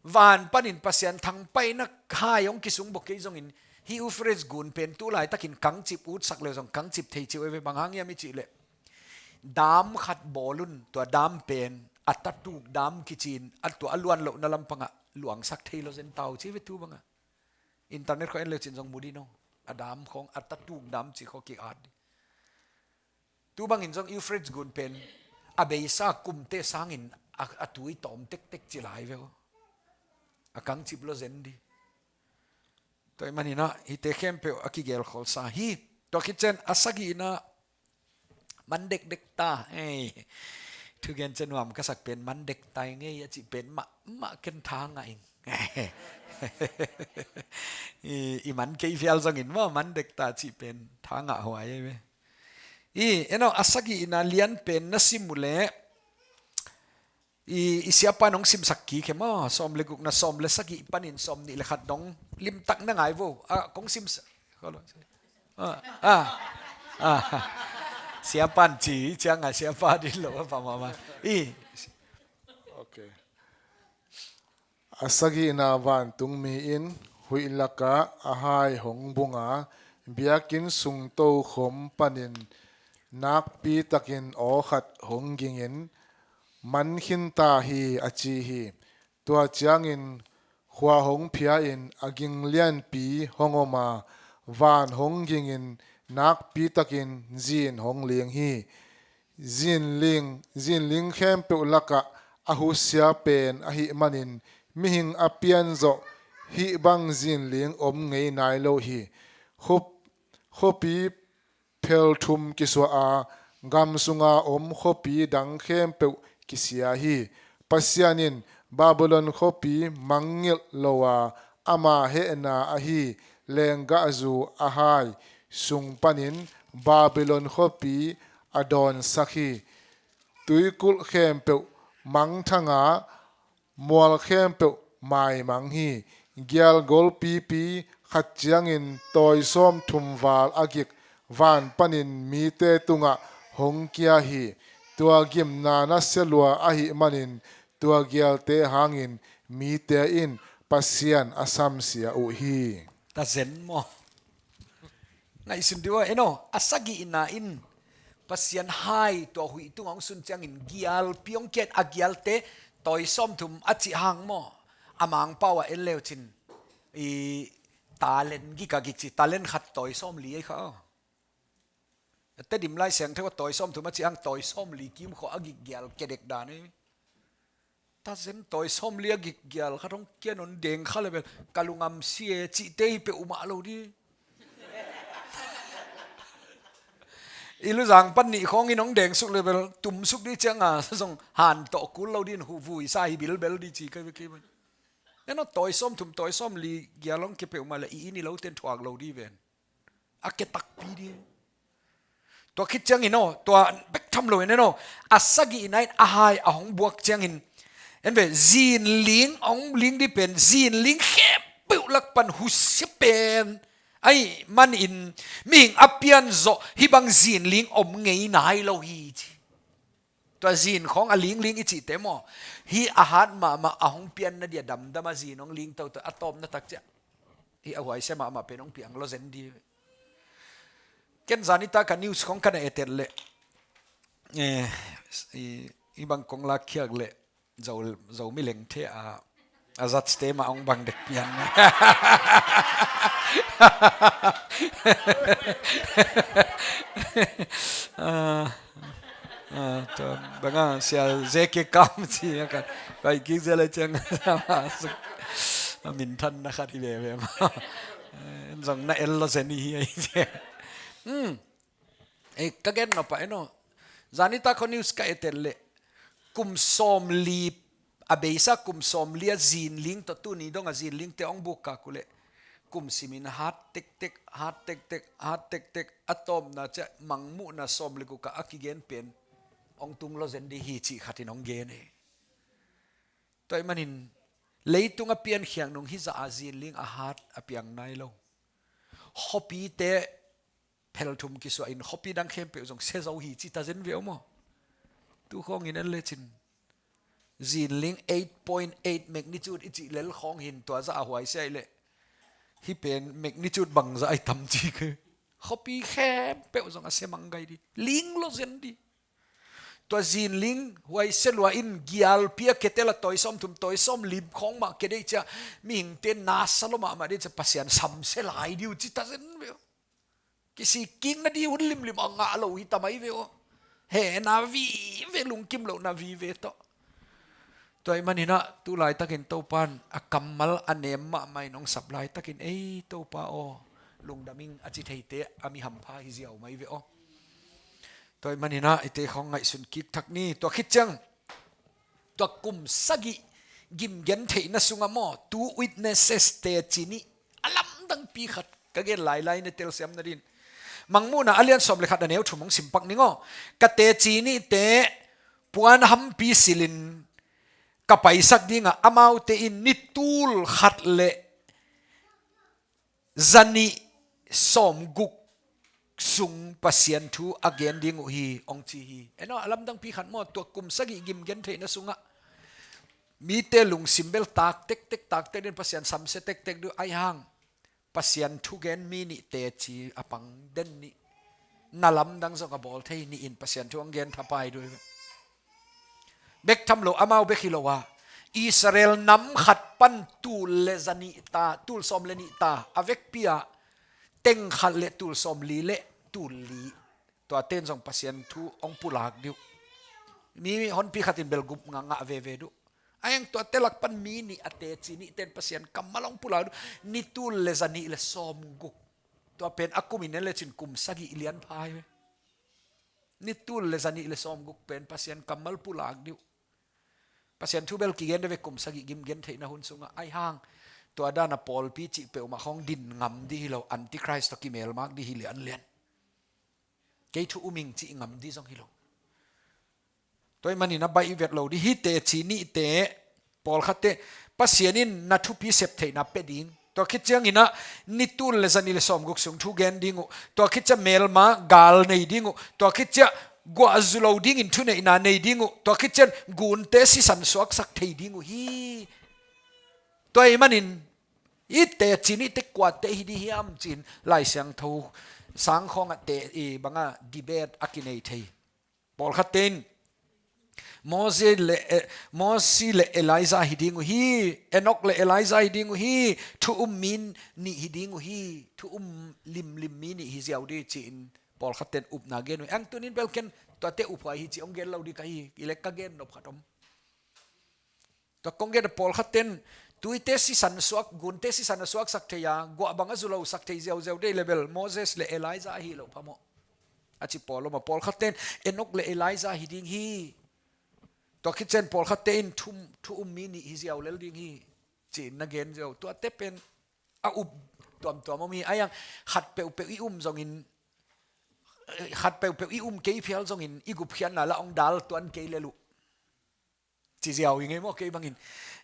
van panin Pasian thangpaihna hai hong kisung bok kei zongin Hih Euphrates gun pen tu laitakin kangcip utsak leh zong kangcip thei ci uh ei ve, bang hang hiam i cih leh dam khat bawl un, tua dam pen a tatuk dam kici-in a tua a luan lohna lampangah luangsak thei lo zen ta uh ci ve tu bangah. Internet khawng en leu cin zong mu dih no. A dam khawng, a tatuk dam ci khawng ki-at dih. Tu bangin zong Euphrates gun pen a beisa kumte sangin a, a tui tawm tektek ci lai ve uh. A kangcip lo zen dih. Tua ahih manin ah hihte khempeuh a kigelkholsa hi. Tua khit ciang a sagihna man dekdek ta. Ei, thugen ciang nuam ka sak pen man dek ta i ngei a cih pen mahmah ken tha ngah ing. I, i man kei phial zongin maw man dek ta cih pen tha ngah huai ei ve. I, eno, a sagihna lian pen na sim uh leh i, i siapa in hong simsak kik hi maw, sawm le gukna sawm le sagih panin sawm nih le khat dong limtak na ngai vo. A, kong simsak. A, a, a. Siapa in ci ciangah siapa ding lo a pa mama. I. Ok. A sagihna vantungmi in huih lakah a hai hong bung a, biakinn sung tokhom panin nakpi takin aw khat hong gingin, man khin ta hi a ci hi. Tua ciangin khua hong phia-in a ging lianpi hong om a, van hong gingin nakpi takin zin hong ling hi. Zinling, zinling khempeuh lakah a husia pen ahih manin mihing a pianzawh hih bang zinling om ngei nai lo hi. Khup-, khuapi phelthum kisuah a, gam sunga om khuapi dang khempeuh kisia hi. Pasian in Babylon khuapi mangngilh lo a, ama hehna ahi lenggahzu a hai sung panin Babylon khuapi a dawnsak hi. Tuikulh khempeuh mangthang a, mual khempeuh maimang hi. Gial golpipi khat ciangin tawi sawmthum val a gik van panin mite tungah hong kia hi. Tua gimna nasia lua ahih manin tua gialte hangin mite in Pasian a samsia uh hi. Ta zen maw? Ngaihsun dih uh a, eno, a sagihna in Pasian hai tua huih tungah hong sun ciangin gialpi hong kia-in a gialte tawi sawmthum a cih hang maw? A Mangpau ah en leu cin i talent gik a gik ci, talent khat tawi sawmli ei kha aw. A Tedim Lai Siangtho ah tawi sawmthum a cih hang tawi sawmli kimkhawh a gik gial kedek dan ei. Ta zen, tawi sawmli a gik gial khat hong kia-in hong deng kha leh bel ka lungam si e cihte hi peuhmah lo dih. I luzang pan nih khawngin hong deng suk leh bel tum suk dih ciangah zong han tawh kul lo dih in, huh vuisa hi bilbel dih ci kai ve kei bang. Eno, tawi sawmthum tawi sawmli gial hong kia peuhmah leh i inn i lote in thuak lo dih ven. A ke takpi dih. Tua khit ciangin aw, tua bek tham loin eno, a sagihna in a hai a hong buak ciangin, en ve, zinling a hong ling dih pen, zinling khempeuh lak pan husia pen ahih manin mihing a pianzawh hih bang zinling om ngei nai lo hi ci. Tua zin khawng a lingling i cihte maw? Hih a hat mahmah a hong pianna dih a damdam a zin hong ling toto a tawpna tak ciah hih a huaisia mahmah pen hong piang lo zen dih. Ken zanitak a news khawng ka na et et leh, eh, i, i bang kong lakkhiak leh Zo, Zomi lengthe a, a zatste mah hong bang dek pian. Ah, ah, tua bang a sia zeke kam ci a ka, ka i kik zia lai ciang a minthanna khat hi veve mah. Eh, zong na el lo zen hi ai ci. Hmm. Eh, ka gen nop ah eno, zanitak khawng news ka et et leh kum sawmli, a beisa kum sawmli a zinling tawh tuni dong a zinlingte hong buk kak uh leh kum simin hat tektek, hat tektek, hat tektek, a tawpna ciah mangmuhna sawm le guk ah a kigen pen hong tung lo zen dih hi cih khat in hong gen e. Tua ahih manin leitung a piankhiat nung hih zah a zinling a hat a piang nai lo. Khuapite phelthum kisuah in khuapi dang khempeuh zong sia zo hi ci ta zen ve aw maw? Tu khawngin en lecin zinling eight point eight magnitude i cih lel khawng hin tua zah a huaisia hi leh Hih pen magnitude bangzah ai tam ci kei. Khuapi khempeuh zong a semang gai di. Ling lo zen di. Tua zinling huai selua in gialpi a ketel a tawi sawm thum tawi sawm lim khawng mah ke deih cia. Mihingte nasa lo mahmah deih cia Pasian samsia lai diu ci ta zen ve. Kisikkikna di hun limlim a ngah lo hi ta mai ve aw. Hehna vive lungkim lohna vive tawh. Tua ahih maninah tu laitakin Topan a kammal a nem mahmah in hong sap laitakin ei Topa aw lungdam ing a ci theite a mi hampha hi ziau mai ve aw. Tua ahih maninah eite khawng ngaihsun kik thak ni. Tua khit ciang tua kum sagih gimgen theihna sungah maw two witnesses teci nih a lamdangpi khat ka gen lailai na telsiam nadin Mangmuhna a lian sawm le khat a neu thum hong simpak ning aw. Ka teci nihte puan hampi silin ka paisak dingah amaute in ni tul khat le zanih sawmguk sung Pasian thu a gen ding uh hi hong ci hi. Eno a lamdangpi khat maw tua kum sagih gimgen theihna sungah mite lungsim bel tak tektek tak tek din Pasian samsia tektek duh ai hang Pasian thugen mi nih teci a pang den nih na lamdang zong a bawl thei nih in Pasian thu hong gen thapai duh hi. Bek tham lo amau bek hi lo a Israel nam khat pan tul le zanih ta tul sawm le nih ta a vekpi ah teng khat le tul sawm li le tul li tua ten zong Pasian thu hong pulak diuh. Mi honpi khatin bel gup ngah ngah veve duh. A eng tua telak pan mi nih a teci nih ten Pasian kammal hong pulak duh ni tul le zanih le sawmguk. Tua pen a kumin en lecin kum sagih lian pha hi ve. Ni tul le zanih le sawmguk pen Pasian kammal pulak diuh. Pasian thu bel kigen deuh ve kum sagih gimgen theihna hun sungah ai hang tua dana pawlpi cih peuhmah khawng din ngam di hi lo antichrist tawh kimelmak di hi lianlian. Kei thu um ing cih ngam di zong hi lo. Tua ahih manin a baih vet lo di hi teci nihte pawlkhatte Pasian in na thupi sep theihna pe ding. Tua khit cianginah ni tul le zanih le sawmguk sung thu gen ding uh. Tua khit ciang melma gal nei ding uh. Tua khit ciang guahzu lo dingin thuneihna nei ding uh. Tua khit ciang gunte sisan suaksak thei ding uh hi. Tua ahih manin i teci nihte kuate hi di hiam cin Lai Siangtho sangkhawngah te i banga debate a kinei thei. Pawlkhatte in Moses le, eh, Moses le Elijah hi ding uh hi, Enoch le Elijah hi ding uh hi, thu um mi nih hi ding uh hi, thu um limlim mi nih hi ziau dih ci-in pawlkhatte in upna gen uh hi. Ang tunin bel ken tuate uphuai hi ci hong gen lo dih ka hi, i lek ka gen nop khat om. Tua kong gen a pawlkhatte in tuite sisan suak, gunte sisan a suaksak thei a, guah bang a zulosak thei ziauziau dei le bel Moses le Elijah ahi lo phamawh. A ci pawl om a pawlkhatte in Enoch le Elijah hi ding hi. Tua khit ciang pawlkhatte in thu um, thu um mi nih hi ziau lel ding hi. Ci-in na gen ziau. Tuate pen a up tuamtuam om hi. A iang khat peuhpeuh i um zongin, khat peuhpeuh i um kei phial zongin i gupkhiatna lah hong dal tuan kei lel uh. Ci ziau i ngei maw kei bangin.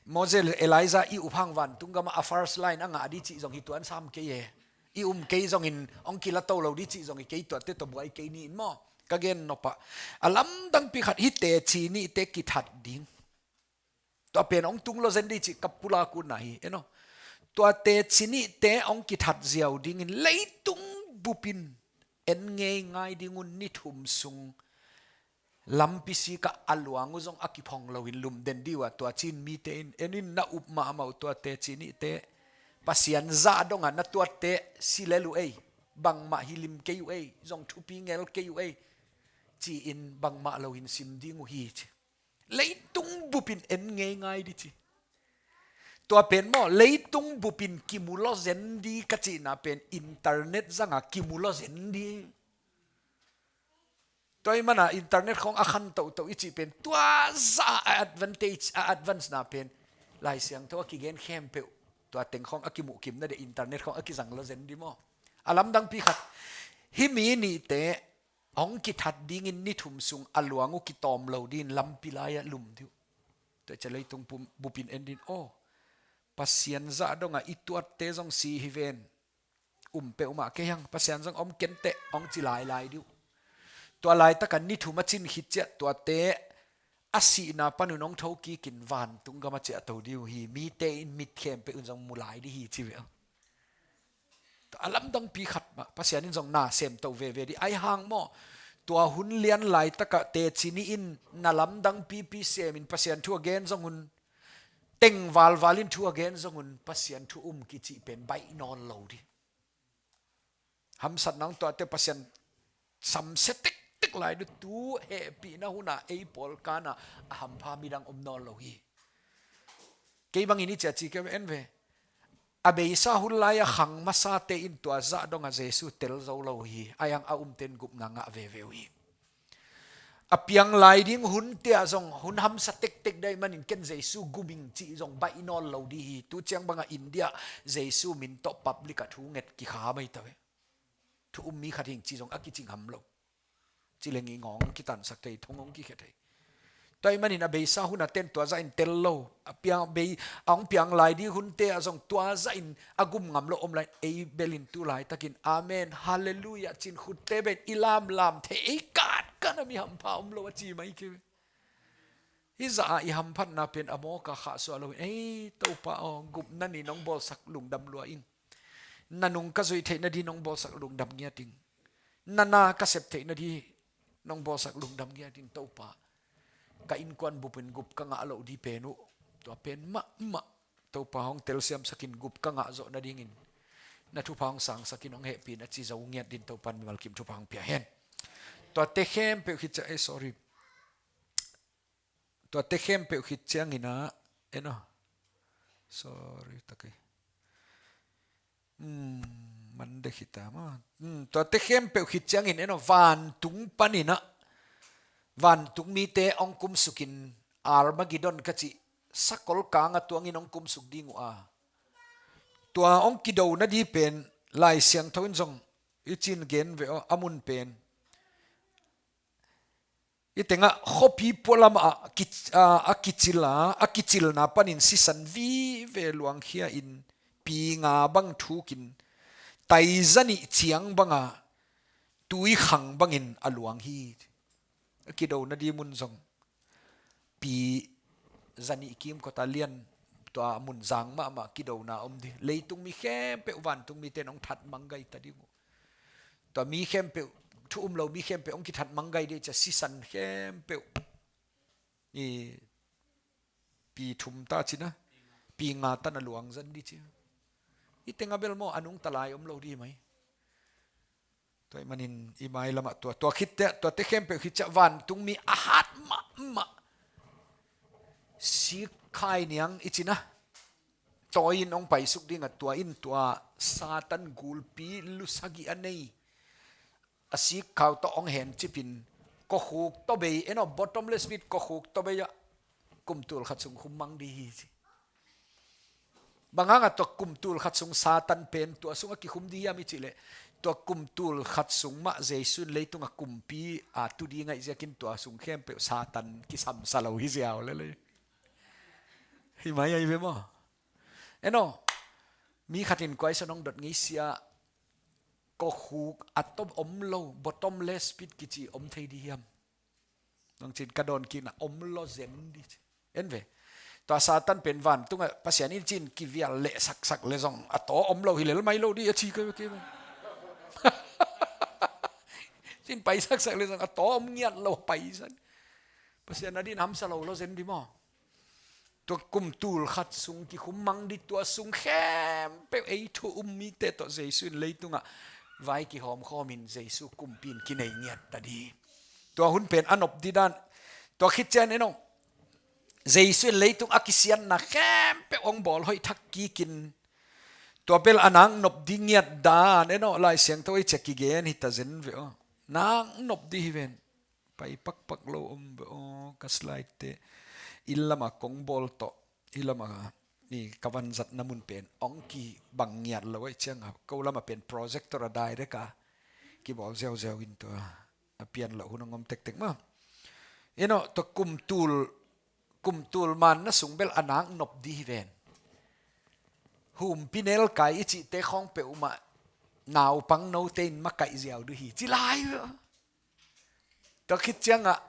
Moses le Elijah i up hang vantung gamah a first line a ngah dih cih zong hi tuan sam kei e. I um kei zongin hong kila to lo dih cih zong hi kei tuate tawh buai kei ni in maw. Ka gen nopah a lamdangpi khat hi teci nihte kithat ding. Tua pen hong tung lo zen dih cih ka pulak utna hi. Eno. Tua teci nihte hong kithat ziau dingin leitung bupin en ngeingai ding un ni thum sung lampi sikah a luang uh zong a kiphong loin lumden dih uh a tua cin mite in en in na up mahmah uh tua teci nihte Pasian zah dongah na tuatte si lel uh ei bangmah hi lim kei uh ei zong thupi ngel kei uh ei ci-in bangmah loin sim ding uh hi ci. Leitung bupin en ngeingai dih ci. Tua pen maw leitung bupin kimu lo zen dih ka cihna pen internet zangah kimu lo zen dih. Tua i mana internet khawng a khan tohtoh i cih pen tua zah a advantage a advance na pen Lai Siangtho a kigen khempeuh tua teng khawng a kimuhkimna deh internet khawng a kizang lo zen dih maw. A lamdangpi khat hi mi nihte hong kithat dingin ni thum sung a luang uh kitawm lo dingin lampi lai-ah lum dih uh. Tua i cia leitung bupin en dingin aw Pasian zah dongah i tuatte zong si hi ven. Um peuhmah kei hang Pasian zong om kenteh hong ci lailai dih uh. Tua laitaka ni thum a cin khit ciah tuate a sihna panun hong tho kikin vantung gam a ciahto dih uh hi. Mite in mit khempeuh un zong mu lai dih hi ci ve. A lamdangpi khat mah Pasian in zong na semto veve dih. Ahi hang maw, tua hun lian laitakah teci ni in na lamdangpipi semin Pasian thu a gen zong un, teng valval in thu a gen zong un, Pasian thu um kicih pen baih nawn lo dih. Hamsatna hong tuahte Pasian samsia tektek lai dih, tu hehpihna hunah ei pawl kanah a hampha midang om nawn lo hi. Kei bangin i ciaci kei en ve. A beisa hun lai-a khang masate in tua zah dongah Jesu tel zo lo hi. Ahi hang a umte in gupna ngah veve uh hi. A piang lai ding hunte ah zong hun hamsa tektek dai manin ken Jesu gum ing cih zong baih nawn lo dih hi. Tu ciang bangah India Jesu min tawh public ah thu nget kikha mai ta ve. Thu um mi khat hing cih zong a kicing ham lo. Ci leng i ngawng kitansak thei, thong hong kikhia thei. Tua ahih manin a beisa hun a ten tua zahin tel lo. A piang bei, a hong piang lai ding hunte ah zong tua zahin a gum ngam lo om lai, ei belin tu laitakin amen, halleluiah cin khutte ben i lamlam thei, ei katkat a mi hampha om lo a ci mai kei ve. Hih zah ah i hamphatna pen a mawk a khahsuah lo in, ei Topa aw, gupna ni nong bawlsak lungdam lua ing. Na nung ka zuih theihna dih nong bawlsak lungdam ngiat ing. Na na ka sep theihna dih nong bawlsak lungdam ngiat ing Topa. Ka innkuan bupin gup ka ngah loh dih pen uh, tua pen mahmah Topa hong telsiamsakin gup ka ngah zawh nadingin na thupha hong sangsakin hong hehpih in a ci zo ngiat dih in Topa in mimal kim thupha hong pia hen. Tuate khempeuh khit ciang, eh, sorry. Tuate khempeuh khit ciangin ah, en aw. Sorry, tak ei. Hmm, Monday khit a maw. Hmm, tuate khempeuh khit ciangin en aw, vantung panin ah, vantung mite hong kumsukin Armageddon ka cih sakol kang a tuangin hong kumsuk ding uh a, tua hong kido nading pen Lai Siangtho in zong i cin gen ve aw, a mun pen. I tengah khuapi pualam ah a kic-, a, a kicil a, a kicilna panin sisan vive luangkhia in pi nga bang thukin tai zanih ciang banga tui khang bangin a luang hi. A kido nading mun zong pi zanih kimkot a lian, tua mun zang mahmah kidona om dih. Leitung mi khempeuh vantung mite in hong that mang gai ta ding uh. Tua mi khempeuh, thu um lo mi khempeuh hong kithat mang gai dih cia, sisan khempeuh i pi thum ta cina, pi nga tan a luang zan dih cia. I teng a bel maw, a nungta lai om lo dih mai. Tua ahih manin i mailamah tua, tua khit teh, tuate khempeuh khit ciah vantung mi a hat mahmah sikkhai niang i cina, tawi in hong paisuk ding a, tua in tua Satan gulpi lu sagih a nei a sikkhau tawh hong hencipin, kokhuk tawbei, en aw, bottomless pit kokhuk tawbei ah kum tul khat sung khum mang dih hi ci. Bang hangah tua kum tul khat sung Satan pen tua sung a kikhum dih hiam i cih leh, tua kum tul khat sung mah Jesu in leitung a kumpi a tu ding ahih ziakin tua sung khempeuh Satan kisamsa lo hi ziau lel hi. Hi mai ahi ve maw? En aw, mi khat in kuai sa nong dot ngei sia, kokhuk a tawp om lo, bottomless pit kici om thei dih hiam? Nong cin ka dawn kik na om lo zen dih ci. En ve. Tua Satan pen vantungah Pasian in cin kivial leh saksak le zong a taw om lo hi lel mai lo dih a ci kei ve kei ve. Cin pai saksak le zong a taw om ngiat lo pai san. Pasian a din hamsa lo lo zen dih maw? Tua kum tul khat sung kikhum mang dih, tua sung khempeuh ei thu um mite tawh Jesu in leitungah vai kihawmkhawmin Jesu kumpi in kinei ngiat ta dih. Tua hun pen a nop dih dan. Tua khit ciang en aw, Jesu in leitung a kisiatna khempeuh hong bawl hoih thak kikin, tua bel a nak nop dih ngiat dan en aw, Lai Siangtho ei cia kigen hi ta zen ve aw. Nak nop dih hi ven. Pai pakpak lo om ve aw, ka slide te. Inn lama kong bawl tawh, inn lama ni ka vanzatna mun pen hong kibang ngiat lo ahih cianga, ko lama pen projector a direct a kibawl ziauziau in tua a pian loh hun hong om tektek maw. En aw, tua kum tul, kum tul manna sung bel a nak nop dih hi ven. Humpi nelkai i cihte khawng peuhmah naupang note in makaih ziau dih hi ci lai ve aw. Tua khit ciangah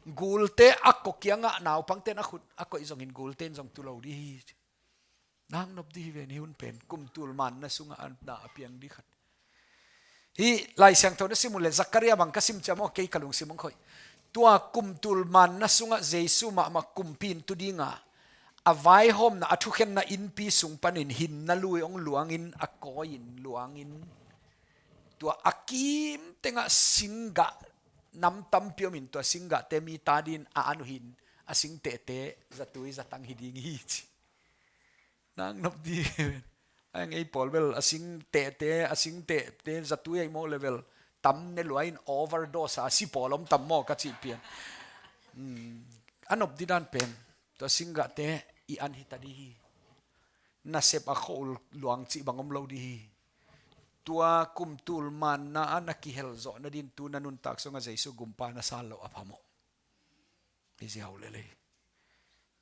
gulte a kua kiangah naupangte in a khut a koih zongin gulte in zong tu lo dih hi. Nak nop dih hi ven, hih hun pen kum tul manna sungah a na a piang dih khat. Hih Lai Siangtho na sim uh leh Zakaria bang ka sim ciang maw, kei ka lungsim hong khoih. Tua kum tul manna sungah Jesu mahmah kumpi in tu dinga, a vaihawmna, a thukhenna innpi sung panin hinna lui hong luangin, a kawi-in luangin, tua a kim tengah singgah nam tampi omin, tua singgahte mi ta dingin a an uh hi-in, a sing tehte zatui zatang hi ding hi ci. Nang nop dih. Ang ei pawl bel a sing tehte, a sing tehte zatui ahi maw leh bel tam ne lua-in overdose a si pawl om tam maw ka cih pian. Hmm. A nop dih dan pen, tua singgahte i an hi ta dih hi. Nasep a khua-ul luang cih bang om lo dih hi. Tua kum tul manna ah na kihel zawh nadingin tu na nuntak sungah Jesu gumpa na san loh a phamawh. Hi ziau lel hi.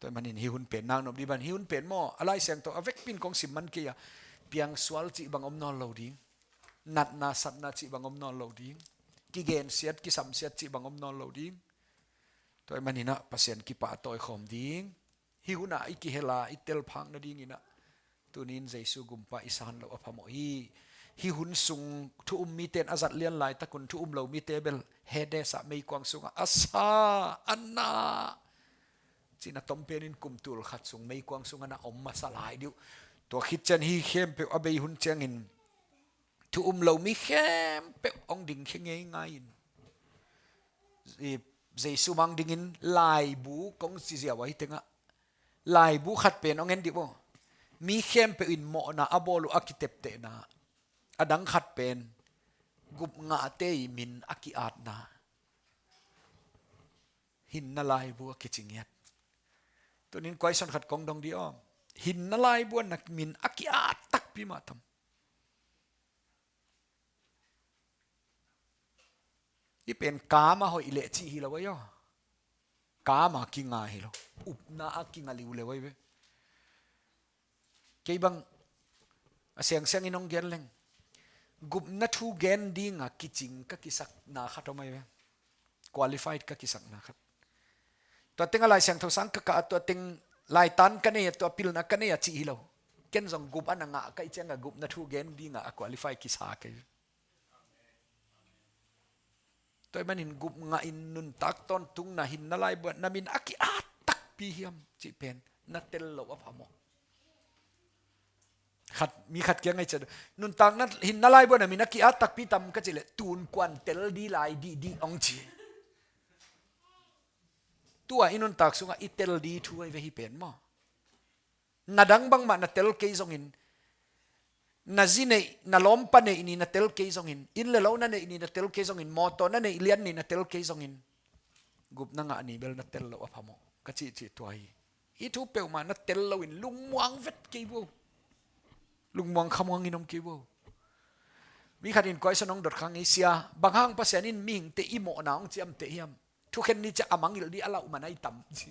Tua ahih manin hih hun pen nang nop dih bang, hih hun pen maw, a Lai Siangtho a vekpi in kong sim man kei a, piangsual cih bang om nawn lo ding. Natna satna cih bang om nawn lo ding. Kigensiat kisamsiat cih bang om nawn lo ding. Tua ahih manin ah Pasian kipahtawi khawm ding. Hih hunah i kihel a i tel phak nadingin ah tuni-in Jesu gumpa i san loh a phamawh hi. Hih hun sung thu um mite in a zat lian laitakun thu um lo mite bel Hades ah meikuang sungah a sa, a na, cihna tom penin kum tul khat sung meikuang sungah na om masa lai dih uh. Tua khit ciang hih khempeuh a bei hun ciangin thu um lo mi khempeuh hong dingkhia ngeingai-in, i, Jesu mang dingin laibu kong ci ziau ahi tengah, laibu khat pen hong en dih uh. Mi khempeuh in mawhna a bawl uh a kiteptehna. A dang khat pen gupngahte i min a ki-atna. Hinna laibu a kici ngiat. Tuni-in question khat kong dong dih aw. Hinna laibu ah na min a ki-at takpi mah tam? Hih pen kam a hoih leh cih hi lo ahi aw. Kam a kinga hi lo. Upna a kinga liuleu ahi ve. Kei bang a siangsiangin hong gen leng, gupna thu gen dinga kicing ka kisakna khat om ahi ve. Qualified ka kisakna khat. Tua teng a Lai Siangtho sang ka kah a, tua teng laitan ka nei a, tua pilna ka nei a cih hi lo. Ken zong gup a na ngah ka hih ciangah gupna thu gen dinga a qualify kisa ka hi. Tua ahih manin gupngah in nuntak tawntungna hinna laibu ah na min a ki-at takpi hiam cih pen na tel loh a phamawh. Khat, mi khat kiang ah i ciah, nuntakna hinna laibu ah na min a ki-at takpi tam ka cih leh, tun kuan tel dih lai dihdih hong ci. Tua i nuntak sungah i tel dih thu ahi ve hih pen maw. Na dang bangmah na tel kei zongin, na zi neih, na lawmpa neih ni na tel kei zongin, inn le lo na neih ni na tel kei zongin, mawtaw na neih lian ni na tel kei zongin, gupna ngah ni bel na tel loh a phamawh ka cihcih tua hi. Hih thu peuhmah na tel loin lungmuang vet kei vo. Lungmuang khamuang in om kei vo. Mi khat in question hong dot khang hi, Sia, bang hang Pasian in mihingte i mawhna hong ciamteh hiam? Thukhen ni ciang a mangngilh dih a lauh man ahi tam ci.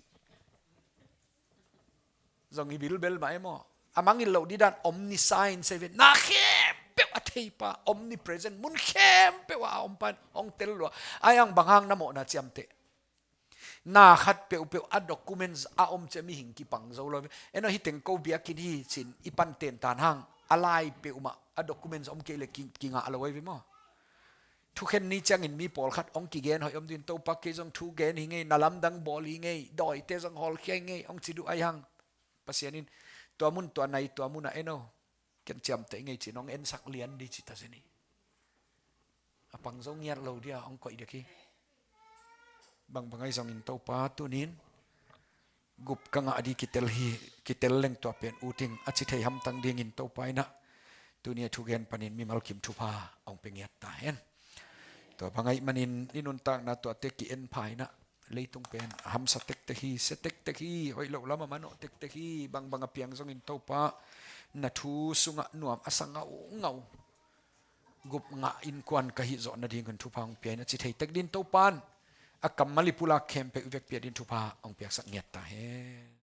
Zong i bilbel mah e maw. A mangngilh loh dih dan omniscience ahi ve. Na khempeuh a theipa, omnipresent, mun khempeuh ah a ompa in hong tel lua. Ahi hang bang hang na mawhna ciamteh? Na khat peuhpeuh a documents a om ciang mihing kipang zo lo ve. En aw, hih teng ko biakinn hi ci-in i pan tentan hang, a lai peuhmah a documents om kei leh ki, kingah lo ahi ve maw. Thukhen ni ciangin mi pawlkhat hong kigen hoih om dingin, Topa, kei zong thu gen hi ing ei, na lamdang bawl hi ing ei, dawite zong hawlkhia hi ing ei, hong ci duh ahi hang, Pasian in tua mun tua nai tua munah en aw, ken ciamteh ing ei ci-in hong ensak lian dih ci ta zen hi. A pang zo ngiat lo dih a hong koih dek hi. Bangbang ahi zongin Topa, tuni-in gup ka ngah dih kitel hi, kitel leng tua pen ut ing a ci thei hamtang dingin Topa in ah tuni a thugen panin mimal kim thupha hong pia ngiat ta hen. Tua bang ahih manin i nuntakna tuate ki-en pha in ah, leitung pen a hamsa tektek hi, sia tektek hi, hoih loh lam a manawh tektek hi. Bangbang a piang zongin Topa, na thu sungah nuam a sa ngaungau, gup ngah innkuan ka hih zawh nadingun thupha hong pia in a ci thei tek dingin Topa in a kammal i pulak khempeuh i vekpi-a dingin thupha hong piaksak ngiat ta hen.